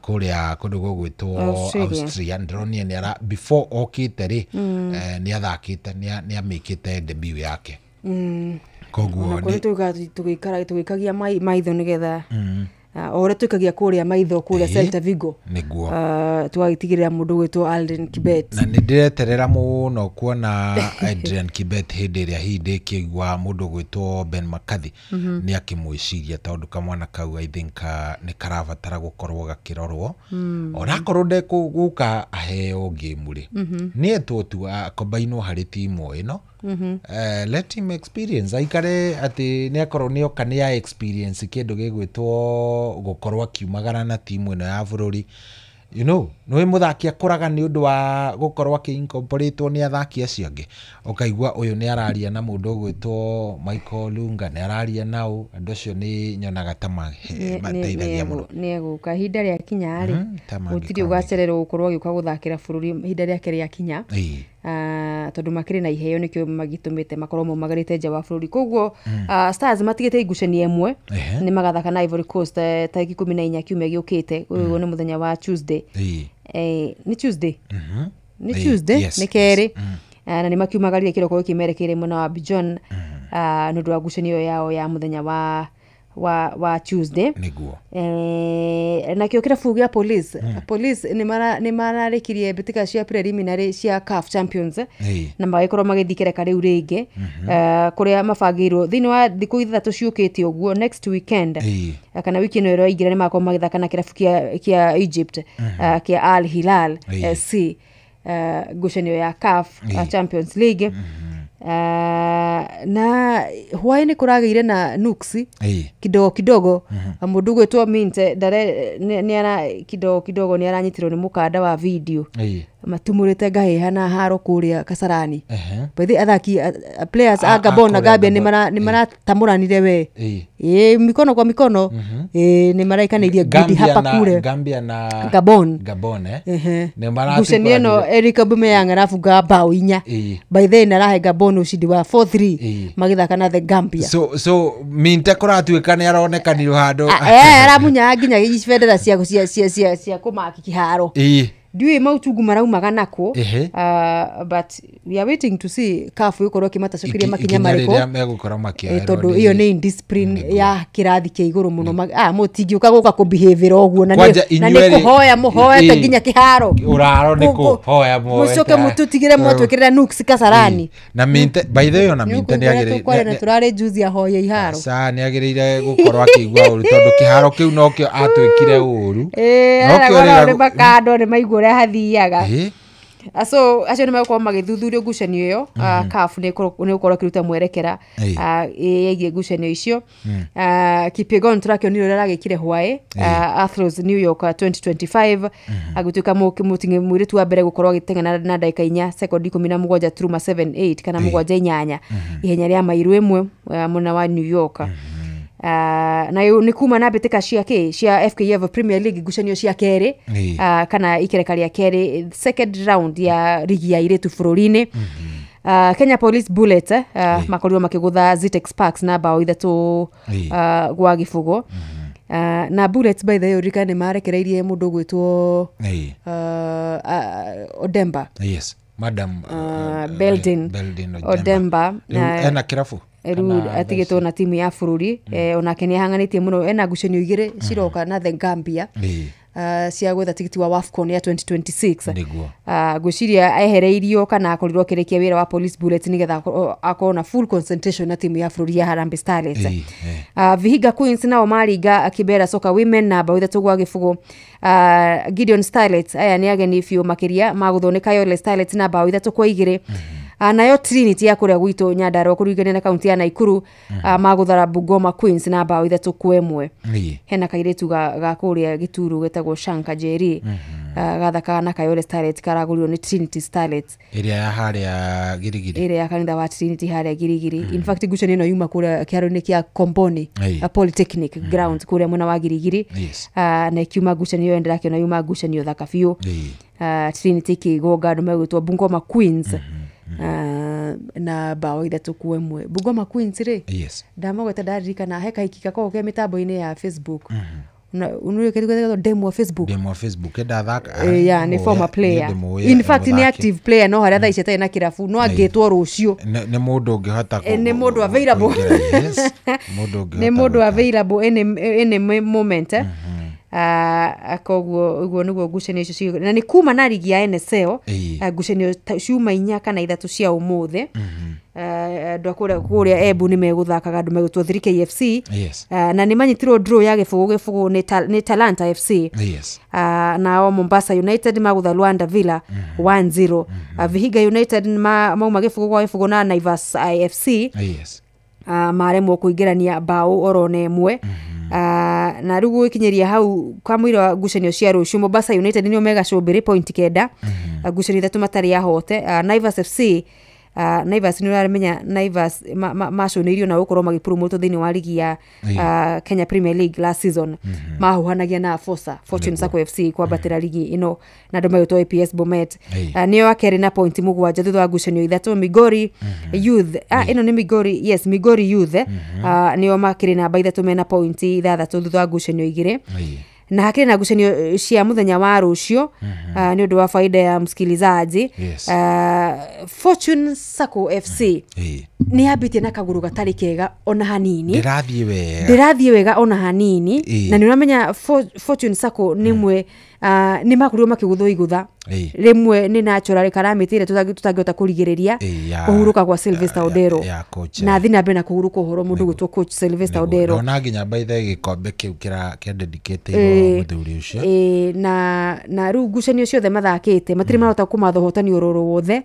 kũrĩa kũndũ gũgwĩtwo Austria. Ndĩronio nĩ ara before okĩte rĩ, nĩ athakĩte, nĩ amĩkĩte debut yake. Koguo nĩ tũgĩikara tũgĩikagia maitho nĩgetha o ũrĩa tũikagia kũrĩa maitho kũrĩa Celta Vigo, nĩguo tũgagĩtigĩrĩra mũndũ ũgwĩtwo Alden Kibet. Na nĩ ndĩreterera mũno kuona Adrian Kibet hĩndĩ ĩrĩa hihi ndĩkĩigua mũndũ ũgwĩtwo Ben McCarthy nĩ akĩmwĩciria, tondũ kamwana kau I think nĩ karabatara gũkorwo gakĩrorwo. Onakorwo ndekũgũka aheo ngĩmu rĩ, nĩ etwo tu akombainwo harĩ timu ĩno. Let him experience, aikare atĩ nĩ akorwo nĩ oka nĩ ya experience kĩndũ gĩgwĩtwo gũkorwo akiumagara na timu ĩno ya bũrũri. You know, nĩ mũthaki akũraga nĩ ũndũ wa gũkorwo akĩ-incorporate nĩ athaki acio angĩ. Ũkaigua ũyũ nĩ araria na mũndũ ũgwĩtwo Michael Lunga, nĩ araria nao andũ acio, nĩ nyonaga ta mateithagia mũno. Nĩ egũka ihinda rĩa kinya rĩ, gũtirĩ ũgacererwo gũkorwo agĩũka gũthakĩra bũrũri ihinda rĩake rĩa kinya, tondũ makĩrĩ na iheo nĩkĩo magĩtũmĩte makorwo maumagarĩte nja wa bũrũri. Koguo Stars matigĩte ngucanio ĩmwe, nĩ magathaka na Ivory Coast tarĩki 14 kiumia gĩũkĩte. Ũyũ nĩ mũthenya wa Tuesday. Nĩ Tuesday, nĩ Tuesday, nĩ kerĩ, na nĩ makiumagarire kĩroko gĩkĩ merekeire mwena wa Abidjan nĩ ũndũ wa ngucanio yao ya mũthenya wa Tuesday. Nĩguo. Nakĩo kĩrabu gĩa Police, Police nĩ mararĩkirie mbĩtĩka cia preliminary cia CAF Champions, na magĩkorwo magĩthiĩ kĩreka rĩu rĩngĩ, kũrĩa mabangĩirwo thĩinĩ wa thikũ 3 ciũkĩte ũguo, next weekend kana wiki ĩno ĩroingĩra, nĩ magakorwo magĩthaka na kĩrabu kĩa Egypt kĩa Al Hilal SC, ngucanio ya CAF Champions League. Na hwaĩ-inĩ kũragĩire na nuksi kidogo kidogo. Mũndũ ũgwĩtwo Minte ndare nĩ ara kidogo kidogo nĩ aranyitirwo nĩ mũkanda wa video. Matumurite ngahĩha na haro kũrĩa Kasarani. By the athaki players a Gabon na Gambia nĩ maratamũranire we. Ĩ mikono kwa mikono. Ĩ nĩ maraikanĩirie ngudi hapa kule. Gambia na Gabon. Gabon Nĩ maratumũranire. Ngucanio Eric Aubameyang arabuga bao 4. By the narahe Gabon ushindi wa 4-3 magithaka na the Gambia. So minte kũratuĩka nĩ aronekanirwo handũ. Aramunya nginya bendera cia cia cia cia cia kũmaki kĩharo. Ndiũĩ mauchungu maraumaga nako. But we are waiting to see CAF ĩkorwo ĩkĩmatacokirie makinya marĩkũ tondũ ĩyo nĩ indiscipline ya kĩrathi kĩa igũrũ mũno. Mũtingĩũka gũka kũbehavĩra ũguo na nĩ kũhoya mũhoete nginya kĩharo. Ũraro nĩ kũhoya mũhoete. Mũcoke mũtũtigĩre mwatwĩkĩrĩra nuks Kasarani. Na minte by the way ona minte nĩ agĩrĩire kware na tũrarĩ juzi ahoya iharo. Ca nĩ agĩrĩire gũkorwo akĩigua ũru tondũ kĩharo kĩu nokĩo atwĩkire ũru. Nokĩo rĩra makando nĩ maigua ũrĩa hathiaga. So acio nĩ megũkorwo magĩthuthuria ngucanio ĩyo. CAF nĩ gũkorwo ĩkĩruta mwerekera ĩgiĩ ngucanio icio. Kipyegon tũrakĩonire ũrĩa aragĩkire hwaĩ Athros New York 2025 agĩtuĩka mũirĩtu wa mbere gũkorwo agĩteng'era na ndagĩka 4 sekondi 17 turuma 78 kana 7.8 ihenya rĩa mairu 1 mwena wa New York. Na nĩ kuma na mbĩtĩka cia kĩ cia FKF Premier League ngucanio cia kerĩ kana ikereka rĩa kerĩ second round ya rigi ya airĩtu bũrũri-inĩ. Kenya Police Bullet makorirwo makĩgũtha Zitex Parks na bao 3 gwa gĩbũgũ. Na Bullets by the way ũririkane nĩ marekereirie mũndũ ũgwĩtwo Odemba. Yes, Madam Beldin Odemba ena kĩrabu rĩu atigĩtwo na timu ya bũrũri. Onake nĩ ahanganĩtie mũno ena ngucanio 2 ciroka na the Gambia cia gwetha tigiti wa WAFCON ya 2026. Ngwĩciria ehereirio kana akorirwo akĩrĩkia wĩra wa Police Bullets nĩgetha akorwo na full concentration na timu ya bũrũri ya Harambee Starlets. Vihiga Queens nao maringa Kibera Soccer Women na bao 3 gwa gĩbũgũ. Gideon Starlets aya nĩ ageni biũ makĩria magũthwo nĩ Kayole Starlets na bao 3 kwa 2. Nayo Trinity ya kũrĩa gwitũ Nyandarua kũringana na kaunti ya Nakuru magũthara Bungoma Queens na bao 3 kwa 1. Hena kairĩtu ga kũrĩa Gĩturu getagwo Shanka Jerry gathakaga na Kayole Starlets karagũrirwo nĩ Trinity Starlets ĩrĩa ya harĩa Girigiri, ĩrĩa ya kanitha wa Trinity harĩa Girigiri. In fact ngucanio ĩno yuma kũrĩa kĩharo-inĩ kĩa Komboni Polytechnic grounds kũrĩa mwena wa Girigiri. Na ĩkiuma ngucanio ĩyo ndĩrakĩona yuma ngucanio thaka biũ. Trinity ĩkĩgonga andũ megwĩtwo Bungoma Queens na bao 3 kwa 1. Bungoma Queens rĩ, ndamagweta ndaririkana he kahiki gakoragwo ke mĩtambo-inĩ ya Facebook. Unũrĩkĩte demo wa Facebook. Demo wa Facebook ndathaka. Yeah, nĩ former player. In fact nĩ active player no harĩa thaa ici atarĩ na kĩrabu no angĩtwo rũciũ. Nĩ mũndũ ũngĩhota nĩ mũndũ available. Nĩ mũndũ available any moment. Koguo ũguo nĩguo ngucanio icio na nĩ kuma na rigi ya NSL ngucanio ciuma 4 kana 3 cia ũmũthĩ. Andũ a kũrĩa Embu nĩ megũthakaga andũ megũtwo 3KFC. Na nĩ manyitirwo draw ya 0-0 nĩ Talanta FC. Nao Mombasa United magũtha Luanda Villa 1-0. Vihiga United mauma 0-0 na Naivas IFC. Maremwo kũingĩrania bao oro na 1. Na rĩu gũgĩkinyĩria hau kamũira wa ngucanio cia rũciũ Mombasa United nĩo megacũmbĩrĩ point 9 ngucanio 3 matarĩ ahote. Naivas FC Naivas nĩ ũramenya Naivas maconeirio na gũkorwo magĩpromotwo thĩinĩ wa ligi ya Kenya Premier League last season. Mahuhanagia na Fosa Fortune Sacco FC kwambatĩra ligi ĩno na andũ magĩtwo APS Bomet. Nĩo akerĩ na point 7 thutha wa ngucanio 3. Migori Youth ĩno nĩ Migori, yes, Migori Youth nĩo makĩrĩ namba 3 mena point 6 thutha wa ngucanio 2. Na hakĩrĩ na ngucanio cia mũthenya wa rũciũ nĩ ũndũ wa faida ya msikilizaji. Fortune Sacco FC nĩ yambĩtie na kagũrũ gatarĩ kega ona hanini. Ndĩrathiĩ wega ona hanini. Na nĩ ũramenya Fortune Sacco nĩ mwe nĩ makorirwo makĩgũthwo igũtha rĩmwe nĩ natural karamĩtĩ ĩrĩa tũtangĩhota kũrigĩrĩria kũhurũka gwa Sylvester Odero na thiĩ na mbere na kũhurũka ũhoro mũndũ gwĩtwo coach Sylvester Odero. Ndona nginya by the gĩkombe kĩu kĩa dedicate-irwo mũthuri ũcio. Na rĩu ngucanio ciothe mathakĩte matirĩ marahota kũmatha ũhotani ororo wothe.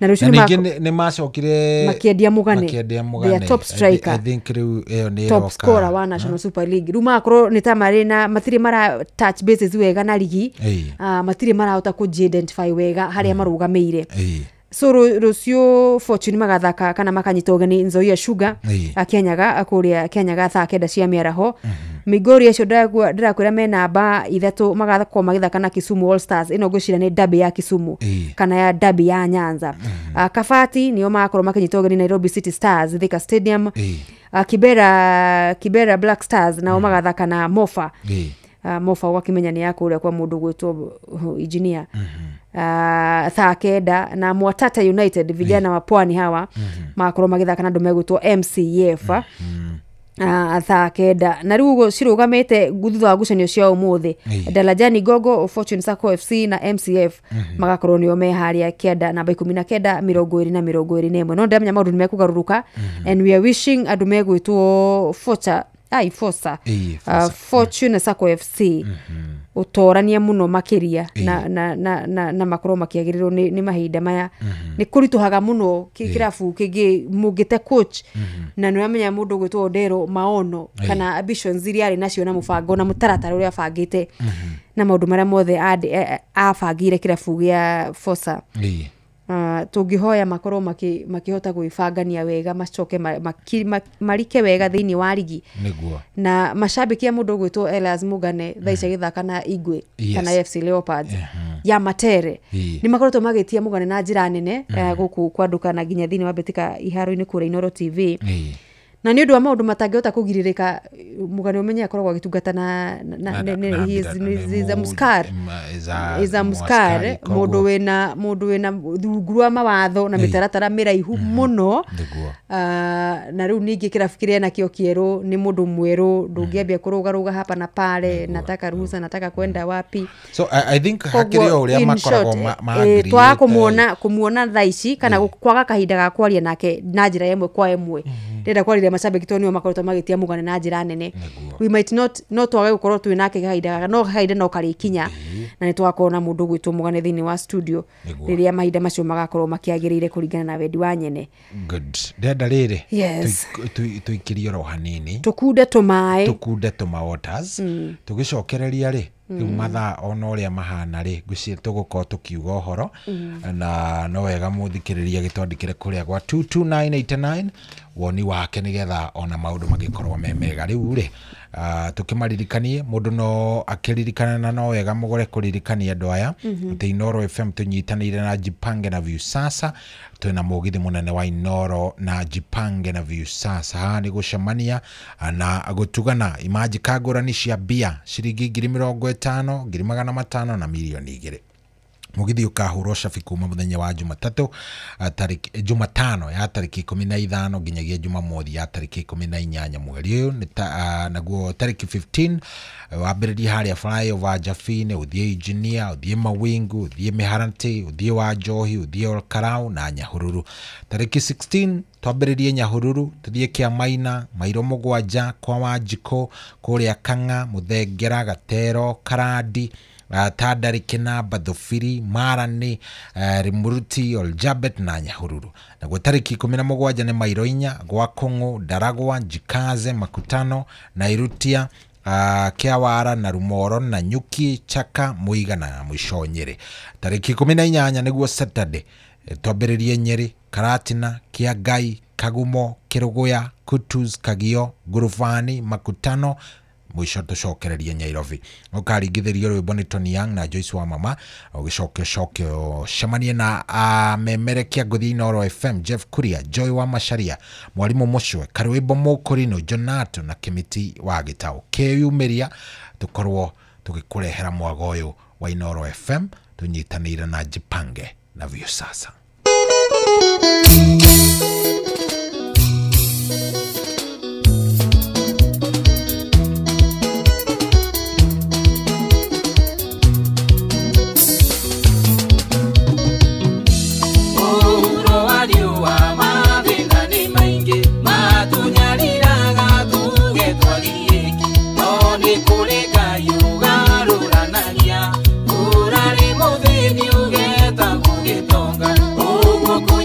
Na rũciũ ningĩ nĩ macokire makĩendia Mũgane, makĩendia Mũgane, their top striker. I think rĩu ĩyo nĩ top ĩroka. scorer wa National Super League. Rĩu magakorwo nĩ ta marĩ na matirĩ mara touch bases wega na ligi, matirĩ marahota kũ-identify wega harĩa marũgamĩire. So rũciũ Fortune magathaka kana makanyita ũgeni Nzoia Sugar, Kianyaga, kũrĩa Kianyaga thaa 9 cia mĩaraho. Migori acio ndĩrakwĩra me namba 3, magakorwo magĩthaka na Kisumu All Stars. Ĩno ngwĩciria nĩ derby ya Kisumu kana ya derby ya Nyanza. Kabati nĩo magakorwo makĩnyita ũgeni Nairobi City Stars Thika Stadium. Kibera Black Stars nao magathaka na Mofa. Mofa wakimenya nĩ ya kũrĩa kwa mũndũ gwĩtwo engineer. Thaa 9 na Mwatata United, vijana wa pwani hawa, magakorwo magĩthaka na andũ megwĩtwo MCF. Thaa 9. Na rĩu ũguo cirũgamĩte thutha wa ngucanio cia ũmũthĩ, Darajani Gogo, Fortune Sacco FC na MCF magakorwo nĩo me harĩa kĩanda namba 19, 20 na 21. No ndĩramenya maũndũ nĩ mekũgarũrũka, and we are wishing andũ megwĩtwo Forza ai Forza, Fortune Sacco FC ũtorania mũno makĩria na makorwo makĩagĩrĩrwo nĩ mahinda maya. Nĩ kũritũhaga mũno kĩrabu kĩngĩ mũngĩte coach, na nĩ ũramenya mũndũ ũgwĩtwo Odero maono kana ambitions iria arĩ nacio na mũbango na mũtaratara ũrĩa abangĩte na maũndũ marĩa mothe abangĩire kĩrabu gĩa Forza. Tũngĩhoya makorwo makĩhota gwĩbangania wega, macoke marike wega thĩinĩ wa rigi. Nĩguo. Na mashabiki a mũndũ ũgwĩtwo Elias Mugane thaa ici agĩthaka na Igwe kana FC Leopards ya Matere, nĩ makoretwo magĩtia Mugane na njĩra nene gũkũ kwandũka na nginya thĩinĩ wa mbĩtĩka iharo-inĩ kũrĩa Inooro TV. Na nĩ ũndũ wa maũndũ matangĩhota kũgirĩrĩka, Mũgane ũmenye akoragwo agĩtungata na he is a muskar, is a muskar, mũndũ wĩna rungu rwa mawatho na mĩtaratara mĩraihu mũno. Na rĩu ningĩ kĩrabu kĩrĩa nakĩo kĩerũ nĩ mũndũ mwerũ, ndũngĩambia kũrũgarũga hapa na pale, nataka ruhusa, nataka kwenda wapi. So I think hakĩrĩ o ũrĩa makoragwo twaga kũmuona thaa ici kana kwaga kahinda ga kwaria nake na njĩra ĩmwe kwa ĩmwe. Ndĩrenda kwarĩria macambĩki tondũ nĩo makoretwo magĩtia Mũgane na njĩra nene. We might not, no twage gũkorwo twĩ nake kahinda gaka, no kahinda no karĩkinya na nĩ tũgakorwo na mũndũ ũgwĩtwo Mũgane thĩinĩ wa studio rĩrĩa mahinda macio magakorwo makĩagĩrĩire kũringana na wendi wa nyene. Good. Ndĩrenda rĩrĩ tũikĩrie oro hanini, tũkunde tũmaĩ, tũkunde tũma waters, tũgĩcokereria rĩ rĩu mathaa ona ũrĩa mahana rĩ, ngwĩciria tũgũkorwo tũkiuga ũhoro, na no wega mũthikĩrĩria gĩtwandĩkĩre kũrĩa gwa 22989 woni wake nĩgetha ona maũndũ magĩkorwo me mega. Rĩu rĩ, tũkĩmaririkanie mũndũ no akĩririkana, na no wega mũgũre kũririkania andũ aya atĩ Inooro FM tũnyitanĩire na Jipange na Viusasa. Twĩna mũgithi mũnene wa Inooro na Jipange na Viusasa. Haha nĩ gũcemania na gũtugana imanjika ngũrani cia mbia ciringi 50,000, 500,000 na 2 million. Mũgithi ũkahũrwo cabi kuma mũthenya wa Jumatatũ, tarĩki Jumatano ya tarĩki 15 nginyagia Jumamothi ya tarĩki 18 mweri ũyũ. Nĩ naguo tarĩki 15 wambĩrĩrie harĩa flyover Jabini, ũthiĩ Engineer, ũthiĩ Mawingu, ũthiĩ Mĩharatĩ, ũthiĩ wa Njohi, ũthiĩ Olkarau na Nyahururu. Tarĩki 16 twambĩrĩrie Nyahururu, tũthiĩ Kĩamaina, Mairo 7, kwa Wanjikũ, kũrĩa Kang'a, Mũthengera, Gatero, Karandi, Tandari, Kĩnamba, Thubiri, Marani, Rimuruti, Oljabet na Nyahururu. Naguo tarĩki 17 nĩ Mairo 4, gwa Kũng'ũ, Ndaragwa, Njikaze, Makutano, Nairutia, Kĩawara na Rumoro na Nyuki, Chaka, Mũiga na mũico Nyĩrĩ. Tarĩki 18 nĩguo Saturday, twambĩrĩrie Nyĩrĩ, Karatina, Kĩangai, Kagumo, Kĩrũgũya, Kutus, Kagio, Ngurubani, Makutano, mũico tũcokererie Nairobi. Ũkaringithĩrio rwĩmbo nĩ Tony Young na Joyce wa Mama. Ũgĩcoke ũcoke ũcemanie na amemerekia ngũthi Inooro FM, Jeff Kuria, Joy wa Macharia, Mwarimũ Mũcwe, Karwĩmbo, Mũkũrinũ, Jonato na Kĩmĩti wa Gĩtaũ. Kĩyumĩria tũkorwo tũgĩkũrehera mwago ũyũ wa Inooro FM tũnyitanĩire na Jipange na Viusasa. Mũhuro wa riũa mathĩna nĩ maingĩ matũnyariraga tuge twagirĩki, no nĩ kũrĩ Ngai ũgarũranagia, ũrarĩ mũthĩni ũgetagwo gĩtonga, ũguo.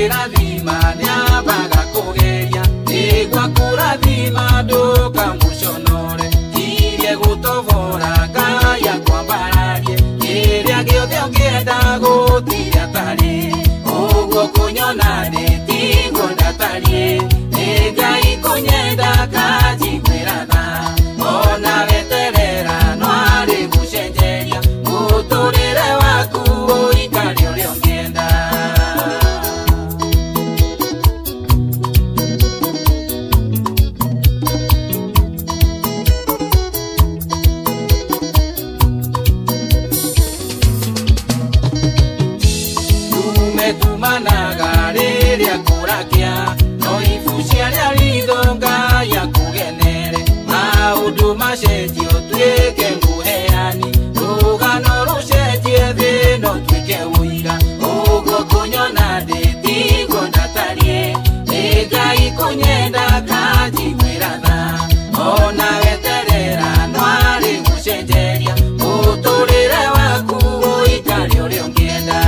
Angĩrathima nĩambaga kũgeria nĩguo akũrathima ndũkamũconore kirie gũtobora Ngai akwambararie kĩrĩa gĩothe ũngĩenda gũtirĩ atarĩ ũguo kũnyona ndĩ tiguo ndatariĩ nĩ Ngai kũnyenda kanjiguĩra tha ona weterera no arĩ gũcenjeria mũtũrĩre waku ũikare ũrĩa ũngĩenda. Tumanaga rĩrĩa kũrakĩa no ibucia rĩa ritho Ngai akũgenere maũndũ macenjio tuĩke mũheani rũgano rũcenjie thĩ no tuĩke ũira ũguo kũnyona ndĩ tiguo ndatariĩ nĩ Ngai kũnyenda kanjiguĩra tha ona weterera no arĩ gũcenjeria mũtũrĩre waku ũikare ũrĩa ũngĩenda.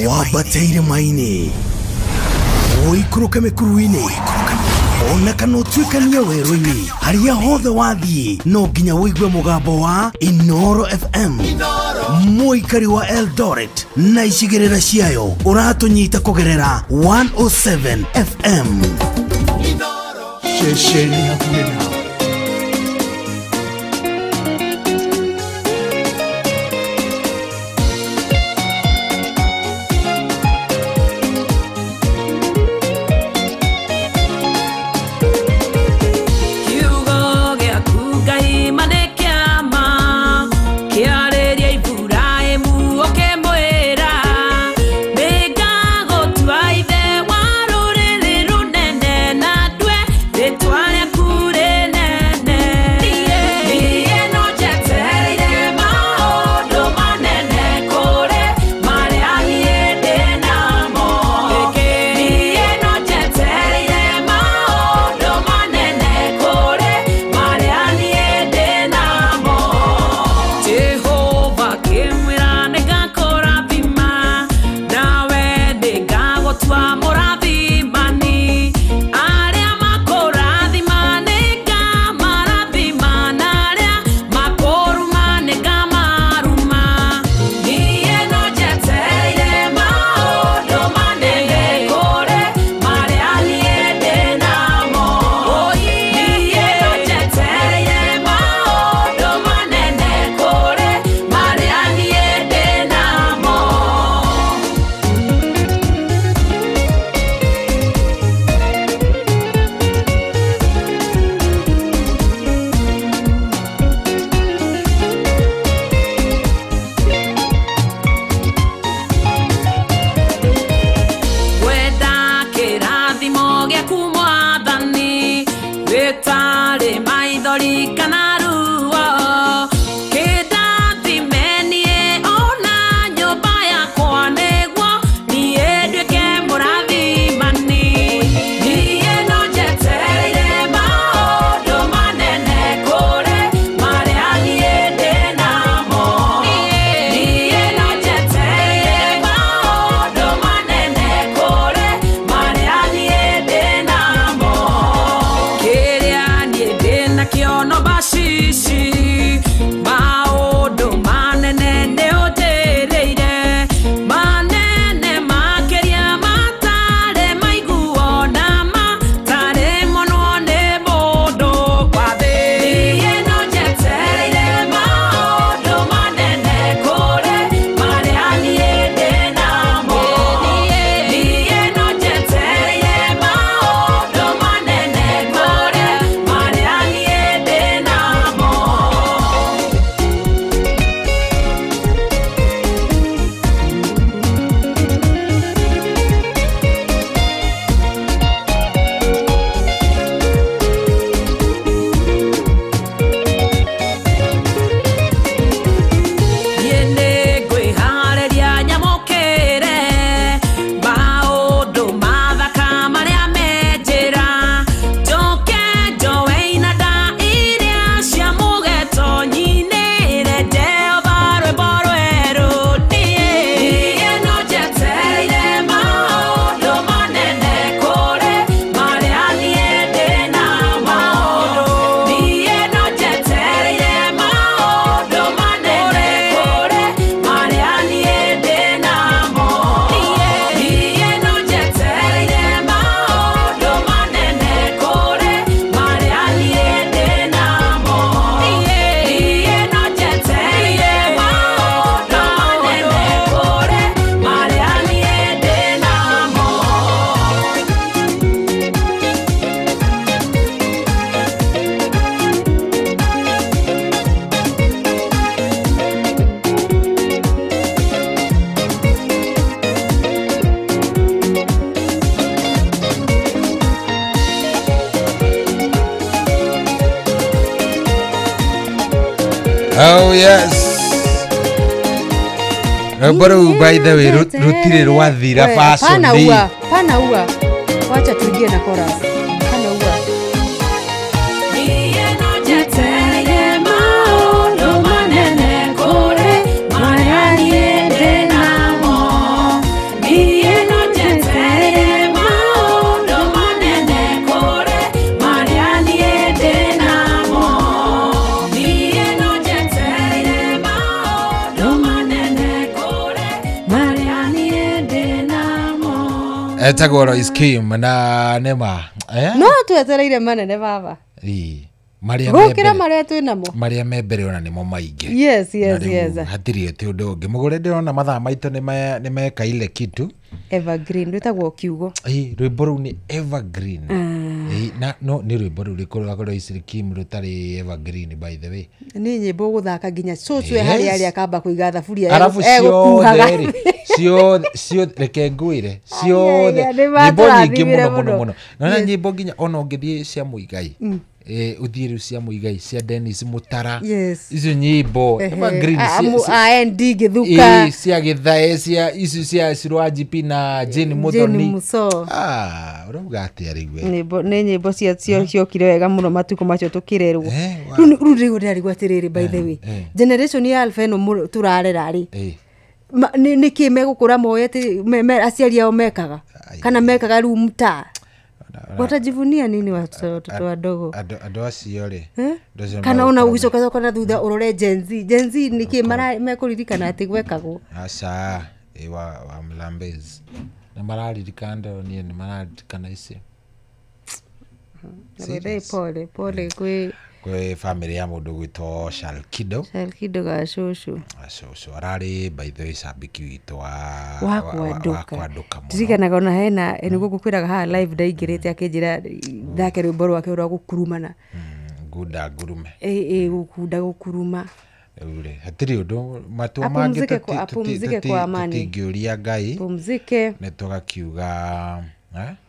Wambateire maini ũikũrũke mĩkuru-inĩ ona kana ũtuĩkanie werũ-inĩ harĩa hothe wathiĩ no nginya ũigue mũgambo wa Inoro FM mũikari wa Eldoret na icigĩrĩra ciayo ũratũnyita kũgerera 107 FM. Ceceni hakuhĩ nawe. Twale kure. Oh yes. Rwĩmbo rũu by the way rũtirĩ rwathira fashion. Pana ua, pana ua. Wacha tuingie na chorus. Pana ua. Niye no jetere maũndũ manene kũrĩ marĩa niĩ ndĩ namo. Niĩ no njetereire maũndũ manene kũrĩ marĩa niĩ ndĩ namo. Niĩ no njetereire maũndũ manene kũrĩ marĩa niĩ ndĩ namo. Etagwo Royce Kim na Nema. No twetereire manene baba. Ĩĩ. Marĩa gũkĩra marĩa twĩ namo. Marĩa me mbere ona nĩmo maingĩ. Yes, yes, yes. Hatirĩ atĩ ũndũ ũngĩ. Mũgũre ndĩrona mathaa maitũ nĩ meka ile kitu. Evergreen rwĩtagwo kiugo. Ĩĩ, rwĩmbo rũu nĩ evergreen. Ĩĩ, na no nĩ rwĩmbo rũu rĩkoragwo Royce Kim rũtarĩ evergreen by the way. Nĩ nyĩmbo ũgũthaka nginya cũcũ e harĩa arĩa akamba kũiga thaburia Arabu egũkuhaga. ciothe rĩ, ciothe ciothe reke ngwĩre ciothe Ai, ai, nĩ nyĩmbo nyingĩ matũrathimire mũno mũno mũno. mũno. Nona Yes. nyĩmbo nginya ona ũngĩthiĩ cia Muigai. Ũthiĩ rĩu cia Muigai cia Dennis Mutara. Yes. Icio nyĩmbo evergreen AND Gĩthuka. Ĩĩ, cia Gĩthae cia icio cia Cirwa GP na Jane Jane Muthoni. Muso. Ah, ũrauga atĩa rĩu we? Nyĩmbo nĩ nyĩmbo cia ciokire wega mũno matukũ macio tũkĩrerwo. Rĩu rĩu ndĩrigwo ndĩrarigwo atĩrĩrĩ by the way. Generation ya alpha ĩno tũrarera rĩ. Nĩ kĩ megũkũra moĩ atĩ aciari ao mekaga kana mekaga rĩu mtaa watajivunia nini watoto wadogo? Andũ acio rĩ. Eh? Andũ acio Kana ona megũkũra ũgĩcoka coka na thutha ũrore Gen Z, Gen Z nĩkĩ mekũririkana atĩ gwekagwo? Aca ĩ wa Mlambezi nĩ mararirikana ndĩronire nĩ mararirikana icio. Na by the way, pole pole kwĩ Kwĩ family ya mũndũ gwĩtwo Shalkido. Shalkido ga cũcũ. Cũcũ ararĩ by the way cambĩki witũ wa wa wa kwandũka. Kwandũka mũno. Ndirikanaga ona hena nĩguo ngũkwĩraga haha live ndaingĩrĩte akĩnjĩra thake rwĩmbo rwake rwa gũkurumana. Ngunda ngurume. Ĩ gũkunda gũkuruma. Rĩu rĩ hatirĩ ũndũ matua mangĩ Apumzike apumzike kwa amani. Tũtingĩũria Ngai. Pumzike. Nĩ tũgakiuga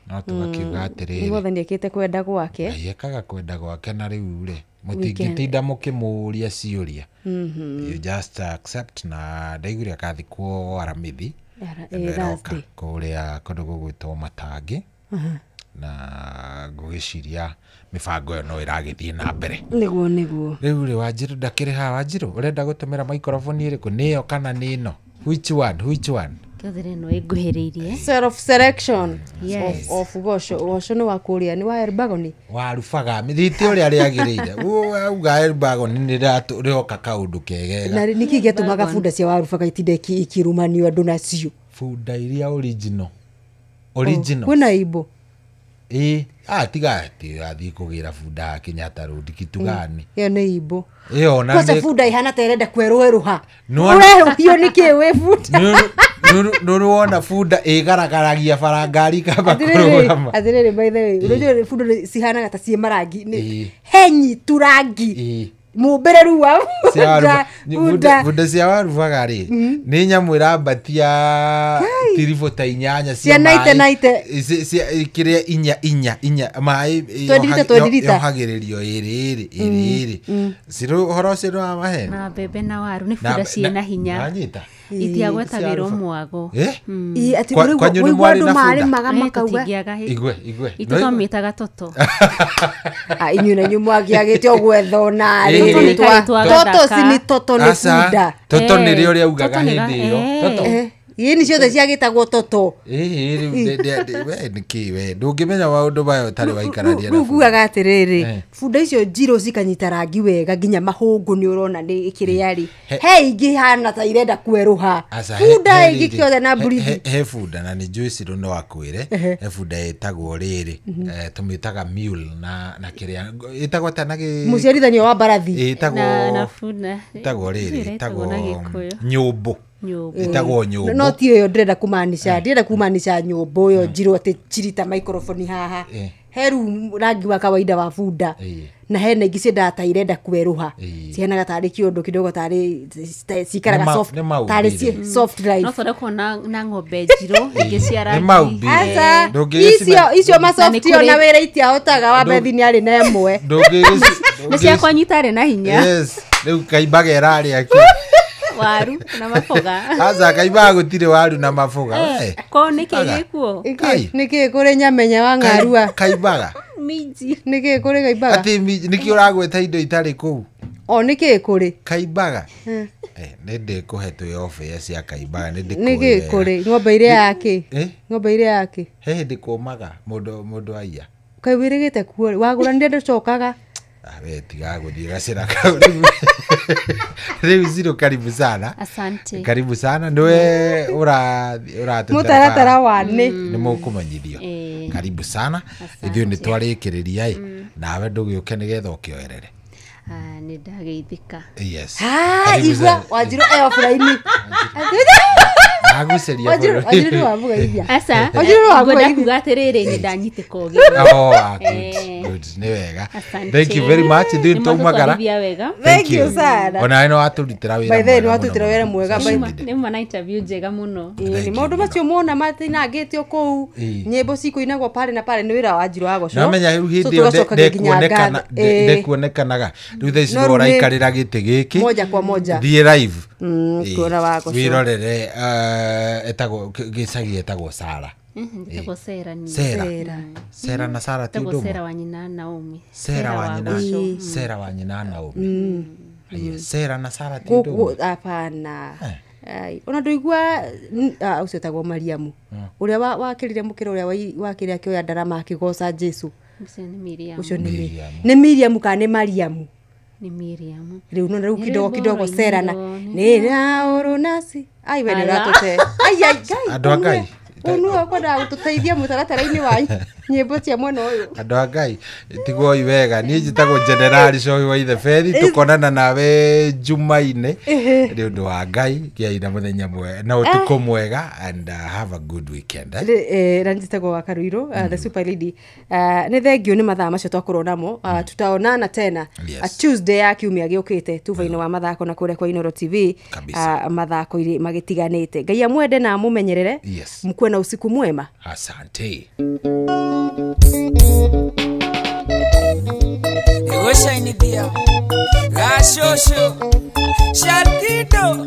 no tũgakiuga Nĩ atĩrĩrĩ Mwathani ekĩte kwenda gwake. Ngai ekaga kwenda gwake na rĩu rĩ mũtingĩtinda mũkĩmũria ciũria. You just accept na ndaiguire akathikwo Aramithi ĩno ĩroka Thursday. Kũrĩa kũndũ gũgwĩtwo Matangi na ngũgĩciria mĩbango ĩyo no ĩragĩthiĩ na mbere. Nĩguo nĩguo. Rĩu rĩ Wanjirũ ndakĩrĩ haha. Wanjirũ ũrenda gũtũmĩra microphone ĩrĩkũ, nĩ ĩyo kana nĩ ĩno? Which one, which one? Kĩothere ĩno ĩnguhĩrĩirie. Self selection. Yes. Of gosho gosho nĩ wa kũrĩa nĩ wa Elbagoni. Warubaga mithiti ũrĩa rĩagĩrĩire auga Elbagoni nĩ rĩroka kaũndũ kegega. Na nĩkĩ gĩatũmaga bunda cia warubaga itinda ikirumanio andũ nacio? Bunda iria original original. Kwĩna imbo. Ĩ tiga atĩ athiĩ kũgĩra bunda ya Kenyatta Road kitugani. Ĩyo nĩ imbo. Ĩyo ona Kwanza bunda ihana ta ĩrenda kwerũerũha. Nĩwona- Ũrerũhio nĩkĩ wĩ bunda? Nĩ wona bunda ĩgaragaragia bara ngari kamba Atĩrĩrĩ, kũrũgama. atĩrĩrĩ, by the way, unajua bunda cihanaga ta ciĩ marangi. Ĩ. He nyitu rangi mũmbĩre rĩu wa Cia bunda. Bunda. Bunda cia warubaga rĩ nĩ nyamũ ĩrambatia tiribũ ta inyanya Cia naite maĩ. Naite. Kĩrĩa inya inya inya maĩ 20 lita, 20 lita. Yohagĩrĩrio ĩrĩ ĩrĩ ĩrĩ ĩrĩ cirũ ũhoro ũcio nĩ wa maheni. Na mbembe na waru nĩ bunda ciĩna hinya. Wanyita. Itiagwetagĩrwo Cia mwago. Eh? Ĩ, atĩ Kwanyu nĩ ũraigua mwarĩ andũ na bunda? marĩmaga makauga. Tũtingĩaga Igwe igwe. Itũ twamĩtaga toto. Ah, inyuĩ na inyuĩ mwagĩagĩte ũgwetha ona Ĩ. Toto nĩ karĩtwa toto gathaka. ci nĩ toto nĩ Aca, bunda. toto nĩrĩo rĩaugaga Toto nĩ hĩndĩ ĩyo toto. Ĩni ciothe ciagĩtagwo toto. Ĩĩ, rĩu we nĩkĩ we ndũngĩmenya maũndũ maya ũtarĩ waikarania na Rĩu ngugaga atĩrĩrĩ, Eh. bunda icio njirũ cikanyita rangi wega nginya mahũngũ nĩ ũrona nĩ ĩkĩrĩa rĩ he ingĩ ihana ta irenda kwerũha. Aca, Bunda he ĩngĩ rĩrĩ, kĩothe na mburithi. he bunda na nĩ njũĩ Cirũ no akwĩre. He bunda ĩtagwo rĩrĩ tũmĩtaga mule na kĩrĩa ĩtagwo ta na gĩ Mũciarithanio wa mbarathi. Ĩtagwo Na bunda. Ĩtagwo rĩrĩ Ĩtagwo ĩtagwo na Gĩkũyũ. nyũmbũ. Nyũmbũ. Ĩtagwo nyũmbũ. No ti ĩyo ndĩrenda kũmaanisha, ndĩrenda kũmaanisha nyũmbũ ĩyo njirũ atĩ chirita microphone haha. He rĩu rangi wa kawaida wa bunda na hena ingĩ ciendaga ta irenda kwerũha, cihanaga tarĩ kĩũndũ kidogo tarĩ cikaraga soft Nĩ maumbire. tarĩ soft life. No thondekwo na ng'ombe njirũ ingĩ cia Nĩ rangi. maumbire. Aca, Ndũngĩgĩcime- icio Na nĩ masoft ona wĩra itiahotaga wa Bethi nĩ arĩ na ĩmwe. Ndũngĩgĩci- Nĩ cia kwanyu itarĩ na hinya. Yes. Rĩu kaimbaga ĩrarĩa kĩ? Waru na maboga. Aca kaimbaga gũtirĩ waru na maboga. We. Ko nĩkĩ gĩkuo? Nĩkĩ kũrĩ nyamenya wa ng'arua? Kaimbaga. Minji. Nĩkĩ kũrĩ kaimbaga? Atĩ minji nĩkĩ ũragweta indo itarĩ kũu? O nĩkĩ kũrĩ? Kaimbaga. Nĩ ndĩkũhe twĩ off cia kaimbaga nĩ ndĩkũĩ. Nĩkĩ kũrĩ? Ng'ombe iria yake? Ng'ombe iria yake? He hĩndĩ kũmaga mũndũ aiya. Kaĩ wĩrĩgĩte kuo wagũranire ndũcokaga? We tiga gũthiĩ gacĩra kau rĩu Zero karibu sana. Asante. Karibu sana nĩwe ũratũtara mũtaratara wa nĩ nĩ mũkũmenyithio. Karibu sana ithuĩ nĩ twarĩkĩrĩria ĩ nawe ndũgĩũke nĩgetha ũkĩoerere. Nĩ ndageithĩka. Yes. Igua Wanjiru e offline. Naguceria Wanjiru nĩ wamũgeithia. Aca. Wanjiru nĩ wamũgeithia. Ngwenda kuga atĩrĩrĩ nĩ ndanyitĩka ũgeni. Oh, good, good, nĩ wega. Thank you very much. Ithuĩ nĩ twaumagara. Thank you sana. Ona nĩ watũrutĩra wĩra. By the way nĩ watũrutĩra wĩra mwega. Nĩ uma na interview njega mũno. Nĩ maũndũ macio muona matinangĩtio kũu nyĩmbo cikũinagwo pale na pale nĩ wĩra wa Wanjiru wa Gocwo. Namenya rĩu hĩndĩ ĩyo ndekuonekanaga. Rĩu thaa ici ũraikarĩra gĩtĩ gĩkĩ moja kwa moja. Thiĩ live. Kuona wa Gocwo. Wĩrorere etagwo gĩcagi etagwo Sara. Etagwo Sera ni. Sera. Sera na Sara ti ũndũ ũmwe. Sera wa nyina Naomi. Sera wa nyina. Sera wa nyina Naomi. Sera na Sara ti ũndũ ũmwe. Hapana. Ona ndũigua ũcio etagwo Mariamu. Ũrĩa wakĩrire mũkĩra ũrĩa wakĩrire akĩoya ndarama akĩgoca Jesu. Ũcio nĩ Miriam. Ũcio nĩ Miriam kana nĩ Mariamu? Ni Miriam. Rĩu no rĩu kidogo kidogo Sera na nĩ na ũrũnasi. Ai we nĩ ũratũte. Ai ai Ngai. Andũ a Ngai. Ũnua kwenda gũtũteithia mũtaratara-inĩ wa nyĩmbo cia mwena ũyũ. Andũ a Ngai tigwoi wega niĩ njĩtagwo General Cohi wa Itheberi tũkonana nawe Jumaine nĩ ũndũ wa Ngai gĩai na mũthenya mwega na ũtukũ mwega and have a good weekend. Na njĩtagwo wa Karuirũ the super lady. Nĩ thengio nĩ mathaa macio twakorwo namo. Tutaonana tena Tuesday ya kiumia gĩũkĩte tuba-inĩ wa mathako na kũrĩa kwa Inooro TV mathako-inĩ magĩtiganĩte. Ngai amwende na amũmenyerere. Mkuwe na usiku mwema. Asante. Niweshainidia Gashosho Sharkido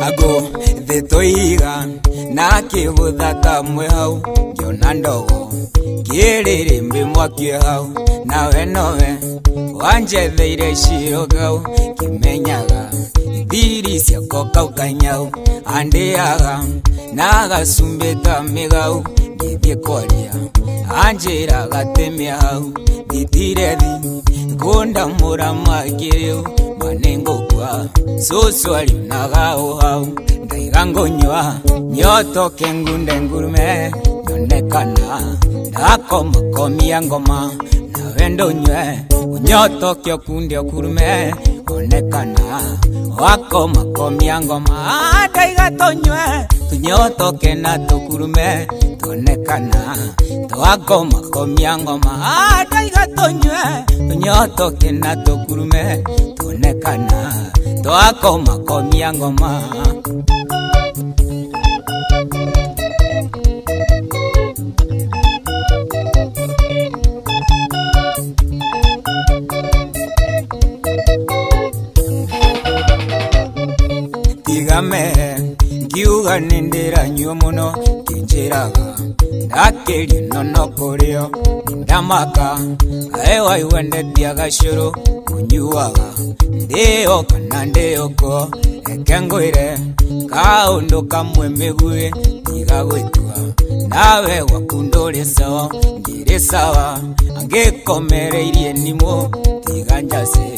Ago thetoiga na kĩgũtha mwe hau ngĩona ndogo kĩrĩrĩmbĩ mwaki hau nawe nowe wanjetheire ciro kau kĩmenyaga thiri ciakwa kau kanyau andĩaga na gacumbĩ ta mĩgau ngĩthiĩ kwaria anjĩraga temia hau thitire thi ngũndamũra mwaki rĩu manengũkua cũcũ ariunaga ũ hau ndaiga ngũnyua nyotoke ngunde ngurume nyonekana ndakomakomia ngoma nawe ndũnyue unyotoke ũkunde ũkurume onekana wakomakomia ngoma ndaiga tũnyue tunyotoke na tũkurume tuonekana twakomakomia ngoma ndaiga tũnyue tunyotoke na tũkurume tuonekana twakomakomia ngoma. Tigame ngiuga nĩndĩranyua mũno kĩnjĩraga ndakĩrio nono kũrĩo ndamaka kaĩ waiwendetia gacũrũ kũnyuaga ndĩo kana ndĩoko reke ngwĩre kaũndũ kamwe mĩguĩ tiga gwĩtua nawe gwaku ndũrĩ sawa ngĩrĩ sawa angĩkomereirie nimũ tiga njacĩ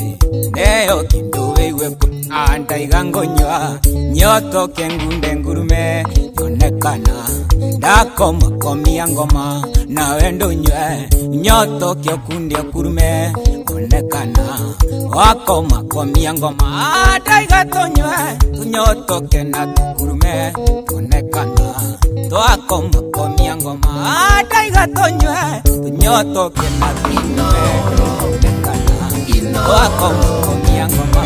neyo kĩndũ wĩigue andaiga ngũnyua nyotoke ngunde ngurume nyonekana ndakomakomia ngoma nawe ndũnyue nyotoke ũkunde ũkurume onekana wakomakomia ngoma ndaiga tũnyue tũnyotoke na tũkurume tuonekana twakomakomia ngoma ndaiga tũnyue tũnyotoke na tũkurume tuonekana twakomakomia ngoma.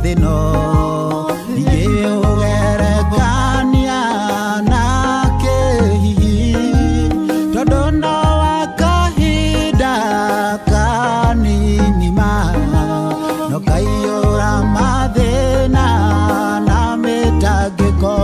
thĩno ingĩũgerekania nake hihi tondũ no wa kahinda kanini ma no kaiyũra mathĩna na mĩtangĩko.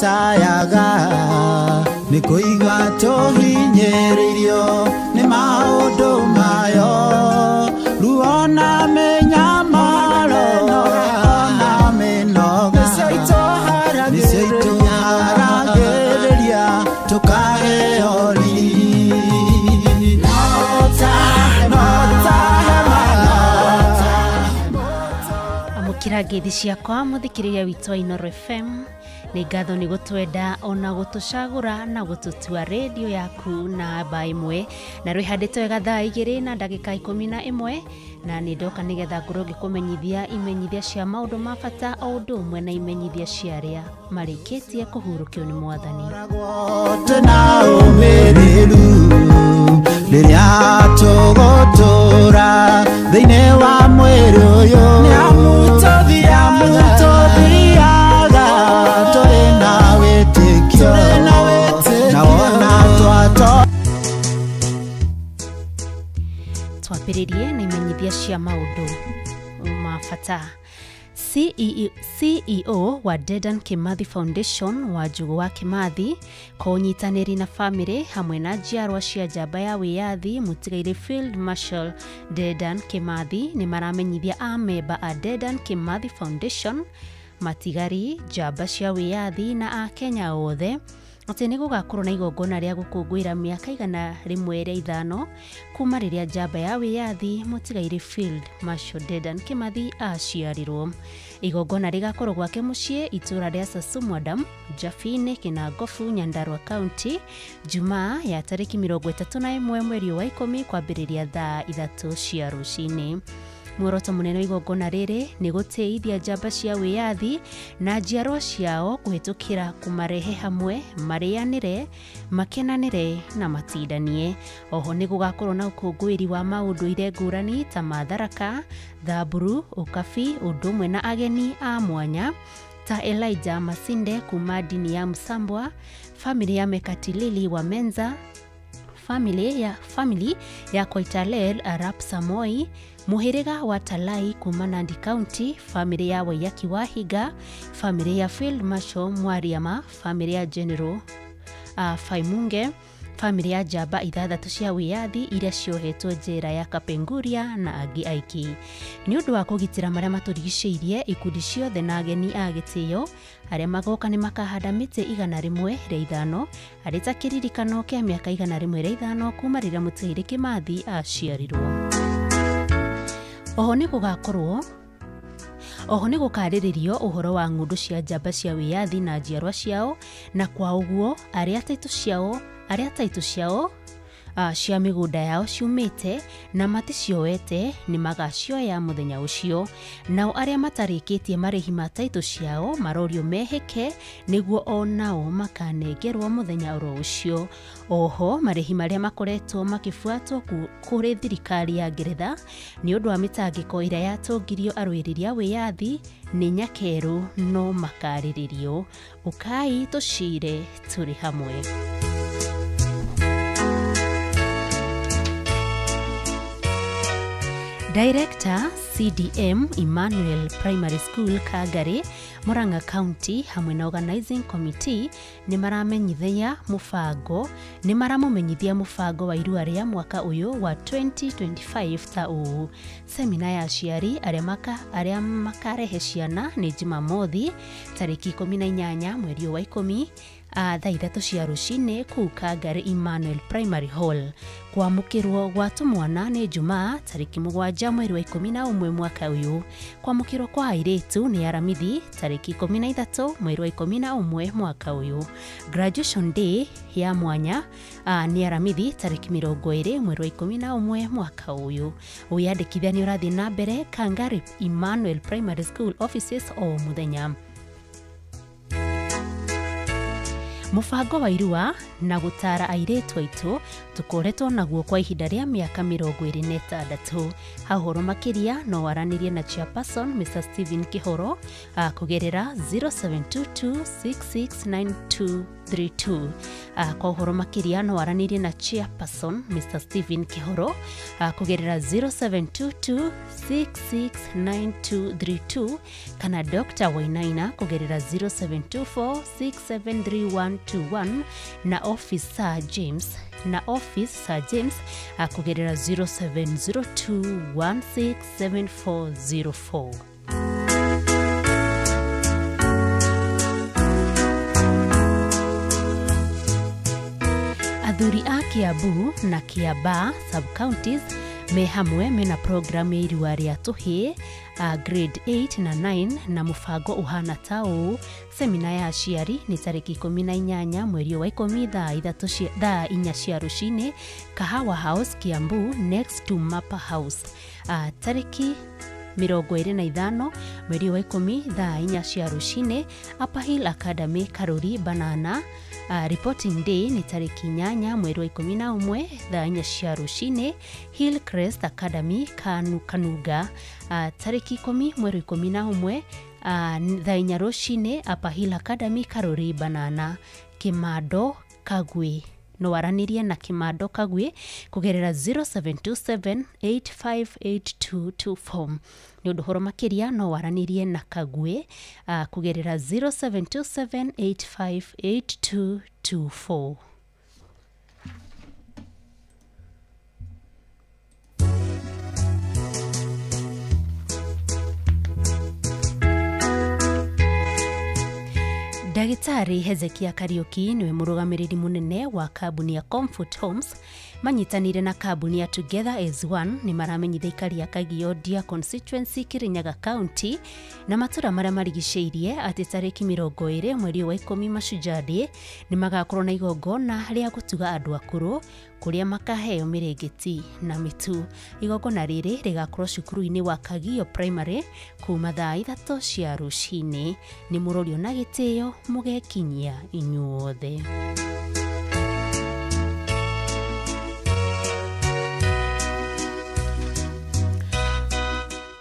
Sayaga nĩ kũigua tũhinyĩrĩirio nĩ maũndũ mayo ruo na mĩnyamaro na mĩnoga nĩcio itũharagĩrĩria tũkaheo riri. No ta hema. Amũkĩra ngeithi ciakwa mũthikĩrĩria witũ wa Inooro FM. Nĩ ngatho nĩ gũtwenda ona gũtũcagũra na gũtũtua rĩndiũ yaku namba ĩmwe na rwĩhandĩte wega thaa 2:11 na nĩ ndoka nĩgetha ngorwo ngĩkũmenyithia imenyithia cia maũndũ ma bata o ũndũ ũmwe na imenyithia cia arĩa marĩkĩtie kũhurũkio nĩ Mwathani. Tena ũmĩrĩru rĩrĩa tũgũtũra thĩinĩ wa mwĩrĩ ũyũ nĩamũtũthiaga tũrĩ na wĩtĩkio na wona twato. Twambĩrĩrie na imenyithia cia maũndũ ma bata. CEO wa Dedan Kimathi Foundation wa Njugu wa Kimathi kwa ũnyitanĩri na famĩlĩ hamwe na njiarwa cia njamba ya wĩyathi mũtigairĩ Field Marshal Dedan Kimathi nĩ maramenyithia amemba a Dedan Kimathi Foundation matigari njamba cia wĩyathi na akenya othe atĩ nĩ gũgakorwo na igongona rĩa gũkũngũĩra mĩaka 105 kuma rĩrĩa njamba ya wĩyathi mũtigairĩ Field Marshal Dedan Kimathi aciarirwo. Igongona rĩgakorwo gwake mũciĩ itũra rĩa Sasumwadam Jafine Kinangofu Nyandarua County Jumaa ya tarĩki 31 mweri wa 10 kwambĩrĩria thaa 3 cia rũcinĩ. Muoroto mũnene wa igongona rĩrĩ nĩ gũtĩithia njamba cia wĩyathi na njiarwa ciao kũhĩtũkĩra kũmarehe hamwe marĩanĩre makenanĩre na matindanie. Oho nĩ gũgakorwo na ũkũngũĩri wa maũndũire ngũrani ta Matharaka, Thamburu, Ũkabi ũndũ ũmwe na ageni a mwanya ta Elijah Masinde kuma ndini ya Msambwa, famĩlĩ ya Mekatilili wa Menza, family ya Koitalel Arap Samoi, muhĩrĩga wa Talai kuma Nandi County, famĩlĩ ya Waiyaki wa Higa, famĩlĩ ya Field Marshal Mwariama, famĩlĩ ya General Faimunge, famĩlĩ ya njamba 6 cia wĩyathi iria ciohetwo njera ya Kapenguria na angĩ aingĩ. Nĩ ũndũ wa kũgitĩra marĩa matũrigicĩirie, ikundi ciothe na ageni a gĩtĩo arĩa magoka nĩ makahanda mĩtĩ 105 arĩ ta kĩririkano kĩa mĩaka 105 kuma rĩrĩa mũtigairĩ Kimathi aciarirwo. Oho nĩ gũgakorwo Oho nĩ gũkarĩrĩrio ũhoro wa ng'ũndũ cia njamba cia wĩyathi na njiarwa ciao, na kwa ũguo arĩa taitũ ciao cia mĩgũnda yao ciumĩte na maticioete nĩ magacioya mũthenya ũcio. Nao arĩa matarĩkĩtie marĩhi ma taitũ ciao marorio mehĩke nĩguo o nao makanengerwo mũthenya oro ũcio. Oho marĩhi marĩa makoretwo makĩbuatwo kũrĩ thirikari ya Ngeretha nĩ ũndũ wa mĩtangĩko ĩrĩa yatũngirio arũĩrĩri a wĩyathi nĩ nyakerũ no makarĩrĩrio. Ũkai tũcire tũrĩ hamwe. Director CDM Emmanuel Primary School Kangari, Murang'a County hamwe na Organizing Committee nĩ maramũmenyithia mũbango wa irua rĩa mwaka ũyũ wa 2025 ta ũũ. Semina ya aciari arĩa makarehe ciana nĩ Jumamothi tarĩki 18 mweri wa 10 thaa 3 cia rũcinĩ kũu Kangari Emmanuel Primary Hall. Kwamũkĩrwo gwa tũmwana nĩ Jumaa tarĩki 7 mweri wa 11 mwaka ũyũ. Kwamũkĩrwo kwa airĩtu nĩ Aramithi tarĩki 13 mweri wa 11 mwaka ũyũ. Graduation day ya mwanya nĩ Aramithi tarĩki 20 mweri wa 11 mwaka ũyũ. Wĩyandĩkithia nĩ ũrathiĩ na mbere Kangari Emmanuel Primary School offices o mũthenya. Mũbango wa irua na gũtara airĩtu aitũ tũkoretwo naguo kwa ihinda rĩa mĩaka 26. Ha ũhoro makĩria no waranĩrie na chairperson Mr. Stephen Kihoro kũgerera 0722669232. Kwa ũhoro makĩria no waranĩrie na chairperson Mr. Stephen Kihoro kũgerera 0722669232 kana Dr. Wainaina kũgerera 0724673121 na Officer James kũgerera 0702167404. Athuri a Kiambu na Kiambaa sub-counties me hamwe mena programu ya irua rĩa tũhĩĩ grade 8 na 9 na mũbango ũhana ta ũũ. Semina ya aciari nĩ tarĩki 18 mweri wa 10 thaa 4 cia rũcinĩ Kahawa House Kiambu next to Mapa House. Tarĩki 25 mweri wa 10 thaa 4 cia rũcinĩ Upper Hill Academy Karuri Banana. Reporting day nĩ tarĩki 8 mweri wa 11 thaa 4 cia rũcinĩ Hillcrest Academy Kanuga. Tarĩki 10 mweri 11 thaa 4 rũcinĩ Upper Hill Academy Karuri Banana. Kimando Kagwe no waranĩrie na Kimando Kagwe kũgerera 0727858224. Nĩ ũndũ ũhoro makĩria no waranĩrie na Kagwe kũgerera 0727858224. Ndagĩtarĩ Hezekia Kariuki niwe mũrũgamĩrĩri mũnene wa kambuni ya Comfort Homes manyitanĩire na kambuni ya Together as One nĩ maramenyithia aikari a Kagiondia constituency Kirinyaga County na matũra marĩa marigicĩirie atĩ tarĩki 20 mweri wa 10 Mashujaa Day nĩ magakorwo na igongona rĩa gũtuga andũ akũrũ kũrĩa makaheo mĩrĩngĩti na mĩtu. Igongona rĩrĩ rĩgakorwo cukuru-inĩ wa Kagio Primary kuma thaa 3 cia rũcinĩ. Nĩ mũrorio na gĩtĩo mũgekinyia inyuothe.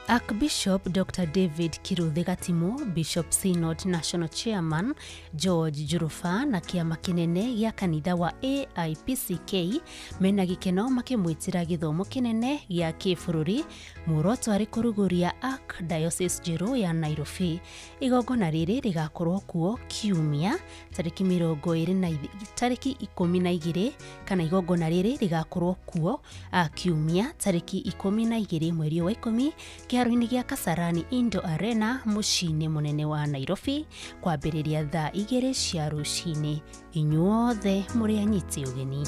Archbishop Dr. David Kiruthi Gatimu, Bishop Synod National Chairman George Jurufa na kĩama kĩnene gĩa kanitha wa AIPCK mena gĩkeno makĩmwĩtĩra gĩthomo kĩnene gĩa kĩbũrũri muoroto arĩ kũrugũria Archdiocese njerũ ya Nairobi. Igongona rĩrĩ rĩgakorwo kuo kiumia tarĩki 12 kana igongona rĩrĩ rĩgakorwo kuo kiumia tarĩki 12 mweri wa 10 kĩharo-inĩ gĩa Kasarani Indo Arena mũciĩ-inĩ mũnene wa Nairobi kwambĩrĩria thaa 2 cia rũcinĩ. Inyuothe mũrĩ anyiti ũgeni.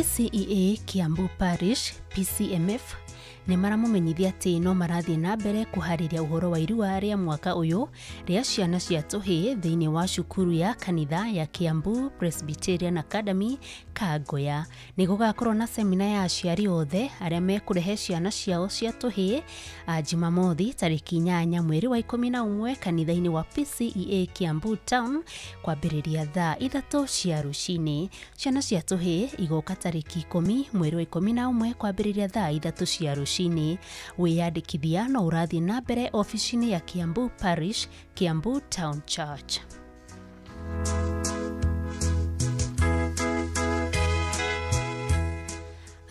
PCEA Kiambu Parish PCMF nĩ maramũmenyithia atĩ no marathiĩ na mbere kũharĩria ũhoro wa irua rĩa mwaka ũyũ rĩa ciana cia tũhĩĩ thĩinĩ wa cukuru ya kanitha ya Kiambu Presbyterian Academy Kangoya. Nĩ gũgakorwo na semina ya aciari othe arĩa mekũrehe ciana ciao cia tũhĩĩ Jumamothi tarĩki 8 mweri wa 11 kanitha-inĩ wa PCEA Kiambu Town kwambĩrĩria thaa 3 cia rũcinĩ. Ciana cia tũhĩĩ igoka tarĩki 10 mweri wa 11 kwambĩrĩria thaa 3 cia rũcinĩ. Wĩyandĩkithia no ũrathiĩ na mbere ofici-inĩ ya Kiambu Parish, Kiambu Town Church.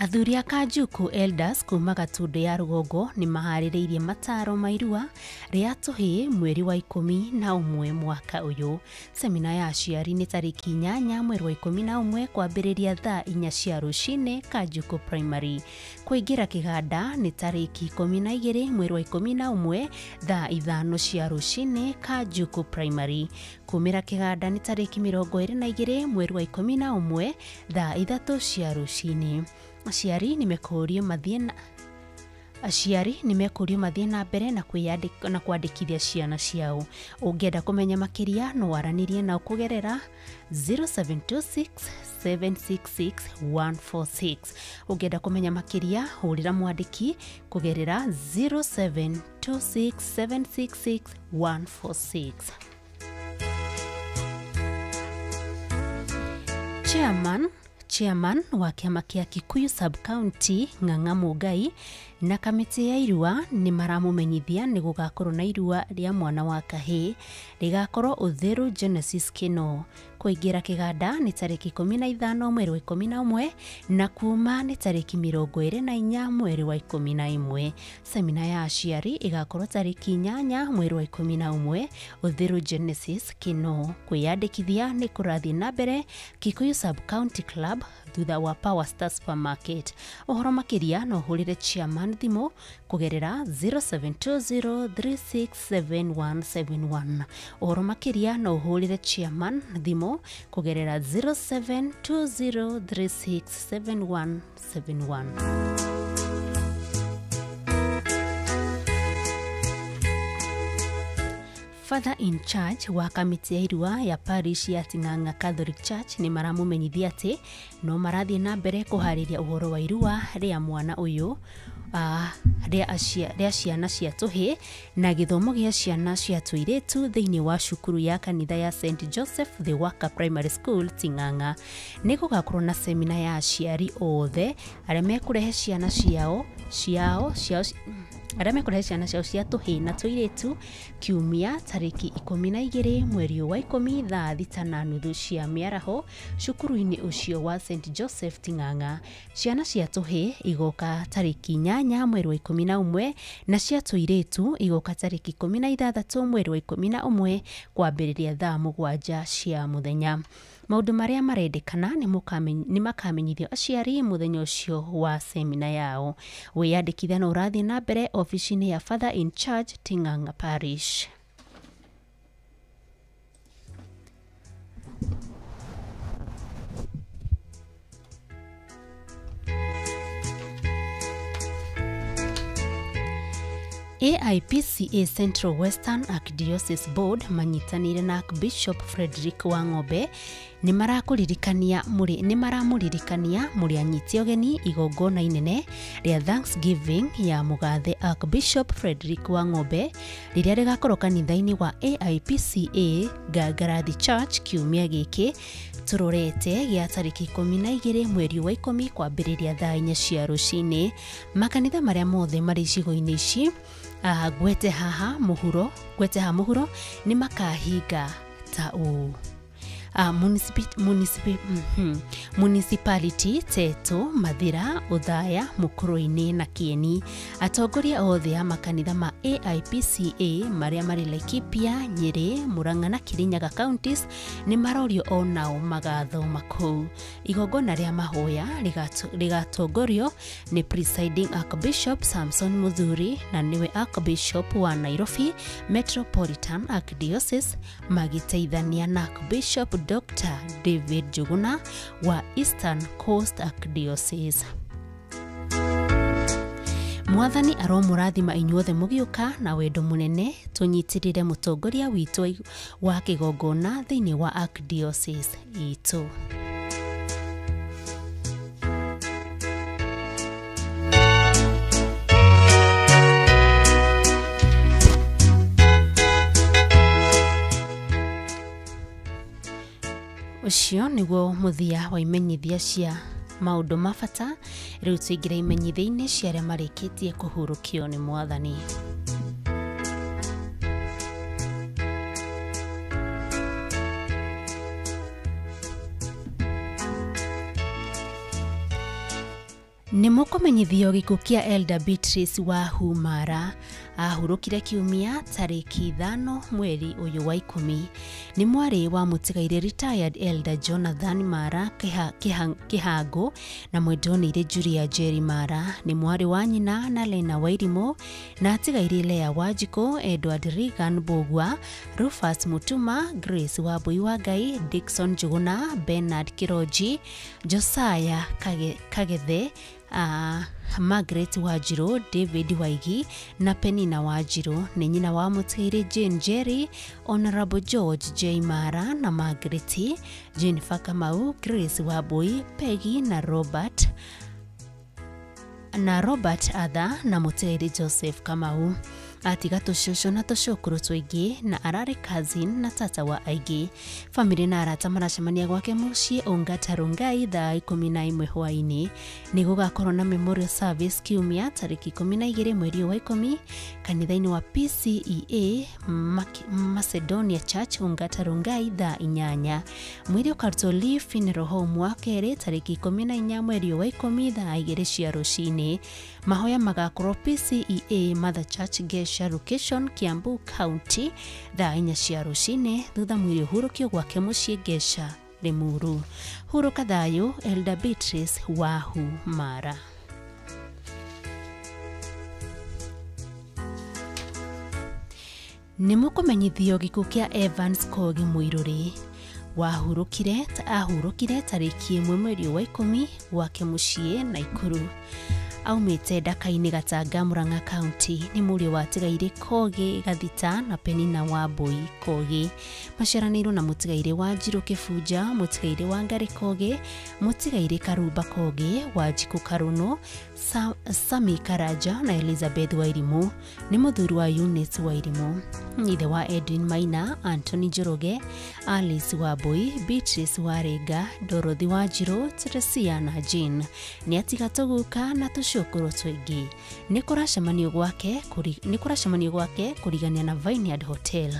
Athuri a Kanjuku Elders kuma Gatundu ya rũgongo nĩ maharĩrĩirie mataro ma irua rĩa tũhĩĩ mweri wa 11 mwaka ũyũ. Semina ya aciari nĩ tarĩki 8 mweri wa 11 kwambĩrĩria thaa 4 cia rũcinĩ Kanjuku Primary. Kũingĩra kĩganda nĩ tarĩki 12 mweri wa 11 thaa 5 cia rũcinĩ Kanjuku Primary. Kumĩra kĩganda nĩ tarĩki 22 mweri wa 11 thaa 3 cia rũcinĩ. Aciari nĩ mekũrio mathiĩ na mbere na kwandĩkithia ciana ciao. Ũngĩenda kũmenya makĩria no waranĩrie nao kũgerera 0726 766 146. Ũngĩenda kũmenya makĩria hũrĩra mwandĩki kũgerera 0726 766 146. Chairman wa kĩama kĩa Kikuyu Sub-County Ng'ang'a Mũngai na kamĩtĩ ya irua nĩ maramũmenyithia nĩ gũgakorwo na irua rĩa mwana wa kahĩĩ rĩgakorwo Uthiru Genesis Kino. Kũingĩra kĩganda nĩ tarĩki 15 mweri wa 11 na kuma nĩ tarĩki 24 mweri wa 11. Semina ya aciari ĩgakorwo tarĩki 8 mweri wa 11 Uthiru Genesis Kino. Kwĩyandĩkithia nĩ kũrathiĩ na mbere Kikuyu Sub-County Club thutha wa Power Star Supermarket. Ũhoro makĩria no ũhũrĩre chairman thimũ kũgerera 0720367171. Ũhoro makĩria no ũhũrĩre chairman thimũ kũgerera 0720367171. Father in charge wa kamĩtĩ ya irua ya parish ya Ting'ang'a Catholic Church nĩ maramũmenyithia atĩ no marathiĩ na mbere kũharĩria ũhoro wa irua rĩa mwana ũyũ rĩa ciana cia tũhĩĩ na gĩthomo gĩa ciana cia tũirĩtu thĩinĩ wa cukuru ya kanitha ya St Joseph the Worker Primary School Ting'ang'a. Nĩ gũgakorwo na semina ya aciari othe arĩa mekũrehe ciana ciao ciao ciao arĩa mekũrehe ciana ciao cia tũhĩĩ na tũirĩtu kiumia tarĩki 12 mweri wa 10 thaa 6:30 cia mĩaraho cukuru-inĩ ũcio wa St Joseph Ting'ang'a. Ciana cia tũhĩĩ igoka tarĩki 8 mweri wa 11 na cia tũirĩtu igoka tarĩki 16 mweri wa 11 kwambĩrĩria thaa 7 cia mũthenya. Maũndũ marĩa marendekana nĩ makamenyithio aciari mũthenya ũcio wa semina yao. Wĩyandĩkithia no ũrathiĩ na mbere ofici-inĩ ya Father in Charge Ting'ang'a Parish. AIPCA Central Western Archdiocese Board manyitanĩire na Archbishop Frederick Wang'ombe nĩ maramũririkania mũrĩ anyiti ũgeni igongona inene rĩa Thanksgiving ya mũgathe Archbishop Frederick Wang'ombe rĩrĩa rĩgakorwo kanitha-inĩ wa AIPCA Ngangarathi Church kiumia gĩkĩ tũrorete gĩa tarĩki 12 mweri wa 10 kwambĩrĩria thaa 4 cia rũcinĩ. Makanitha marĩa mothe marĩ icigo-inĩ ici gwete haha mũhuro nĩ makahinga ta ũũ: Municipality Teto, Mathira, Othaya, Mukurwe-inĩ na Kieni. Atongoria othe a makanitha ma AIPCA marĩa marĩ Laikipia, Nyeri, Murang'a na Kirinyaga counties nĩ marorio o nao magathoma kũu. Igongona rĩa mahoya rĩgatongorio nĩ Presiding Archbishop Samson Muthuri na nĩwe Archbishop wa Nairobi Metropolitan Archdiocese magĩteithania na Archbishop Dr. David Njuguna wa Eastern Coast Archdiocese. Mwathani aromũrathima inyuothe mũgĩũka na wendo mũnene tũnyitĩrĩre mũtongoria witũ wa kĩgongona thĩinĩ wa Archdiocese itũ. Ũcio nĩguo mũthia wa imenyithia cia maũndũ ma bata. Rĩu tũingĩre imenyithia-inĩ cia arĩa marĩkĩtie kũhurũkio nĩ Mwathani. Nĩ mũkũmenyithio gĩkuũ kĩa Elder Beatrice wa Humara. Ahurũkire kiumia tarĩki 5 mweri ũyũ wa 10. Nĩ mwarĩ wa mũtigairĩ retired Elder Jonathan Mara Kĩhango na mwendonĩire Julia Jerry Mara. Nĩ mwarĩ wa nyina na Lena Wairimu na atigairĩ Lea Wanjikũ, Edward Regan Mbũgua, Rufus Mutuma, Grace Wambui wa Ngai, Dickson Njuguna, Bernard Kiroji, Josiah Kagethe, Margaret Wanjiru, David Waigi na Penina Wanjiru. Nĩ nyina wa mũtigairĩ Jane Jerry, Honorable George J Mara na Margaret, Jennifer Kamau, Grace Wambui, Peggy na Robert Atha na mũtigairĩ Joseph Kamau. Atiga tũcũcũ na tũcũkũrũ tũingĩ na ararĩ cousin na tata wa aingĩ. Famĩlĩ na arata maracemania gwake mũciĩ Ongata Rongai thaa 11 hwaĩ-inĩ. Nĩ gũgakorwo na memorial service kiumia tarĩki 12 mweri wa 10 kanitha-inĩ wa PCEA Macedonia Church Ongata Rongai thaa 8. Mwĩrĩ ũkarutwo Lee Funeral Home wa kerĩ tarĩki 14 mweri wa 10 thaa 2 cia rũcinĩ. Mahoya magakorwo PCEA Mother Church Gesha location Kiambu County thaa 4 cia rũcinĩ. Thutha mwĩrĩ ũhurũkio gwake mũciĩ Gesha Limuru. Hurũka thayũ Elder Beatrice Wahu Mara. Nĩ mũkũmenyithio gĩkuũ kĩa Evans Kogi Mũirũrĩ. Ahurũkire tarĩki 1 mweri wa 10 gwake mũciĩ Naikuru. Aumĩte Ndaka-inĩ Gatanga Murang'a County. Nĩ mũriũ wa tigairĩ Kogi Gathita na Penina Wambui Kogi. Maciaranĩirwo na mũtigairĩ Wanjiru Kĩbunja, mũtigairĩ Wangari Kogi, mũtigairĩ Karumba Kogi, Wanjikũ Karũnũ, Sami Karanja na Elizabeth Wairimu. Nĩ mũthuri wa Eunice Wairimu. Ithe wa Edwin Maina, Anthony Njoroge, Alice Wambui, Beatrice Waringa, Dorothy Wanjiru, Teresia na Jane. Nĩ atiga tũguka na tũcũkũrũ tũingĩ. Nĩ kũracemanio gwake kũrigania na Vineyard Hotel.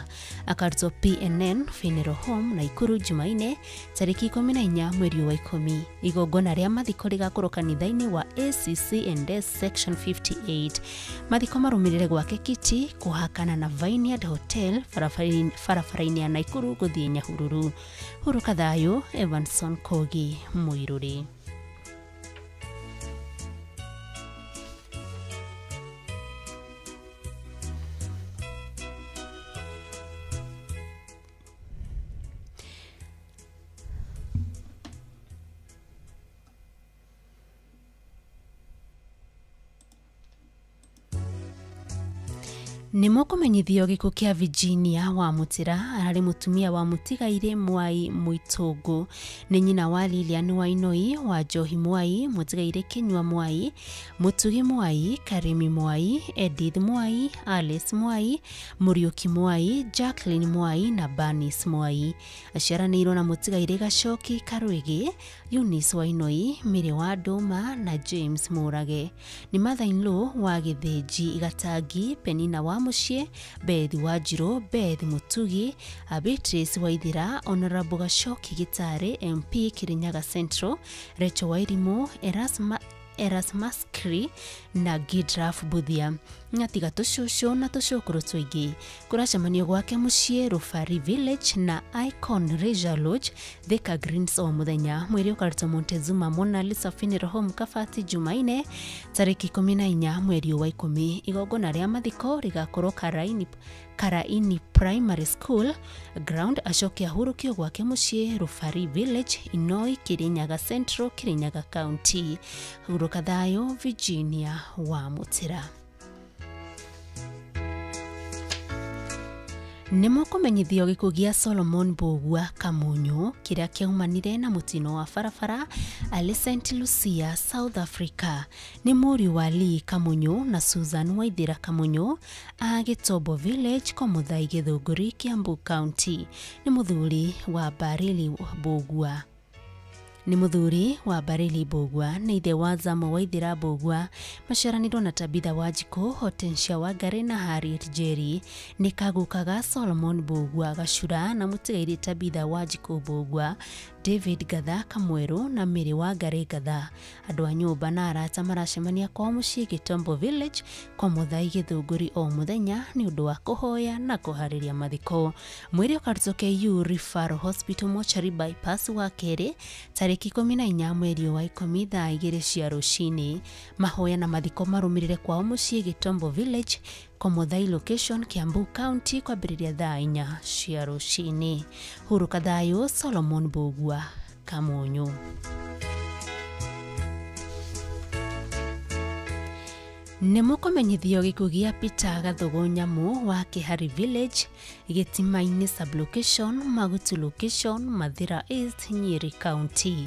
Akarutwo PNN Funeral Home Naikuru Jumaine tarĩki 14 mweri wa 10. Igongona rĩa mathiko rĩgakorwo kanitha-inĩ wa ACC&S Section 58. Mathiko marũmĩrĩre gwake Kiti kũhakana na Vineyard Hotel barabara-inĩ ya Naikuru gũthiĩ Nyahururu. Hurũka thayũ Evanson Kogi Mũirũrĩ. Nĩ mũkũmenyithio gĩkuũ kĩa Virginia wa Mũtĩra. Ararĩ mũtumia wa mũtigairĩ Mwai Mũitũngũ. Nĩ nyina wa Lilian Wainoi, wa Njohi Mwai, mũtigairĩ Kĩnyua Mwai, Mũtugi Mwai, Karimi Mwai, Edith Mwai, Alice Mwai, Mũriũki Mwai, Jacqueline Mwai na Bernice Mwai. Aciaranĩirwo na mũtigairĩ Gacoki Karwĩgĩ, Eunice Wainoi, Mĩrĩ wa Ndũma na James Mũrage. Nĩ mother-in-law wa Gĩthĩnji Gatangi, Penina wa Mũciĩ, Beth Wanjiru, Beth Mũtugi, Beatrice Waithira, Honorable Gacoki Gĩtarĩ, MP Kirinyaga Central, Rachel Wairimu, Erasmus Kri na Gidraf Buthia. Ng'atiga tũcũcũ na tũcũkũrũ tũingĩ. Kũracemanio gwake mũciĩ Rũbari Village na Icon Leisure Lodge Thika Greens o mũthenya. Mwĩrĩ ũkarutwo Montezuma Mona Lisa Funeral Home Kabati Jumaine tarĩki 14 mweri wa 10. Igongona rĩa mathiko rĩgakorwo Karaini Primary School ground acoke ahurũkio gwake mũciĩ Rũbari Village, Inoi, Kirinyaga Central, Kirinyaga County. Hurũka thayũ Virginia wa Mũtĩra. Nĩ mũkũmenyithio gĩkuũ gĩa Solomon Mbũgua Kamunyu kĩrĩa kĩaumanire na mũtino wa barabara arĩ St Lucia, South Africa. Nĩ mũriũ wa Lee Kamunyu na Susan Waithĩra Kamunyu a Gĩtombo Village, Komuthai, Gĩthũngũri, Kiambu County. Nĩ mũthuri wa Barili Mbũgua. Nĩ mũthuri wa Barili Mbũgua, nĩ ithe wa Zamo Waithĩra Mbũgua, maciaranĩrwo na Tabitha Wanjikũ, Hortensia Wangari na Harriet Njeri. Nĩ kaguka ga Solomon Mbũgua Gacura na mũtigairĩ Tabitha Wanjikũ Mbũgua, David Gatha Kamwerũ na Mary Wangari Gatha. Andũ a nyũmba na arata maracemania kwao mũciĩ Gĩtombo Village, kwa Mũthai, Gĩthũngũri o mũthenya nĩ ũndũ wa kũhoya na kũharĩria mathiko. Mwĩrĩ ũkarutwo KU Referral Hospital Mortuary Bypass wa kerĩ tarĩki 14 mweri wa 10 thaa 2 cia rũcinĩ. Mahoya na mathiko marũmĩrĩre kwao mũciĩ Gĩtombo Village, Komothai location, Kiambu County, kwambĩrĩria thaa 4 cia rũcinĩ. Hurũka thayũ Solomon Mbũgua Kamunyu. Nĩ mũkũmenyithio gĩkuũ gĩa Peter Gathugu Nyamu wa Kĩhari Village, Gĩtima-inĩ sublocation, Magutu location, Mathira East, Nyeri County.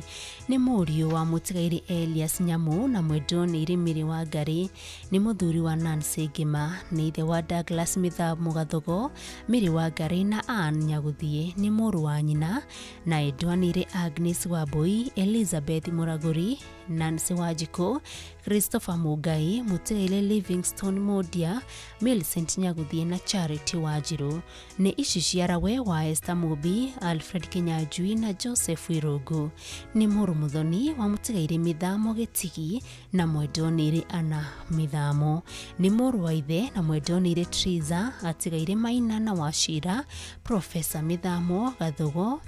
Nĩ mũriũ wa mũtigairĩ Elias Nyamu na mwendwo nĩ Irimiri Wangari. Nĩ mũthuri wa Nancy Ngima. Nĩ ithe wa Douglas Mĩthamo Gathugu, Mary Wangari na Ann Nyagũthiĩ. Nĩ mũrũ wa nyina na endwanĩire Agnes Wambui, Elizabeth Mũragũri, Nancy Wanjikũ, Christopher Mũngai, mũtigairĩ Livingstone Modia, Millicent Nyagũthiĩ na Charity Wanjirũ. Nĩ ici ciarawe wa Esther Mũmbi, Alfred Kinyanjui na Joseph Irũngũ. Nĩ mũrũ mũthoni wa mũtigairĩ Mĩthamo Gĩtigi na mwendonĩire Anna Mĩthamo. Nĩ mũrũ wa ithe na mwendonĩire Triza, atigairĩ Maina na Wachira, Profesa Mĩthamo Gathugo,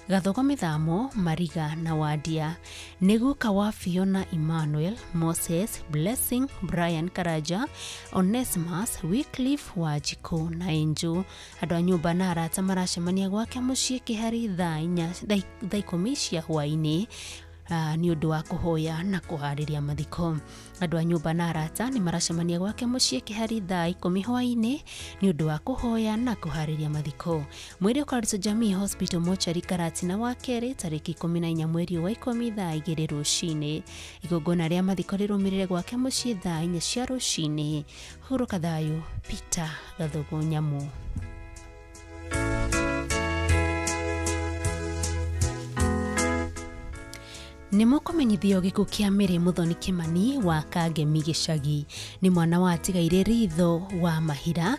Gathogo Mĩthamo, Mariga na Wadia. Nĩ guka wa Fiona Emmanuel, Moses, Blessing, Brian Karaja, Onesmus, Wycliffe Wanjikũ na Angel. Andũ a nyũmba na arata maracemania gwake mũciĩ Kĩhari thaa 10 cia hwaĩ-inĩ nĩ ũndũ wa kũhoya na kũharĩria mathiko. Andũ a nyũmba na arata nĩ maracemania gwake mũciĩ Kĩhari thaa 10 hwaĩ-inĩ nĩ ũndũ wa kũhoya na kũharĩria mathiko. Mwĩrĩ ũkarutwo Jamii Hospital Mortuary Karatina wa kerĩ tarĩki 14 mweri wa 10 thaa 2 rũcinĩ. Igongona rĩa mathiko rĩrũmĩrĩre gwake mũciĩ thaa 4 cia rũcinĩ. Hurũka thayũ Peter Gathugu Nyamu. Nĩ mũkũmenyithio gĩkuũ kĩa Mary Mũthoni Kĩmani wa Kangemi Gĩcagi. Nĩ mwana wa atigairĩ Ritho wa Mahira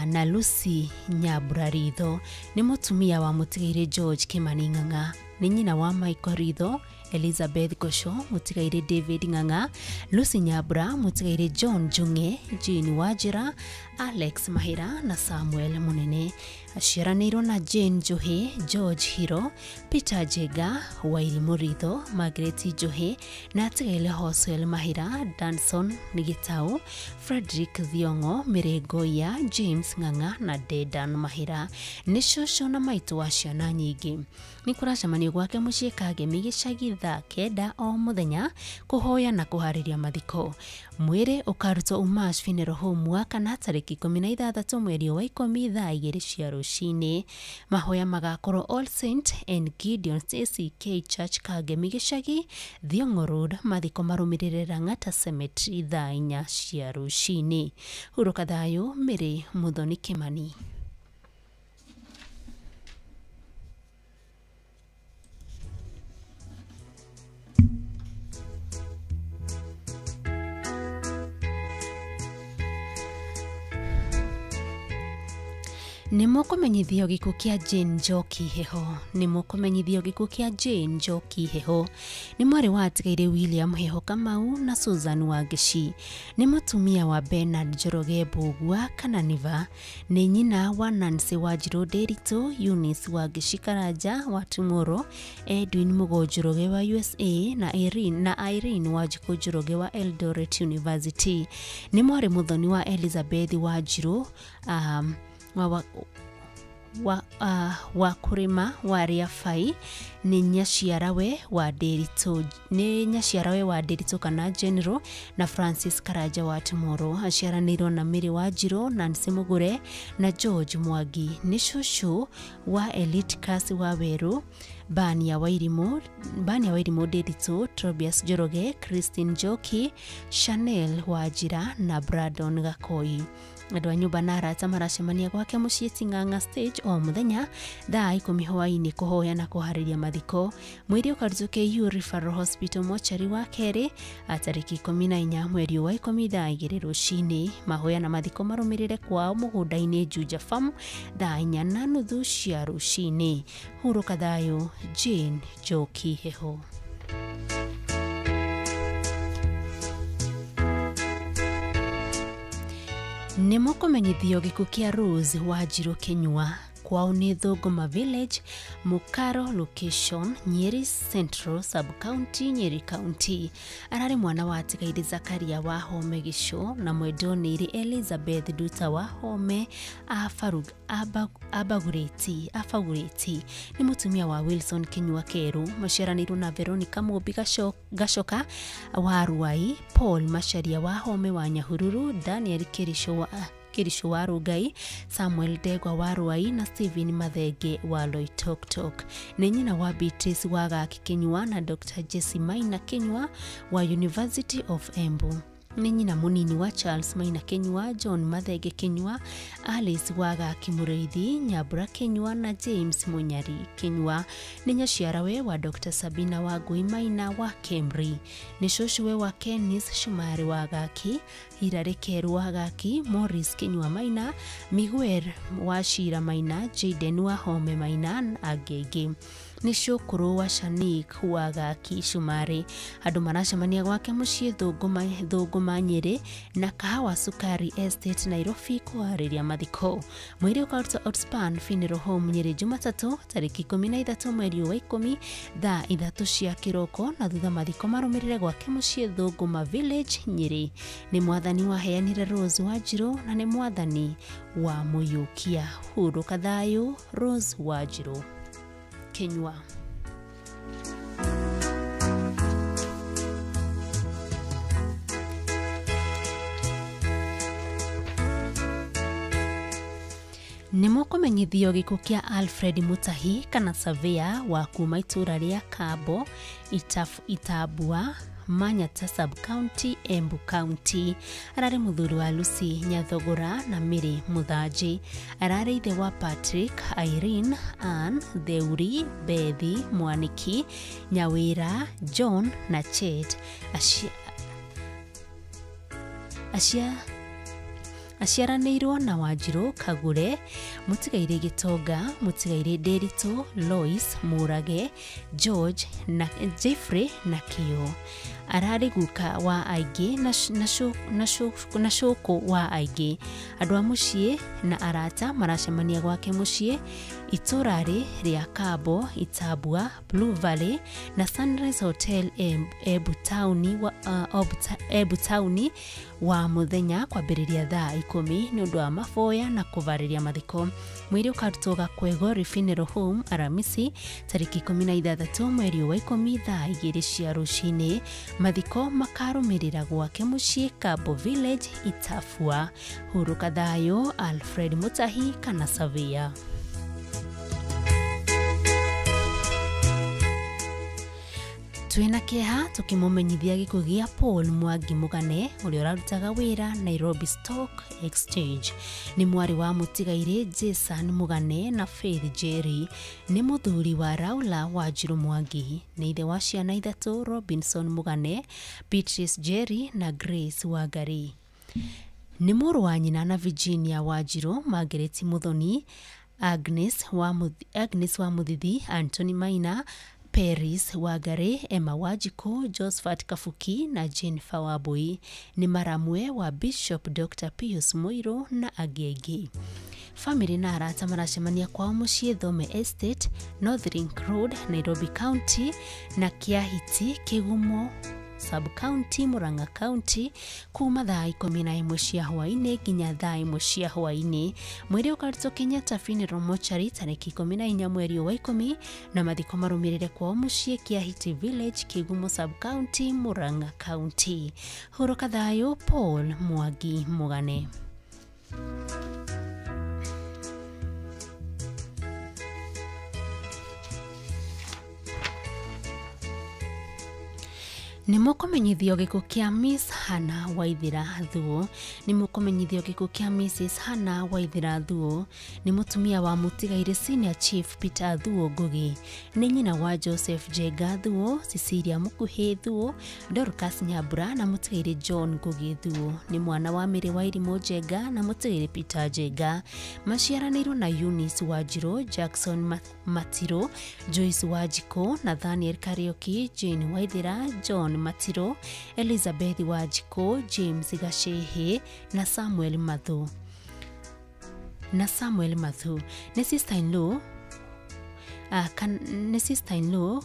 na Lucy Nyambura Ritho. Nĩ mũtumia wa mũtigairĩ George Kĩmani Ng'ang'a. Nĩ nyina wa Michael Ritho, Elizabeth Gosho, mũtigairĩ David Ng'ang'a, Lucy Nyambura, mũtigairĩ John Njung'e, Jane Wanjĩra, Alex Mahira na Samuel Mũnene. Aciaranĩirwo na Jane Njohi, George Hiro, Peter Njenga, Wairimũ Ritho, Margaret Njohi na atigairĩ Hoswell Mahira, Danson Gĩtaũ, Frederick Thiong'o, Mary Ngoya, James Ng'ang'a na Dedan Mahira. Nĩ cũcũ na maitũ wa ciana nyingĩ. Nĩ kũracemanio gwake mũciĩ Kangemi Gĩcagi thaa 9 o mũthenya kũhoya na kũharĩria mathiko. Mwĩrĩ ũkarutwo Umash Funeral Home wa kana tarĩki 16 mweri wa 10 thaa 2 cia rũcinĩ. Mahoya magakorwo All Saint and Gideon's ACK Church Kangemi Gĩcagi, Thiong'o Road. Mathiko marũmĩrĩre Lang'ata Cemetery thaa 4 cia rũcinĩ. Hurũka thayũ Mary Mũthoni Kĩmani. Nĩ mũkũmenyithio gĩkuũ kĩa Jane Njoki Heho. Nĩ mũkũmenyithio gĩkuũ kĩa Jane Njoki Heho. Nĩ mwarĩ wa atigairĩ William Heho Kamau na Susan Wangeci. Nĩ mũtumia wa Bernard Njoroge Mbũgua Kananiva. Nĩ nyina wa Nancy Wanjirũ Nderitu, Eunice Wangeci Karanja wa Tumoro, Edwin Mugo Njoroge wa USA na Irene Wanjikũ Njoroge wa Eldoret University. Nĩ mwarĩ mũthoni wa Elizabeth Wanjirũ wa kũrĩma wa Rĩabai. Nĩ nyaciarawe wa Ndĩritũ, nĩ nyaciarawe wa Ndĩritũ kana General na Francis Karanja wa Tomorrow. Aciaranĩirwo na Mary Wanjirũ, Nancy Mugure na George Mwangi. Nĩ cũcũ wa Elite Kasi wa Werũ, Bania Wairimũ, Bania Wairimũ Ndĩritũ, Tobias Njoroge, Christine Njoki, Chanel Wanjira na Brandon Gakoi. Andũ a nyũmba na arata maracemania gwake mũciĩ Ting'ang'a stage o mũthenya thaa 10 hwaĩ-inĩ kũhoya na kũharĩria mathiko. Mwĩrĩ ũkarutwo KU Referral Hospital mochari wa kerĩ tarĩki 14 mweri wa 10 thaa 2 rũcinĩ. Mahoya na mathiko marũmĩrĩre kwao mũgũnda-inĩ Juja Farm thaa 4:30 cia rũcinĩ. Hurũka thayũ, Jane Njoki Heho. Nĩ mũkũmenyithio gĩkuũ kĩa Rose Wanjirũ Kĩnyua. Kwao nĩ Thũngũma Village, Mũkaro Location, Nyeri Central Sub-County, Nyeri County. Ararĩ mwana wa Tigaire Zakaria wa Home Gĩcũ na mwendonĩire Elizabeth Nduta wa Home Abagurĩti. Nĩ mũtumia wa Wilson Kĩnyua Kerũ. Maciaranĩirwo na Veronica Mũmbi Gacoka wa Ruai, Paul Macharia wa Home wa Nyahururu, Daniel Kĩricũ wa Rũngai, Samuel Ndegwa wa Ruai na Stephen Mathenge wa Loitoktok. Nĩ nyina wa Beatrice wa Gaki Kĩnyua na Dr. Jesse Maina Kĩnyua wa University of Embu. Nĩ nyina mũnini wa Charles Maina Kĩnyua, John Mathenge Kĩnyua, Alice wa Gaki Mũrĩithi, Nyambura Kĩnyua na James Mũnyari Kĩnyua. Nĩ nyaciarawe wa Dr. Sabina Wangui Maina wa Kemri. Nĩ cũcũwe wa Kenis Shumari wa Gaki, Hilary Keru wa Gaki, Morris Kĩnyua Maina, Miguel wa Shira Maina, Jaden wa Home Maina na angĩ aingĩ. Nĩ cũkũrũ wa Shanik wa Gaki Shumari. Andũ maracemania gwake mũciĩ Thũngũma Nyĩrĩ na Kahawa Sukari Estate Nairobi kũharĩria mathiko. Mwĩrĩ ũkarutwo Outspan Funeral Home Nyĩrĩ Jumatatũ tarĩki 13 mweri wa 10 thaa 3 cia kĩroko, na thutha mathiko marũmĩrĩre gwake mũciĩ Thũngũma Village Nyĩrĩ. Nĩ mwathani waheanire Rose Wanjirũ na nĩ mwathani wa mũiyũkia. Hurũka thayũ, Rose Wanjirũ Kĩnyua. Nĩ mũkũmenyithio gĩkuũ kĩa Alfred Mutahi kana Savea wa kuma itũra rĩa Kabo Itabua, Manyata Sub-County, Embu County. Ararĩ mũthuri wa Lucy Nyathogora na Mary Mũthanji. Ararĩ ithe wa Patrick, Irene, Ann, Theuri, Bethi, Mwaniki, Nyawĩra, John na Chet. Aciaranĩirwo na Wanjirũ Kagure, Mũtigairĩ Gĩtonga, Mũtigairĩ Ndĩritũ, Lois Mũrage, George na Jeffrey na Kĩo. Ararĩ guka wa aingĩ na cũkũ wa aingĩ. Andũ a mũciĩ na arata maracemania gwake mũciĩ itũra rĩa Kabo, Itabua, Blue Valley na Sunrise Hotel Embu Taũni wa mũthenya kwambĩrĩria thaa 10 nĩ ũndũ wa maboya na kũvarĩria mathiko. Mwĩrĩ ũkarutwo Gakwegori Funeral Home Aramisi tarĩki 16 mweri wa 10 thaa 2 cia rũcinĩ. Mathiko makarũmĩrĩra gwake mũciĩ Kabo Village Itafua. Hurũka thayũ, Alfred Mutahi kana Savea. Twĩna kĩeha tũkĩmũmenyithia gĩkuũ gĩa Paul Mwangi Mũgane ũrĩa ũrarutaga wĩra Nairobi Stock Exchange. Nĩ mwarĩ wa mũtigairĩ Jason Mũgane na Faith Jerry. Nĩ mũthuri wa Raula Wanjirũ Mwangi. Nĩ ithe wa ciana 3, Robinson Mũgane, Beatrice Jerry na Grace Wangari. Nĩ mũrũ wa nyina na Virginia Wanjirũ, Margaret Muthoni, Agnes wa Muthithi, Anthony Maina, Paris Wangari, Emma Wanjikũ, Josephat Kabuki na Jennifer Wambui. Nĩ maramwe wa Bishop Dr. Pius Muiru na angĩ aingĩ. Famĩlĩ na arata maracemania kwao mũciĩ Thome Estate, North Link Road, Nairobi County na Kĩahiti Kĩgumo Sub County, Murang'a County, kuma thaa 11 cia hwaĩ-inĩ nginya thaa 1 cia hwaĩ-inĩ. Mwĩrĩ ũkarutwo Kenyatta Funeral Mortuary tarĩki 14 mweri wa 10 na mathiko marũmĩrĩre kwao mũciĩ Kĩahiti Village, Kĩgumo Sub County, Murang'a County. Hurũka thayũ Paul Mwangi Mugane. Nĩ mũkũmenyithio gĩkuũ kĩa Miss Hannah Waithera Thuo. Nĩ mũkũmenyithio gĩkuũ kĩa Mrs Hannah Waithera Thuo. Nĩ mũtumia wa mũtigairĩ Senior Chief Peter Thuo Ngugi. Nĩ nyina wa Joseph Jenga Thuo, Cecilia Mukuhĩ Thuo, Dorcas Nyambura na mũtigairĩ John Ngugi Thuo. Nĩ mwana wa Mary Wairimũ Njenga na mũtigairĩ Peter Njenga. Maciaranĩirwo na Eunice Wanjirũ, Jackson Matiro, Joyce Wanjikũ, Nathaniel Kariuki, Jane Waithera, John Matiro, Elizabeth Wanjikũ, James Gacehe na Samuel Mathu. Nĩ sister-in-law nĩ sister-in-law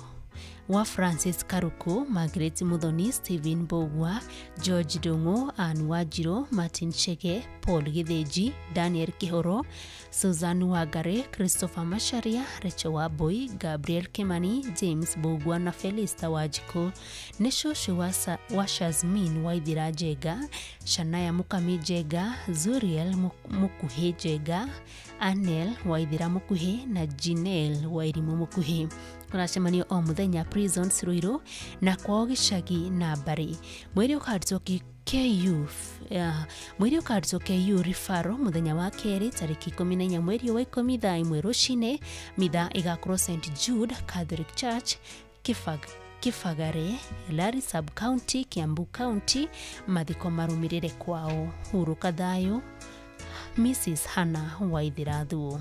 wa Francis Karuku, Margaret Muthoni, Stephen Mbugua, George Ndung'u, Ann Wanjirũ, Martin Chege, Paul Githinji, Daniel Kihoro, Susan Wangari, Christopher Macharia, Rachel Wambui, Gabriel Kimani, James Mbugua na Felista Wanjikũ. Nĩ cũcũ wa Shazmin Waithera Njenga, Shania Mukami Njenga, Zuriel Mukuhĩ Njenga, Anel Waithera Mukuhĩ na Jinel Wairimũ Mukuhĩ. Kũracemanio o mũthenya Prisons Ruiru na kwao gĩcagi na mbarĩ. Mwĩrĩ ũkarutwo KU mwĩrĩ ũkarutwo KU Referral mũthenya wa kerĩ tarĩki 14 mweri wa 10 thaa 1 rũcinĩ. Mitha ĩgakorwo St Jude Catholic Church, Kibagare, Lari Sub County, Kiambu County. Mathiko marũmĩrĩre kwao. Hurũka thayũ Mrs Hannah Waithera Thuo.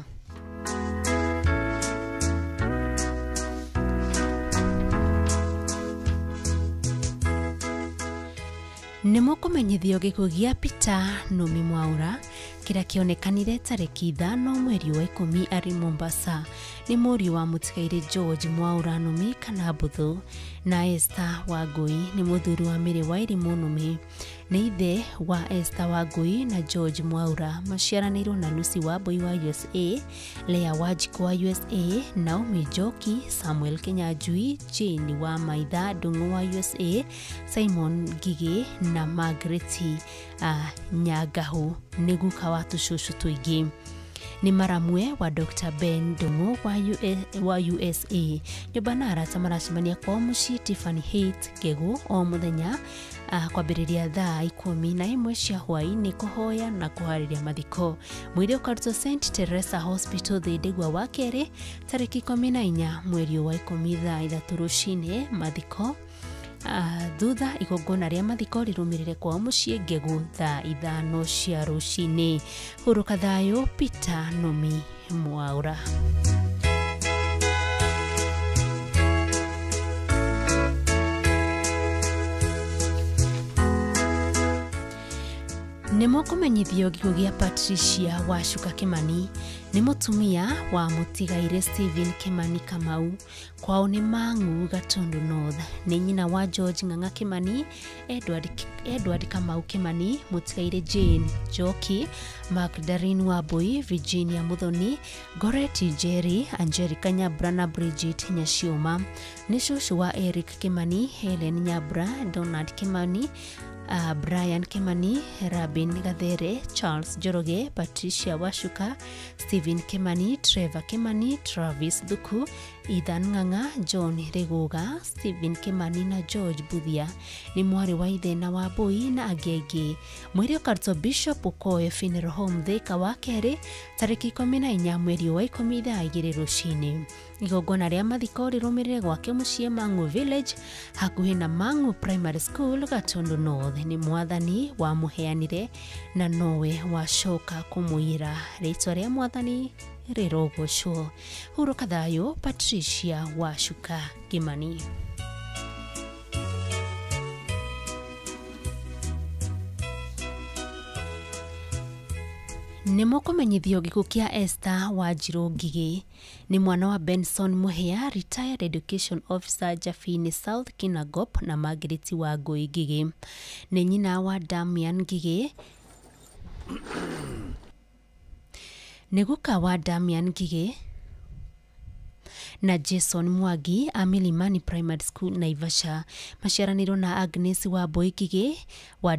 Nĩ mũkũmenyithio gĩkuũ gĩa Peter Nũmi Mwaura kĩrĩa kĩonekanire tarĩki 5 mweri wa 10 arĩ Mombasa. Nĩ mũriũ wa mũtigairĩ George Mwaura Nũmi kana Mbũthũ na Esther Wangui. Nĩ mũthuri wa Mary Wairimũ Nũmi. Nĩ ithe wa Esther Wangui na George Mwaura. Maciaranĩirwo na Lucy Wambui wa USA, Leah Wanjikũ wa USA, Naomi Njoki, Samuel Kinyanjui, Jane wa Maitha Ndung'u wa USA, Simon Ngigĩ na Margaret Nyangahũ. Nĩ guka wa tũcũcũ tũingĩ. Nĩ maramwe wa Dr. Ben Ndung'u wa USA. Nyũmba na arata maracemania kwao mũciĩ Tiffany Haight Ngegũ o mũthenya kwambĩrĩria thaa 11 cia hwaĩ-inĩ kũhoya na kũharĩria mathiko. Mwĩrĩ ũkarutwo St Teresa Hospital Thĩndĩgua wa kerĩ tarĩki 14 mweri wa 10 thaa 3 rũcinĩ. Mathiko thutha igongona rĩa mathiko rĩrũmĩrĩre kwao mũciĩ Ngegũ thaa 5 cia rũcinĩ. Hurũka thayũ Peter Nũmi Mwaura. Nĩ mũkũmenyithio gĩkuũ gĩa Patricia Wacuka Kimani. Nĩ mũtumia wa mũtigairĩ Stephen Kimani Kamau. Kwao nĩ Mang'u, Gatundu North. Nĩ nyina wa George Ng'ang'a Kimani, Edward Kamau Kimani, mũtigairĩ Jane Njoki, Magdalene Wambui, Virginia Muthoni, Goreti Njeri, Angelica Nyambura na Bridget Nyaciũma. Nĩ cũcũ wa Eric Kimani, Helen Nyambura, Donald Kimani, Brian Kimani, Rabin Gathere, Charles Njoroge, Patricia Wacuka, Stephen Kimani, Trevor Kimani, Travis Thuku, Ethan Ng'ang'a, John Rĩgũga, Stephen Kimani na George Buthia. Nĩ mwarĩ wa ithe na Wambui na angĩ aingĩ. Mwĩrĩ ũkarutwo Bishop Okoye Funeral Home Thika wa kerĩ tarĩki 14 mweri wa 10 thaa 2 rũcinĩ. Igongona rĩa mathiko rĩrũmĩrĩre gwake mũciĩ Mang'u Village hakuhĩ na Mang'u Primary School, Gatundu North. Nĩ mwathani wamũheanire na nowe wacoka kũmũira. Rĩtwa rĩa mwathani rĩrogocwo. Hurũka thayũ Patricia Wacuka Kimani. Nĩ mũkũmenyithio gĩkuũ kĩa Esther Wanjirũ Ngigĩ. Nĩ mwana wa Benson Mũhĩa, retired education officer Jabini South Kinangop na Margaret Wangũi Ngigĩ. Nĩ nyina wa Damian Ngigĩ. Nĩ guka wa Damian Ngigĩ na Jason Mwangi a Milimani Primary School Naivasha. Maciaranĩirwo na Agnes Wambui Ngigĩ wa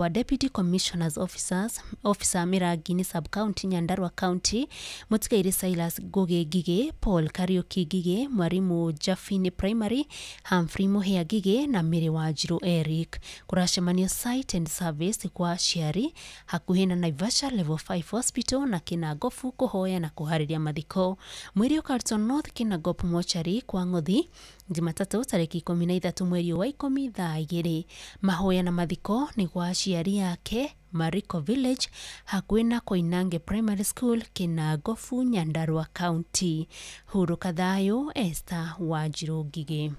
Deputy Commissioners Officer Mĩrangi-inĩ Sub-County Nyandarua County, Mũtigairĩ Silas Ngugi Ngigĩ, Paul Kariuki Ngigĩ, Mwarimu Jafini Primary, Humphrey Mũhĩa Ngigĩ na Mary Wanjirũ Eric. Kũracemanio site and service kwa aciari hakuhĩ na Naivasha Level 5 Hospital na Kinangofu kũhoya na kũharĩria mathiko. Mwĩrĩ ũkarutwo North Kinangop Mortuary kwa Ng'othi Jumatatũ tarĩki 13 mweri wa 10 thaa 2. Mahoya na mathiko nĩ gwa aciari ake Mariko Village hakuhĩ na Koinange Primary School Kinangofu Nyandarua County. Hurũka thayũ Esther Wanjirũ Ngigĩ.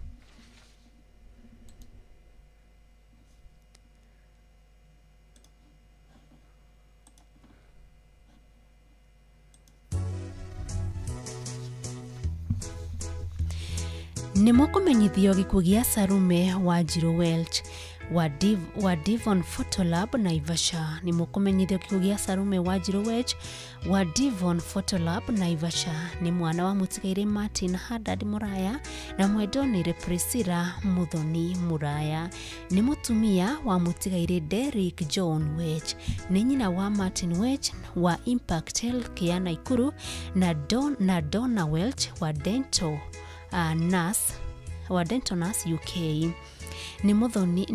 Nĩ mũkũmenyithio gĩkuũ gĩa Sarume Wanjirũ Welch wa Devon Photolab Naivasha. Nĩ mũkũmenyithio gĩkuũ gĩa Sarume Wanjirũ Welch wa Devon Photolab Naivasha. Nĩ mwana wa mũtigairĩ Martin Haddad Muraya na mwendonĩre Priscilla Muthoni Muraya. Nĩ mũtumia wa mũtigairĩ Derrick John Welch. Nĩ nyina wa Martin Welch wa Impact Healthcare Naikuru na Donna Welch wa Dental Nurse wa Dental Nurse UK. Nĩ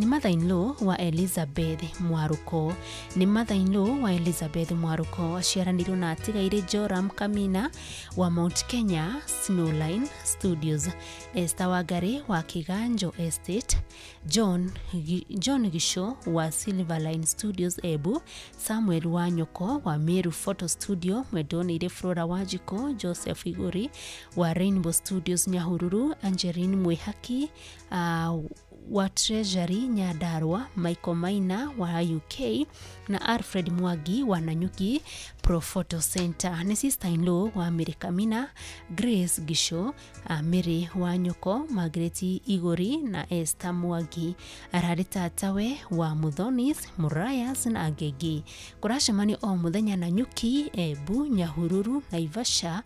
mother-in-law wa Elizabeth Mwaruko. Nĩ mother-in-law wa Elizabeth Mwaruko. Aciaranĩirwo na atigairĩ Joram Kamina wa Mount Kenya Snowline Studios, Esther Wangari wa Kiganjo Estate, John Gisho wa Silverline Studios Ebu, Samuel Wanyoko wa Meru Photo Studio, Mwendonĩire Flora Wanjiko, Joseph Iguri wa Rainbow Studios Nyahururu, Angeline Mwihaki wa Treasury Nyandarua, Michael Maina wa UK na Alfred Mwangi wa Nanyuki Pro Photo Center. Nĩ sister-in-law wa Mary Kamina, Grace Gisho, Mary Wanyoko, Margaret Igori na Esther Mwangi. Ararĩ tatawe wa Muthonis, Murayas na Ngigi. Kũracemanio o mũthenya Nanyuki, Embu, Nyahururu, Naivasha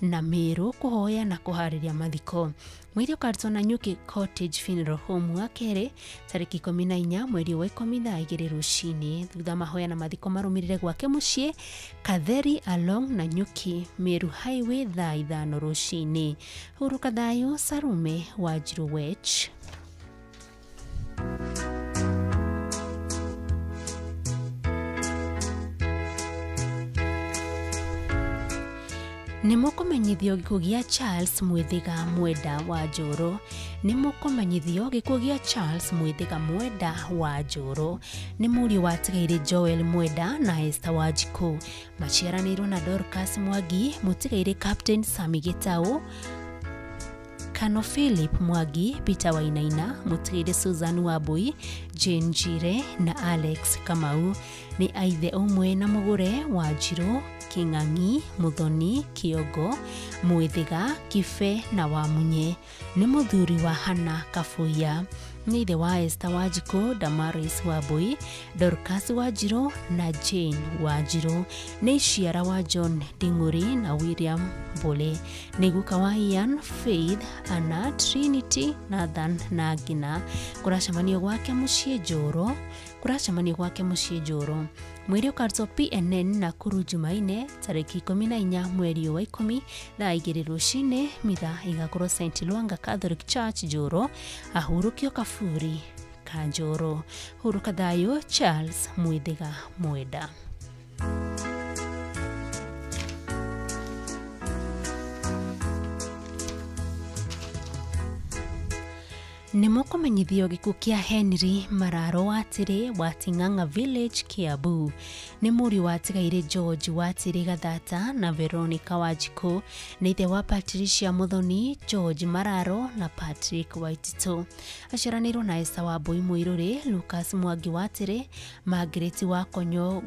na Meru kũhoya na kũharĩria mathiko. Mwĩrĩ ũkarutwo Nanyuki Cottage Funeral Home wa kerĩ tarĩki 14 mweri wa 10 thaa 2 rũcinĩ. Thutha mahoya na mathiko marũmĩrĩre gwake mũciĩ Katheri along Nanyuki Meru Highway thaa 5 rũcinĩ. Hurũka thayũ Sarume Wanjirũ Welch. Nĩ mũkũmenyithio gĩkuũ gĩa Charles Mwithiga Mwenda wa Njũrũ. Nĩ mũkũmenyithio gĩkuũ gĩa Charles Mwithiga Mwenda wa Njũrũ. Nĩ mũriũ wa atigairĩ Joel Mwenda na Esther Wanjikũ. Maciaranĩirwo na Dorcas Mwangi, mũtigairĩ Captain Sami Gĩtaũ, Kano Philip Mwangi, Peter Wainaina, mũtigairĩ Susan Wambui, Jane Njire na Alex Kamau. Nĩ aithe ũmwe na mũgũre Wanjirũ, King'ang'i, Muthoni, Kĩongo, Mwithiga, Kibe na Wamunye. Nĩ mũthuri wa Hannah Kabuya. Nĩ ithe wa Esther Wanjikũ, Damaris Wambui, Dorcas Wanjirũ na Jane Wanjirũ. Nĩ iciara wa John Ding'uri na William Mbũlĩ. Nĩ guka wa Ian, Faith, Anna, Trinity, Nathan na Ngina. Kũracemanio gwake mũciĩ Njũrũ. Kũracemanio gwake mũciĩ Njũrũ. Mwĩrĩ ũkarutwo PNN Nakuru Jumaine tarĩki 14 mweri wa 10 thaa 2 rũcinĩ. Mitha igakorwo St Lwanga Catholic Church Njũrũ. Ahurũkio kaburi ka Njũrũ. Hurũka thayũ Charles Mwithiga Mwenda. Nĩ mũkũmenyithio gĩkuũ kĩa Henry Mararo Watĩrĩ wa Ting'ang'a Village Kiambu. Nĩ mũriũ wa atigairĩ George Watĩrĩ Gathata na Veronica Wanjikũ. Nĩ ithe wa Patricia Muthoni, George Mararo na Patrick Waititũ. Aciaranĩirwo na Esther Wambui Mũirũrĩ, Lucas Mwangi Watĩrĩ, Margaret Wakonyo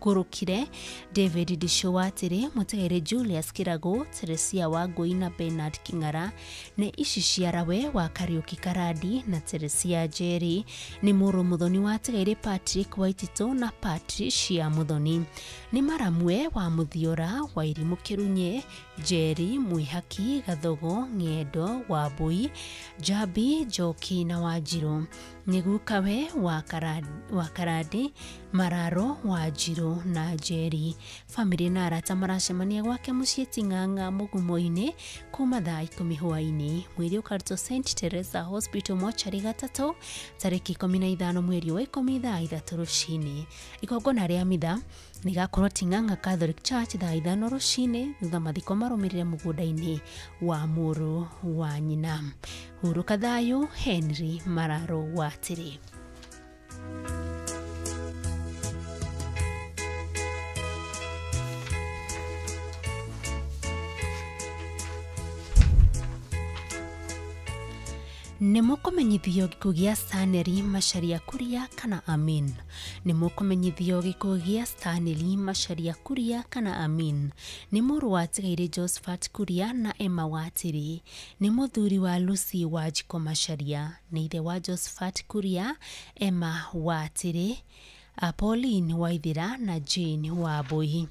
Ngũrũkire, David Ndicũ Watĩrĩ, Mũtigairĩ Julius Kĩragũ, Teresia Wangũi na Bernard King'ara. Nĩ ici ciarawe wa Kariũki Karandi na Teresia Njeri. Nĩ mũrũ Mũthoni wa Tigairĩ Patrick Waititũ na Patricia Mũthoni. Nĩ maramwe wa Mũthiora, Wairimũ Kĩrunye, Njeri, Mwĩhaki, Gathogo, Ng'endo, Wambui, Njambi, Njoki na Wanjirũ. Nĩ gukawe wa Karandi, Mararo, Wanjirũ na Njeri. Bamĩrĩ na arata maracemania gwake mũciĩ Ting'ang'a Mũgumo-inĩ kuma thaa 10 hwaĩ-inĩ. Mwĩrĩ ũkarutwo St Teresa Hospital mochari gatatũ tarĩki 15 mweri wa 10 thaa 3 rũcinĩ. Igongona rĩa mitha rĩgakorwo Ting'ang'a Catholic Church thaa 5 rũcinĩ, thutha mathiko marũmĩrĩre mũgũnda-inĩ wa mũrũ wa nyina. Hurũka thayũ Henry Mararo Watĩrĩ. Nĩ mũkũmenyithio gĩkuũ gĩa Stanley Macharia Kuria kana Amin. Nĩ mũkũmenyithio gĩkuũ gĩa Stanley Macharia Kuria kana Amin. Nĩ mũrũ wa Tigairĩ Josephat Kuria na Emma Watĩrĩ. Nĩ mũthuri wa Lucy Wanjikũ Macharia. Nĩ ithe wa Josephat Kuria, Emma Watĩrĩ, Pauline Waithera na Jane Wambui.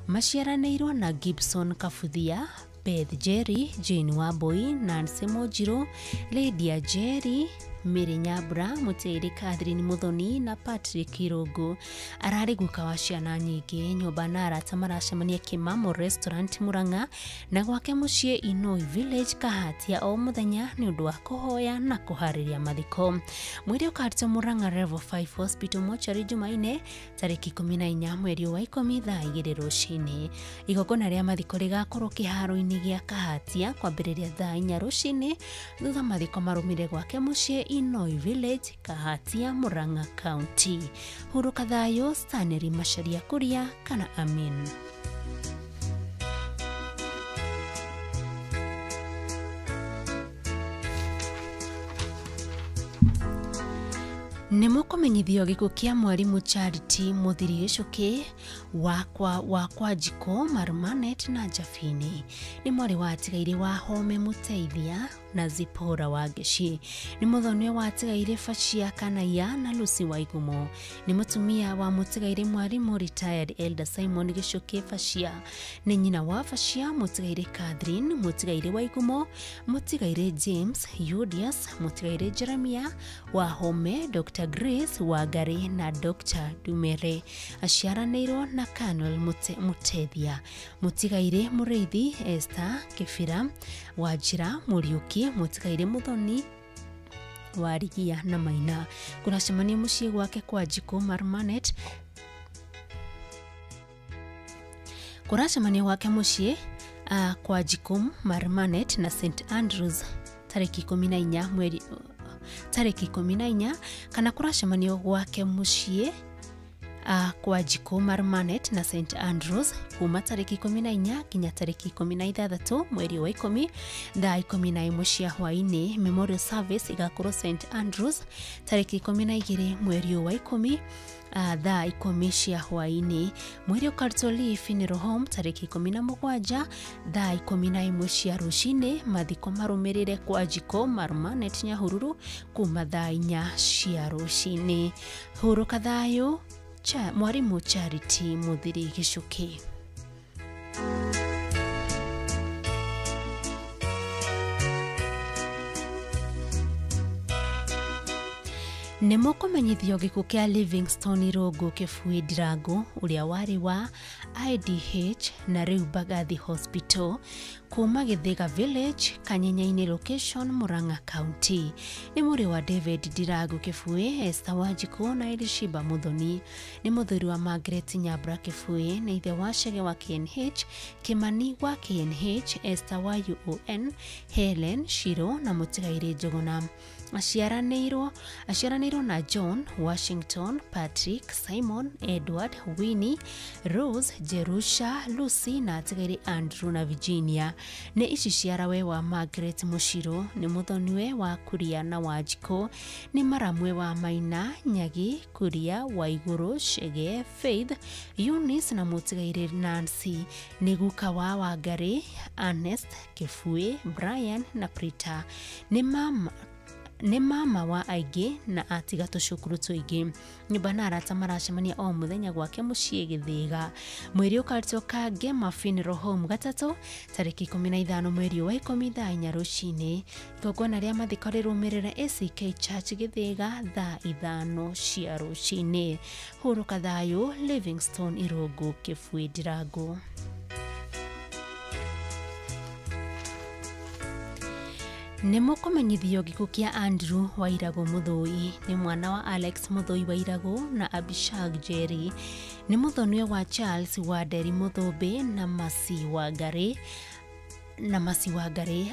Maciaranĩirwo na Gibson Kabuthia, Beth Jerry, Jane Wambui, Nancy Mojiro, Lydia Jerry, Mary Nyambura, Mũtigairĩ Catherine Muthoni na Patrick Irũngũ. Ararĩ guka wa ciana nyingĩ. Nyũmba na arata maracemania Kĩmamo Restaurant Murang'a na gwake mũciĩ Inoi Village Kahatia o mũthenya nĩ ũndũ wa kũhoya na kũharĩria mathiko. Mwĩrĩ ũkarutwo Murang'a Level 5 Hospital mochari Jumaine tarĩki 14 mweri wa 10 thaa 2 rũcinĩ. Igongona rĩa mathiko rĩgakorwo kĩharo-inĩ gĩa Kahatia kwambĩrĩria thaa 4 rũcinĩ, thutha mathiko marũmĩrĩre gwake mũciĩ Inoi Village, Kahatia, Murang'a County. Hurũka thayũ Stanley Macharia Kuria kana Amin. Nĩ mũkũmenyithio gĩkuũ kĩa mwarimũ Charity Mũthiri Gĩcũkĩ wa Kwanjikũ, Marumanet na Jabini. Nĩ mwarĩ wa Tigairĩ wa Home Mũteithia na Zipora wa Ngeci. Nĩ mũthoni wa Tigairĩ Bachia Kanaia na Lucy Waigumo. Nĩ mũtumia wa Mũtigairĩ mwarimũ retired Elder Simon Gĩcũkĩ Bachia. Nĩ nyina wa Bachia, Mũtigairĩ Catherine, Mũtigairĩ Waigumo, Mũtigairĩ James Julius, Mũtigairĩ Jeremiah wa Home, Dr. Grace Wangari na Dr. Dumere. Aciaranĩirwo na Colonel Mũtethia. Mũtigairĩ Mũrĩithi Esther Kĩbira, Wanjira Mũriũki, Mũtigairĩ Mũthoni Warigia na Maina. Kũracemania mũciĩ gwake Kwanjikũ Marumanet. Kũracemania gwake mũciĩ Kwanjikũ Marumanet na St Andrews tarĩki 14 mweri tarĩki 14, kana kũracemanio gwake mũciĩ Kwanjikũ Marumanet na St Andrews kuma tarĩki 14 nginya tarĩki 16 mweri wa 10 thaa 11 cia hwaĩ-inĩ. Memorial service igakorwo St Andrews tarĩki 12 mweri wa 10 thaa 10 cia hwaĩ-inĩ. Mwĩrĩ ũkarutwo Lee Funeral Home tarĩki 17 thaa 11 cia rũcinĩ. Mathiko marũmĩrĩre Kwanjikũ Marumanet Nyahururu kuma thaa 4 cia rũcinĩ. Hurũka thayũ mwarimũ Charity Mũthiri Gĩcũkĩ. Nĩ mũkũmenyithio gĩkuũ kĩa Livingstone Irũngũ Kĩbui Ndirango ũrĩa warĩ wa IDH na rĩu Mbagathi Hospital kuma Gĩthĩga Village, Kanyenyainĩ location, Murang'a County. Nĩ mũrĩ wa David Ndirango Kĩbui, Esther Wanjikũ na Elishiba Muthoni. Nĩ mũthuri wa Margaret Nyambura Kĩbui, nĩ ithe wa Chege wa KNH, Kĩmani wa KNH, Esther wa UON, Helen Shiro na Mũtigairĩ Njũgũna. Aciaranĩirwo na John, Washington, Patrick, Simon, Edward, Winnie, Rose, Jerusha, Lucy na atigaire Andrew na Virginia. Nĩ ici ciarawe wa Margaret Mushiro, nĩ muthoniwe wa Kuria na Wanjikũ, nĩ maramwe wa Maina, Nyagi, Kuria, Waiguru, Chege, Faith, Eunice na mutigaire Nancy, nĩ guka wa Wangari, Ernest, Kifue, Brian na Prita. Nĩ mama wa aingĩ na atiga tũcukuru tũingĩ. Nyũmba na arata maracemania o mũthenya gwake mũciĩ Gĩthĩga. Mwĩrĩ ũkarutwo Kangema Funeral Home gatatũ tarĩki 15 mweri wa 10 thaa 4 rũcinĩ. Igongona rĩa mathiko rĩrũmĩrĩre ACK Church Gĩthĩga thaa 5 cia rũcinĩ. Hurũka thayũ Livingstone Irũngũ Kĩbui Ndirango. Nĩ mũkũmenyithio gĩkuũ kĩa Andrew Wairagũ Mũthũi, nĩ mwana wa Alex Mũthũi Wairagũ na Abishag Jerry, nĩ mũthoniwe wa Charles Wanderi Mũthũmbĩ na Masi Wangari.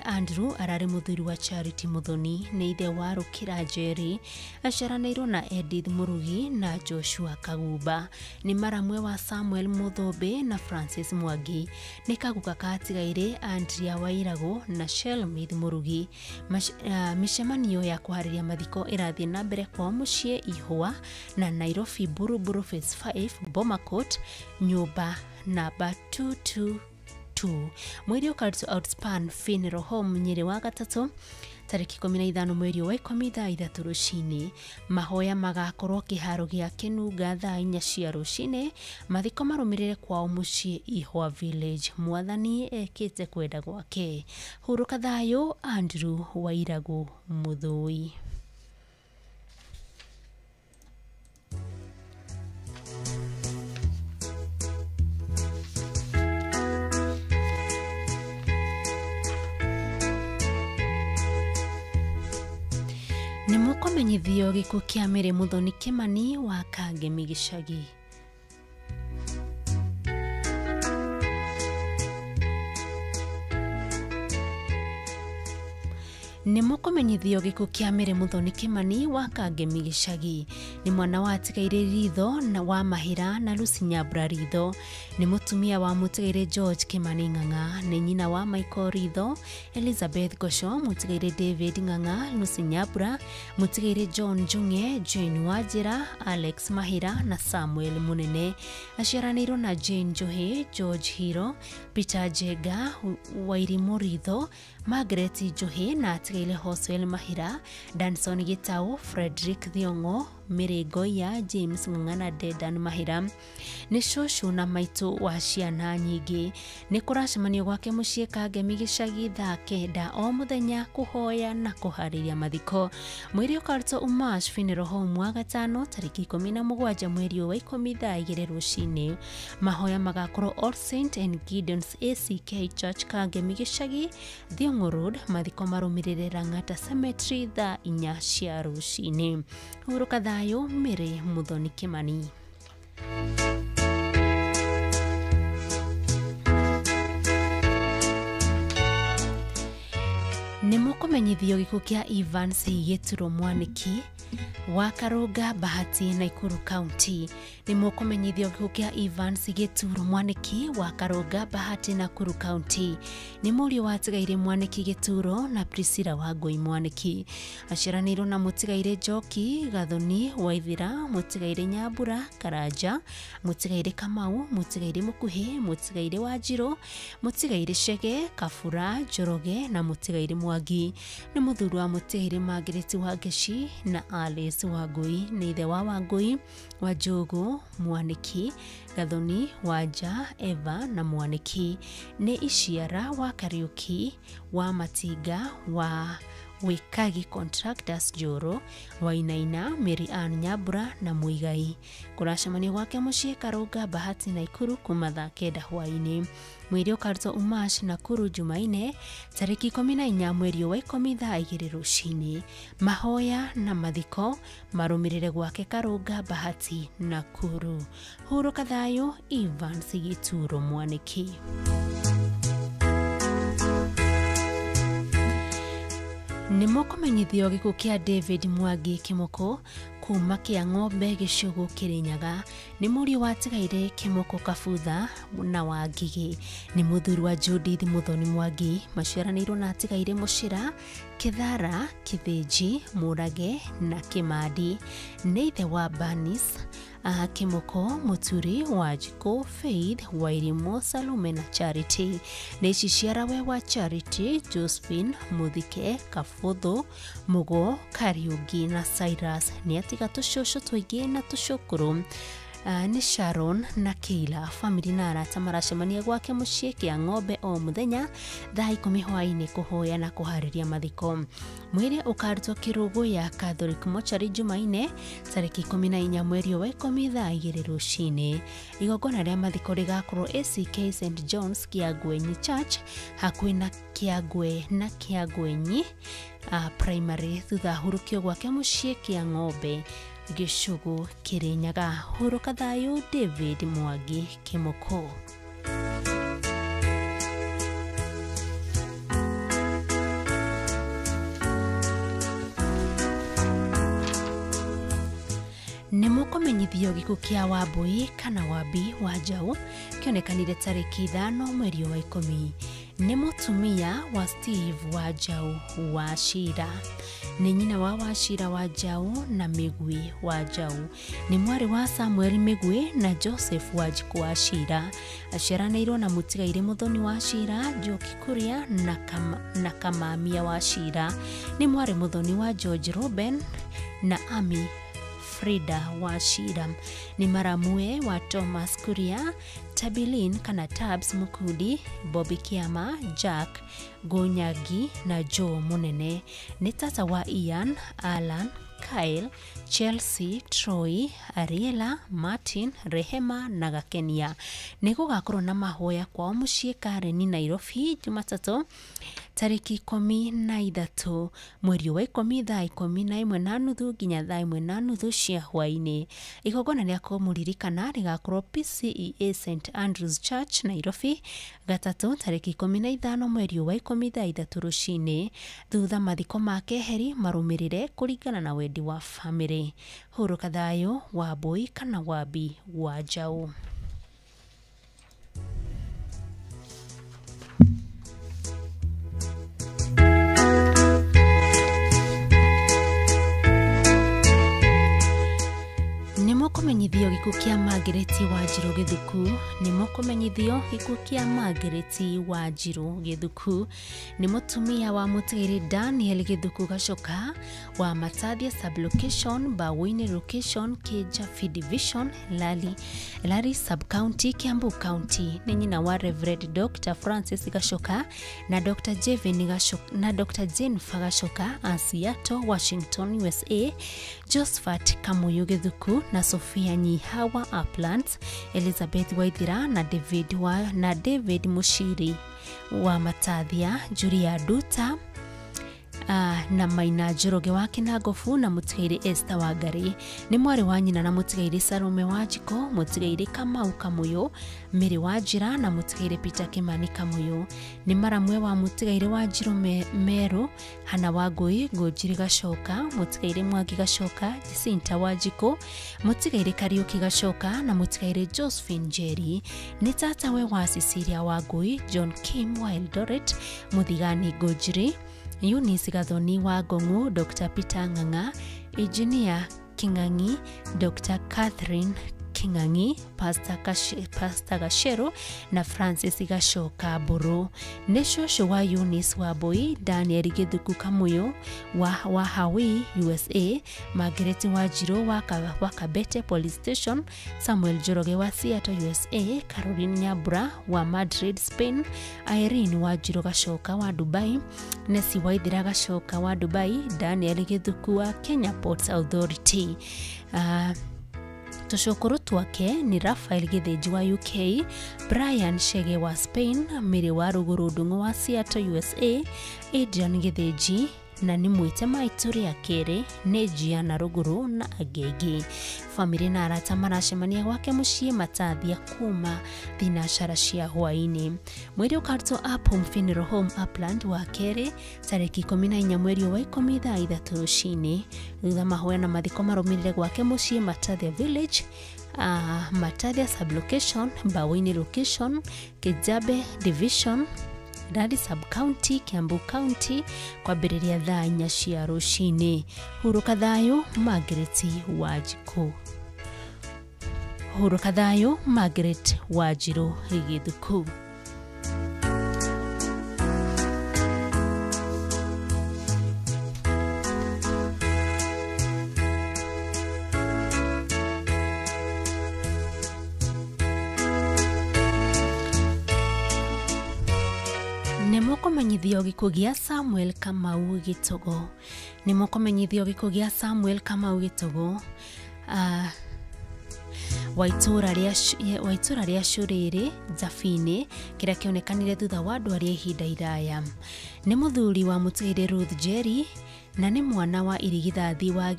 Andrew ararĩ mũthuri wa Charity Muthoni, nĩ ithe wa Rũkĩra Jerry, aciaranĩirwo na Edith Murugi na Joshua Kagumba, nĩ maramwe wa Samuel Mũthũmbĩ na Francis Mwangi, nĩ kaguka ka atigaire Andrea Wairagũ na Shelmith Murugi. Mĩcemanio ya kũharĩria mathiko ĩrathiĩ na mbere kwao mũciĩ Ihũa na Nairobi Buruburu Phase 5 Bomacourt, nyũmba namba 22. Mwĩrĩ ũkarutwo Outspan Funeral Home Nyĩrĩ wa gatatũ tarĩki 15 mweri wa 10 thaa 3 rũcinĩ. Mahoya magakorwo kĩharo gĩa Kĩnunga thaa 4 cia rũcinĩ. Mathiko marũmĩrĩre kwao mũciĩ Ihũa Village. Mwathani ekĩte kwenda gwake. Hurũka thayũ Andrew Wairagũ Mũthũi. Nĩ mũkũmenyithio gĩkuũ kĩa Mary Muthoni Kĩmani wa Kangemi Gĩcagi. Nĩ mũkũmenyithio gĩkuũ kĩa Mary Muthoni Kĩmani wa Kangemi Gĩcagi. Nĩ mwana wa atigaire Ritho na wa Mahĩra na Lucy Nyambura Ritho, nĩ mũtumia wa mũtigaire George Kĩmani Ng'ang'a, nĩ nyina wa Michael Ritho, Elizabeth Gosho, mũtigaire David Ng'ang'a, Lucy Nyambura, mũtigaire John Njung'e, Jane Wanjĩra, Alex Mahĩra na Samuel Mũnene. Aciaranĩirwo na Jane Njohi, George Hiro, Peter Njenga, Wairimũ Ritho, Margaret Njohi na atigaire Hoswell Mahĩra, Danson Gĩtaũ, Frederick Thiong'o, Mary Ngoya, James Ng'ang'a na Dedan Mahĩra. Nĩ cũcũ na maitũ wa ciana nyingĩ. Nĩ kũracemanio gwake mũciĩ Kangemi Gĩcagi thaa 9 o mũthenya kũhoya na kũharĩria mathiko. Mwĩrĩ ũkarutwo Umash Funeral Home wa gatano tarĩki 17 mweri wa 10 thaa 2 rũcinĩ. Mahoya magakorwo All Saint and Gideon's ACK Church Kangemi Gĩcagi, Thiong'o Road. Mathiko marũmĩrĩre Lang'ata Cemetery thaa 4 cia rũcinĩ. Hurũka thayũ Mary Muthoni Kĩmani. Nĩ mũkũmenyithio gĩkuũ kĩa Evans Gĩturo Mwanĩki wa Karũnga Bahati Nakuru County. Nĩ mũkũmenyithio gĩkuũ kĩa Evans Gĩturo Mwanĩki wa Karũnga Bahati Nakuru County. Nĩ mũriũ wa atigaire Mwanĩki Gĩturo na Priscilla Wangũi Mwanĩki. Aciaranĩirwo na mũtigaire Njoki Gathoni Waithira, mũtigaire Nyambura Karanja, mũtigaire Kamau, mũtigaire Mũkuhĩ, mũtigaire Wanjirũ, mũtigaire Chege Kabura Njoroge na mũtigaire Mwangi. Nĩ mũthuri wa mũtigaire Margaret Wangeci na Alice Wangũi. Nĩ ithe wa Wangũi wa Njũgũ Mwanĩki, Gathoni Wanja, Eva na Mwanĩki. Nĩ iciara wa Kariuki wa Matinga wa Wikagi Contractors Njoro, Wainaina, Mary Ann Nyambura na Muigai. Kũracemanio gwake mũciĩ Karũnga Bahati Nakuru kuma thaa 9 hwaĩ-inĩ. Mwĩrĩ ũkarutwo Umash Nakuru Jumaine tarĩki 14 mweri wa 10 thaa 2 rũcinĩ. Mahoya na mathiko marũmĩrĩre gwake Karũnga Bahati Nakuru. Hurũka thayũ Evans Gĩturo Mwanĩki. Nĩ mũkũmenyithio gĩkuũ kĩa David Mwangi Kĩmũkũ kuma kĩa ng'ombe gĩcũgũ Kĩrĩnyaga nĩ mũriũ watigaire Kĩmũkũ Kabutha na wa Ngigĩ nĩ mũthuri wa Judith Muthoni Mwangi maciaranĩirwo na atigaire Mũcĩra Kĩthara Kĩthĩnji Mũrage na Kĩmandi nĩ ithe wa Bernice Kĩmũkũ Mũturi Wanjikũ Faith Wairimũ Salome na Charity nĩ ici ciarawe wa Charity Josephine Muthike Kabuthu Mugo Kariũki na Cyrus nĩ atiga tũcũcũ tũingĩ na tũcũkũrũ nĩ Sharon na Keila family na arata maracemania gwake mũciĩ kĩa ng'ombe o mũthenya thaa 10 hwaĩ-inĩ kũhoya na kũharĩria mathiko. Mwĩrĩ ũkarutwo kĩrũgũ ya Catholic Mortuary Jumaine tarĩki 14 mweri wa 10 thaa 2 rũcinĩ. Igongona rĩa mathiko rĩgakorwo ACK St John's Kĩangwenyi Church hakuhĩ na Kĩangwe na Kĩangwenyi Primary thutha hurũkio gwake mũciĩ kĩa ng'ombe gĩcũgũ Kĩrĩnyaga. Hurũka thayũ David Mwangi Kĩmũkũ. Nĩ mũkũmenyithio gĩkuũ kĩa Wambui kana Wambi wa Njaũ kĩonekanire tarĩki 5 mweri wa 10 nĩ mũtumia wa Steve wa Njaũ wa Cira nĩ nyina wa Wachira wa Njaũ na Mĩgwi wa Njaũ nĩ mwarĩ wa Samuel Mĩgwi na Joseph Wanjikũ wa Cira aciaranĩirwo na mũtigairĩ Mũthoni wa Cira Njoki Kuria na Kamamia wa Cira nĩ mwarĩ Mũthoni wa George Ruben na Ami Frida wa Cira nĩ maramue wa Thomas Kuria Tabilin kana Tabs Mukudi Bobby Kiama Jack Gonyagi na Joe Munene nĩ tata wa Ian Alan Kyle Chelsea Troy Ariela Martin Rehema na Gakenia. Nĩ gũgakorwo na mahoya kwao mũciĩ Karen Nairobi Jumatatũ tarĩki 13 mweri wa 10 thaa 11:30 nginya thaa 1:30 cia hwaĩ-inĩ. Igongona rĩa kũmũririkana rĩgakorwo PCEA St Andrews Church Nairobi gatatũ tarĩki 15 mweri wa 10 thaa 3 rũcinĩ thutha mathiko ma keheri marũmĩrĩre kũringana na wendi wa famĩlĩ. Hurũka thayũ Wambui kana Wambi wa Njaũ. Nĩ mũkũmenyithio gĩkuũ kĩa Margaret Wanjirũ Gĩthuku nĩ mũkũmenyithio gĩkuũ kĩa Margaret Wanjirũ Gĩthuku nĩ mũtumia wa mũtigairĩ Daniel Gĩthuku Gacoka wa Matathia sublocation Bawoini location Kĩjabi division Lari sub-county Kiambu County nĩ nyina wa Reverend Dr. Francis Gacoka na Dr. Jevin Gacoka na Dr. Jane Gacoka a Seattle, Washington, USA, Josephat Kamuyu Gĩthuku na Sofia Nyihawa Uplands, Elizabeth Waithira na David Mushiri wa Matathia, Julia Duta na Maina Njoroge wa Kĩnangobu na mũtigairĩ Esther Wangari nĩ mwarĩ wa nyina na mũtigairĩ Salome Wanjikũ, mũtigairĩ Kamau Kamũyũ, Mary Wanjira na mũtigairĩ Peter Kimani Kamũyũ nĩ maramwe wa mũtigairĩ Wanjirũ Meru, Hana Wangũi, Ngũnjiri Gacoka, mũtigairĩ Mwangi Gacoka, Jacinta Wanjikũ, mũtigairĩ Kariũki Gacoka na mũtigairĩ Josephine Njeri nĩ tatawe wa Cecilia Wangũi, John Kim wa Eldoret, Mũthigani Ngũnjiri, Eunice Gathoni wa Ngong'u, Dr. Peter Ng'ang'a, Engineer King'ang'i, Dr. Catherine King'ang'i, Pastor Gashero na Francis Gacoka Mbũrũ nĩ cũcũ wa Eunice Wambui, Daniel Gĩthuku Kamũyũ wa Hawaii, USA, Margaret Wanjirũ wa Kabete Police Station, Samuel Njoroge wa Seattle, USA, Caroline Nyambura wa Madrid, Spain, Irene Wanjirũ Gacoka wa Dubai, Nessie Waithira Gacoka wa Dubai, Daniel Gĩthuku wa Kenya Ports Authority. Tũcũkũrũ twake nĩ Rafael Gĩthĩnji wa UK, Brian Chege wa Spain, Mary wa Rũgũrũ Ndung'u wa Seattle, USA, Adrian Gĩthĩnji na nĩ mwĩte maitũ rĩa kerĩ nĩ njia na rũgũrũ na angĩ aingĩ. Bamĩrĩ na arata maracemania gwake mũciĩ Matathia kuma thinacara cia hwaĩ-inĩ. Mwĩrĩ ũkarutwo Uphome Funeral Home Upland wa kerĩ tarĩki 14 mweri wa 10 thaa 3 rũcinĩ. Thutha mahoya na mathiko marũmĩrĩre gwake mũciĩ Matathia Village, Matathia sublocation, Mbaũinĩ location, Kijabe division, Ndari sub county, Kiambu county, kwambĩrĩria thaa 4 cia rũcinĩ. Hurũka thayũ Margaret Wanjikũ. Hurũka thayũ Margaret Wanjirũ Gĩthuku. Nĩmũkũmenyithio gĩkuũ gĩa Samuel Kamau Gĩtogo. Nĩmũkũmenyithio gĩkuũ gĩa Samuel Kamau Gĩtogo wa itũũra rĩa Cũrĩrĩ Njabini, kĩrĩa kĩonekanire thutha wa ndwari ya ihinda iraya. Nĩ mũthuri wa mũtigĩrĩ Ruth Njeri na nĩ mwana wa irigithathi wa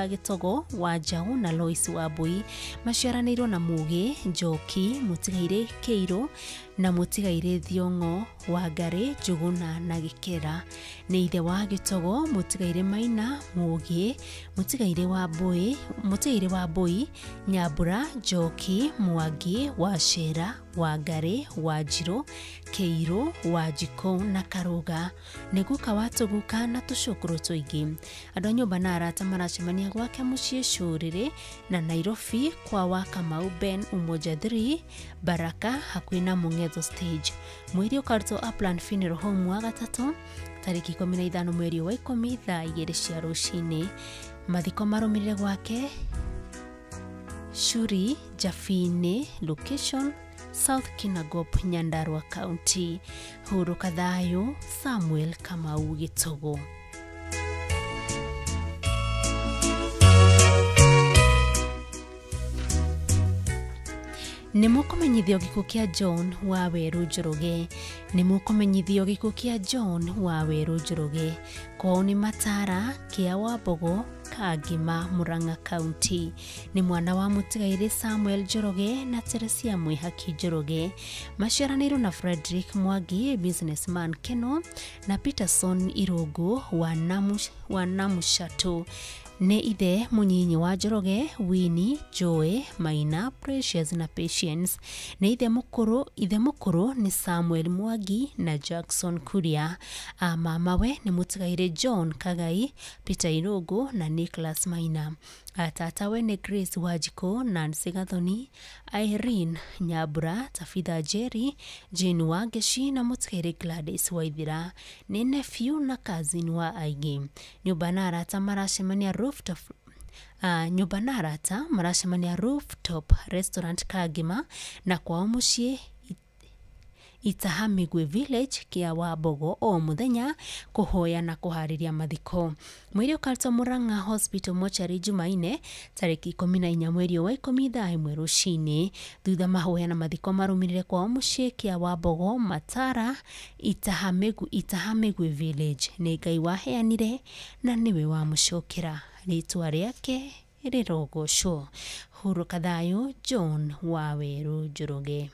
Gĩtogo wa Njaũ na Lois Wambui. Maciaranĩirwo na Mũgĩ Njoki, mũtigairĩ Kĩirũ na mũtigairĩ Thiong'o, Wangarĩ, Njũgũna na Gĩkera. Nĩ ithe wa Gĩtogo, mũtigairĩ Maina, Mũgĩ, mũtigairĩ Wambui, Nyambura, Njoki, Mwangi, Wacera, Wangarĩ, Wanjirũ, Kĩirũ, Wanjikũ na Karũga. Nĩ guka wa tũguka na tũcũkũrũ tũingĩ. Andũ a nyũmba na arata maracemania gwake mũciĩ Cũrĩrĩ na Nairobi kwa wa Kamau Ben Umoja 3 Baraka hakuhĩ na Mũng'etho stage. Mwĩrĩ ũkarutwo Upland Funeral Home wa gatatũ tarĩki 15 mweri wa 10 thaa 2 cia rũcinĩ. Mathiko marũmĩrĩre gwake Shuri Jafini location, South Kinangop, Nyandarua County. Hurũka thayũ Samuel Kamau Gĩtogo. Nĩmũkũmenyithio gĩkuũ kĩa John Wawerũ Njoroge. Nĩmũkũmenyithio gĩkuũ kĩa John Wawerũ Njoroge. Kwao nĩ Matara, Kĩa Wambogo, Kangima, Murang'a County. Nĩ mwana wa mũtigairĩ Samuel Njoroge na Teresia Mwĩhaki Njoroge. Maciaranĩirwo na Frederick Mwangi, businessman Keno, na Peterson Irũngũ wa Namushatũ. Nĩ ithe mũnyinyi wa Njoroge, Winnie, Joy, Maina, Precious na Patience. Nĩ ithe mũkũrũ nĩ Samuel Mwangi na Jackson Kuria. Mamawe nĩ mũtigairĩ John Kagai, Peter Irũngũ na Nicholas Maina. Tatawe nĩ Grace Wanjikũ, Nancy Gathoni, Irene Nyambura, Tabitha Njeri, Jane Wangeci na mũtigairĩ Gladys Waithira. Nĩ nephew na cousin wa aingĩ. Nyũmba na arata maracemania rooftop nyũmba na arata maracemania rooftop restaurant Kangima na kwao mũciĩ Itahamigwe Village, Kĩa Wambogo o mũthenya kũhoya na kũharĩria mathiko. Mwĩrĩ ũkarutwo Murang'a Hospital mochari Jumaine tarĩki 14 mweri wa 10 thaa 1 rũcinĩ. Thutha mahoya na mathiko marũmĩrĩre kwao mũciĩ Kĩa Wambogo, Matara, Itahamigwe Village. Nĩ Ngai waheanire na nĩwe wamũcokera. Rĩtwa rĩake rĩrogocwo. Hurũka thayũ John Wawerũ Njoroge.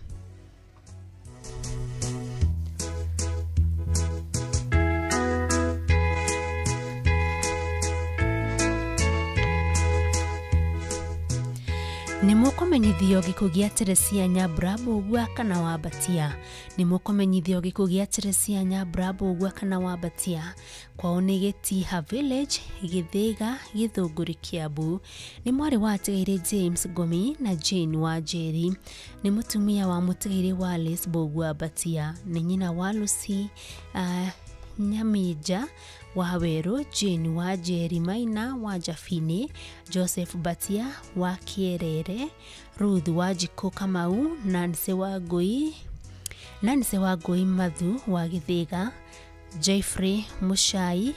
Nĩmũkũmenyithio gĩkuũ gĩa Teresia Nyambura Mbũgua kana Wambatia. Nĩmũkũmenyithio gĩkuũ gĩa Teresia Nyambura Mbũgua kana Wambatia. Kwao nĩ Gĩtiha Village, Gĩthĩga, Gĩthũngũri, Kiambu. Nĩ mwarĩ wa atigairĩ James Ngomi na Jane Wanjeri. Nĩ mũtumia wa mũtigairĩ Wallace Mbũgua Mbatia. Nĩ nyina wa Lucy Nyamija wa Werũ, Jane Wanjeri Maina wa Njabini, Joseph Mbatia wa Kĩerere, Ruth Wanjikũ Kamau, Nancy Wangũi Mathu wa Gĩthĩga, Jeffrey Muchai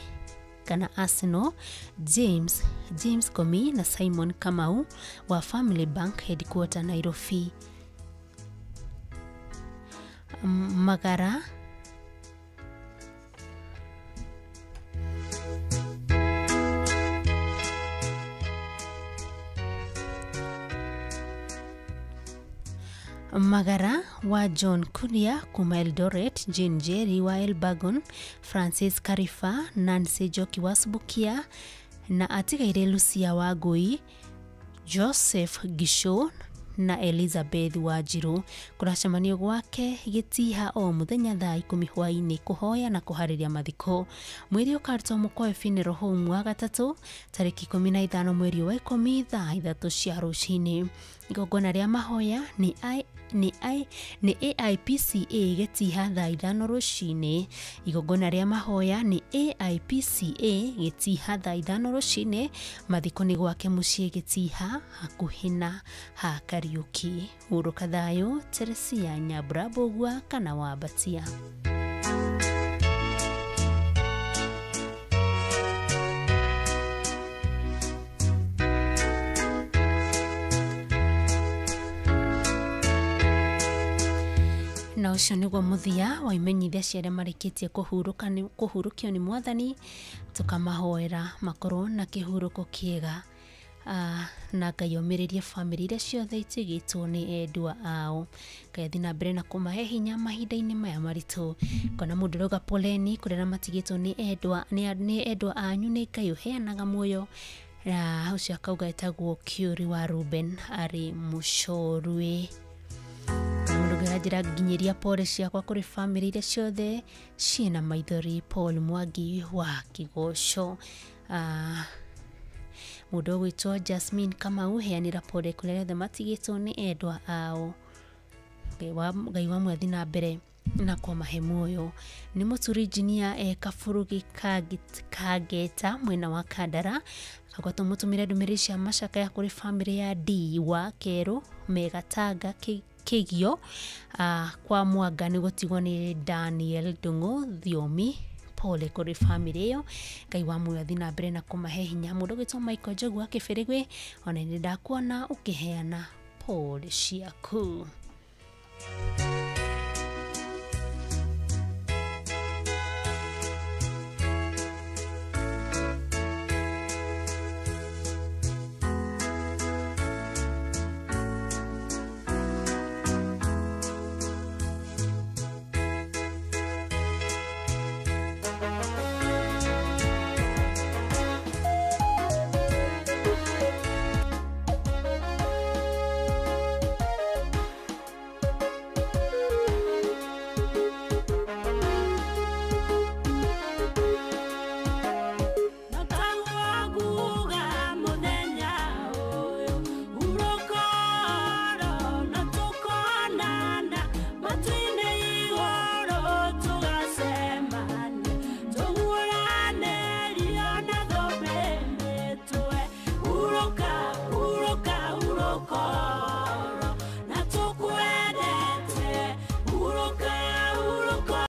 kana Arsenal, James Komi na Simon Kamau wa Family Bank Headquarter Nairobi. Magara Magara wa John Kuria kuma Eldoret, Jane Jerry wa Elbagon, Francis Karifa, Nancy Njoki wa Subukia na atigaire Lucia wa Ngui, Joseph Gisho na Elizabeth Wanjiru. Kũracemanio gwake gĩtiha o mũthenya thaa 10 hwaĩ-inĩ kũhoya na kũharĩria mathiko. Mwĩrĩ ũkarutwo Mũkoe Funeral Home wa gatatũ tarĩki 15 mweri wa 10 thaa 3 cia rũcinĩ. Igongona rĩa mahoya nĩ AIPCA gĩtiha thaa 5 rũcinĩ. Igongona rĩa mahoya nĩ AIPCA gĩtiha thaa 5 rũcinĩ. Mathiko nĩ gwake mũciĩ gĩtiha hakuhĩ na ha Kariuki. Hurũka thayũ Teresia Nyambura Mbũgua kana Wambatia. Na ũcio nĩguo mũthia wa imenyithia cia arĩa marĩkĩtie kũhurũkio nĩ mwathani, tũkamahoera makorwo na kĩhurũko kĩega, na Ngai omĩrĩrie bamĩrĩ iria ciothe itigĩtwo nĩ endwa ao. Ngai athiĩ na mbere na kũmahe hinya mahinda-inĩ maya maritũ. Kona mũndũ ũrauga poleni kũrĩ arĩa matigĩtwo nĩ endwa anyu, nĩ Ngai ũheanaga muoyo. Na ũcio akauga etagwo Kiuri wa Ruben arĩ Mũcorwe. Mũndũ njĩra nginyĩria pole ciakwa kũrĩ bamĩrĩ iria ciothe ciĩna maithori, Paul Mwangi wa Kĩgoco. Mũndũ ũgwĩtwo Jasmine Kamau heanĩra pole kũrĩ arĩa othe matigĩtwo nĩ endwa ao. Ngai wa mwathi na mbere na kũmahe muoyo. Nĩ mũturi injinia e Kaburugi Kangeta mwena wa Kandara akwa tũmũtũmĩre ndũmĩrĩri cia macakaya kũrĩ bamĩrĩ ya D wa Kerũ Megatanga Kĩgio kwa Mwanga nĩ gũtigwo nĩ Daniel Ndung'u Thiomi. Pole kũrĩ bamĩrĩ ĩyo. Ngai wa muoyo athiĩ na mbere na kũmahe hinya. Mũndũ ũgwĩtwo Michael Njogu wa Kĩbĩrĩgwe, ona nĩ ndakuona ũkĩheana pole ciaku.